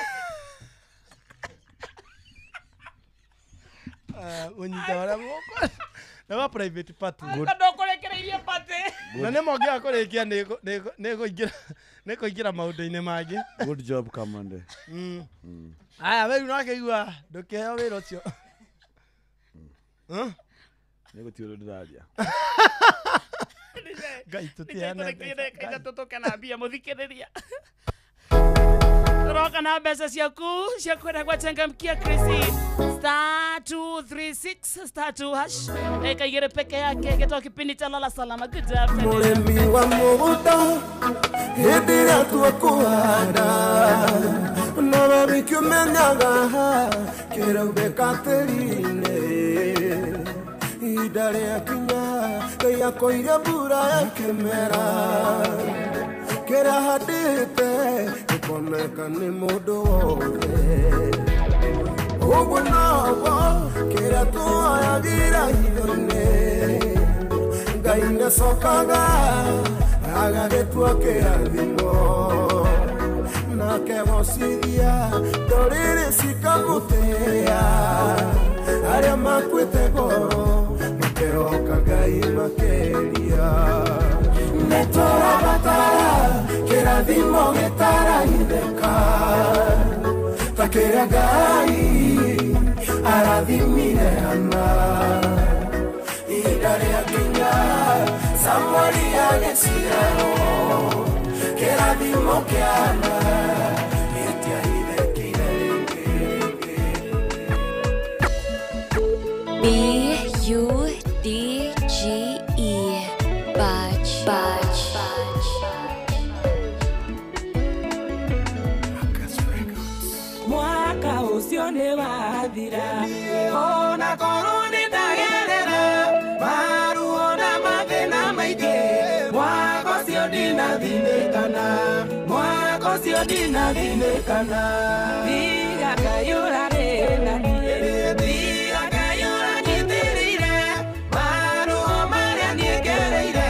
Mũnyite warĩa moko. Na wa private party. Ndũkũrekereirie party. Na nĩ mongĩaga kũrĩkia nĩ kũingĩra maũndũ-inĩ mangĩ. Good job Kamande. Aya we no akĩigua ndũkĩheo wĩra ũcio. Nĩ gũtirĩ ũndũ ndĩraria. Ngai tũtiane mbeca. Tũtũke na mbia mũthikĩrĩria. Tũroka na mbeca ciaku cia kwenda gwachangamkia Krisi. Star 236 star 2 hash. Eka igere peke yake getoa kipindi cha Lala Salama. Good afternoon. Mũrĩmi wa mũgũnda hĩndĩ ĩrĩa tuakũhanda nowe wiki ũmenyaga kĩraubĩka tĩri-inĩ ihinda rĩakinya Ngai akoiria mbura ya kĩmera kĩrĩa handĩte gĩkoneka nĩ mũndũ wothe ũguo noguo kĩrĩa tuoyagĩra hitho-inĩ Ngai nĩacokaga agagĩtua kĩrathimo nake gocithia ndũrĩrĩ cikamũtĩĩa arĩa makuĩte ngoro makehoka Ngai makĩria nĩtũrabatara kĩrathimo gĩtarahithĩka Rĩrĩa Ngai arathimire Hana, ihinda rĩakinya Samueli agĩciarwo, kĩrathimo kĩa Hana gĩtiahithĩkire rĩngĩ. B U D G E Badge Badge. Mwaka ũcio nĩ wathira, ona korwo nĩ ndagerera maruo na mathĩna maingĩ, mwaka ũcio ndinathinĩkana, mwaka ũcio ndinathinĩkana. Tiga Ngai ũrarĩ na niĩ, tiga Ngai ũranyitĩrĩire maruo marĩa niĩ ngereire,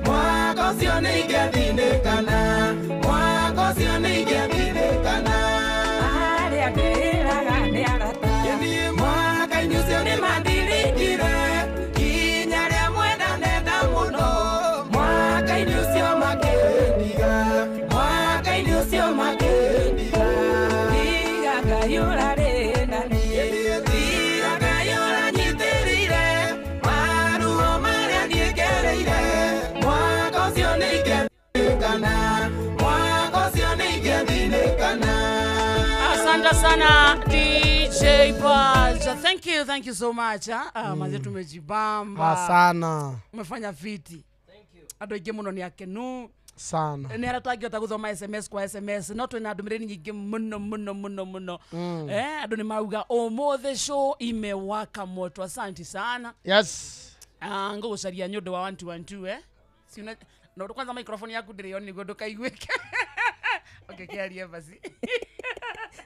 mwaka ũcio nĩ ingĩathinĩkana, mwaka ũcio nĩ ingĩathinĩkana. Arĩa ngĩraga nĩ arata, mwaka-inĩ ũcio nĩ mandirikire, nginya rĩa mwenda nenda mũno, mwaka-inĩ ũcio makĩndiga, mwaka-inĩ ũcio makĩndiga. Tiga Ngai ũrarĩ na niĩ, tiga Ngai ũranyitĩrĩire maruo marĩa niĩ ngereire, mwaka ũcio nĩ ingĩathinĩkana, mwaka ũcio nĩ ingĩathinĩkana. Asante sana DJ Badge. Thank you so much. Manze tumejibamba. Sana. Umefanya fiti. Thank you. Andũ aingĩ mũno nĩ akenu. Sana. Nĩ arĩa tangĩhota gũthoma SMS kwa SMS no twĩna ndũmĩrĩri nyingĩ mũno mũno mũno mũno. Andũ nĩ mauga ũmũthĩ show imewaka moto. Asante sana. Yes. Ngũgũcaria nĩ ũndũ wa 1212 eh. Si una no kwanza microphone yaku ndĩrĩ on nĩguo ndũkaiguĩke. Okay, kiarie basi.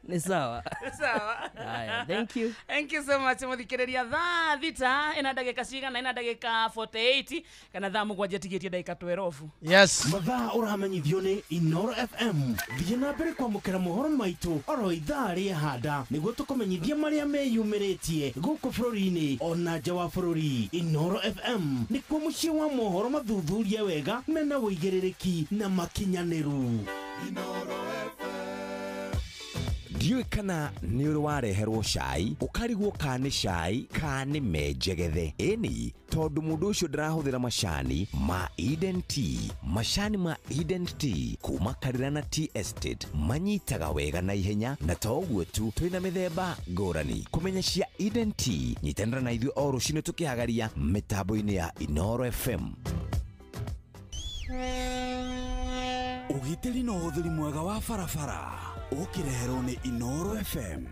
Ni sawa. Sawa. Haya, thank you. Thank you so much muthikiriria. Thaa thita ina ndagika cigana? Ina ndagika 48 kana thaa mũgwanja tigĩtie ndagika 12. Yes. Mathaa ũramenyithio nĩ Inoro FM. Thiĩ na mbere kwamũkĩra mohoro maitũ oro ithaa rĩa handa nĩguo tũkũmenyithia marĩa meyumĩrĩtie gũkũ bũrũri-inĩ ona nja wa bũrũri. Inoro FM nĩkuo mũciĩ wa mohoro mathuthurie wega mena ũigĩrĩrĩki na makinyanĩru. Ndiũĩ kana nĩ ũrĩ wareherwo cai ũkarigwo ka nĩ cai ka nĩ menjegethe. Ĩni tondũ mũndũ ũcio ndarahũthĩra macani ma Eden Tea. Macani ma Eden Tea kuma Karirana Tea Estate manyitaga wega na ihenya, na to ũguo tu twĩna mĩthemba ngũrani. Kũmenya cia Eden Tea nyitanĩra na ithuĩ o rũcinĩ tũkĩhagaria mĩtambo-inĩ ya Inoro FM. Ũgitĩri na ũhũthĩri mwega wa barabara ũkĩreherwo nĩ Inoro FM.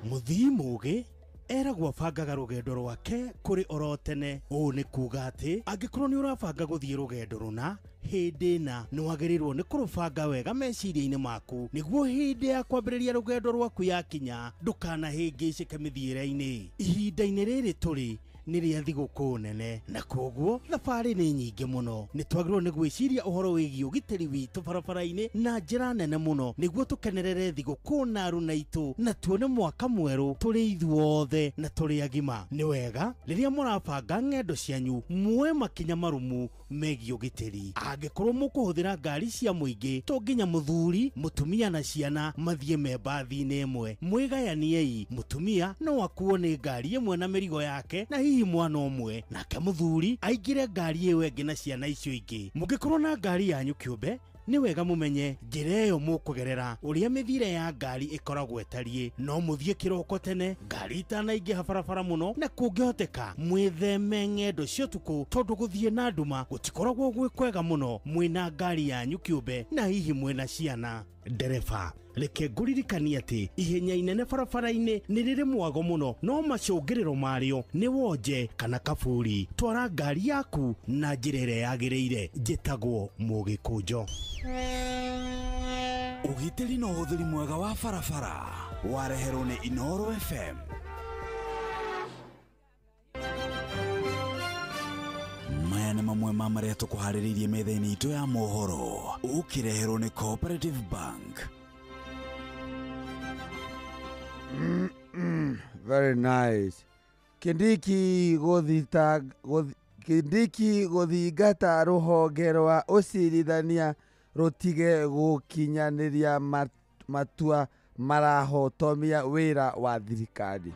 Mũthii mũgĩ eragwo abangaga rũgendo rwake kũrĩ oro tene. Ũũ nĩ kuga atĩ angĩkorwo nĩ ũrabanga gũthiĩ rũgendo rũna hĩndĩ na nĩ wagĩrĩirwo nĩ kũrũbanga wega meciria-inĩ maku nĩguo hĩndĩ ya kwambĩrĩria rũgendo rwaku yakinya ndũkanahĩngĩcĩke mĩthiĩre-inĩ. Ihinda-inĩ rĩrĩ tũrĩ nĩ rĩa thigũkũ nene na koguo thabarĩ nĩ nyingĩ mũno. Nĩ twagĩrĩirwo nĩ gwĩciria ũhoro wĩgiĩ ũgitĩri witũ barabara-inĩ na njĩra nene mũno nĩguo tũkenerere thigũkũ na aruna itũ na tuone mwaka mwerũ tũrĩ ithuothe na tũrĩ agima. Nĩ wega rĩrĩa mũrabanga ng'endo cianyu muoe makinya marumu megiĩ ũgitĩri. Angĩkorwo mũkũhũthĩra ngari cia mũingĩ to nginya mũthuri, mũtumia na ciana mathiĩ me mbathi-inĩ ĩmwe. Mwĩgayaniei, mũtumia no akuo nĩ ngari ĩmwe na mĩrigo yake na hihi mwana ũmwe, nake mũthuri aingĩre ngari ĩyo ĩngĩ na ciana icio ingĩ. Mũngĩkorwo na ngari yanyu kĩũmbe nĩ wega mũmenye njĩra ĩyo mũkũgerera ũrĩa mĩthiĩre ya ngari ĩkoragwo ĩtariĩ. No mũthiĩ kĩroko tene ngari itanaingĩha barabara mũno, na kũngĩhoteka mwĩtheme ng'endo cia ũtukũ tondũ gũthiĩ na nduma gũtikoragwo gwĩ kwega mũno mwĩna ngari yanyu kĩũmbe na hihi mwĩna ciana. Ndereba, reke ngũririkanie atĩ ihenya inene barabara-inĩ nĩ rĩrĩ mwago mũno no macũngĩrĩro marĩo nĩ wonje kana kaburi. Twara ngari yaku na njĩra ĩrĩa yagĩrĩire. Njĩtagwo Mũgĩkũnjo. Ũgitĩri na ũhũthĩri mwega wa barabara wareherwo nĩ Inoro FM. Maya nĩ mamwe ma marĩa tũkũharĩrĩirie metha-inĩ itũ ya mohoro ũkĩreherwo nĩ Cooperative Bank. Very nice. Kindiki gũthingata rũhonge rwa ũcirithania rũtige gũkinyanĩria matua Marahotomia wĩra wa thirikari.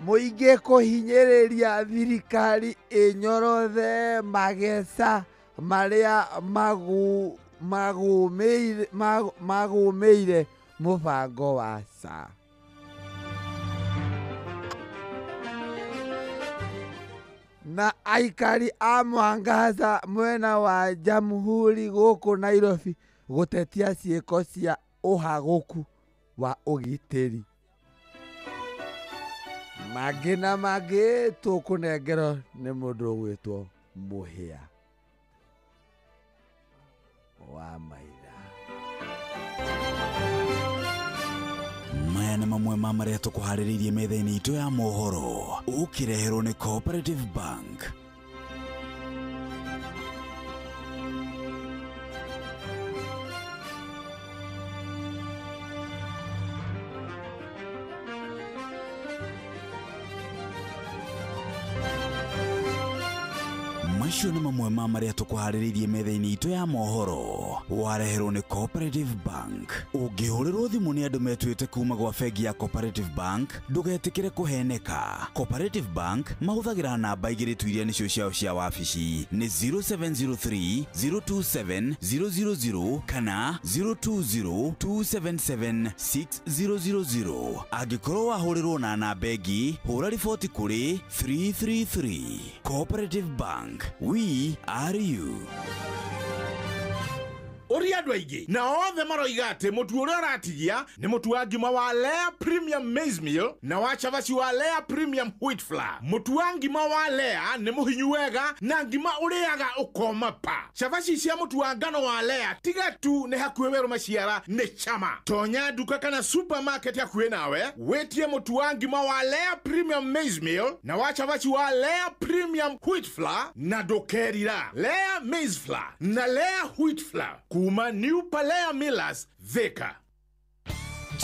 Mũingĩ kũhinyĩrĩria thirikari ĩnyorothe mageca marĩa magũmĩire mũbango wa SHA. Na aikari a Mwangaza mwena wa Jamhuri gũkũ Nairobi gũtetia ciĩko cia ũhagũku wa ũgitĩri. Mangĩ na mangĩ tũkũnengerwo nĩ mũndũ ũgwĩtwo Mũhĩa wa Maitha. Maya nĩ mamwe ma marĩa tũkũharĩrĩirie metha-inĩ itũ ya mohoro ũkĩreherwo nĩ Cooperative Bank. Macio nĩ mamwe ma marĩa tũkũharĩrĩirie metha-inĩ itũ ya mohoro wareherwo nĩ Cooperative Bank. Ũngĩhũrĩrwo thimũ nĩ andũ metuĩte kuma gwa bengi ya Cooperative Bank ndũgetĩkĩre kũheneka. Cooperative Bank mahũthagĩra namba igĩrĩ tu iria nĩcio ciao cia wabici nĩ 0703 027 000 kana 020 277 6000. Angĩkorwo wahũrĩrwo na namba ĩngĩ hũra riboti kũrĩ 333. Cooperative Bank, we are you. Ũria andũ aingĩ na othe maroiga atĩ mũtu ũrĩa ũratigia nĩ mũtu wa ngima wa Lea Premium Maize Meal na wa cabaci wa Lea Premium Wheat Flour. Mũtu wa ngima wa Lea nĩ mũhinyu wega na ngima ũrĩaga ũkoma pa. Cabaci cia mũtu wa ngano wa Lea tiga tu nĩ hakuhĩ werũ maciara nĩ chama. Tonya nduka kana supermarket hakuhĩ nawe wĩtie mũtu wa ngima wa Lea Premium Maize Meal na wa cabaci wa Lea Premium Wheat Flour na ndũkerira. Lea Maize Flour na Lea Wheat Flour kuma New Palea Millers Thika.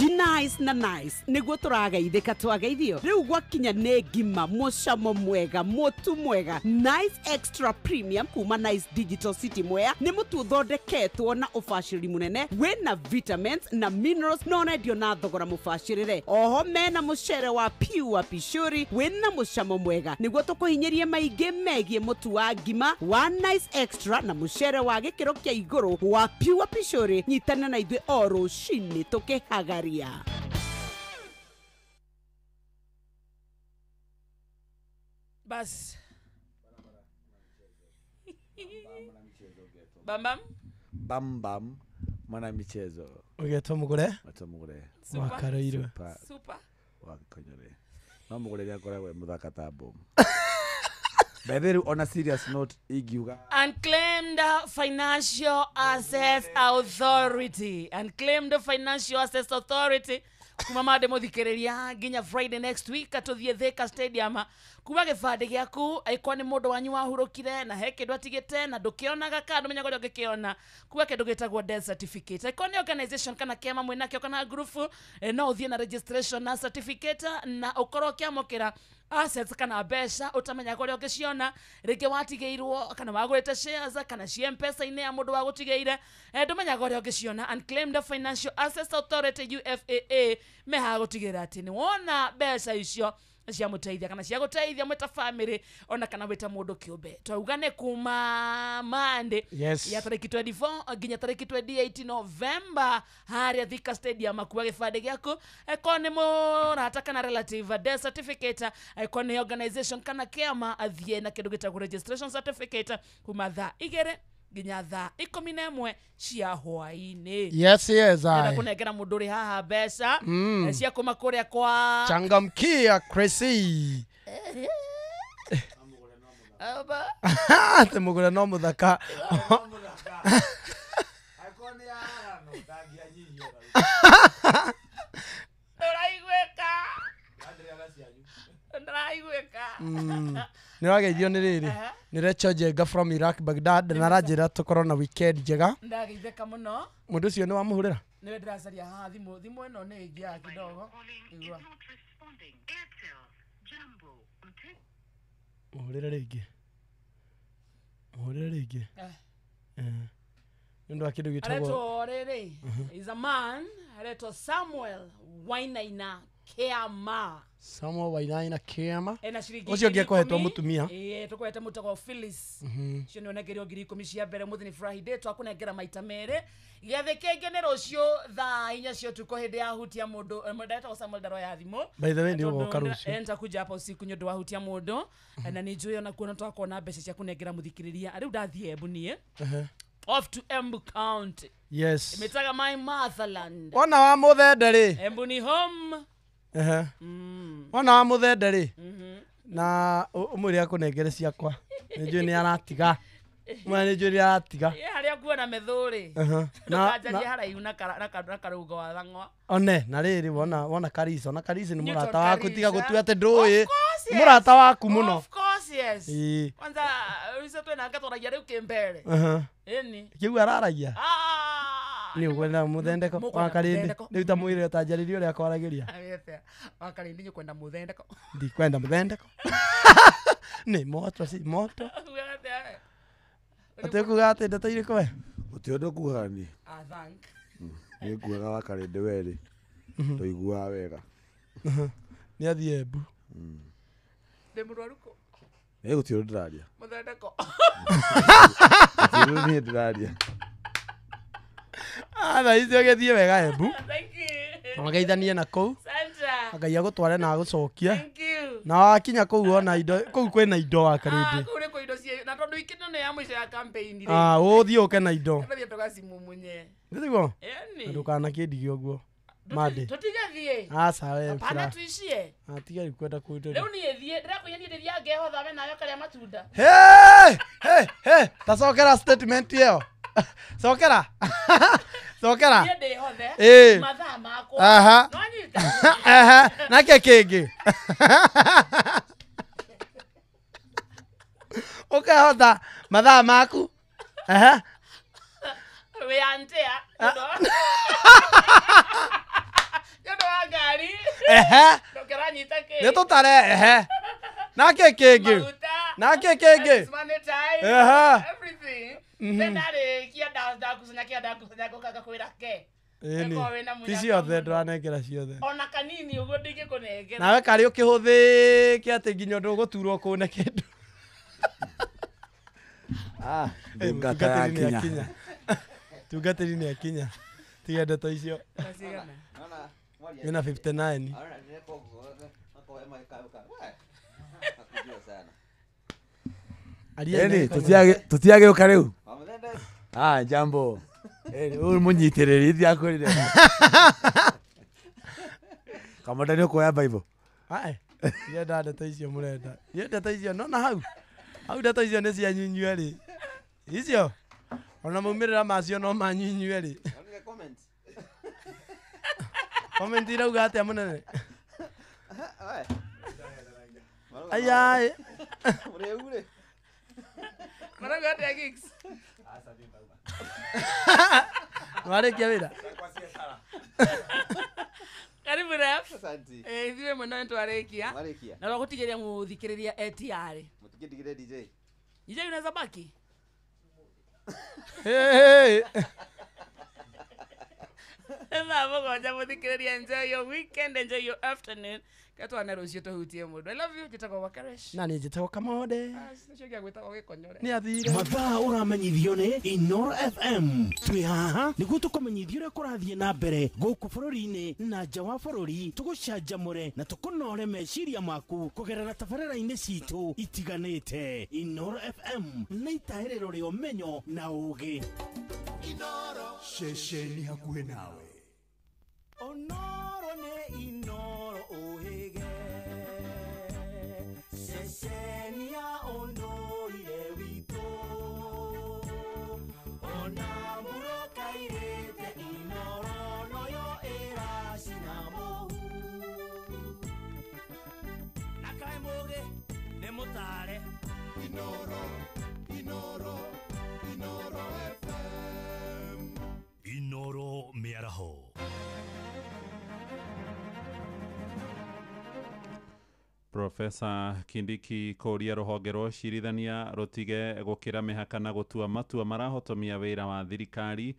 Nice na nice niguo turageithika twageithio riu gwakinya nĩ ngima mũcamo mwega mũtu mwega Nice Extra Premium kuma Nice Digital City Mwea nĩ mũtu ũthondeketwo na ũbacĩrĩri mũnene wĩna vitamins na minerals na ũrendio na thogora mũbacĩrĩre. Oho mena mũcere wa pure pishori wĩna mũcamo mwega nĩguo tũkũhinyĩrie maingĩ megiĩ mũtu wa ngima wa Nice Extra na mũcere wa gĩkĩro kĩa igũrũ wa pure pishori. Nyitana na ithuĩ o rũcinĩ tũkĩhagaria. Bas. Bam bam. Bam bam mwana michezo. Ugetwo mugure? Ugetwo mugure. Wakaroirwe. Super. Wakonyore. No mugure rĩa akoragwo e mũthaka ta bomu. By the way, on a serious note, ingiuga Unclaimed Financial Assets Authority. Unclaimed Financial Assets Authority. Kuma mande muthikiriria nginya Friday next week atuthie Thika Stadium kuma gibande giaku aikwa ni mundu wanyu wahurukire na he kindu atigite na ndukionaga kana ndumenya kuria ungikiona kuma kindu gitagwo death certificate aikwa ni organization kana kiama mwinakio kana group no uthie na registration na certificate na ukorwo ukiamukira assets kana mbeca utamenya kuria ungiciona ringi watigeirwo kana wagurite shares kana cia M-Pesa-inĩ ya mundu wagutigeire ndumenya kuria ungiciona. Unclaimed Financial Assets Authority UFAA mehaga gutigira ati ni wona mbeca icio cia muteithia kana cia guteithia mwita family ona kana wita mundu kiumbe. Twaugane kuma Monday yes. ya tariki 24 nginya tariki 28 November haria Thika Stadium kuwa gibande giaku eko ni murata kana relative death certificate eko ni organization kana kiama athie na kindu gitagwo registration certificate kuma thaa 2 nginya thaa 11 cia hwaini. Yes yes I. Kunengera mundu uri haha mbeca cia kuma kuria kwa changamkia Crazy. Aba. Ate mugure no muthaka. Nduraiguika. Nduraiguika. Nĩ wageithio nĩ rĩrĩ nĩ Rachel Njenga from Iraq Baghdad na aranjĩra tũkorwo na weekend njega. Ndageithĩka mũno. Mũndũ ũcio nĩ wamũhũrĩra? Nĩwe ndĩracaria haha thimũ ĩno nĩ ĩngĩaga kidogo. Igua. Mũhũrĩre rĩngĩ. Mũhũrĩre rĩngĩ. Nĩ ũndũ wa kĩndũ gĩtagwo Aretwo rĩrĩ is a man aretwo Samuel Wainaina Kiama. Samuel Wainaina Kiama. Ena ciringi Ũcio ũngĩ ekũhetwo 10,000. mũtumia. Ĩĩ tũkũhete mũtagwo Phyllis. Cio nĩ ũnengerio 10,000 cia mbere mũthĩ nĩ Friday twakũnengera maita merĩ. Gĩathĩ kĩngĩ nĩ rũciũ thaa 4 cia ũtukũ hĩndĩ ya hutia mũndũ. Ndetagwo Samuel ndaroya thimũ. By the way, nĩ Tondũ ũgoka rũciũ. Nitakuja hapa usiku nĩ ũndũ wa hutia mũndũ. Na nĩ njũĩ ona kuo no twakorwo mbeca cia kũnengera mũthikĩrĩria. Rĩu ndathiĩ Embu niĩ. Off to Embu County. Yes. Imetaga my motherland. Wona wa mũthende rĩ. Embu ni home. Wona wa mũthende rĩ. Na ũmwĩre akũnengere ciakwa. Nĩ njũĩ nĩ aratiga. Mwana nĩ njũĩ nĩ aratiga. Ye harĩa kuona methũrĩ. Ndũkanjarie haraihu na karũngo wa thang'wa. One na rĩrĩ wona Karisa, ona Karisa nĩ Newton mũrata waku tiga Karisa. gũtua atĩ ndũĩ. Of course, yes. Mũrata waku mũno. Of course, yes. Ĩĩ. Kwanza icio twĩnake twaragia rĩu kĩmbere. Ĩni. Kĩu araragia. Nĩ ũkwenda mũthendeko wa Karĩndĩ. Rĩu ta mwĩre ũtanjarĩrie ũrĩa akwaragĩria. Wa Karĩndĩ nĩ ũkwenda mũthendeko. Ndikwenda mũthendeko. Nĩ moto si moto. Atĩ kuga atĩ ndeto irĩkũ we? Gũtirĩ ũndũ kugaga niĩ. Ah, thank. Nĩ nguaga wa Karĩndĩ werĩ. Tũiguaga wega. Nĩ athiĩ Embu. Ndĩ mũrwaru kũ? Ĩ gũtirĩ ũndũ ndĩraria. Mũthendeko. Gũtirĩ ũndũ niĩ ndĩraria. Thaa ici ũgĩthiĩ wega Embu. Thank you. Ũgeithanie na kũu. Santa. Ngai agũtware na agũcokie. Thank you. Na wakinya kũu wona indo kũu kwĩna indo wa Karĩndĩ. Kũu nĩ kwĩ indo ciĩ na tondũ ikĩno nĩ ya mũico ya campaign rĩ. Ũthiĩ ũke na indo. Tũthiĩ tũgacimumunye. Nĩguo? Ĩni. Na ndũkanakĩndige ũguo. Mande. Tũtigathiĩ. Aca we. Hapana tuishie. Tiga rĩu kwenda kũndũ. Rĩu niĩ thiĩ ndĩrakwĩra niĩ ndĩthiaga ngehotha we nawe ũkarĩa matunda. Hey! Hey! Hey! Ta cokera statement ĩyo. Cokera. Cokera. Niĩ ndĩhothe. Ĩĩ. Mathaa makwa. Aha. Nĩwanyita? Aha. Nake kĩngĩ. Ũkehotha mathaa maku. Aha. Wĩantea. Nĩ ũndũ wa ngari. Ehe. Ndũkĩranyita kĩ. Nĩ tũtare ehe. Nake kĩngĩ. Nake kĩngĩ. Money time. Ehe. Everything. Then ndarĩkia ndakusanya kĩa ndakusanya ngũka ngakwĩra ke. Ĩni. Ĩkorwo wĩna Ti mũnyaka ciothe ndũranengera ciothe. Ona kanini ũguo ndingĩkũnengera. Nawe karĩ ũkĩhũthĩke atĩ nginya ũndũ ũgũturwo kũne kĩndũ. Ndungata ya kinya. Tungatĩri nĩ akinya. Tiga ndeto icio. Wĩna 59. Ĩni tũtiagĩũka rĩu. Jambo. Ĩni ũyũ mũnyitĩrĩri ithiakwĩrire. Kamota nĩ ũkuoya Bible. Ae. Ndienda ndeto icio mũrenda. Niĩ ndeto icio nona hau. Hau ndeto icio nĩ cianyu inyuerĩ. Icio. Ona maumĩrĩra macio no manyu inyuerĩ. Comment irauga atĩa mũnene? Ayaĩ. Marauga atĩa gigs? Warĩkia wĩra? Karibu ref. Ithuĩ mũno nĩtwarĩkia. Warĩkia. Na twagũtigĩria mũthikĩrĩria etiarĩ. Mũtingĩndigĩre DJ. DJ unaweza baki? Hey. Thaa 7 mũthikĩrĩria, enjoy your weekend, enjoy your afternoon. Katwana rũciũ tũhutie mũndũ. I love you. Njĩtagwo Wakaresh. Na niĩ njĩtagwo Kamode. Nĩcio gĩagwĩtagwo Gĩkonyore. Nĩ athire. Mathaa ũramenyithio nĩ Inoro FM. Twĩ haha nĩguo tũkũmenyithie ũrĩa kũrathiĩ na mbere gũkũ bũrũri-inĩ na nja wa bũrũri, tũgũcanjamũre na tũkũnore meciria maku kũgerera tabarĩra-inĩ citũ itiganĩte. Inoro FM nĩ itahĩrĩro rĩa ũmenyo na ũũgĩ. Ceceni hakuhĩ nawe. Onoro nĩ Inoro ũhĩge. Ceceni ya ũndũire witũ. Ona mũrũkairĩte Inoro noyo ĩracina mũhu. Na kaĩ mũgĩ nĩ mũtare. Inoro, Inoro, Inoro FM. Inoro mĩaraho. Profesa Kindiki kũria rũhonge rwa ũcirithania rũtige gũkĩra mĩhaka na gũtua matua marahotomia wĩra wa thirikari.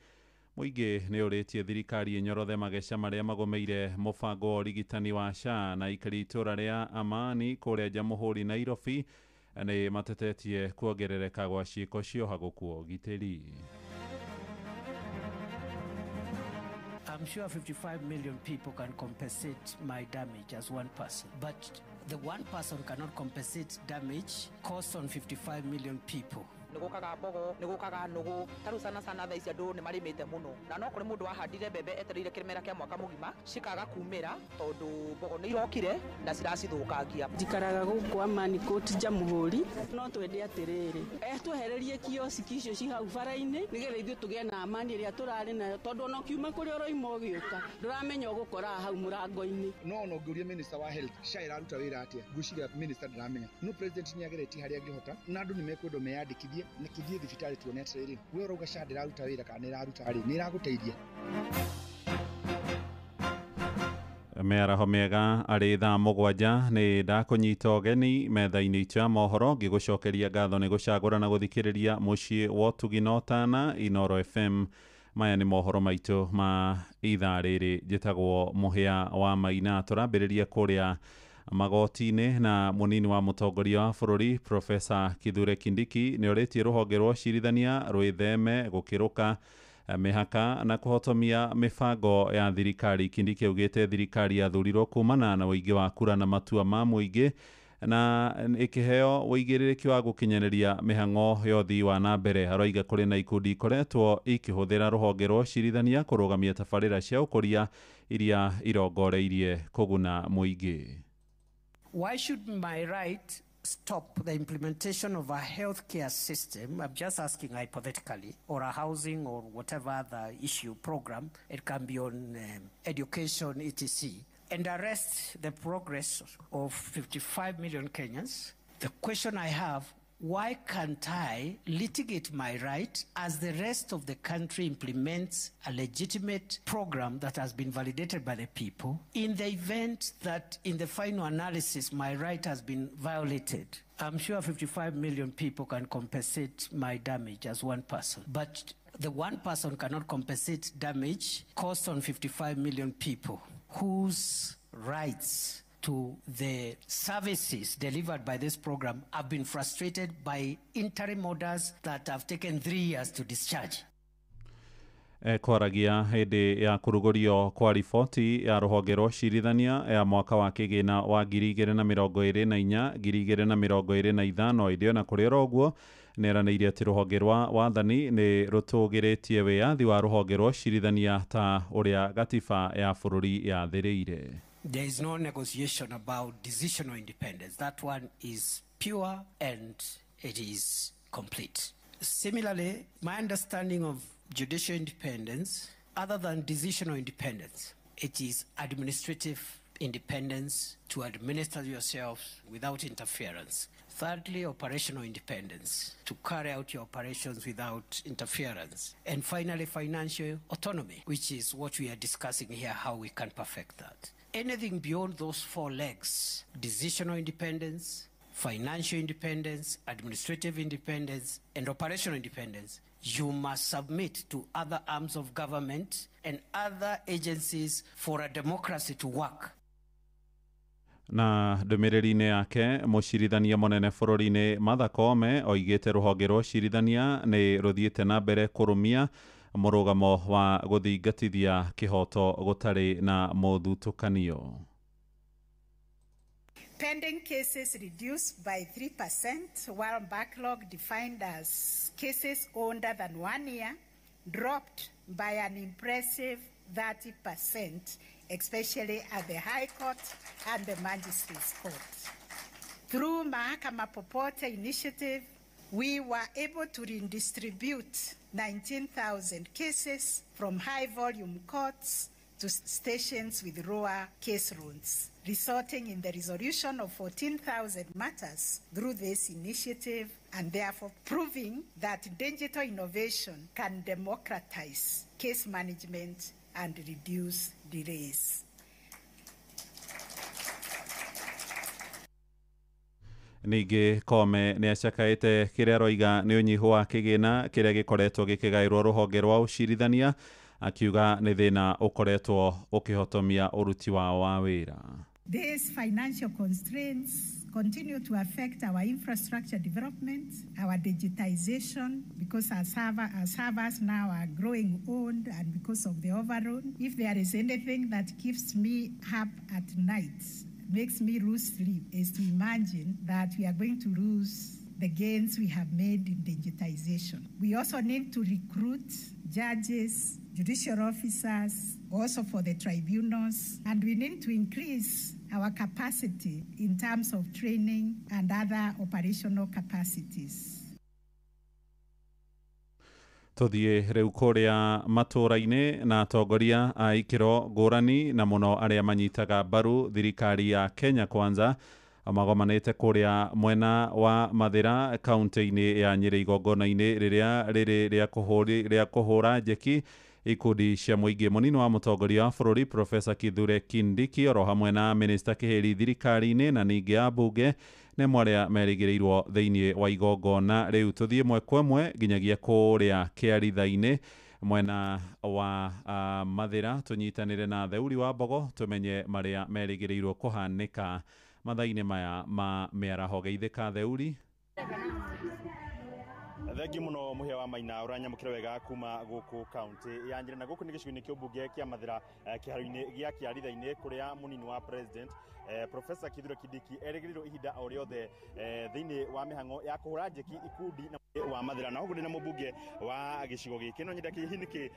Mũingĩ nĩ ũrĩtie thirikari ĩnyorothe mageca marĩa magũmĩire mũbango wa ũrigitani wa SHA na aikari itũra rĩa Amani kũrĩa Jamũhũri Nairobi nĩ matetetie kuongerereka gwa ciĩko cia ũhagũku wa ũgitĩri. I'm sure 55 million people can compensate my damage as one person, but the one person cannot compensate damage caused on 55 million people. Nĩ gũkaga mbogo, nĩ gũkaga nũgũ, ta rĩu sana sana thaa ici andũ nĩ marĩmĩte mũno, na no kũrĩ mũndũ wahandire mbembe etereire kĩmera kĩa mwaka mũgima cikaga kumĩra tondũ mbogo nĩ irokire na ciracithũkangia. Njikaraga gũkũ Amani Court Jamũhũri, no twende atĩrĩrĩ, twehererie kioski icio ci hau bara-inĩ nĩgetha ithuĩ tũgĩe na amani ĩrĩa tũrarĩ nayo, tondũ ona ũkiuma kũrĩa ũroima ũgĩũka ndũramenya ũgũkora hau mũrango-inĩ. No ona ũngĩũria minister wa health SHA ĩraruta wĩra atĩa, ngwĩciria minister ndaramenya, no president nĩ ageretie harĩa angĩhota na andũ nĩ mekwendwo meyandĩkithie na tũthiĩ thibitarĩ tuone atĩrĩrĩ, we ũrauga SHA ndĩraruta wĩra kana nĩ ĩraruta rĩ, nĩ ĩragũteithia. Mĩaraho mĩega arĩ thaa 7 nĩ ndakũnyita ũgeni metha-inĩ itũ ya mohoro ngĩgũcokeria ngatho nĩ gũcagũra na gũthikĩrĩria mũciĩ wa ũtugi na ũtana Inoro FM. Maya nĩ mohoro maitũ ma ithaa rĩrĩ, njĩtagwo Mũhĩa wa Maina. Tũrambĩrĩria kũrĩa magoti-inĩ na mũnini wa mũtongoria wa bũrũri Profesa Kithure Kindiki nĩ orĩtie rũhonge rwa ũcirithania rwĩtheme gũkĩrũka mĩhaka na kũhotomia mĩbango ya thirikari. Kindiki augĩte thirikari yathurirwo kumana na ũingĩ wa kura na matua ma mũingĩ na ĩkĩheo ũigĩrĩrĩki wa gũkinyanĩria mĩhang'o ya ũthii wa na mbere. Aroiga kũrĩ na ikundi ikoretwo ikĩhũthĩra rũhonge rwa ũcirithania kũrũgamia tabarĩra cia ũkũria iria irongoreirie kũguna mũingĩ. Why should my right stop the implementation of a healthcare system? I'm just asking hypothetically, or a housing or whatever other issue program. It can be on education, etc. And arrest the progress of 55 million Kenyans. The question I have, why can't I litigate my right as the rest of the country implements a legitimate program that has been validated by the people, in the event that in the final analysis my right has been violated? I'm sure 55 million people can compensate my damage as one person, but the one person cannot compensate damage caused on 55 million people whose rights to the services delivered by this program have been frustrated by interim orders that have taken 3 years to discharge. Kwaragia hĩndĩ ya kũrugũrio kwa riboti ya rũhonge rwa ũcirithania ya mwaka wa kĩgĩna wa 2024 2025 ĩndĩ ona kũrĩ oro ũguo nĩeranĩire atĩ rũhonge rwa wathani nĩ rũtũgĩrĩtie wĩyathi wa rũhonge rwa ũcirithania ta ũrĩa gatiba ya bũrũri yathĩrĩire. There is no negotiation about decisional independence. That one is pure and it is complete. Similarly, my understanding of judicial independence, other than decisional independence, it is administrative independence to administer yourself without interference. Thirdly, operational independence, to carry out your operations without interference. And finally, financial autonomy, which is what we are discussing here, how we can perfect that. Anything beyond those four legs, decisional independence, financial independence, administrative independence, and operational independence, you must submit to other arms of government and other agencies for a democracy to work. Na ndũmĩrĩri-inĩ yake mũcirithania mũnene bũrũri-inĩ Martha Koome oigĩte rũhonge rwa ũcirithania nĩ rũthiĩte na mbere kũrũmia mũrũgamo wa gũthingatithia kĩhoto gũtarĩ na mũthutũkanio. Pending cases reduced by 3%, while backlog defined as cases older than 1 year dropped by an impressive 30%, especially at the High Court and the Magistrates Court. Through Mahakama Popote initiative, we were able to redistribute 19,000 cases from high-volume courts to stations with lower case loads, resulting in the resolution of 14,000 matters through this initiative, and therefore proving that digital innovation can democratize case management and reduce delays. Ningĩ Koome nĩ acakaĩte kĩrĩa aroiga nĩ ũnyihu wa kĩgĩna kĩrĩa gĩkoretwo gĩkĩgaĩrwo rũhonge rwa ũcirithania, akiuga nĩ thĩna ũkoretwo ũkĩhotomia ũruti wao wa wĩra. These financial constraints continue to affect our infrastructure development, our digitization, because our servers now are growing old and because of the overrun. If there is anything that keeps me up at night, makes me lose sleep, is to imagine that we are going to lose the gains we have made in digitization. We also need to recruit judges, judicial officers, also for the tribunals, and we need to increase our capacity in terms of training and other operational capacities. Tuthiĩ rĩu kũrĩa matũũra-inĩ na atongoria a ikĩro ngũrani na mũno arĩa manyitaga mbaru thirikari ya Kenya Kwanza magomanĩte kũrĩa mwena wa Mathĩra kaunti-inĩ ya Nyĩrĩ igongona-inĩ rĩrĩa rĩrĩ rĩa kũhũra njeki ikundi cia mũingĩ. Mũnini wa mũtongoria wa bũrũri Profesa Kithure Kindiki oro hamwe na minista Kĩhĩri thirikari-inĩ na ningĩ ambunge nĩ arĩa merĩgĩrĩirwo thĩinĩ wa igongona rĩu. Tũthiĩ ĩmwe kwa ĩmwe nginyagia kũrĩa Kĩaritha-inĩ mwena wa Mathĩra tũnyitanĩre na Theuri wa Mbogo tũmenye marĩa merĩgĩrĩirwo kũhanĩka mathaa-inĩ maya ma mĩaraho. Geithĩka Theuri. Thengi muno muhia wa maina uranyamukira wega kuma guku kaunti ya Nyeri na guku ni gicigo-inĩ kĩa ũmbunge kĩa Mathĩra kĩharo-inĩ gĩa Kĩaritha-inĩ kũrĩa mũnini wa president Professor Kithure Kindiki erĩgĩrĩirwo ihinda o rĩothe thĩinĩ wa mĩhang'o ya kũhũra njeki ikundi na wa Mathĩra na ũguo ndĩ na mũmbunge wa gĩcigo gĩkĩ no nyende hihi nĩkĩ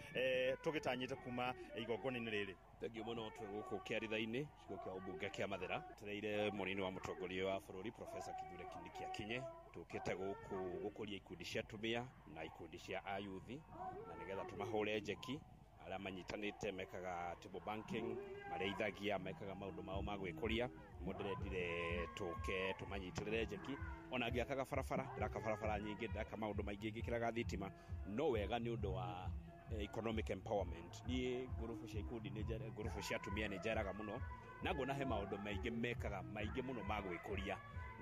tũgĩtanyĩte kuma igongona-inĩ rĩrĩ. Thengiũ mũno twĩ gũkũ Kĩaritha-inĩ gĩcigo kĩa ũmbunge kĩa Mathĩra twereire mũnini wa mũtongoria wa bũrũri Professor Kithure Kindiki akinye. Tũkĩte gũkũ gũkũria ikundi cia atumia na ikundi cia ayuthi na nĩgetha tũmahũre njeki arĩa manyitanĩte mekaga table banking, marĩithagia, mekaga maũndũ mao ma gwĩkũria. Nĩmo ndĩrendire tũke tũmanyitĩrĩre njeki. Ona ngĩakaga barabara, ndĩraka barabara nyingĩ, ndĩraka maũndũ maingĩ ngĩkĩraga thitima, no wega nĩ ũndũ wa economic empowerment. Niĩ ngurubu cia ikundi nĩ ngurubu cia atumia nĩ njeraga mũno na nguona he maũndũ maingĩ mekaga maingĩ mũno ma gwĩkũria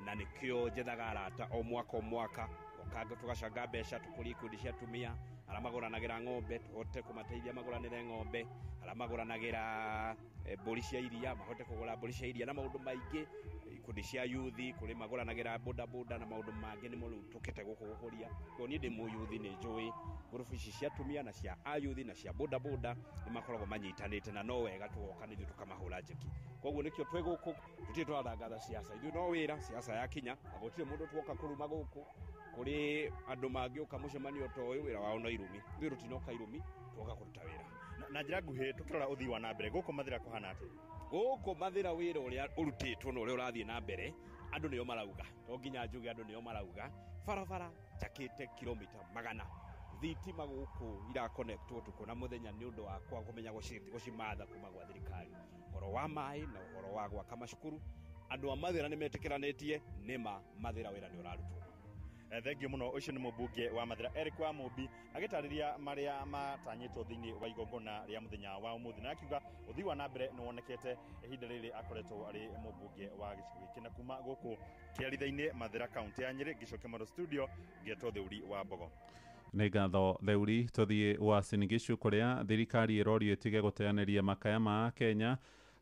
na nĩkĩo njethaga arata o mwaka o mwaka ũkanga tũgacanga mbeca tũkũrie ikundi cia atumia arĩa magũranagĩra ng'ombe tũhote kũmateithia magũranĩre ng'ombe, arĩa magũranagĩra mbũri cia iria mahote kũgũra mbũri cia iria na maũndũ maingĩ, ikundi cia yuthi kũrĩ magũranagĩra boda boda na maũndũ mangĩ nĩmo rĩu tũkĩte gũkũ gũkũria. Koguo niĩ ndĩ mũyuthi nĩ njũĩ ngurubu ici cia atumia na cia ayuthi na cia boda boda nĩ makoragwo manyitanĩte na no wega tũgoka nĩ ithuĩ tũkamahũra njeki. Koguo nĩkĩo twĩ gũkũ, tũtirĩ tũratangatha siasa, ithuĩ no wĩra, siasa yakinya na gũtirĩ mũndũ tuoka kũruma gũkũ. Kũrĩ andũ mangĩũka mũcemanio ta ũyũ wĩra wao no irumi, ithuĩ tũtinoka irumi, tuoka kũruta wĩra. Na njĩra nguhĩ tũkĩrora ũthii wa na mbere gũkũ Mathĩra kũhana atĩa? Gũkũ Mathĩra wĩra ũrĩa ũrutĩtwo na ũrĩa ũrathiĩ na mbere andũ nĩo marauga, to nginya njuge andũ nĩo marauga. Barabara njakĩte kilomita 100, thitima gũkũ irakonektwo ũtukũ na mũthenya nĩ ũndũ wakwa kũmenya gũcimatha kuma gwa thirikari. Ũhoro wa maĩ na ũhoro wa gwaka macukuru, andũ a Mathĩra nĩ metĩkĩranĩtie nĩma Mathĩra wĩra nĩ ũrarutwo. Thengiũ mũno. Ũcio nĩ mũmbunge wa Mathĩra Eric wa Mũmbi agĩtarĩria marĩa matanyĩtwo thĩinĩ wa igongona rĩa mũthenya wa ũmũthĩ na akiuga ũthii wa na mbere nĩ wonekete ihinda rĩrĩ akoretwo arĩ mũmbunge wa gĩcigo gĩkĩ. Na kuma gũkũ Kĩaritha-inĩ Mathĩra kaunti ya Nyĩrĩ ngĩcokia Maro studio ngĩetwo Theuri wa Mbogo. Nĩ ngatho Theuri. Tũthiĩ Uasin Gishu kũrĩa thirikari ĩrorio ĩtige gũteanĩria makaya ma Kenya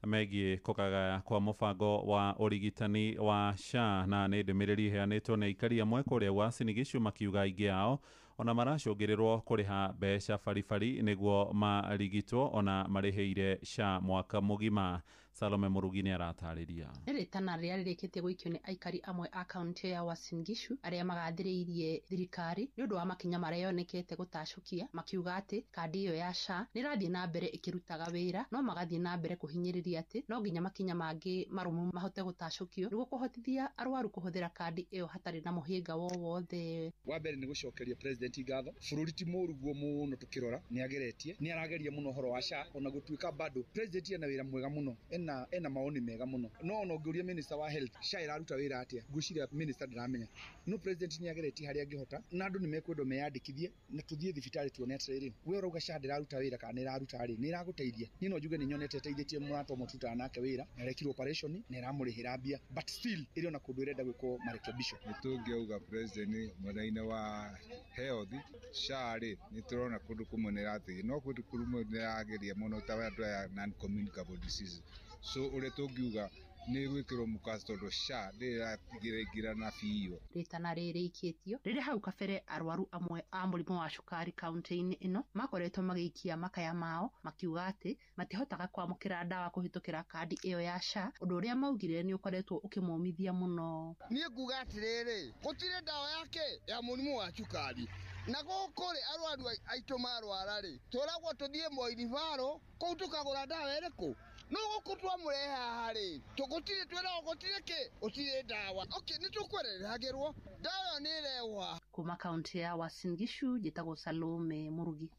megiĩ kũgagaya kwa mũbango wa ũrigitani wa SHA na nĩ ndũmĩrĩri ĩheanĩtwo nĩ aikari amwe kũrĩa Uasin Gishu makiuga aingĩ ao ona maracũngĩrĩrwo kũrĩha mbeca baribari nĩguo marigitwo ona marĩhĩire SHA mwaka mũgima. Salome Mũrugi nĩ aratarĩria. Nĩ rĩtana rĩrĩa rĩrĩkĩtie gũikio nĩ aikari amwe a kaunti ya Uasin Gishu arĩa magathĩrĩirie thirikari nĩ ũndũ wa makinya marĩa yonekete gũtacũkia, makiuga atĩ kandi ĩyo ya SHA nĩ ĩrathiĩ na mbere ĩkĩrutaga wĩra no magathiĩ na mbere kũhinyĩrĩria atĩ no nginya makinya mangĩ marũmu mahote gũtacũkio nĩguo kũhotithia arwaru kũhũthĩra kandi ĩyo hatarĩ na mũhĩnga wowothe. Wa mbere nĩ gũcokeria president ngatho, bũrũri ti mũru guo mũno tũkĩrora, nĩ ageretie, nĩ arageria mũno ũhoro wa SHA ona gũtuĩka bado president ena wĩra mwega mũno, ena ena maoni mega mũno. No ona ũngĩũria minister wa health, SHA ĩraruta wĩra atĩa, ngwĩciria minister ndaramenya. No president nĩ ageretie harĩa angĩhota, na andũ nĩ mekwendwo meyandĩkithie na tũthiĩ thibitarĩ tuone atĩrĩrĩ, we ũrauga SHA ndĩraruta wĩra kana nĩ ĩraruta rĩ, nĩ ĩragũteithia. Niĩ no njuge nĩ nyonete ĩteithĩtie mũrata ũmwe tũrutaga nake wĩra, na arekirwo operation na ĩramũrĩhĩra mbia, but still ĩrĩ ona kũndũ ĩrenda gwĩkwo marekebisho. Nĩ tũngĩauga president mwena-inĩ wa health, SHA rĩ, nĩ tũrona kũndũ kũmwe nĩ ĩrateithia, no kũndũ kũmwe nĩ ĩrageria mũno ta andũ aya non communicable diseases. So ũrĩa tũngiuga nĩ gwĩkĩrwo mũkaco tondũ SHA ndĩrĩ ĩraingĩrana biũ. Rĩtana rĩrĩ ikĩtio rĩrĩa hau kabere arwaru amwe a mũrimũ wa cukari kaunti-inĩ ĩno makoretwo magĩikia makaya mao makiuga atĩ matihotaga kwamũkĩra ndawa kũhĩtũkĩra kandi ĩyo ya SHA, ũndũ ũrĩa maugire nĩ ũkoretwo ũkĩmomithia mũno. Niĩ nguga atĩrĩrĩ, gũtirĩ ndawa yake ya mũrimũ wa cukari, na gũkũ rĩ arwaru aitũ marwara rĩ, twĩragwo tũthiĩ Moirivaro kũu tũkagũra ndawa ĩrĩkũ? No gũkũ twamũrehe haha rĩ, gũtirĩ twĩragwo gũtirĩ kĩ, gũtirĩ ndawa. Okay, nĩ tũkwererehagĩrwo ndawa ĩyo nĩ ĩrehwo. Kuma kaunti ya Uasin Gishu, njĩtagwo Salome Murugi.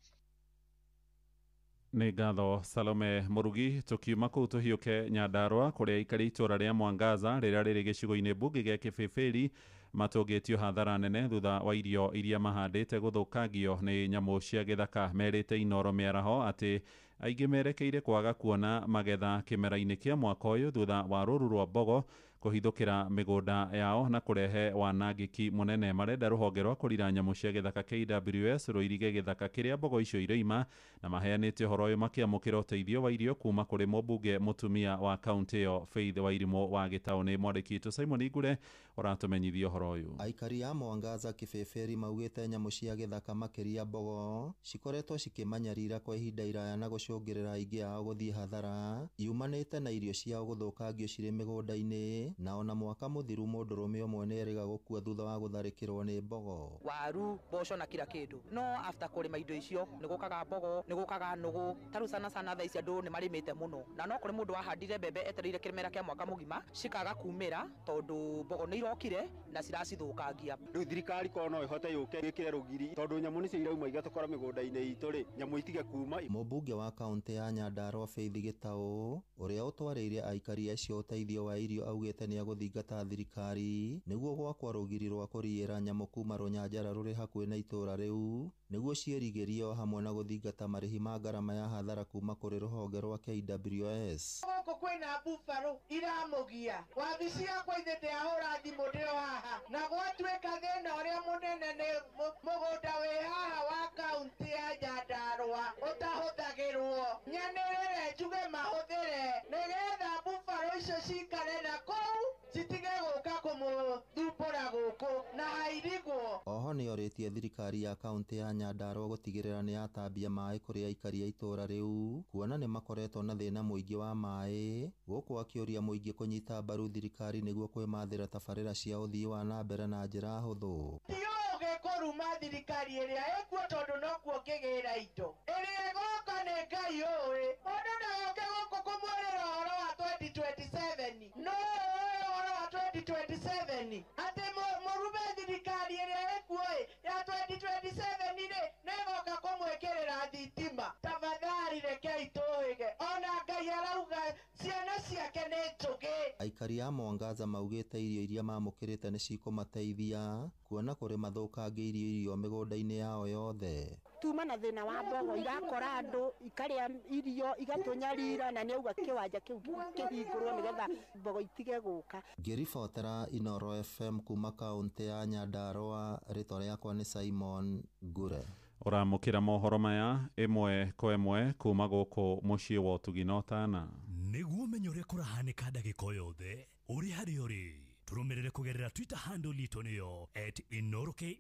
Nĩ ngatho Salome Murugi. Tukiuma kũu tũhiũke Nyandarũa kũrĩa aikari itũũra rĩa Mwangaza rĩrĩa rĩrĩ gĩcigo-inĩ mbunge gĩa Kĩbĩbĩri matũngĩtio hathara nene thutha wa irio iria mahandĩte gũthũkangio nĩ nyamũ cia gĩthaka. Merĩte Inoro mĩaraho atĩ aingĩ merekeire kwaga kuona magetha kĩmera-inĩ kĩa mwaka ũyũ thutha wa rũru rwa mbogo kũhithũkĩra mĩgũnda yao na kũrehe wanangĩki mũnene. Marenda rũhonge rwa kũrira nyamũ cia gĩthaka KWS rũirige gĩthaka kĩrĩa mbogo icio iroima, na maheanĩte ũhoro ũyũ makĩamũkĩra ũteithio wa irio kuma kũrĩ mũmbunge mũtumia wa kaunti ĩyo Faith Wairimũ wa Gĩtaũ. Mwandĩki witũ Simon Igure ũratũmenyithia ũhoro ũyũ. Aikari a Mwangaza Kĩbĩbĩri maugĩte nyamũ cia gĩthaka makĩria mbogo cikoretwo cikĩmanyarira kwa ihinda iraya na gũcũngĩrĩra aingĩ ao gũthiĩ hathara yumanĩte na irio ciao gũthũkangio cirĩ mĩgũnda-inĩ, na ona mwaka mũthiru mũndũrũme ũmwe nĩ erĩga gũkua thutha wa gũtharĩkĩrwo nĩ mbogo. Waru, mboco na kila kĩndũ, no after kũrĩma indo icio nĩ gũkaga mbogo, nĩ gũkaga nũgũ. Ta rĩu sana sana thaa ici andũ nĩ marĩmĩte mũno, na no kũrĩ mũndũ wahandire mbembe etereire kĩmera kĩa mwaka mũgima cikaga kumĩra tondũ mbogo nĩ irokire na ciracithũkangia. Rĩu thirikari korwo no ĩhote yũke ĩkĩre rũgiri tondũ nyamũ nĩcio irauma igatũkora mĩgũnda-inĩ itũ rĩ, nyamũ itige kuma. Mũmbunge wa kaunti ya Nyandarũa Faith Gĩtaũ ũrĩa ũtwarĩire aikari acio ũteithio wa irio augĩte nĩ agũthingata thirikari nĩguo gwakwa rũgiri rwa kũriĩra nyamũ kuma rũnyanjara rũrĩ hakuhĩ na itũũra rĩu nĩguo ciĩrigĩrio, hamwe na gũthingata marĩhi ma ngarama ya hathara kuma kũrĩ rũhonge rwa KWS. Gũkũ kwĩna buffalo iramũgia wabici yakwa ithe ndĩahũra thimũ ndĩ o haha, na gwatuĩka thĩna ũrĩa mũnene nĩ mũgũnda wĩ haha wa kaunti ya Nyandarũa ũtahũthagĩrwo. Nyanĩrĩre njuge mahũthĩre nĩgetha buffalo icio cikare na kũu citige gũka kũmũthumbũra gũkũ na hairigwo. Oho nĩorĩtie thirikari ya kaunti ya Nyandarũa gũtigĩrĩra nĩ yatambia maĩ kũrĩ aikari a itũũra rĩu, kuona nĩ makoretwo na thĩna mũingĩ wa maĩ, gũkũ akĩũria mũingĩ kũnyita mbaru thirikari nĩguo kwĩmathĩra tabarĩra cia ũthii wa na mbere na njĩra hũthũ. Ti ũgĩ kũruma thirikari ĩrĩa ĩkuo tondũ nokuo ngĩgĩra indo ĩrĩa ĩgoka nĩ Ngai ũĩ. Mũndũ ndagoke gũkũ kũmwĩrĩra ũhoro wa 2027, no ũĩ ũhoro wa 2027 atĩ mũrume thirikari ĩrĩa ĩkuo ĩ ya 2027 rĩ nĩgoka kũmwĩkĩrĩra thitima. Tafadhali rekei tũhĩge, ona Ngai arauga ciana ciake nĩ njũgĩ. Aikari a Mwangaza maugĩte irio iria mamũkĩrĩte nĩ cikũmateithia kuona kũrĩ mathũkangĩirio irio mĩgũnda-inĩ yao yothe. Tuma na thĩna wa mbogo irakora andũ ikarĩa irio igatũnyarira, na nĩauga kĩwanja kĩu kĩhingũrwo nĩgetha mbogo itige gũka. Ngĩribotera Inoro FM kuma kaunti ya Nyandarũa, rĩtwa rĩakwa nĩ Simon Ngure. Ũramũkĩra mohoro maya ĩmwe kwa ĩmwe kuma gũkũ mũciĩ wa ũtugi na ũtana. Nĩguo ũmenye ũrĩa kũrahanĩka ndagĩka o yothe ũrĩ harĩa ũrĩ, tũrũmĩrĩre kũgerera Twitter handle itũ nĩyo @InoroKE,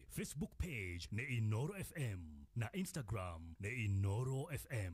Facebook page nĩ Inoro FM na Instagram nĩ Inoro FM.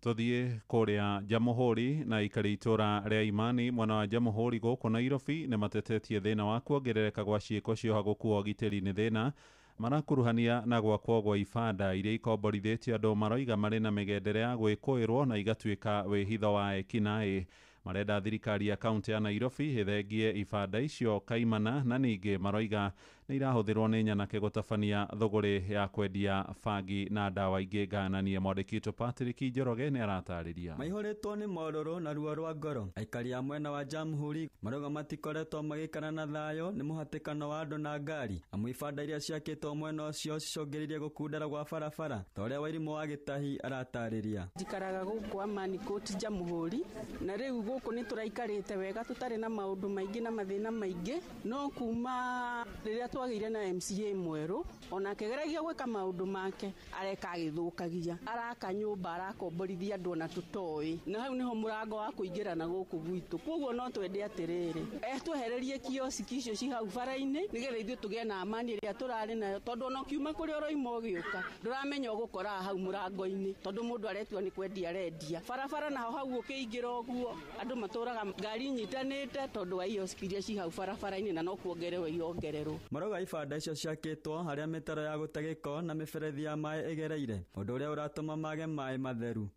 Tũthiĩ kũrĩa Jamũhũri na aikari itũũra rĩa Imani mwena wa Jamũhũri gũkũ Nairobi nĩ matetetie thĩna wa kuongerereka gwa ciĩko cia ũhagũku wa ũgitĩri nĩ thĩna marakuruhania na gwakwo gwa ibanda iria ikomborithĩtio andũ maroiga marĩ na mĩgendere ya gwĩkũĩrwo na igatuĩka wĩhitho wa ekinaĩ. Marenda thirikari ya kaunti ya Nairobi ĩthengie ibanda icio kaimana, na ningĩ maroiga nĩ irahũthĩrwo nĩ nyanake gũtabania thũgũrĩ ya kwendia bangi na ndawa ingĩ ngananie. Mwandĩki witũ Patrick Njoroge nĩ aratarĩria. Maihũrĩtwo nĩ morũrũ na ruo rwa ngoro. Aikari a mwena wa Jamhuri marauga matikoretwo magĩikara na thayũ nĩ mũhatĩkano wa andũ na ngari, amu ibanda iria ciakĩtwo mwena ũcio cicũngĩrĩirie gũkundera gwa barabara ta ũrĩa Wairimũ wa Gĩtahi aratarĩria. Njikaraga gũkũ Amani Court Jamhuri, na rĩu gũkũ nĩ tũraikarĩte wega tũtarĩ na maũndũ maingĩ na mathĩna maingĩ, no kuma rĩrĩa twagĩire na MCA mwerũ ona akĩgeragia gwĩka maũndũ make areka agĩthũkagia, araka nyũmba arakomborithia andũ ona tũtoĩ, na hau nĩho mũrango wa kũingĩra na gũkũ gwitũ. Koguo no twende atĩrĩrĩ, twehererie kioski icio ci hau bara-inĩ nĩgetha ithuĩ tũgĩe na amani ĩrĩa tũrarĩ nayo, tondũ ona ũkiuma kũrĩa ũroima ũgĩũka ndũramenya ũgũkora hau mũrango-inĩ, tondũ mũndũ aretua nĩ kwendia arendia. Barabara naho hau ũkĩingĩra ũguo andũ matũraga ngari inyitanĩte tondũ wa kioski iria ci hau barabara-inĩ, na no kuongererwo iongererwo. Marauga ibanda icio ciakĩtwo harĩa mĩtaro ya gũte gĩko na mĩberethi ya maĩ ĩgereire, ũndũ ũrĩa ũratũma mage maĩ matheru.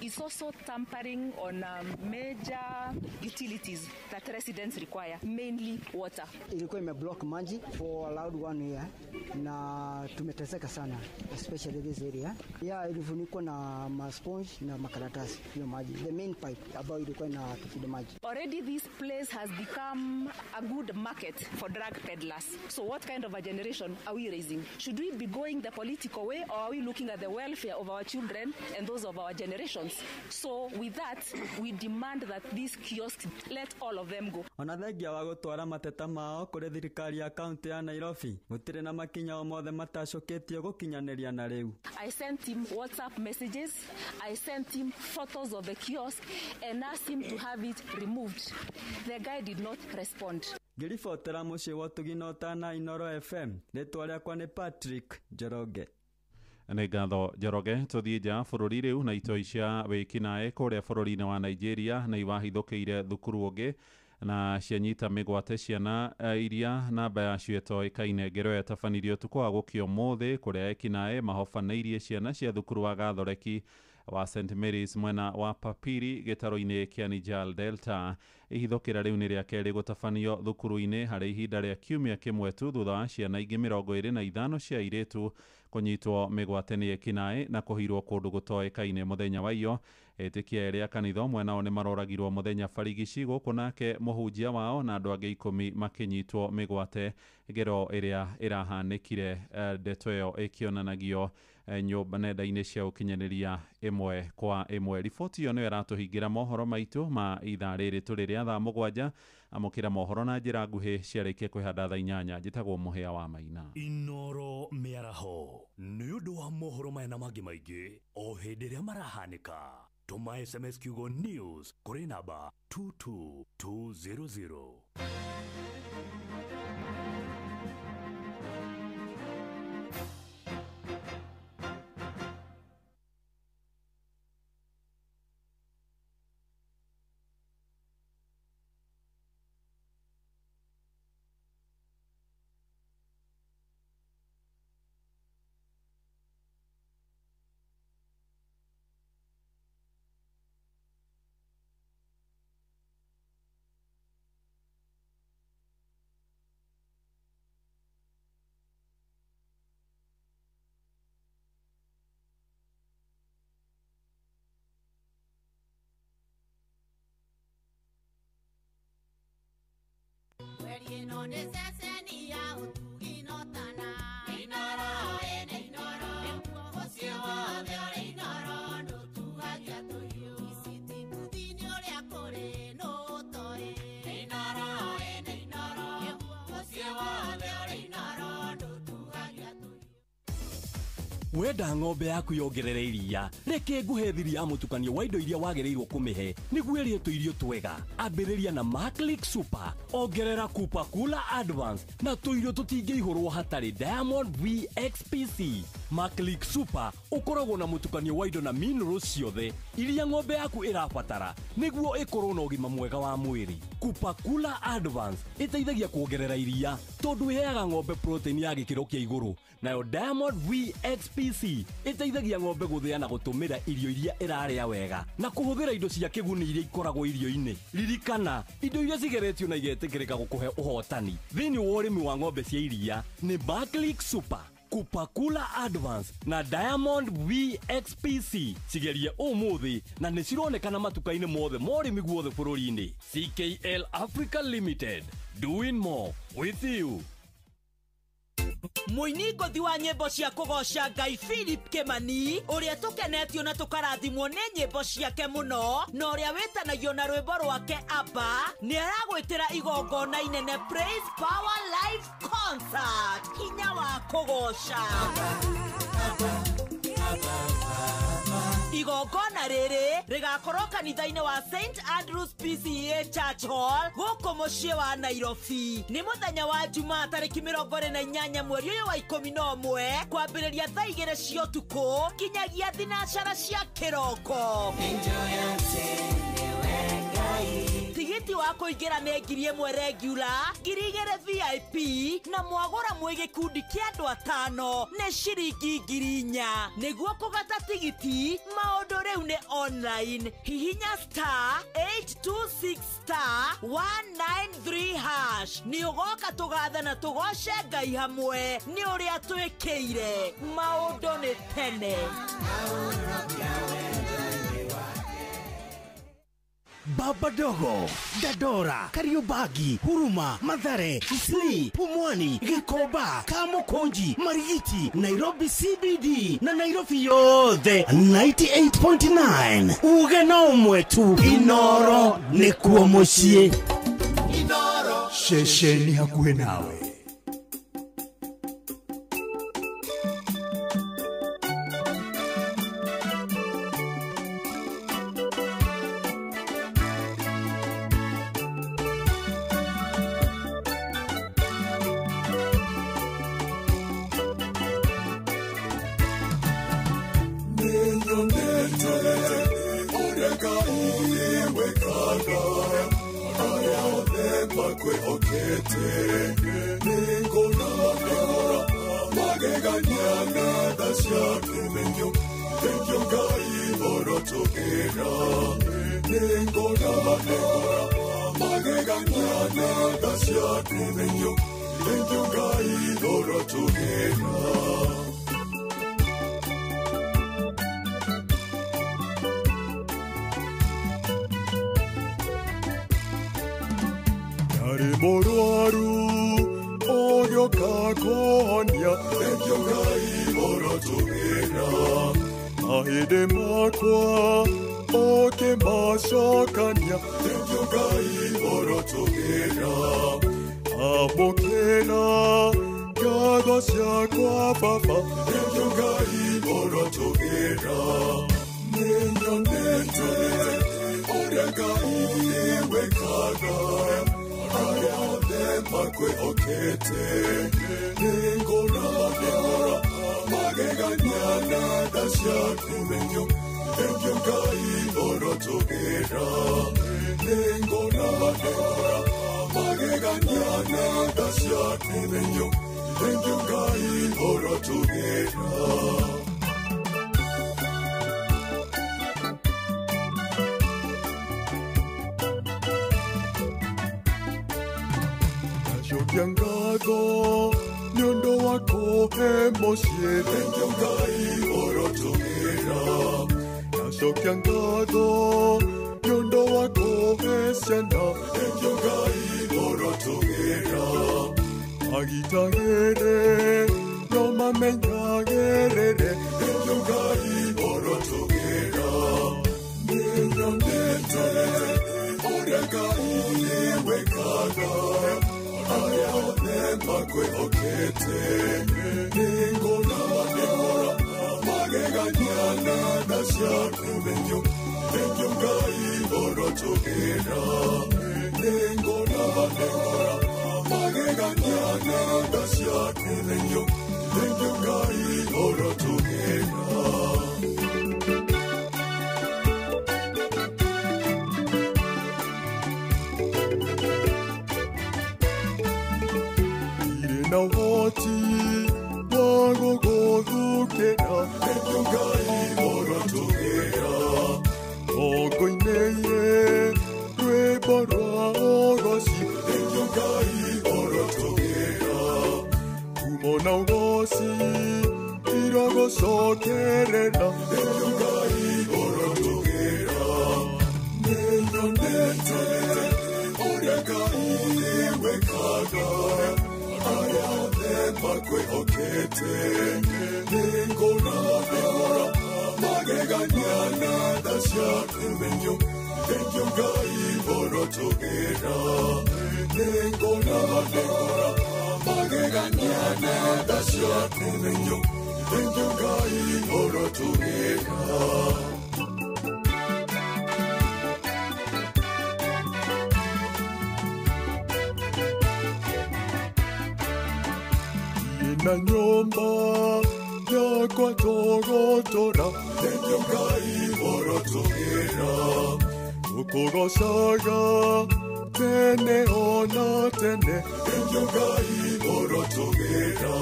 It's also tampering on major utilities that residents require, mainly water. Ilikuwa imeblock maji for allowed 1 year na tumeteseka sana, especially this area. Yeah, ilifunikwa na ma sponge na makaratasi hiyo maji. The main pipe ambayo ilikuwa inatufidia maji. Already this place has become a good market for drug peddlers. So what kind of a generation are we raising? Should we be going the political way, or are we looking at the welfare of our children and those of our generation? So with that, we demand that these kiosks, let all of them go. Ona thengia wa gũtwara mateta mao kũrĩ thirikari ya kaunti ya Nairobi, gũtirĩ na makinya o mothe matacũkĩtio gũkinyanĩria na rĩu. I sent him WhatsApp messages, I sent him photos of the kiosk and asked him to have it removed. The guy did not respond. Ngĩribotera mũciĩ wa ũtugi na ũtana Inoro FM, rĩtwa rĩakwa nĩ Patrick Njoroge. Nĩ ngatho Njoroge. Tũthiĩ nja bũrũri rĩu na itoi cia wĩkinaĩ kũrĩa bũrũri-inĩ wa Nigeria nĩ iwahithũkĩire thukuru ũngĩ na cianyita mĩgwate ciana iria namba yacio ĩtoĩkaine. Ngero yatabanirio ũtukũ wa gũkĩa ũmũthĩ kũrĩa ekinaĩ mahobanĩirie ciana cia thukuru wa Gathoreki wa St Mary's mwena wa Papiri gĩtaro-inĩ kĩa Niger Delta. Ihithũkĩra rĩu nĩ rĩa kerĩ gũtabanio thukuru-inĩ harĩ ihinda rĩa kiumia kĩmwe tu thutha wa ciana ingĩ 25 cia airĩtu kũnyitwo mĩgwate nĩ ekinaĩ na kũhirwo kũndũ gũtoĩkaine mũthenya wa iyo. Etĩkia erĩ a kanitha ũmwe nao nĩ maroragirwo mũthenya barigici gũkũ nake mũhunjia wao na andũ angĩ 10 makĩnyitwo mĩgwate. Ngero ĩrĩa ĩrahanĩkire ndeto ĩyo ĩkĩonanagio nyũmba nenda-inĩ cia ũkinyanĩria ĩmwe kwa ĩmwe. Riboti ĩyo nĩyo ĩratũhingĩra mohoro maitũ ma ithaa rĩrĩ tũrĩ rĩa thaa 7. Amũkĩra mohoro na njĩra nguhĩ ciarĩkia kwĩhanda thaa 8. Njĩtagwo Mũhĩa wa Maina. Inoro mĩaraho nĩ ũndũ wa mohoro maya na mangĩ maingĩ o hĩndĩ ĩrĩa marahanĩka. Tũma SMS kiugo news kũrĩ namba 22200. Ino nĩ ceceni ya ũtugi no tana. Inoro ene inoro, mũciĩ wothe ũrĩ inoro, ndũtugagia tũhiũ. Ici mbuthi-inĩ ũrĩa kũrĩ nũ ũtoĩ. Inoro ene inoro, mũciĩ wothe ũrĩ inoro, ndũtugagia tũhiũ. Wenda ng'ombe yaku yongerere iria, reke nguhe thiri ya mũtukanio wa indo iria wagĩrĩirwo kũmĩhe nĩguo ĩrĩe tũirio twega. Ambĩrĩria na Maclick Super, ongerera Kupa Kula Advance na tũirio tũtingĩihũrwo hatarĩ Diamond VXPC. Maclick Super ũkoragwo na mũtukanio wa indo na minerals ciothe iria ng'ombe yaku ĩrabatara nĩguo ĩkorwo na ũgima mwega wa mwĩrĩ. Kupakula Advance ĩteithagia kuongerera iria tondũ ĩheaga ng'ombe protein ya gĩkĩro kĩa igũrũ, nayo Diamond VXPC ĩteithagia ng'ombe gũthĩa na gũtũmĩra irio iria ĩrarĩa wega na kũhũthĩra indo cia kĩguni iria ikoragwo irio-inĩ. Ririkana, indo iria cigeretio na igetĩkĩrĩka gũkũhe ũhotani thĩinĩ wa ũrĩmi wa ng'ombe cia iria nĩ Maclick Super, Kupakula Advance na Diamond VXPC. Cigerie ũmũthĩ na nĩ cironekana matuka-inĩ mothe ma ũrĩmi guothe bũrũri-inĩ. CKL Africa Limited, doing more with you. Mũini ngũthi wa nyĩmbo cia kũgoca Ngai Philip Kimani, ũrĩa tũkenetio na tũkarathimwo nĩ nyĩmbo ciake mũno, na ũrĩa wĩtanagio na rwĩmbo rwake Abba, nĩ aragwĩtĩra igongona inene Praise Power Live Concert, hinya wa kũgoca. Igongona rĩrĩ rĩgakorwo kanitha-inĩ wa St Andrews PCEA Church Hall gũkũ mũciĩ wa Nairobi. Nĩ mũthenya wa Jumaa tarĩki 28 mweri ũyũ wa 11 kwambĩrĩria thaa 2 cia ũtukũ kinyagia 4 cia kĩroko. Tigiti wa kũingĩra nĩ 1,000 regular, 2,000 VIP, na mwagũra mwĩ gĩkundi kĩa andũ 5 nĩ ciringi 4,000. Nĩguo kũgata tigiti, maũndũ rĩu nĩ online. Hihinya *826 *193# nĩ ũgoka tũgathe na tũgoce Ngai hamwe nĩ ũrĩa twĩkĩire. Maũndũ nĩ tene. Baba Dogo, Dadora, Kariobangi, Huruma, Mathare, Isli, Pumwani, Gikomba, Kamukunji, Marigiti, Nairobi CBD na Nairobi yothe 98.9. Uge na ũmwe tu, Inoro nĩkuo mũciĩ. Inoro ceceni hakuhĩ nawe. Thank you, na ũhoti wa gũgũthukĩra Thengiũ Ngai ũrotũgĩra Ngũinĩire rwĩmbo rwa ũgoci Thengiũ Ngai ũrotũgĩra Kumo na ũgoci irogũcokerera Thengiũ Ngai ũrotũgĩra Nĩnyonete ũrĩa Ngai wĩkaga arĩa othe makwĩhokete Nĩngũraga magegania na tha ciaku Thengiũ Thengiũ Ngai ũrotũgĩra Nĩngũraga magegania na tha ciaku Thengiũ Thengiũ Ngai ũrotũgĩra. Na nyũmba yakwa tũgũtũra Thengiũ Ngai ũrotũgĩra Tũkũgoocaga tene ona tene Thengiũ Ngai ũrotũgĩra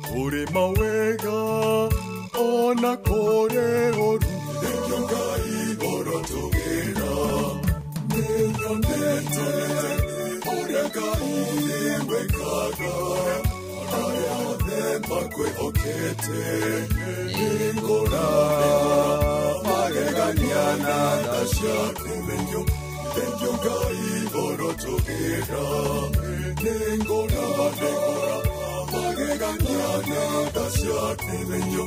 Kũrĩ mawega ona kũrĩ ũru Thengiũ Ngai ũrotũgĩra Nĩnyonete ũrĩa Ngai wĩkaga arĩa othe makwĩhokete Nĩngũraga magegania na tha ciaku Thengiũ Thengiũ Ngai ũrotũgĩra Nĩngũraga magegania na tha ciaku Thengiũ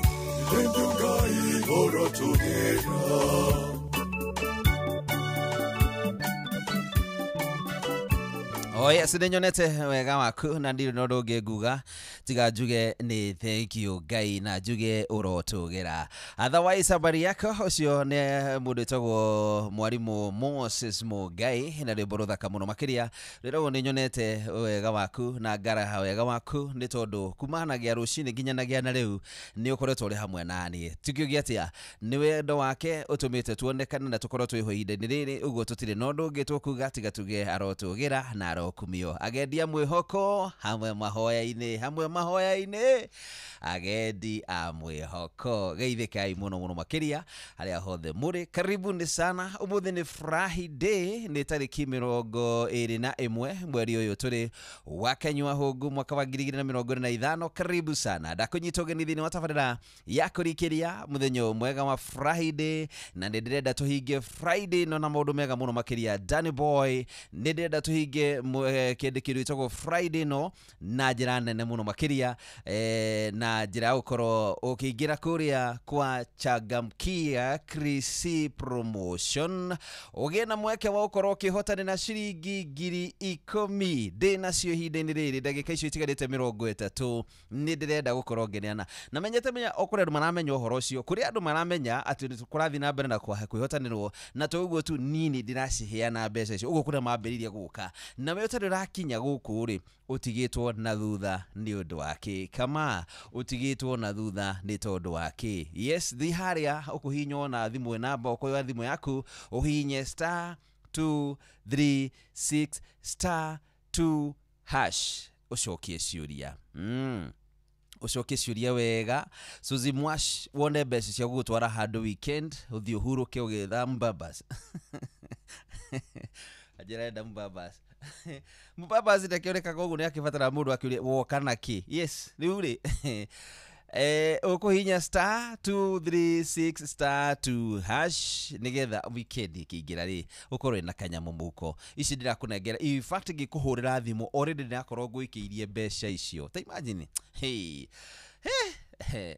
Thengiũ Ngai ũrotũgĩra. Oh yes, nĩnyonete wega waku na ndirĩ na ũndũ ũngĩ nguga tiga njuge nĩ thank you Ngai na njuge ũrotũgĩra. Otherwise habari yako, ũcio nĩ mũndũ wĩtagwo mwarimũ Moses Mũngai na rwĩmbo rũthaka mũno makĩria rwĩragwo nĩnyonete wega waku na ngaraha wega waku nĩ tondũ kumanagia rũcinĩ nginyanagia na rĩu nĩ ũkoretwo ũrĩ hamwe naniĩ. Tũkiuge atĩa, nĩ wendo wake ũtũmĩte tuonekane na tũkorwo twĩho ihinda-inĩ rĩrĩ, ũguo tũtirĩ na ũndũ ũngĩ tũkuga tiga tuge arotũgĩra na arokumio. Agendia mwĩhoko hamwe mahoya-inĩ, hamwe mahoya-inĩ, agendi a mwĩhoko, geithĩkai mũno mũno makĩria harĩa hothe mũrĩ. Karibuni sana. Ũmũthĩ nĩ Friday, nĩ tarĩki 21 mweri ũyũ tũrĩ wa Kenyua Hũngũ mwaka wa 2025. Karibu sana, ndakũnyita ũgeni thĩinĩ wa tabarĩra ya kũrikĩria mũthenya mwega wa Friday, na nĩ ndĩrenda tũhingie Friday no na maũndũ mega mũno makĩria. Danny Boy, nĩ ndĩrenda tũhingie kĩndũ kĩndũ gĩtagwo Friday no na njĩra nene mũno makĩria, na njĩra ya gũkorwo ũkĩingĩra kũrĩa kwa Changamkia Krisi Promotion ũgĩe na mweke wa gũkorwo ũkĩhotana na ciringi 10,000 ndĩ nacio ihinda-inĩ rĩrĩ, ndagĩka icio itigarĩte 30 nĩ ndĩrenda gũkorwo ngĩneana na menyete menya o kũrĩ andũ maramenya ũhoro ũcio, kũrĩ andũ maramenya atĩ kũrathiĩ na mbere na kwĩhotanĩrwo na to ũguo tu nini ndĩraciheana mbeca icio, ũguo kũrĩa mambĩrĩria gũka na we ũtarĩ ũrakinya gũkũ rĩ ũtigĩtwo na thutha nĩ ũndũ wa kĩ, kama ũtigĩtwo na thutha nĩ tondũ wa kĩ. Yes, thi harĩa ũkũhihinywo na thimũ namba ũkoya thimũ yaku ũhihinye star 236 star 2 hash ũcokie ciũria. Ũcokie ciũria wega Suzy Mwash, wone mbeca cia gũgũtwara handũ weekend ũthiĩ ũhurũke ũgĩetha mbabas. Anjĩra mbabas mbabas ndakĩonekaga ũguo, nĩ akĩbatara mũndũ akĩũria woka na kĩ. Yes, rĩu rĩ ũkũhihinya star 236 star 2 hash nĩgetha weekend ĩkĩingĩra rĩ ũkorwo na kanyamũ mũhuko. Ici ndĩrakũnengera, in fact ngĩkũhũrĩra thimũ already ndĩrakorwo ngũikĩirie mbeca icio. Ta imagine, hey we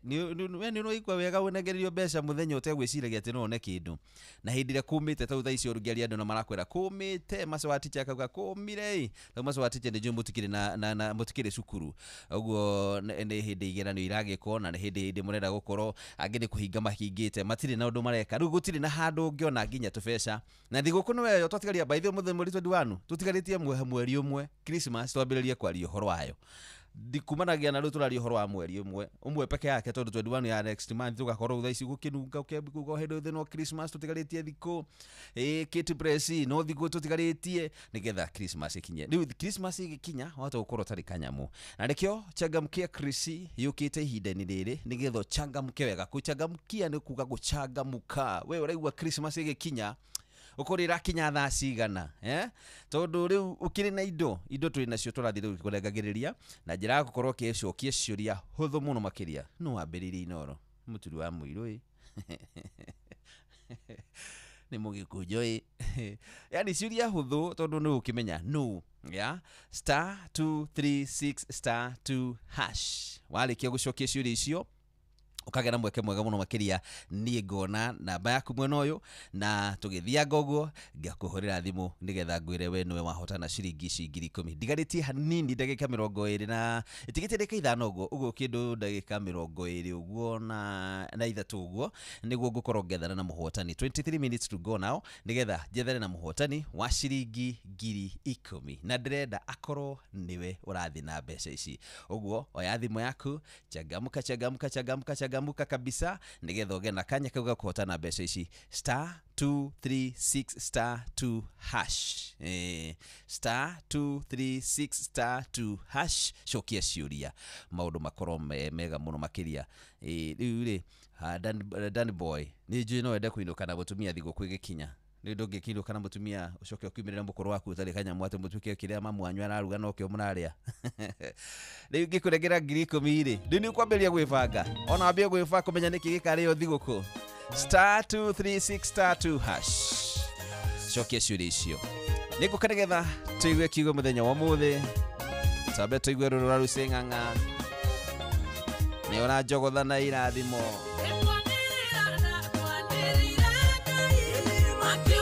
nĩ ũraigua wega ũnengererio mbeca mũthenya ũtegwĩciragia atĩ no one kĩndũ, na hĩndĩ ĩrĩa kũmĩte ta thaa icio ũngĩaria andũ na marakwĩra kũmĩte, macio wa teacher akauga kũmire ĩ, rĩu macio wa teacher nĩ njũĩ mũtikĩrĩ na mũtikĩrĩ cukuru, ũguo nĩ hĩndĩ igeranio iragĩkwo na nĩ hĩndĩ mũrenda gũkorwo angĩ nĩ kũhinga mahingĩte, matirĩ na ũndũ mareka, rĩu gũtirĩ na handũ ũngĩona nginya tũbeca. Na thigũkũ nĩ weyo twatigaria by the way mũthenya mweri 21 tũtigarĩtie mweri ũmwe Christmas twambĩrĩrie kwaria ũhoro wayo. Ndikumanagia na rĩu tũraria ũhoro wa mweri ũmwe ũmwe peke yake tondũ 21 ya next month tũgakorwo thaa ici gũkĩnunga ũkĩambia kuga hĩndĩ thĩ no Christmas tũtigarĩtie thikũ ĩ Kate Press no thikũ tũtigarĩtie nĩgetha Christmas ĩkinye. Rĩu Christmas ĩgĩkinya wahota gũkorwo ũtarĩ kanyamũ, na nĩkĩo changamkia Chris yũkĩte ihinda-inĩ rĩrĩ nĩgetha ũchangamke wega. Kũchangamkia nĩ kuga gũchangamuka. We ũraigua Christmas ĩgĩkinya ũkorwo ĩrakinya thaa cigana, eh? Tondũ rĩu ũkĩrĩ na indo indo twĩ nacio tũrathiĩ rĩu kũrengagĩrĩria na njĩra ya gũkorwo ũkĩcokia ciũria hũthũ mũno makĩria. No wambĩrĩirie Inooro mũturi wa mũirũ ĩ nĩ mũgĩkũnjũ ĩ, yani ciũria hũthũ tondũ nĩ ũkĩmenya no ya star 236 star 2 hash. Warĩkia gũcokia ciũria icio ũkagĩa na mweke mwega mũno makĩria. Niĩ ngona namba yaku mwena ũyũ na tũgĩthianga ũguo ngakũhũrĩra thimũ nĩgetha ngwĩre we nĩwe wahotana ciringi ici 10,000. Ndigarĩtie hanini ndagĩka 20 na ĩtigĩtie ndagĩka 5 ũguo ũguo kĩndũ ndagĩka 20 ũguo na 3 ũguo nĩguo ngũkorwo ngethana na mũhotani. 23 minutes to go now nĩgetha njethane na mũhotani wa ciringi 10,000 na ndĩrenda akorwo nĩwe ũrathiĩ na mbeca ici. Ũguo oya thimũ yaku, changamka changamka changamka changamuka kabisa nĩgetha ũgĩe na kanya kau ga kũhotana mbeca ici. Star 236 star 2 hash, star 236 star 2 hash. Cokia ciũria maũndũ makorwo me mega mũno makĩria. Rĩu rĩ Dan Boy nĩ njũĩ no wende kũinũka na mũtumia thigũkũ ĩgĩkinya. Nĩ ndũngĩkĩinũka na mũtumia ũcoke ũkiumĩrĩra mũkũrũ waku ũtarĩ kanyamũ atĩ mũtuĩke kĩrĩa mamu wanyu araruga nokĩo mũrarĩa. Rĩu ngĩkũrengera 10,000 rĩ, rĩu nĩ ũkwambĩrĩria gwĩbanga, ona wambie gwĩbanga kũmenya nĩkĩ gĩkarĩo thigũkũ. Star 236 star 2 hash, cokia ciũria icio nĩngũka nĩgetha tũigue kiugo mũthenya wa ũmũthĩ. Twambe tũigue rũrũ rwa Lucy Ng'ang'a nĩ ũranjogotha na irathimo. Thank you.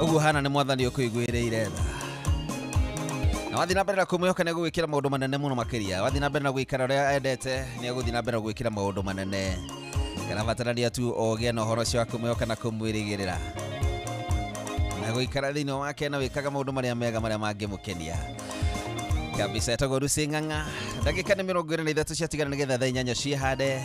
Ũguo hana nĩ mwathani ũkũiguĩrĩire tha. Na wathiĩ na mbere na kũmwĩhoka nĩ egũgwĩkĩra maũndũ manene mũno makĩria. Wathiĩ na mbere na gũikara ũrĩa endete nĩ egũthiĩ na mbere na gwĩkĩra maũndũ manene. Karabatarania tu ũgĩe na ũhoro ũcio wa kũmwĩhoka na kũmwĩrĩgĩrĩra na gũikara thĩinĩ wake na wĩkaga maũndũ marĩa mega marĩa mangĩmũkenia kabisa. Etagwo Lucy Ng'ang'a. Ndagĩka nĩ 23 ciatigara nĩgetha thaa 8 ciĩhande,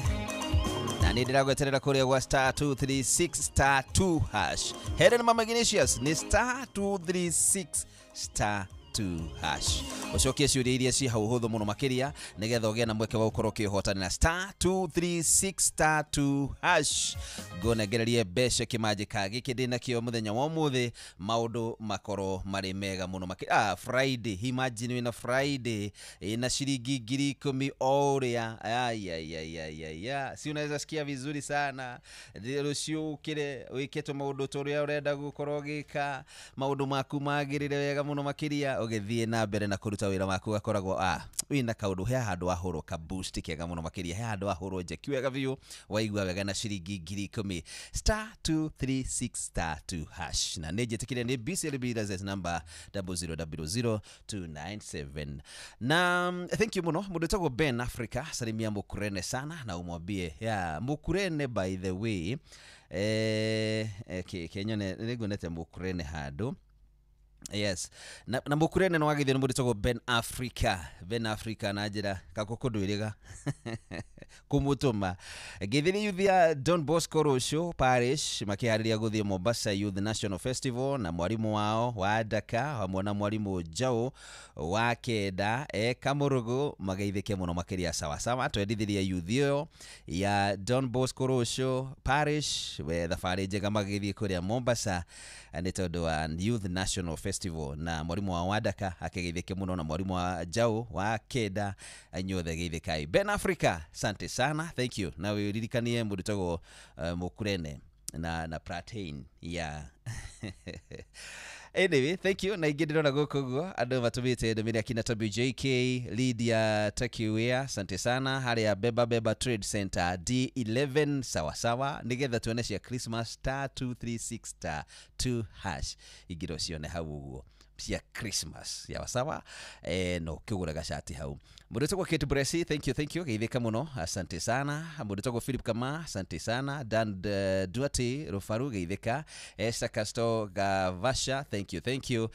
na nĩ ndĩragweterera kũrĩa gwa star 236 star 2 hash. Helen Mama Ignatius nĩ star 236 star 2 hash. Ũcokie ciũria iria ci hau hũthũ mũno makĩria nĩgetha ũgĩe na mweke wa gũkorwo ũkĩhotanĩra star 236 star 2 hash. Ngũnengererie mbeca kĩmanjĩka gĩkĩ ndĩ nakĩo mũthenya wa ũmũthĩ, maũndũ makorwo marĩ mega mũno makĩria. Friday, imagine wĩna Friday ĩna ciringi 10,000 o ũrĩa ayayayaya, si unaweza sikia vizuri sana rũciũ ũkĩre wĩkĩtwo maũndũ ta ũrĩa ũrenda gũkorwo ũgĩka, maũndũ maku magĩrĩre wega mũno makĩria, ũgĩthiĩ na mbere na kũruta wĩra waku ũgakoragwo wĩna kaũndũ, he handũ wahũrwo ka boost kega mũno makĩria, he handũ wahũrwo njeki wega biũ, waigua wega na ciringi 10,000 star 236 star 2 hash. Na nĩ njĩtĩkire nĩ BCLB license number 0000297. Na thank you mũno mũndũ wĩtagwo Ben Africa, salimia Mukurene sana na umwambie ya Mukurene, by the way, kenyone nĩnguonete Mukurene handũ. Yes, na Mukurene no wagithio nĩ mũndũ wĩtagwo Ben Africa. Ben Africa na njĩra kako kũndwĩrĩga kũmũtũma ngĩthĩrĩ youth ya Don Bosco rũciũ Parish makĩharĩria gũthiĩ Mombasa Youth National Festival na mwarimũ wao wa Daka hamwe na mwarimũ Njaũ wa kenda e Kamũrũgũ mageithĩke mũno makĩria. Sawasawa, twendithĩrie youth ĩyo ya Don Bosco rũciũ Parish we thabarĩ njega magĩthiĩ kũrĩa Mombasa nĩ tondũ wa Youth National Festival, na mwarimũ wao wa Daka akĩgeithĩke mũno na mwarimũ wa Njaũ wa kenda, inyuothe geithĩkai. Ben Africa, asante sana, thank you. Na wĩririkanie mũndũ wĩtagwo Mukurene na Pratain ya anyway, thank you. Na ingĩ ndĩrona gũkũ ũguo andũ matũmĩte ndũmĩrĩri akina WJK Lydia Takiwea, asante sana, harĩa Beba Beba Trade Center D11 sawasawa, nĩgetha tuone cia Christmas star 236 star 2 hash ingĩro cione hau ũguo cia Christmas sawasawa. No kĩgũra gacati hau. Mũndũ wĩtagwo Kate Bresi, thank you, thank you, geithĩka mũno, asante sana. Mũndũ wĩtagwo Philip Kama, asante sana. Dan Duarte Rũbaru, geithĩka. Esther Casto Gavasha, thank you, thank you.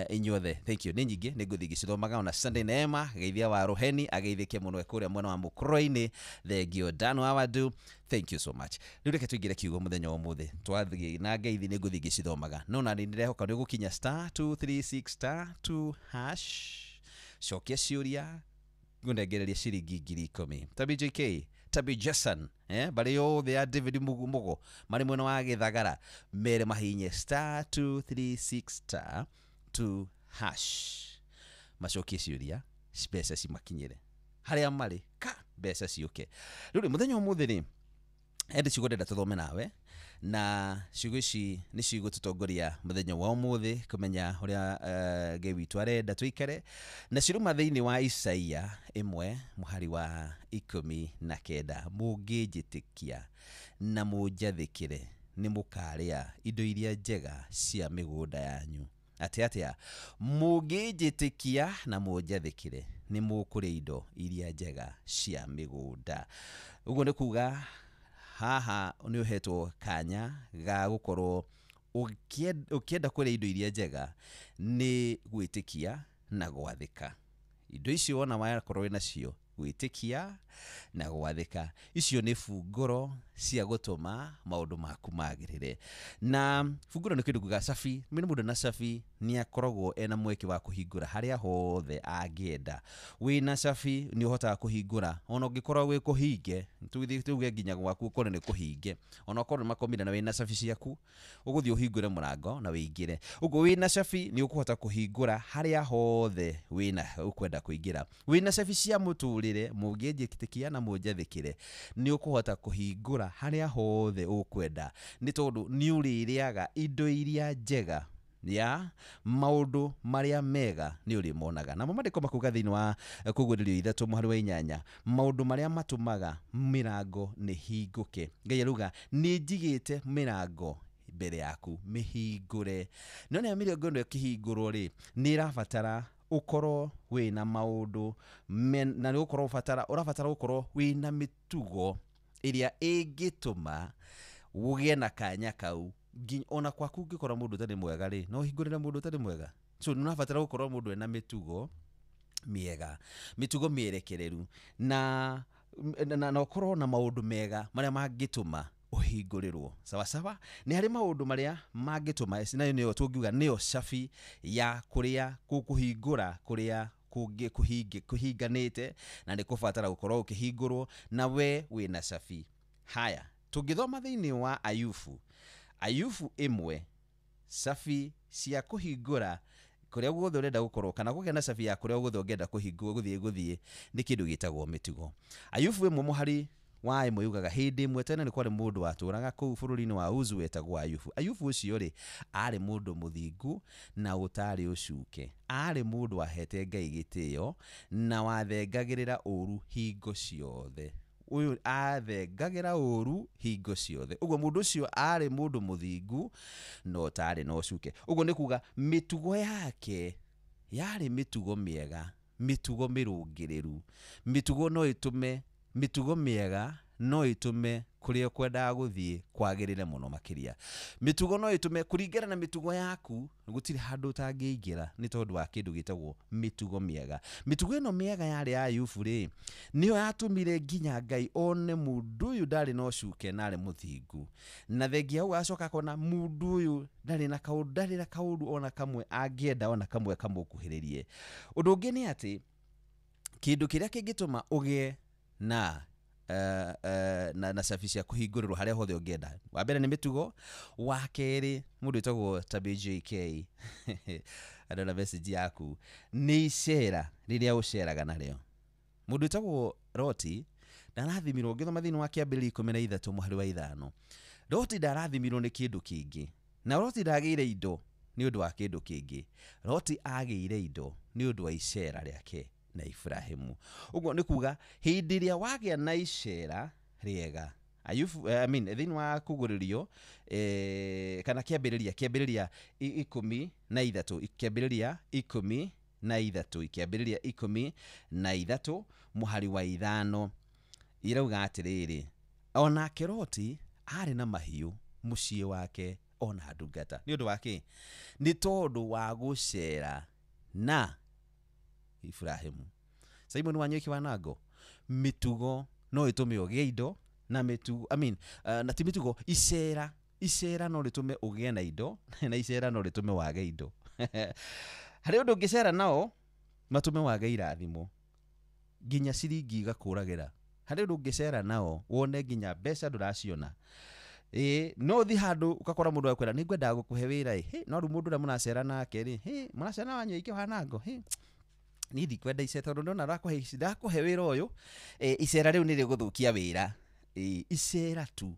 Inyuothe thank you, nĩ nyingĩ nĩ ngũthiĩ ngĩcithomaga. Ona Sunday Neema, geithia wa Rũheni ageithĩke mũno e kũrĩa mwena wa Mũkũrwe-inĩ, thengio. Dan Wawadu, thank you so much. Rĩu reke tũingĩre kiugo mũthenya wa ũmũthĩ, twathiĩ na ngeithi nĩ ngũthiĩ ngĩcithomaga, no na nĩ ndĩrehoka nĩ ũgũkinya star 236 star 2 hash, cokia ciũria ngũnengereria ciringi 10,000. Tabi JK, Tabi Jason, barĩ yothe ya David Mugo marĩ mwena wa Gĩthagara, mere mahinye star 236 star 2 hash, macokie ciũria mbeca cimakinyĩre harĩa marĩ, ka mbeca ciũke. Rĩu mũthenya wa ũmũthĩ rĩ, ende ciugo ndĩrenda tũthome nawe, na ciugo ici nĩ cigũtũtongoria mũthenya wa ũmũthĩ kũmenya ũrĩa Ngai witũ arenda tũikare, na ciruma thĩinĩ wa Isaia 1 mũhari wa 19, mũngĩnjĩtĩkia na mũnjathĩkĩre nĩ mũkarĩa indo iria njega cia mĩgũnda yanyu. Atĩ atĩa? Mũngĩnjĩtĩkia na mũnjathĩkĩre nĩ mũkũrĩa indo iria njega cia mĩgũnda. Ũguo nĩ kuga haha nĩ ũhetwo kanya ga gũkorwo ũkĩenda kũrĩa indo iria njega nĩ gwĩtĩkia na gwathĩka. Indo icio wona wakorwo wĩnacio, gwĩtĩkia na gwathĩka, icio nĩ bungũro cia gũtũma maũndũ maku magĩrĩre. Na bungũro nĩ kĩndũ kuga cabi, nĩ mũndũ na cabi nĩ akoragwo ena mweke wa kũhingũra harĩa hothe angĩenda. Wĩna cabi nĩ ũhotaga kũhingũra ona ũngĩkorwo wĩ kũhinge, tuge nginya gwaku ũkorwo nĩ kũhinge, ona ũkorwo nĩ makomire na wĩna cabi ciaku, ũgũthiĩ ũhingũre mũrango na wĩingĩre. Ũguo wĩna cabi nĩ ũkũhota kũhingũra harĩa hothe wĩna ũkwenda kũingĩra. Wĩna cabi cia mũtũrĩre, mũngĩnjĩtĩkia na mũnjathĩkĩre, nĩ ũkũhota kũhingũra harĩa hothe ũkwenda, nĩ tondũ nĩ ũrĩrĩaga indo iria njega ya maũndũ marĩa mega nĩ ũrĩmonaga. Namo maandĩko makuga thĩinĩ wa Kũguũrĩrio 3 mũhari wa 8, maũndũ marĩa matũmaga mĩrango nĩ hingũke. Ngai arauga nĩ njigĩte mĩrango mbere yaku mĩhingũre. No nayo mĩrango ĩno ĩkĩhingũrwo rĩ, nĩ ĩrabatara ũkorwo wĩna maũndũ na nĩ ũkorwo ũrabatara gũkorwo wĩna mĩtugo ĩrĩa ĩngĩtũma ũgĩe na kanya kau. Ona kwaku ũngĩkora mũndũ ũtarĩ mwega rĩ, no ũhingũrĩre mũndũ ũtarĩ mwega. So nĩ ũrabatara gũkorwo mũndũ ena mĩtugo mĩega, mĩtugo mĩerekereru, na ũkorwo na maũndũ mega marĩa mangĩtũma ũhingũrĩrwo. Sawa sawa, nĩ harĩ maũndũ marĩa mangĩtũma, nayo nĩyo tũngiuga nĩyo cabi ya kũrĩa kũhingũra kũrĩa kũhinganĩte, na nĩ kũbatara gũkorwo ũkĩhingũrwo na we wĩna cabi. Haya, tũngĩthoma thĩinĩ wa Ayubu, Ayubu 1, cabi cia kũhingũra kũrĩa guothe ũrenda gũkorwo, kana kũgĩa na cabi ya kũrĩa guothe ũngĩenda kũhingũrwo gũthiĩ nĩ kĩndũ gĩtagwo mĩtugo. Ayubu 1 mũhari wa 1 yugaga, hĩndĩ ĩmwe tene nĩ kwarĩ mũndũ watũraga kũu bũrũri-inĩ wa Uzu wetagwo Ayubu. Ayubu ũcio rĩ, arĩ mũndũ mũthingu na ũtarĩ ũcuke, arĩ mũndũ wahete Ngai gĩtĩo na wathengagĩrĩra ũru hingo ciothe. Ũyũ athengagĩra ũru hingo ciothe. Ũguo mũndũ ũcio arĩ mũndũ mũthingu na ũtarĩ na ũcuke. Ũguo nĩ kuga mĩtugo yake yarĩ mĩtugo mĩega, mĩtugo mĩrũngĩrĩru. Mĩtugo no ĩtũme, mĩtugo mĩega no ĩtũme kũrĩa ũkwendaga gũthiĩ kwagĩrĩre mũno makĩria. Mĩtugo no ĩtũme, kũringana na mĩtugo yaku, gũtirĩ handũ ũtangĩingĩra nĩ tondũ wa kĩndũ gĩtagwo mĩtugo mĩega. Mĩtugo ĩno mĩega yarĩ ya Ayubu rĩ, nĩyo yatũmire nginya Ngai one mũndũ ũyũ ndarĩ na ũcuke na arĩ mũthingu. Na thengia hau acoka akona mũndũ ũyũ ndarĩ na kaũndũ, ndarĩ na kaũndũ ona kamwe angĩenda ona kamwe kamũkuhĩrĩrie. Ũndũ ũngĩ nĩ atĩ kĩndũ kĩrĩa kĩngĩtũma ũgĩe na na cabi cia kũhingũrĩrwo harĩa hothe ũngĩenda, wa mbere nĩ mĩtugo, wa kerĩ mũndũ wĩtagwo WJK andona message yaku, nĩ icera rĩrĩa ũceraga narĩo. Mũndũ wĩtagwo Loti ndarathimirwo, ũngĩthoma thĩinĩ wa kĩambĩrĩria 13 mũhari wa 5, Loti ndarathimirwo nĩ kĩndũ kĩngĩ, na Loti ndagĩire indo nĩ ũndũ wa kĩndũ kĩngĩ. Loti agĩire indo nĩ ũndũ wa icera rĩake na Ibrahimu. Ũguo nĩ kuga hĩndĩ ĩrĩa wagĩa na icera rĩega, Ayubu, I mean, thĩinĩ wa kũgũrĩrio kana kĩambĩrĩria 13, kĩambĩrĩria 13, kĩambĩrĩria 13 mũhari wa 5 irauga atĩrĩrĩ, onake Loti arĩ na mahiũ mũciĩ wake ona ndungata. Nĩ ũndũ wa kĩ? Nĩ tondũ wa gũcera na Ibrahimu. Simon Wanyoike wa Nango, mĩtugo no ĩtũme ũgĩe indo, na mĩtugo, I mean, na ti mĩtugo, icera no rĩtũme ũgĩe na indo, na icera no rĩtũme wage indo. Harĩ ũndũ ũngĩcera nao matũme wage irathimo, nginya ciringi igakũragĩra. Harĩ ũndũ ũngĩcera nao wone nginya mbeca ndũraciona. No ũthiĩ handũ ũgakora mũndũ akwĩra nĩ ngwendaga gũkũhe wĩra ĩ, no rĩu mũndũ ũrĩa mũracera nake rĩ, mũracera na Wanyoike wa Nango, niĩ ndikwenda icera tondũ ndona ndakũhe wĩra ũyũ, icera rĩu nĩ rĩgũthũkia wĩra. Icera tu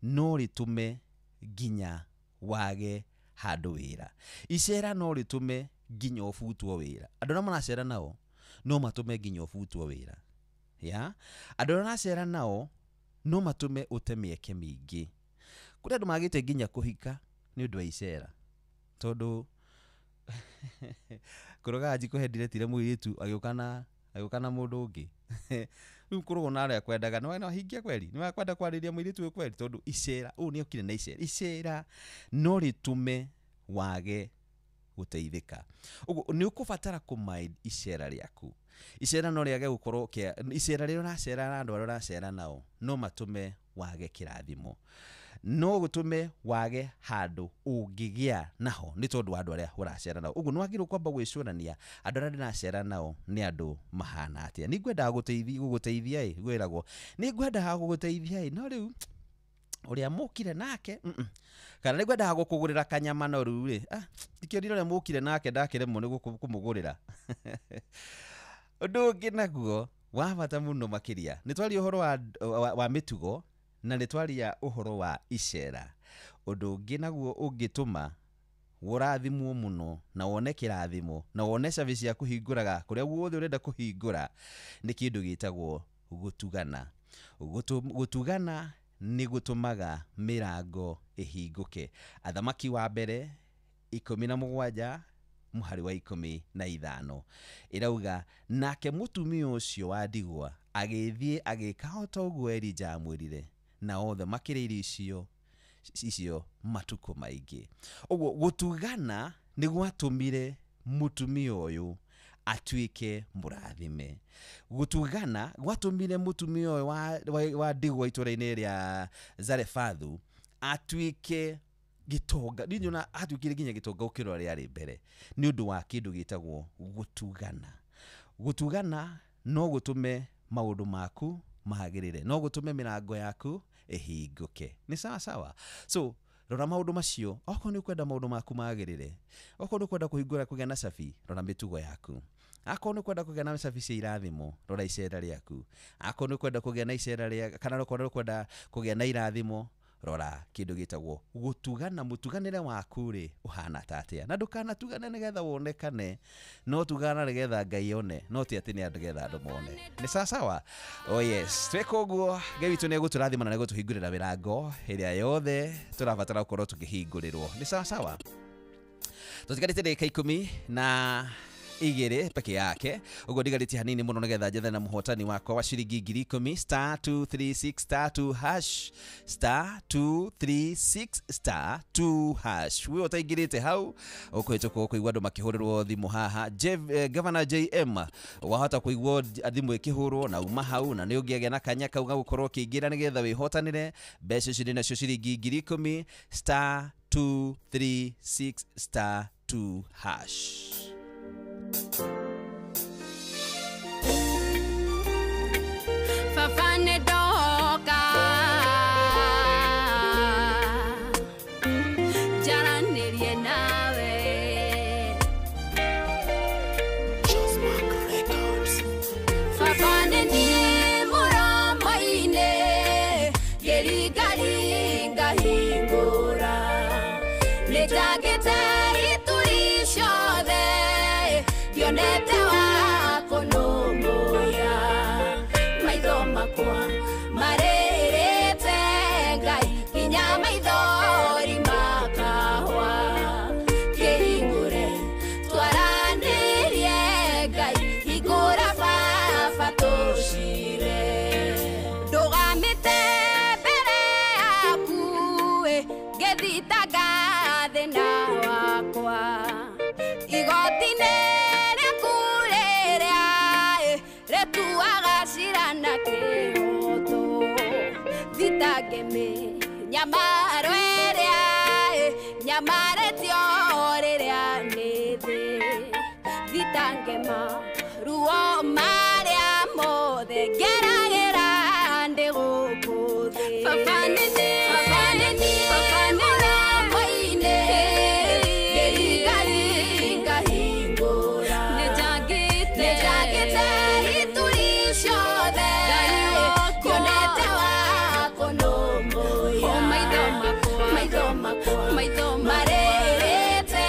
no rĩtũme nginya wage handũ wĩra. Icera no rĩtũme nginya ũbutwo wĩra. Andũ arĩa maracera nao no matũme nginya ũbutwo wĩra. Ya? Andũ arĩa maracera nao no matũme ũte mĩeke mĩingĩ. Kũrĩ andũ magĩte nginya kũhika nĩ ũndũ wa icera, tondũ kũrogaga njikũ hendiretire mũirĩtu agĩũka na mũndũ ũngĩ. Rĩu kũrogwo na arĩa kwendaga, nĩ wahingia kweri, nĩ wakwenda kwarĩria mũirĩtu ũyũ kweri, tondũ icera, ũũ nĩ okire na icera. Icera no rĩtũme wage gũteithĩka. Ũguo nĩ ũkũbatara kũmind icera rĩaku. Icera no rĩage gũkorwo icera rĩrĩa ũracera na andũ arĩa ũracera nao no matũme wage kĩrathimo, no gũtũme wage handũ ũngĩgĩa naho nĩ tondũ wa andũ arĩa ũracera nao. Ũguo nĩ wagĩrĩirwo kwamba gwĩcũrania andũ arĩa ndĩracera nao nĩ andũ mahana atĩa. Nĩ ngwendaga gũgũteithia ĩ, gwĩragwo nĩ ngwendaga gũgũteithia ĩ, no rĩu ũrĩa mũkire nake, kana nĩ ngwendaga gũkũgũrĩra kanyama no rĩu rĩ, ndikĩonire ũrĩa mũkire nake ndakĩremwo nĩ kũmũgũrĩra. Ũndũ ũngĩ naguo wa bata mũno makĩria, nĩ twaria ũhoro wa mĩtugo na nĩ twaria ũhoro wa icera. Ũndũ ũngĩ naguo ũngĩtũma ũrathimwo mũno na wone kĩrathimo na wone cabi cia kũhingũraga kũrĩa guothe ũrenda kũhingũra nĩ kĩndũ gĩtagwo gũtugana. Gũtugana nĩ gũtũmaga mĩrango ĩhingũke. Athamaki wa mbere 17 mũhari wa 15 ĩrauga, nake mũtumia ũcio wa ndigwa agĩthiĩ agĩka o ta ũguo Elija amwĩrire, na othe makĩrĩa irio icio matukũ maingĩ. Ũguo gũtugana nĩ gwatũmire mũtumia ũyũ atuĩke mũrathime. Gũtugana gwatũmire mũtumia ũyũ wa ndigwa itũũra-inĩ rĩa Zarefathu atuĩke gĩtonga. Niĩ nyona atuĩkire nginya gĩtonga gũkĩra ũrĩa arĩ mbere, nĩ ũndũ wa kĩndũ gĩtagwo gũtugana. Gũtugana no gũtũme maũndũ maku magĩrĩre, no gũtũme mĩrango yaku ĩhingũke. Nĩ sawa sawa. So rora maũndũ macio. Okorwo nĩ ũkwenda maũndũ maku magĩrĩre, okorwo nĩ ũkwenda kũhingũra kũgĩa na cabi, rora mĩtugo yaku. Akorwo nĩ ũkwenda kũgĩa na cabi cia irathimo, rora icera rĩaku. Akorwo nĩ ũkwenda kũgĩa na icera rĩa kana okorwo nĩ ũkwenda kũgĩa na irathimo, rora kĩndũ gĩtagwo gũtugana. Mũtuganĩre waku rĩ ũhana ta atĩa? Na ndũkanatugane nĩgetha wonekane, no tugana nĩgetha Ngai one, no ti atĩ nĩ nĩgetha andũ mone. Nĩ sawa sawa. Oh yes, tweka ũguo Ngai witũ nĩ egũtũrathima na nĩ egũtũhingũrĩra mĩrango ĩrĩa yothe tũrabatara gũkorwo tũkĩhingũrĩrwo. Nĩ sawa sawa. Tũtigarĩte ndagĩka 12 peke yake. Ũguo ndigarĩtie hanini mũno nĩgetha njethe na mũhotani wakwa wa ciringi 10,000 star 236 star 2 hash star 236 star 2 hash. Wĩ ũtaingĩrĩte hau ũkũhĩtũkwo kũigua andũ makĩhũrĩrwo thimũ haha. Governor JM wahota kũigua thimũ ĩkĩhũrwo na uma hau, na nĩ ũngĩagĩa na kanya kau ga gũkorwo ũkĩingĩra nĩgetha wĩhotanĩre mbeca ici nacio ciringi 10,000 star 236 star 2 hash. Fafane doka jaranĩrie nawe. Fafane niĩ mũromo-inĩ ngĩringaringa hingũra, nĩnjagĩte ituri ciothe ndionete wa kũnũmbũiya. Maitho makwa marĩrĩte Ngai nginya maithori makahwa, kĩhingũre twaranĩrie Ngai hingũra baba tũcire. Ndũgamĩte mbere yaku ngĩthitanga thĩna wakwa, igoti-inĩ rĩaku rĩrĩa rĩtuaga cira na kĩhooto. Thitange mĩnyamaro ĩrĩa nyamarĩtio rĩrĩa nĩ thĩ, thitange maruo marĩa mothe ngeragĩra ndĩ gũkũ thĩ. Baba nĩ niĩ mũromo-inĩ ngĩringaringa hingũra, nĩnjagĩte ituri ciothe ndionete wa kũnũmbũiya. Maitho makwa marĩrĩte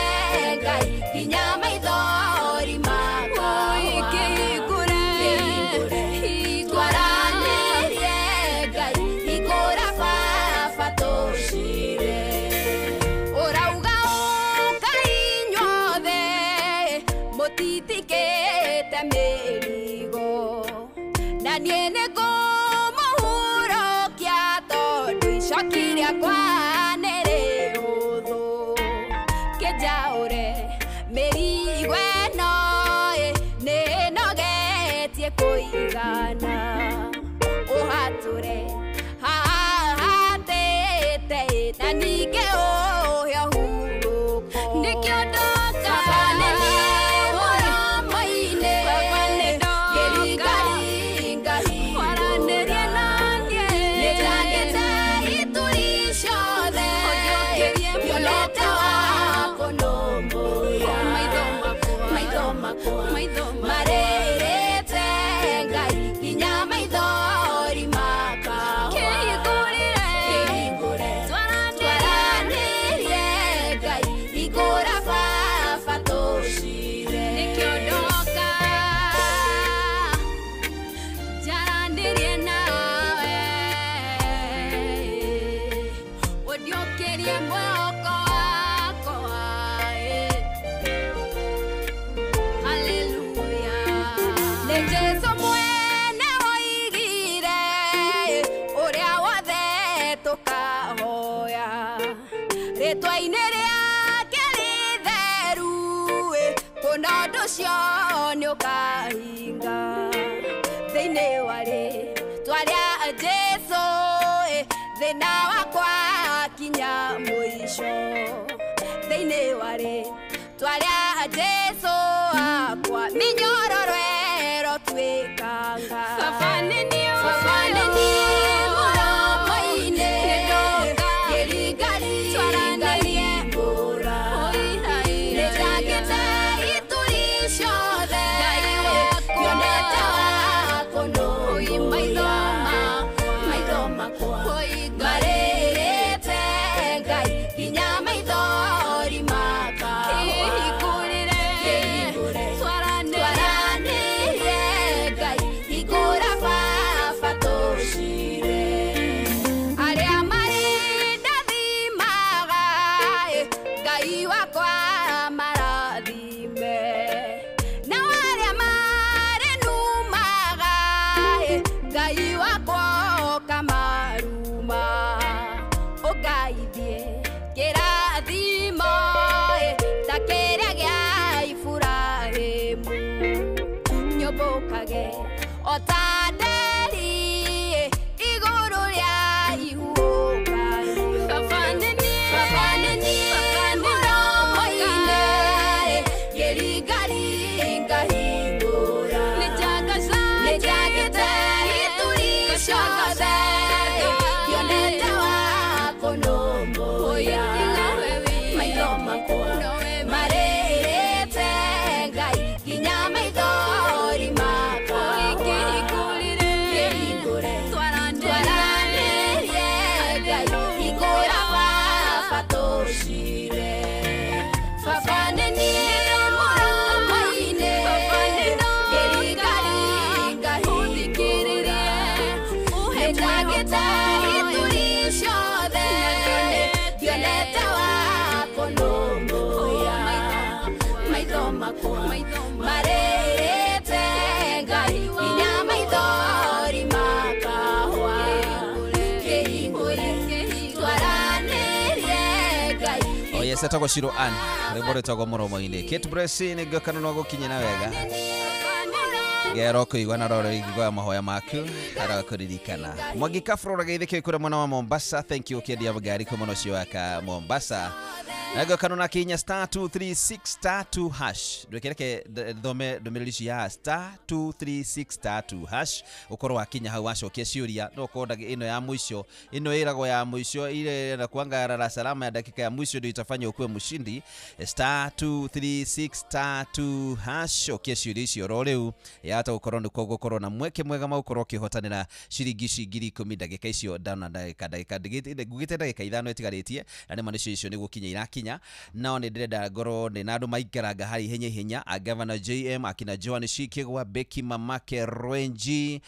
Ngai nginya maithori makahwa, kĩhingũre twaranĩrie Ngai hingũra baba tũcire. Ũrauga ũkai inyuothe mũtitikĩte mĩrigo, na niĩ nĩngũmũhurũkia tondũ icoki rĩakwa nĩ rĩhũthũ. Kĩnjaũre mĩrigo ĩno nĩĩnogetie kũigana, ũhatũre haha hatĩte na ningĩ ũhe ũhurũko. Nĩkĩo ndoka Baba nĩ niĩ mũromo-inĩ ngĩringaringa hingũra, nĩnjagĩte ituri ciothe ndionete wa kũnũmbũiya. Maitho makwa marĩrĩte Ngai nginya maithori makahwa, kĩhingũre twaranĩrie Ndahoya rĩtwa-inĩ rĩake rĩtheru kũna ũndũ ũcio nĩ ũkahinga thĩinĩ wa rĩtwa rĩa Jesũ thĩna wakwa kinya mũico thĩinĩ wa rĩtwa rĩa Jesũ akwa mĩnyororo ĩrotwĩkanga. Baba nĩ niĩ mũromo-inĩ ngĩringaringa hingũra nĩnjangĩte ituri ciothe nyonete wa kũnũmbũiya maitho makwa marĩrĩte Ngai nginya maithori makahũa. Kĩhingũre twaranĩrie Ngai hingũra Baba tũcire arĩa marĩ ndathimaga Ngai wakwa marathime nao arĩa marĩ numaga Ngai wakwa ũkamaruma ũngaithie kĩrathimo ta kĩrĩa gĩa Iburahĩmu nyũmbũkage o ta nderi igũrũ rĩa ihuhũkanio. Baba nĩ niĩ mũromo-inĩ ngĩringaringa hingũra nĩnjangĩte ituri ciothe nyonete wa kũnũmbũiya maitho makwa marĩrĩte Ngai nginya maithori makahũa. Kĩhingũre twaranĩrie Ngai hingũra Baba tũcire. Baba nĩ niĩ mũromo-inĩ ngĩringaringa hingũra nĩnjangĩte ituri ciothe nyonete wa kũnũmbũiya maitho makwa marĩrĩte Ngai nginya maithori makahũa. Kĩhingũre twaranĩrie Ngai Yes, etagwo Shiro Ann rwĩmbo rwĩtagwo mũromo-inĩ. Kate Bresi nĩ ngũkana no gũkinyĩra wega ngero kũigua na roro igua mahoya maku arakũririkana. Mwangi Kafro ragaithĩkio kũrĩa mwena wa Mombasa, thank you ũkĩendia ngari kuma mwena ũcio wa Mombasa. Ngũkana na kinya star 236 star 2 hash ndwekereke thome ndũmĩrĩri ici ya star 236 star 2 hash ũkorwo wakinya hau wacokia ciũria no ũkorwo ĩno ya mũico ĩno ĩragwo ya mũico ile na kuangarara salama ya dakika ya mwisho ndio itafanya ukuwe mshindi. Star 236 star 2 hash okia ciũria icio oro rĩu yata gũkorwo nĩkuo gũkorwo na mweke mwega ma gũkorwo ũkĩhotanĩra ciringi ici 10,000 ndagĩka icio ndana ndagĩka ngugĩte ndagĩka 5 ĩtigarĩtie na nĩma nĩcio icio nĩ gũkinya irakinya nao nĩ ndĩrenda ngorwo ndĩ na andũ maikaranga harĩ ihenya ihenya a Governor JM akina Joan Shikigwa Becky Mamake Rwenji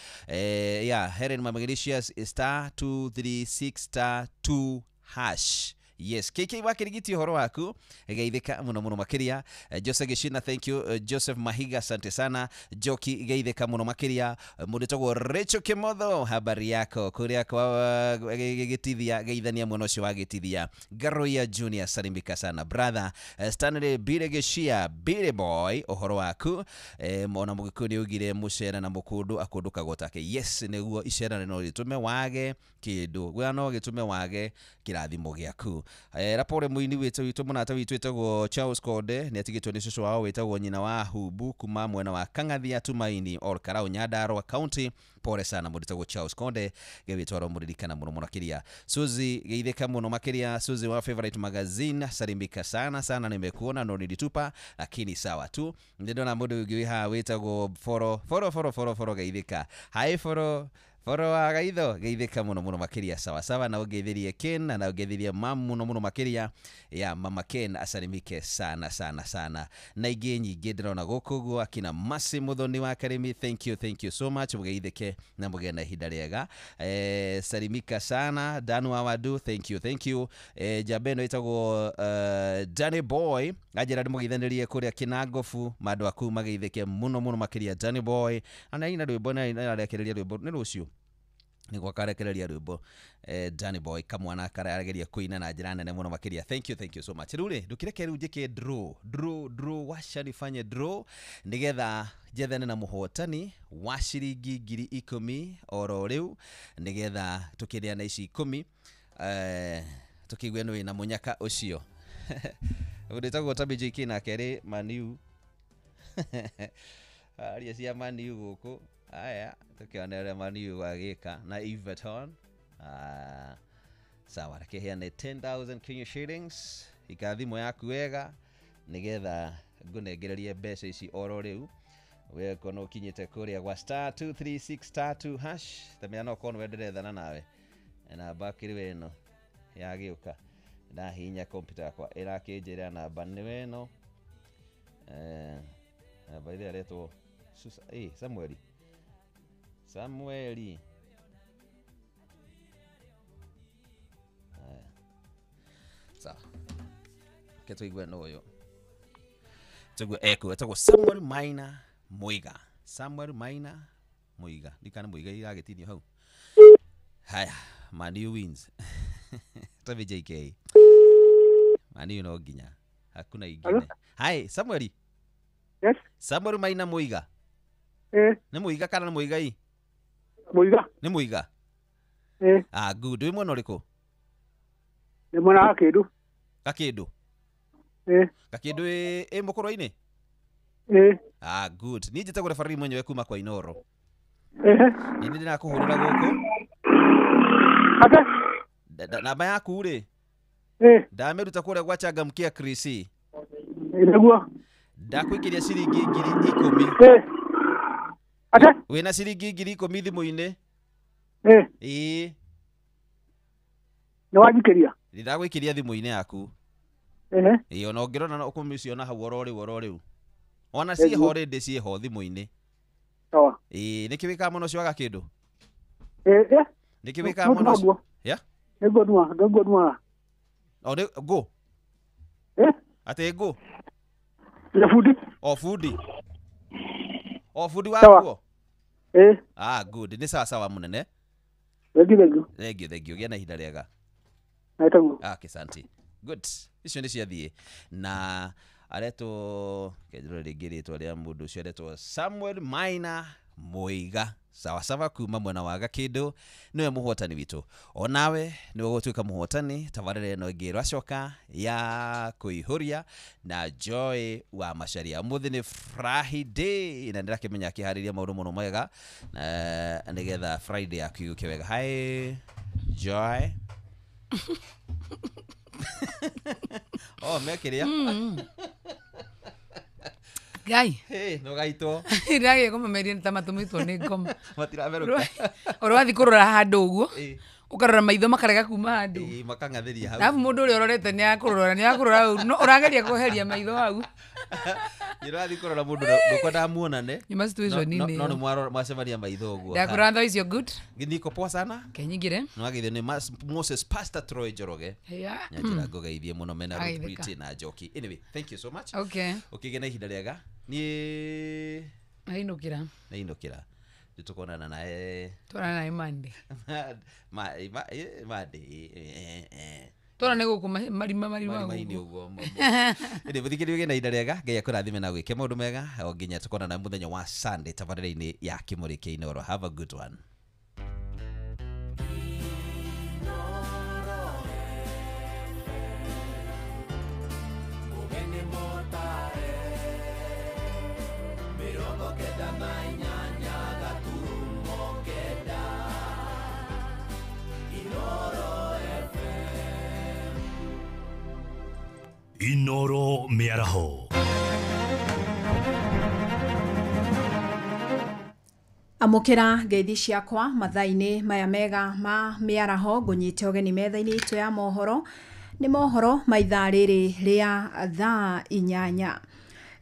ya Helen Mamagelicious star 236 star 2 hash. Yes, KK wakirigiti ũhoro waku geithĩka mũno mũno makĩria. Joseph Gishina thank you. Joseph Mahiga asante sana. Joki geithĩka mũno makĩria. Mũndũ wĩtagwo Rachel Kimotho habari yako kũrĩa kwa gĩtithia geithania mwena ũcio wa gĩtithia. Garoya Junior salimika sana brother. Stanley Biregeshia Bire boy ũhoro waku. Ona mũgĩkũyũ nĩ augire mũcera na mũkũndũ akũndũkagwo take. Yes, nĩguo icera no rĩtũme wage kĩndũ gwa no gĩtũme wage kĩrathimo gĩaku. Rapore muini witũ witũ mũnata witũ wĩtagwo Charles Konde nĩ atigĩtwo nĩ cũcũ wao wĩtagwo nyina wa Hubu kuma mwena wa Kang'athia Tumaini Ol Karau Nyandarua County. Pole sana mũndũ wĩtagwo Charles Konde gĩwĩtwaro mũririkana mũno mũno makĩria. Suzy geithĩka mũno makĩria. Suzy wa Favorite Magazine salimika sana sana, nimekuona no nilitupa lakini sawa tu. Ndĩrona mũndũ ũngĩ wĩ haha wĩtagwo Foro Foro Foro Foro Foro geithĩka. Hi Foro Foro wa gaitho geithĩka mũno mũno makĩria sawa sawa, na ũngeithirie Ken na ũngeithirie mam mũno mũno makĩria ya mama Ken asalimike sana sana sana. Na ingĩ nyingĩ ndĩrona gũkũ ũguo akina Masi Muthoni wa Karimi, thank you so much, mũgeithĩke na mũgĩe na ihinda rĩega. Salimika sana Danu Awadu, thank you. Jabeno ĩtagwo Danny Boy anjĩra ndĩmũgeithanĩrie kũrĩa Kinangofu mandũ aku mageithĩke mũno mũno makĩria Danny Boy. Ana ina rwĩmbo na arekereria rwĩmbo nĩ rũciũ Nĩguo akarekereria rwĩmbo Danny Boy kamwana karageria kũina na njĩra nene mũno makĩria. Thank you so much. Rĩu rĩ, ndũkĩreke rĩu njĩke draw wacha nifanye draw nĩgetha njethane na mũhotani wa ciringi 10,000 oro rĩu, nĩgetha tũkĩrĩa ici 10 tũkĩigue nĩ wĩna mũnyaka ũcio. Ũndĩtagwo Tabi JK nake rĩ Maniu. Aria cia Maniu gũkũ. Aya, tukiona ũrĩa Maniu agĩka na Everton. Sawa, reke heane 10,000 Kenya shillings ika thimũ yaku wega nĩgetha ngũnengererie mbeca ici oro rĩu. We kono ũkinyĩte kũrĩa gwa star 236 star 2 hash tamenya no korwo nĩwe ndĩrethana nawe. Namba kĩrĩ ĩno yagĩũka, ndahihinya kompyuta yakwa ĩrakĩnjĩra namba nĩwe ĩno. Namba ĩrĩa ĩretwo Samueli. Sawa, ke tuigue no ũyũ, tuigue eko etagwo Samuel Maina Muiga. Samuel Maina Muiga, ndikana Muiga iragĩtinio hau. Haya, Manu wins. Tabi JK. Manu no nginya hakuna ingine. Hi Samueli. Yes. Samuel Maina Muiga. Nĩ Muiga kana nĩ Muigai? Muiga. Nĩ Muiga. Ah, good. Wĩ mwena ũrĩkũ? Nĩ mwena wa Kĩndũ. Gakĩndũ? Gakĩndũ ĩ mũkũrũ-inĩ? Ah, good. Niĩ njĩtagwo referee mwenyewe kuma kwa Inoro. Niĩ nĩndĩrakũhũrĩra gũkũ. Ate? Namba yaku rĩ? Ndamĩruta kũrĩa gwa Changamkia Chris. Nĩguo. Ndakũikĩria ciringi 10,000. Ate? Wĩna ciringi 10,000 thimũ-inĩ? Ĩĩ. Nĩ wanjikĩria? Ndagũikĩria thimũ-inĩ yaku. Ĩĩ, ona ũngĩrora no ũkũmĩciona hau oro rĩu. Ona ciĩho rĩndĩ ciĩho thimũ-inĩ. Sawa. Ĩĩ, nĩkĩ wĩkaga mũno ũcio wa Gakĩndũ? Nĩkĩ wĩkaga mũno ũcio? Yeah? Nĩguo nuaga. O nĩ ngũ? Atĩ ngũ? Nĩ bundi. O bundi. O bundi wakuo? Ah, good. Nĩ sawa sawa mũnene. Thank you. Thank you. Gĩa na ihinda rĩega. Okay, asante. Good. Icio nĩ ciathiĩ na aretwo kenjĩrwo rĩngĩ rĩtwa rĩa mũndũ ũcio aretwo Samuel Maina Muiga. Sawa sawa kuma mwena wa Gakĩndũ nĩwe mũhotani witũ. Onawe nĩwe ũgũtuĩka mũhotani tabarĩra ĩno ĩngĩ ĩracoka ya kũihũria na Joy wa Macharia. Ũmũthĩ nĩ Friday na ndĩrakĩmenya akĩharĩria maũndũ mũno mega na nĩgetha Friday yaku yũke wega. Hi Joy. Oh, mekĩrĩa. Ngai. Hey, no gaitwo. Ndagä kũmameria nĩ ta matũmĩtwo nĩ ngoma. Matiramerũka. Ũrathiĩ kũrora handũ ũguo. Ũkarora maitho makarega kuma handũ. Ĩĩ, makang'athĩria hau. Alafu mũndũ ũrĩa ũrorete nĩ akũrora no ũrageria kweheria maitho hau. Ũrathiĩ kũrora mũndũ ndũkwendaga muonane. Nyuma situation-inĩ. No nĩ mwacemania maitho ũguo. Ndakũrora thaa icio good. Niko poa sana. Kenyingire. Nĩwagĩithio nĩ Moses Pastor Troy Njoroge. Yeah. Nyanjĩra ngũgeithie mũno mena Ruth Britty na Njoki. Anyway, thank you so much. Okay. Ũkĩgĩa na ihinda rĩega. Niĩ nainũkĩra. Nainũkĩra. Tũkonana naye. Tuonana naye Monday. Monday. Tuona nĩ gũkũ marima marima-inĩ ũguo. Ĩndĩ mũthikĩrĩria ũgĩe na ihinda rĩega. Ngai akũrathime na gwĩke maũndũ mega o nginya tũkonana mũthenya wa Sunday tabarĩra-inĩ ya Kĩmũrĩ kĩa Inooro. Have a good one. Inoro Mĩaraho. Amũkĩra ngeithi ciakwa mathaa-inĩ maya mega ma mĩaraho ngũnyite ũgeni metha-inĩ itũ ya mohoro nĩ mohoro ma ithaa rĩrĩ rĩa thaa 8.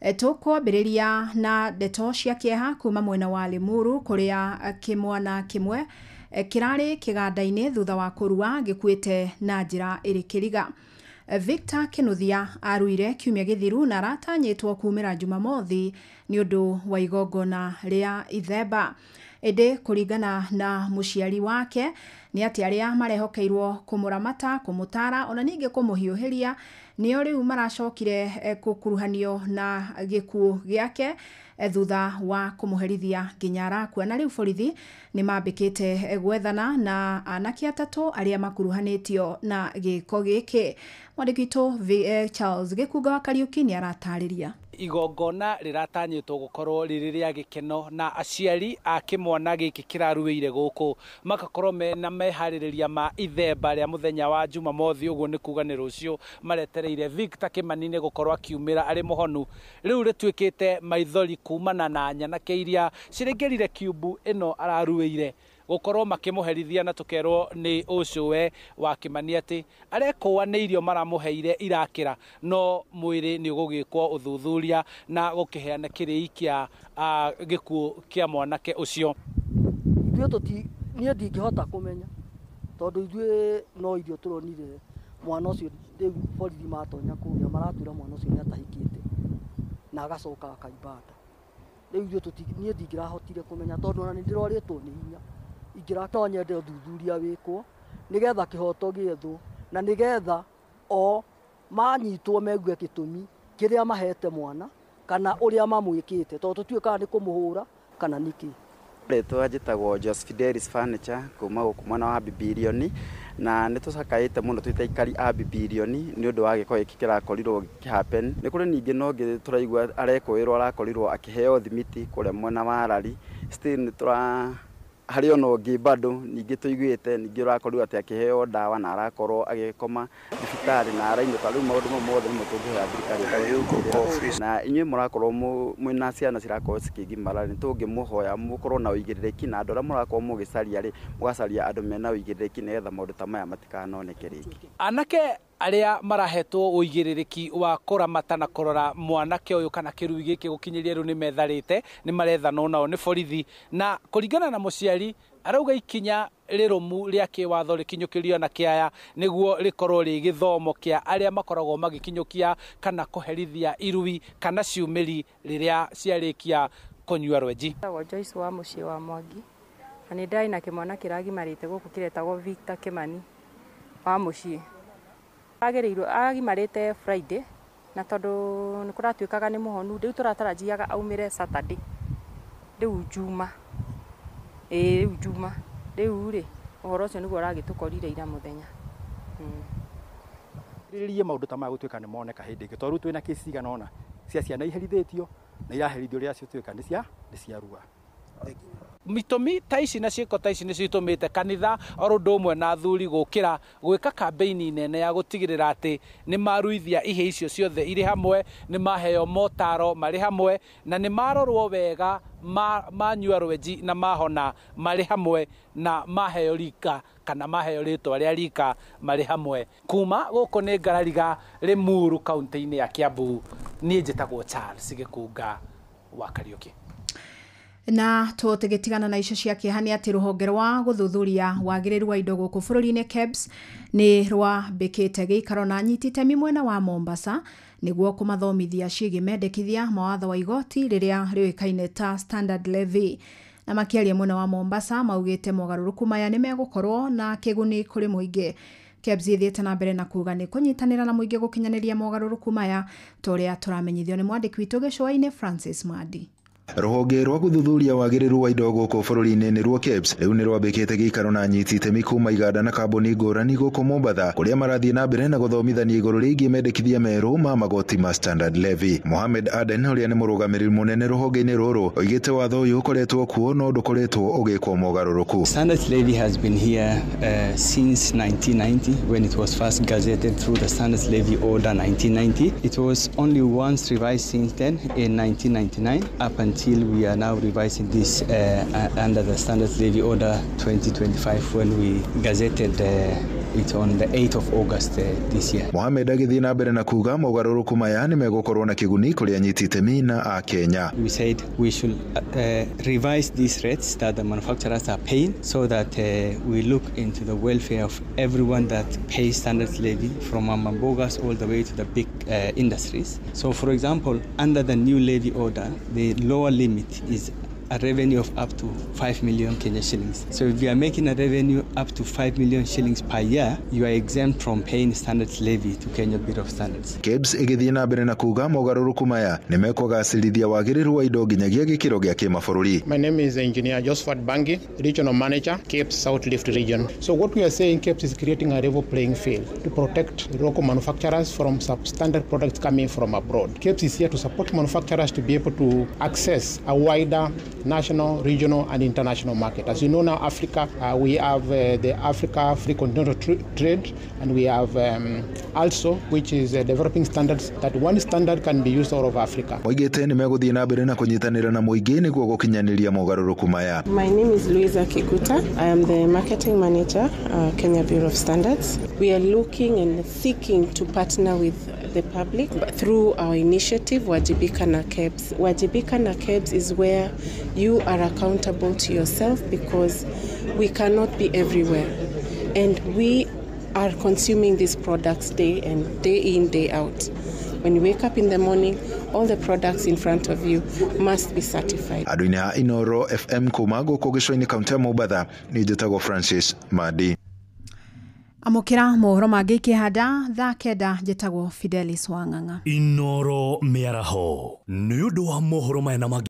Tũkwambĩrĩria na ndeto cia kĩeha kuma mwena wa Limuru kũrĩa kĩmwana kĩmwe kĩrarĩ kĩganda-inĩ thutha wa kũrua gĩkuĩte na njĩra ĩrĩ kĩriga. Victor Kinuthia aruire kiumia gĩthiru na aratanyĩtwo kumĩra Jumamothi nĩ ũndũ wa igongona rĩa ithemba. Ĩndĩ kũringana na mũciari wake nĩ atĩ arĩa marehokeirwo kũmũramata, kũmũtara ona ningĩ kũmũhiũhĩria nĩo rĩu maracokire gũkuruhanio na gĩkuũ gĩake thutha wa kũmũherithia nginya arakua. Na rĩu borithi nĩ mambĩkĩte gwethana na anake atatũ arĩa makuruhanĩtio na gĩko gĩkĩ. Mwandĩki witũ Charles Gĩkunga wa Kariũki nĩ aratarĩria. Igongona rĩratanyĩtwo gũkorwo rĩrĩ rĩa gĩkeno na aciari a kĩmwana gĩkĩ kĩraruĩire gũkũ makakorwo mena meharĩrĩria ma ithemba rĩa mũthenya wa Jumamothi, ũguo nĩ kuga nĩ rũciũ maretereire Victor Kĩmani nĩ gũkorwo akiumĩra arĩ mũhonu. Rĩu rĩtuĩkĩte maithori kumana na nyanake iria cirengerire kiumbu ĩno araruĩire gũkorwo makĩmũherithia, na tũkerwo nĩ ũcũwe wa Kĩmani atĩ arekũa nĩ irio maramũheire irakĩra, no mwĩrĩ nĩ ũgũgĩkwo ũthuthuria na gũkĩheana kĩrĩi kĩa gĩkuũ kĩa mwanake ũcio. Ithuĩ niĩ ndingĩhota kũmenya tondũ ithuĩ no irio tũronire mwana ũcio rĩu borithi matonya kũrĩa maratwĩra mwana ũcio nĩ atahĩkĩte na agacoka akaimba nda. Rĩu ithuĩ niĩ ndingĩrahotire kũmenya tondũ ona nĩ ndĩrorĩtwo nĩ hinya. Ingĩra no nyende ũthuthuria wĩkwo nĩgetha kĩhoto gĩethwo na nĩgetha o manyitwo megue gĩtũmi kĩrĩa mahete mwana kana ũrĩa mamwĩkĩte tondũ tũtiũĩ kana nĩ kũmũhũra kana nĩkĩ. Rĩtwa njĩtagwo Jos Fidelis Furniture kuma gũkũ mwena wa Bibilioni, na nĩ tũcakaĩte mũno twĩ ta aikari a Bibilioni nĩ ũndũ wa gĩko gĩkĩ kĩrakorirwo gĩkĩhappen. Nĩ kũrĩ ningĩ na ũngĩ tũraigua arekũĩrwo arakorirwo akĩheo thimiti kũrĩa mwena wa Rari. Still nĩ tũra harĩ ona ũngĩ bado ningĩ tũiguĩte ningĩ ũrakorirwo atĩ akĩheo ndawa na arakorwo agĩkoma thibitarĩ na arainũka. Rĩu maũndũ mau mothe nĩmo tũngĩhoya thirikari ĩkorwo na inyuĩ mũrakorwo mwĩna ciana cirakorwo cikĩgimara, nĩ tũngĩmũhoya mũkorwo na ũigĩrĩrĩki na andũ arĩa mũrakorwo mũgĩcaria rĩ mũgacaria andũ mena ũigĩrĩrĩki nĩgetha maũndũ ta maya matikanoneke rĩngĩ. Anake arĩa marahetwo ũigĩrĩrĩki wa kũramata na kũrora mwanake ũyũ kana kĩrui gĩkĩ gũkinyĩria rĩu nĩ metharĩte, nĩ marethanwo nao nĩ borithi, na kũringana na mũciari arauga ikinya rĩrũmu rĩa kĩwatho rĩkinyũkĩrio na kĩaya nĩguo rĩkorwo rĩ gĩthomo kĩa arĩa makoragwo magĩkinyũkia kana kũherithia irui kana ciumĩri rĩrĩa ciarĩkia kũnyua rwenji. Njĩtagwo Joyce wa mũciĩ wa Mwangi na nĩ ndarĩ na kĩmwana kĩragimarĩte gũkũ kĩretagwo Victor Kĩmani wa mũciĩ. Agĩrĩirwo agimarĩte Friday na tondũ nĩ kũratuĩkaga nĩ mũhonu rĩu tũratarajiaga aumĩre Saturday rĩu Juma, ĩĩ rĩu Juma rĩu rĩ ũhoro ũcio nĩguo ũragĩtũkorire ira mũthenya. Rĩrĩrie maũndũ ta maya gũtuĩka nĩ moneka hĩndĩ ĩngĩ tondũ rĩu twĩna kesi cigana ũna cia ciana iherithĩtio na iraherithio rĩrĩa ciatuĩka nĩ ciarua. Mĩtũmi ta ici na ciĩko ta ici nĩcio itũmĩte kanitha oro ũndũ ũmwe na athuri gũkĩra gwĩka kambĩini nene ya gũtigĩrĩra atĩ nĩ maruithia ihĩ icio ciothe irĩ hamwe, nĩ maheo motaro marĩ hamwe na nĩ marorwo wega manyua rwenji na mahona marĩ hamwe na maheo rika kana maheo rĩtwa rĩa rika marĩ hamwe. Kuma gũkũ nĩ Ngarariga Limuru kaunti-inĩ ya Kiambu, niĩ njĩtagwo Charles Gĩkunga wa Kariũki. Na tũtigĩtigana na icio cia kĩeha nĩ atĩ rũhonge rwa gũthuthuria wagĩrĩru wa indo gũkũ bũrũri-inĩ KEBS nĩ rwambĩkĩte gĩikaro na anyiti itemi mwena wa Mombasa nĩguo kũmathomithia ciĩgiĩ mendekithia mawatho wa igoti rĩrĩa rĩũĩkaine ta Standard Levy. Na makĩaria mwena wa Mombasa maugĩte mogarũrũku maya nĩ megũkorwo na kĩguni kũrĩ mũingĩ. KEBS ĩthiĩte na mbere na kuga nĩ kũnyitanĩra na mũingĩ gũkinyanĩria mogarũrũku maya ta ũrĩa tũramenyithio nĩ mwandĩki witũ gĩcũa-inĩ Francis Mandi. Rũhonge rwa gũthuthuria wagĩrĩru wa indo gũkũ bũrũri-inĩ nĩruo KEBS rĩu nĩ rwambĩkĩte gĩikaro na anyiti itemi kuma iganda na kambuni ngũrani gũkũ Mombatha kũrĩa marathiĩ na mbere na gũthomithania igũrũ rĩgiĩ mendekithia merũ ma magoti ma Standard Levy. Mohamed Aden ũrĩa nĩ mũrũgamĩrĩri mũnene rũhonge-inĩ rũrũ oigĩte watho ũyũ ũkoretwo kuo no ndũkoretwo ũgĩkwo mogarũrũku. Standard Levy has been here since 1990 when it was first gazetted through the Standard Levy Order 1990. It was only once revised since then in 1999 up until we are now revising this under the Standard Levy Order 2025 when we gazetted it on the 8th of August this year. Mohamed agĩthiĩ na mbere na kuga mogarũrũku maya nĩ megũkorwo na kĩguni kũrĩ anyiti itemi na a Kenya. We said we should revise these rates that the manufacturers are paying so that we look into the welfare of everyone that pays Standard Levy from mamambogas all the way to the big industries. So for example, under the new levy order, the lower limit is a revenue of up to 5 million Kenya shillings. So if you are making a revenue up to 5 million shillings per year, you are exempt from paying standards levy to Kenya Bureau of Standards. KEBS ĩgĩthiĩ na mbere na kuga mogarũrũku maya nĩ mekũgacĩrithia wagĩrĩru wa indo nginyagia gĩkĩro gĩa kĩmabũrũri. My name is Engineer Josephat Bangi, Regional Manager, KEBS South Rift Region. So what we are saying, KEBS is creating a level playing field to protect local manufacturers from substandard products coming from abroad. KEBS is here to support manufacturers to be able to access a wider national, regional and international market. As you know now, Africa, we have the Africa Free Continental Trade, and we have also, which is developing standards that one standard can be used all over Africa. Moigĩte nĩ megũthiĩ na mbere na kũnyitanĩra na mũingĩ nĩguo gũkinyanĩria mogarũrũku maya. My name is Louisa Kiguta. I am the marketing manager, Kenya Bureau of Standards. We are looking and seeking to partner with the public through our initiative Wajibika na KEBS. Wajibika na KEBS is where you are accountable to yourself, because we cannot be everywhere, and we are consuming these products day and day in, day out. When you wake up in the morning, all the products in front of you must be certified. Andũ-inĩ a Inoro FM kuma gũkũ gĩcũa-inĩ kaunti ya Mombatha, nĩ njĩtagwo Francis Madi. Amũkĩra mohoro mangĩ ikĩhanda thaa 9 njĩtagwo Fidelis Wang'ang'a. Inoro mĩaraho nĩ ũndũ wa mohoro maya na mangĩ.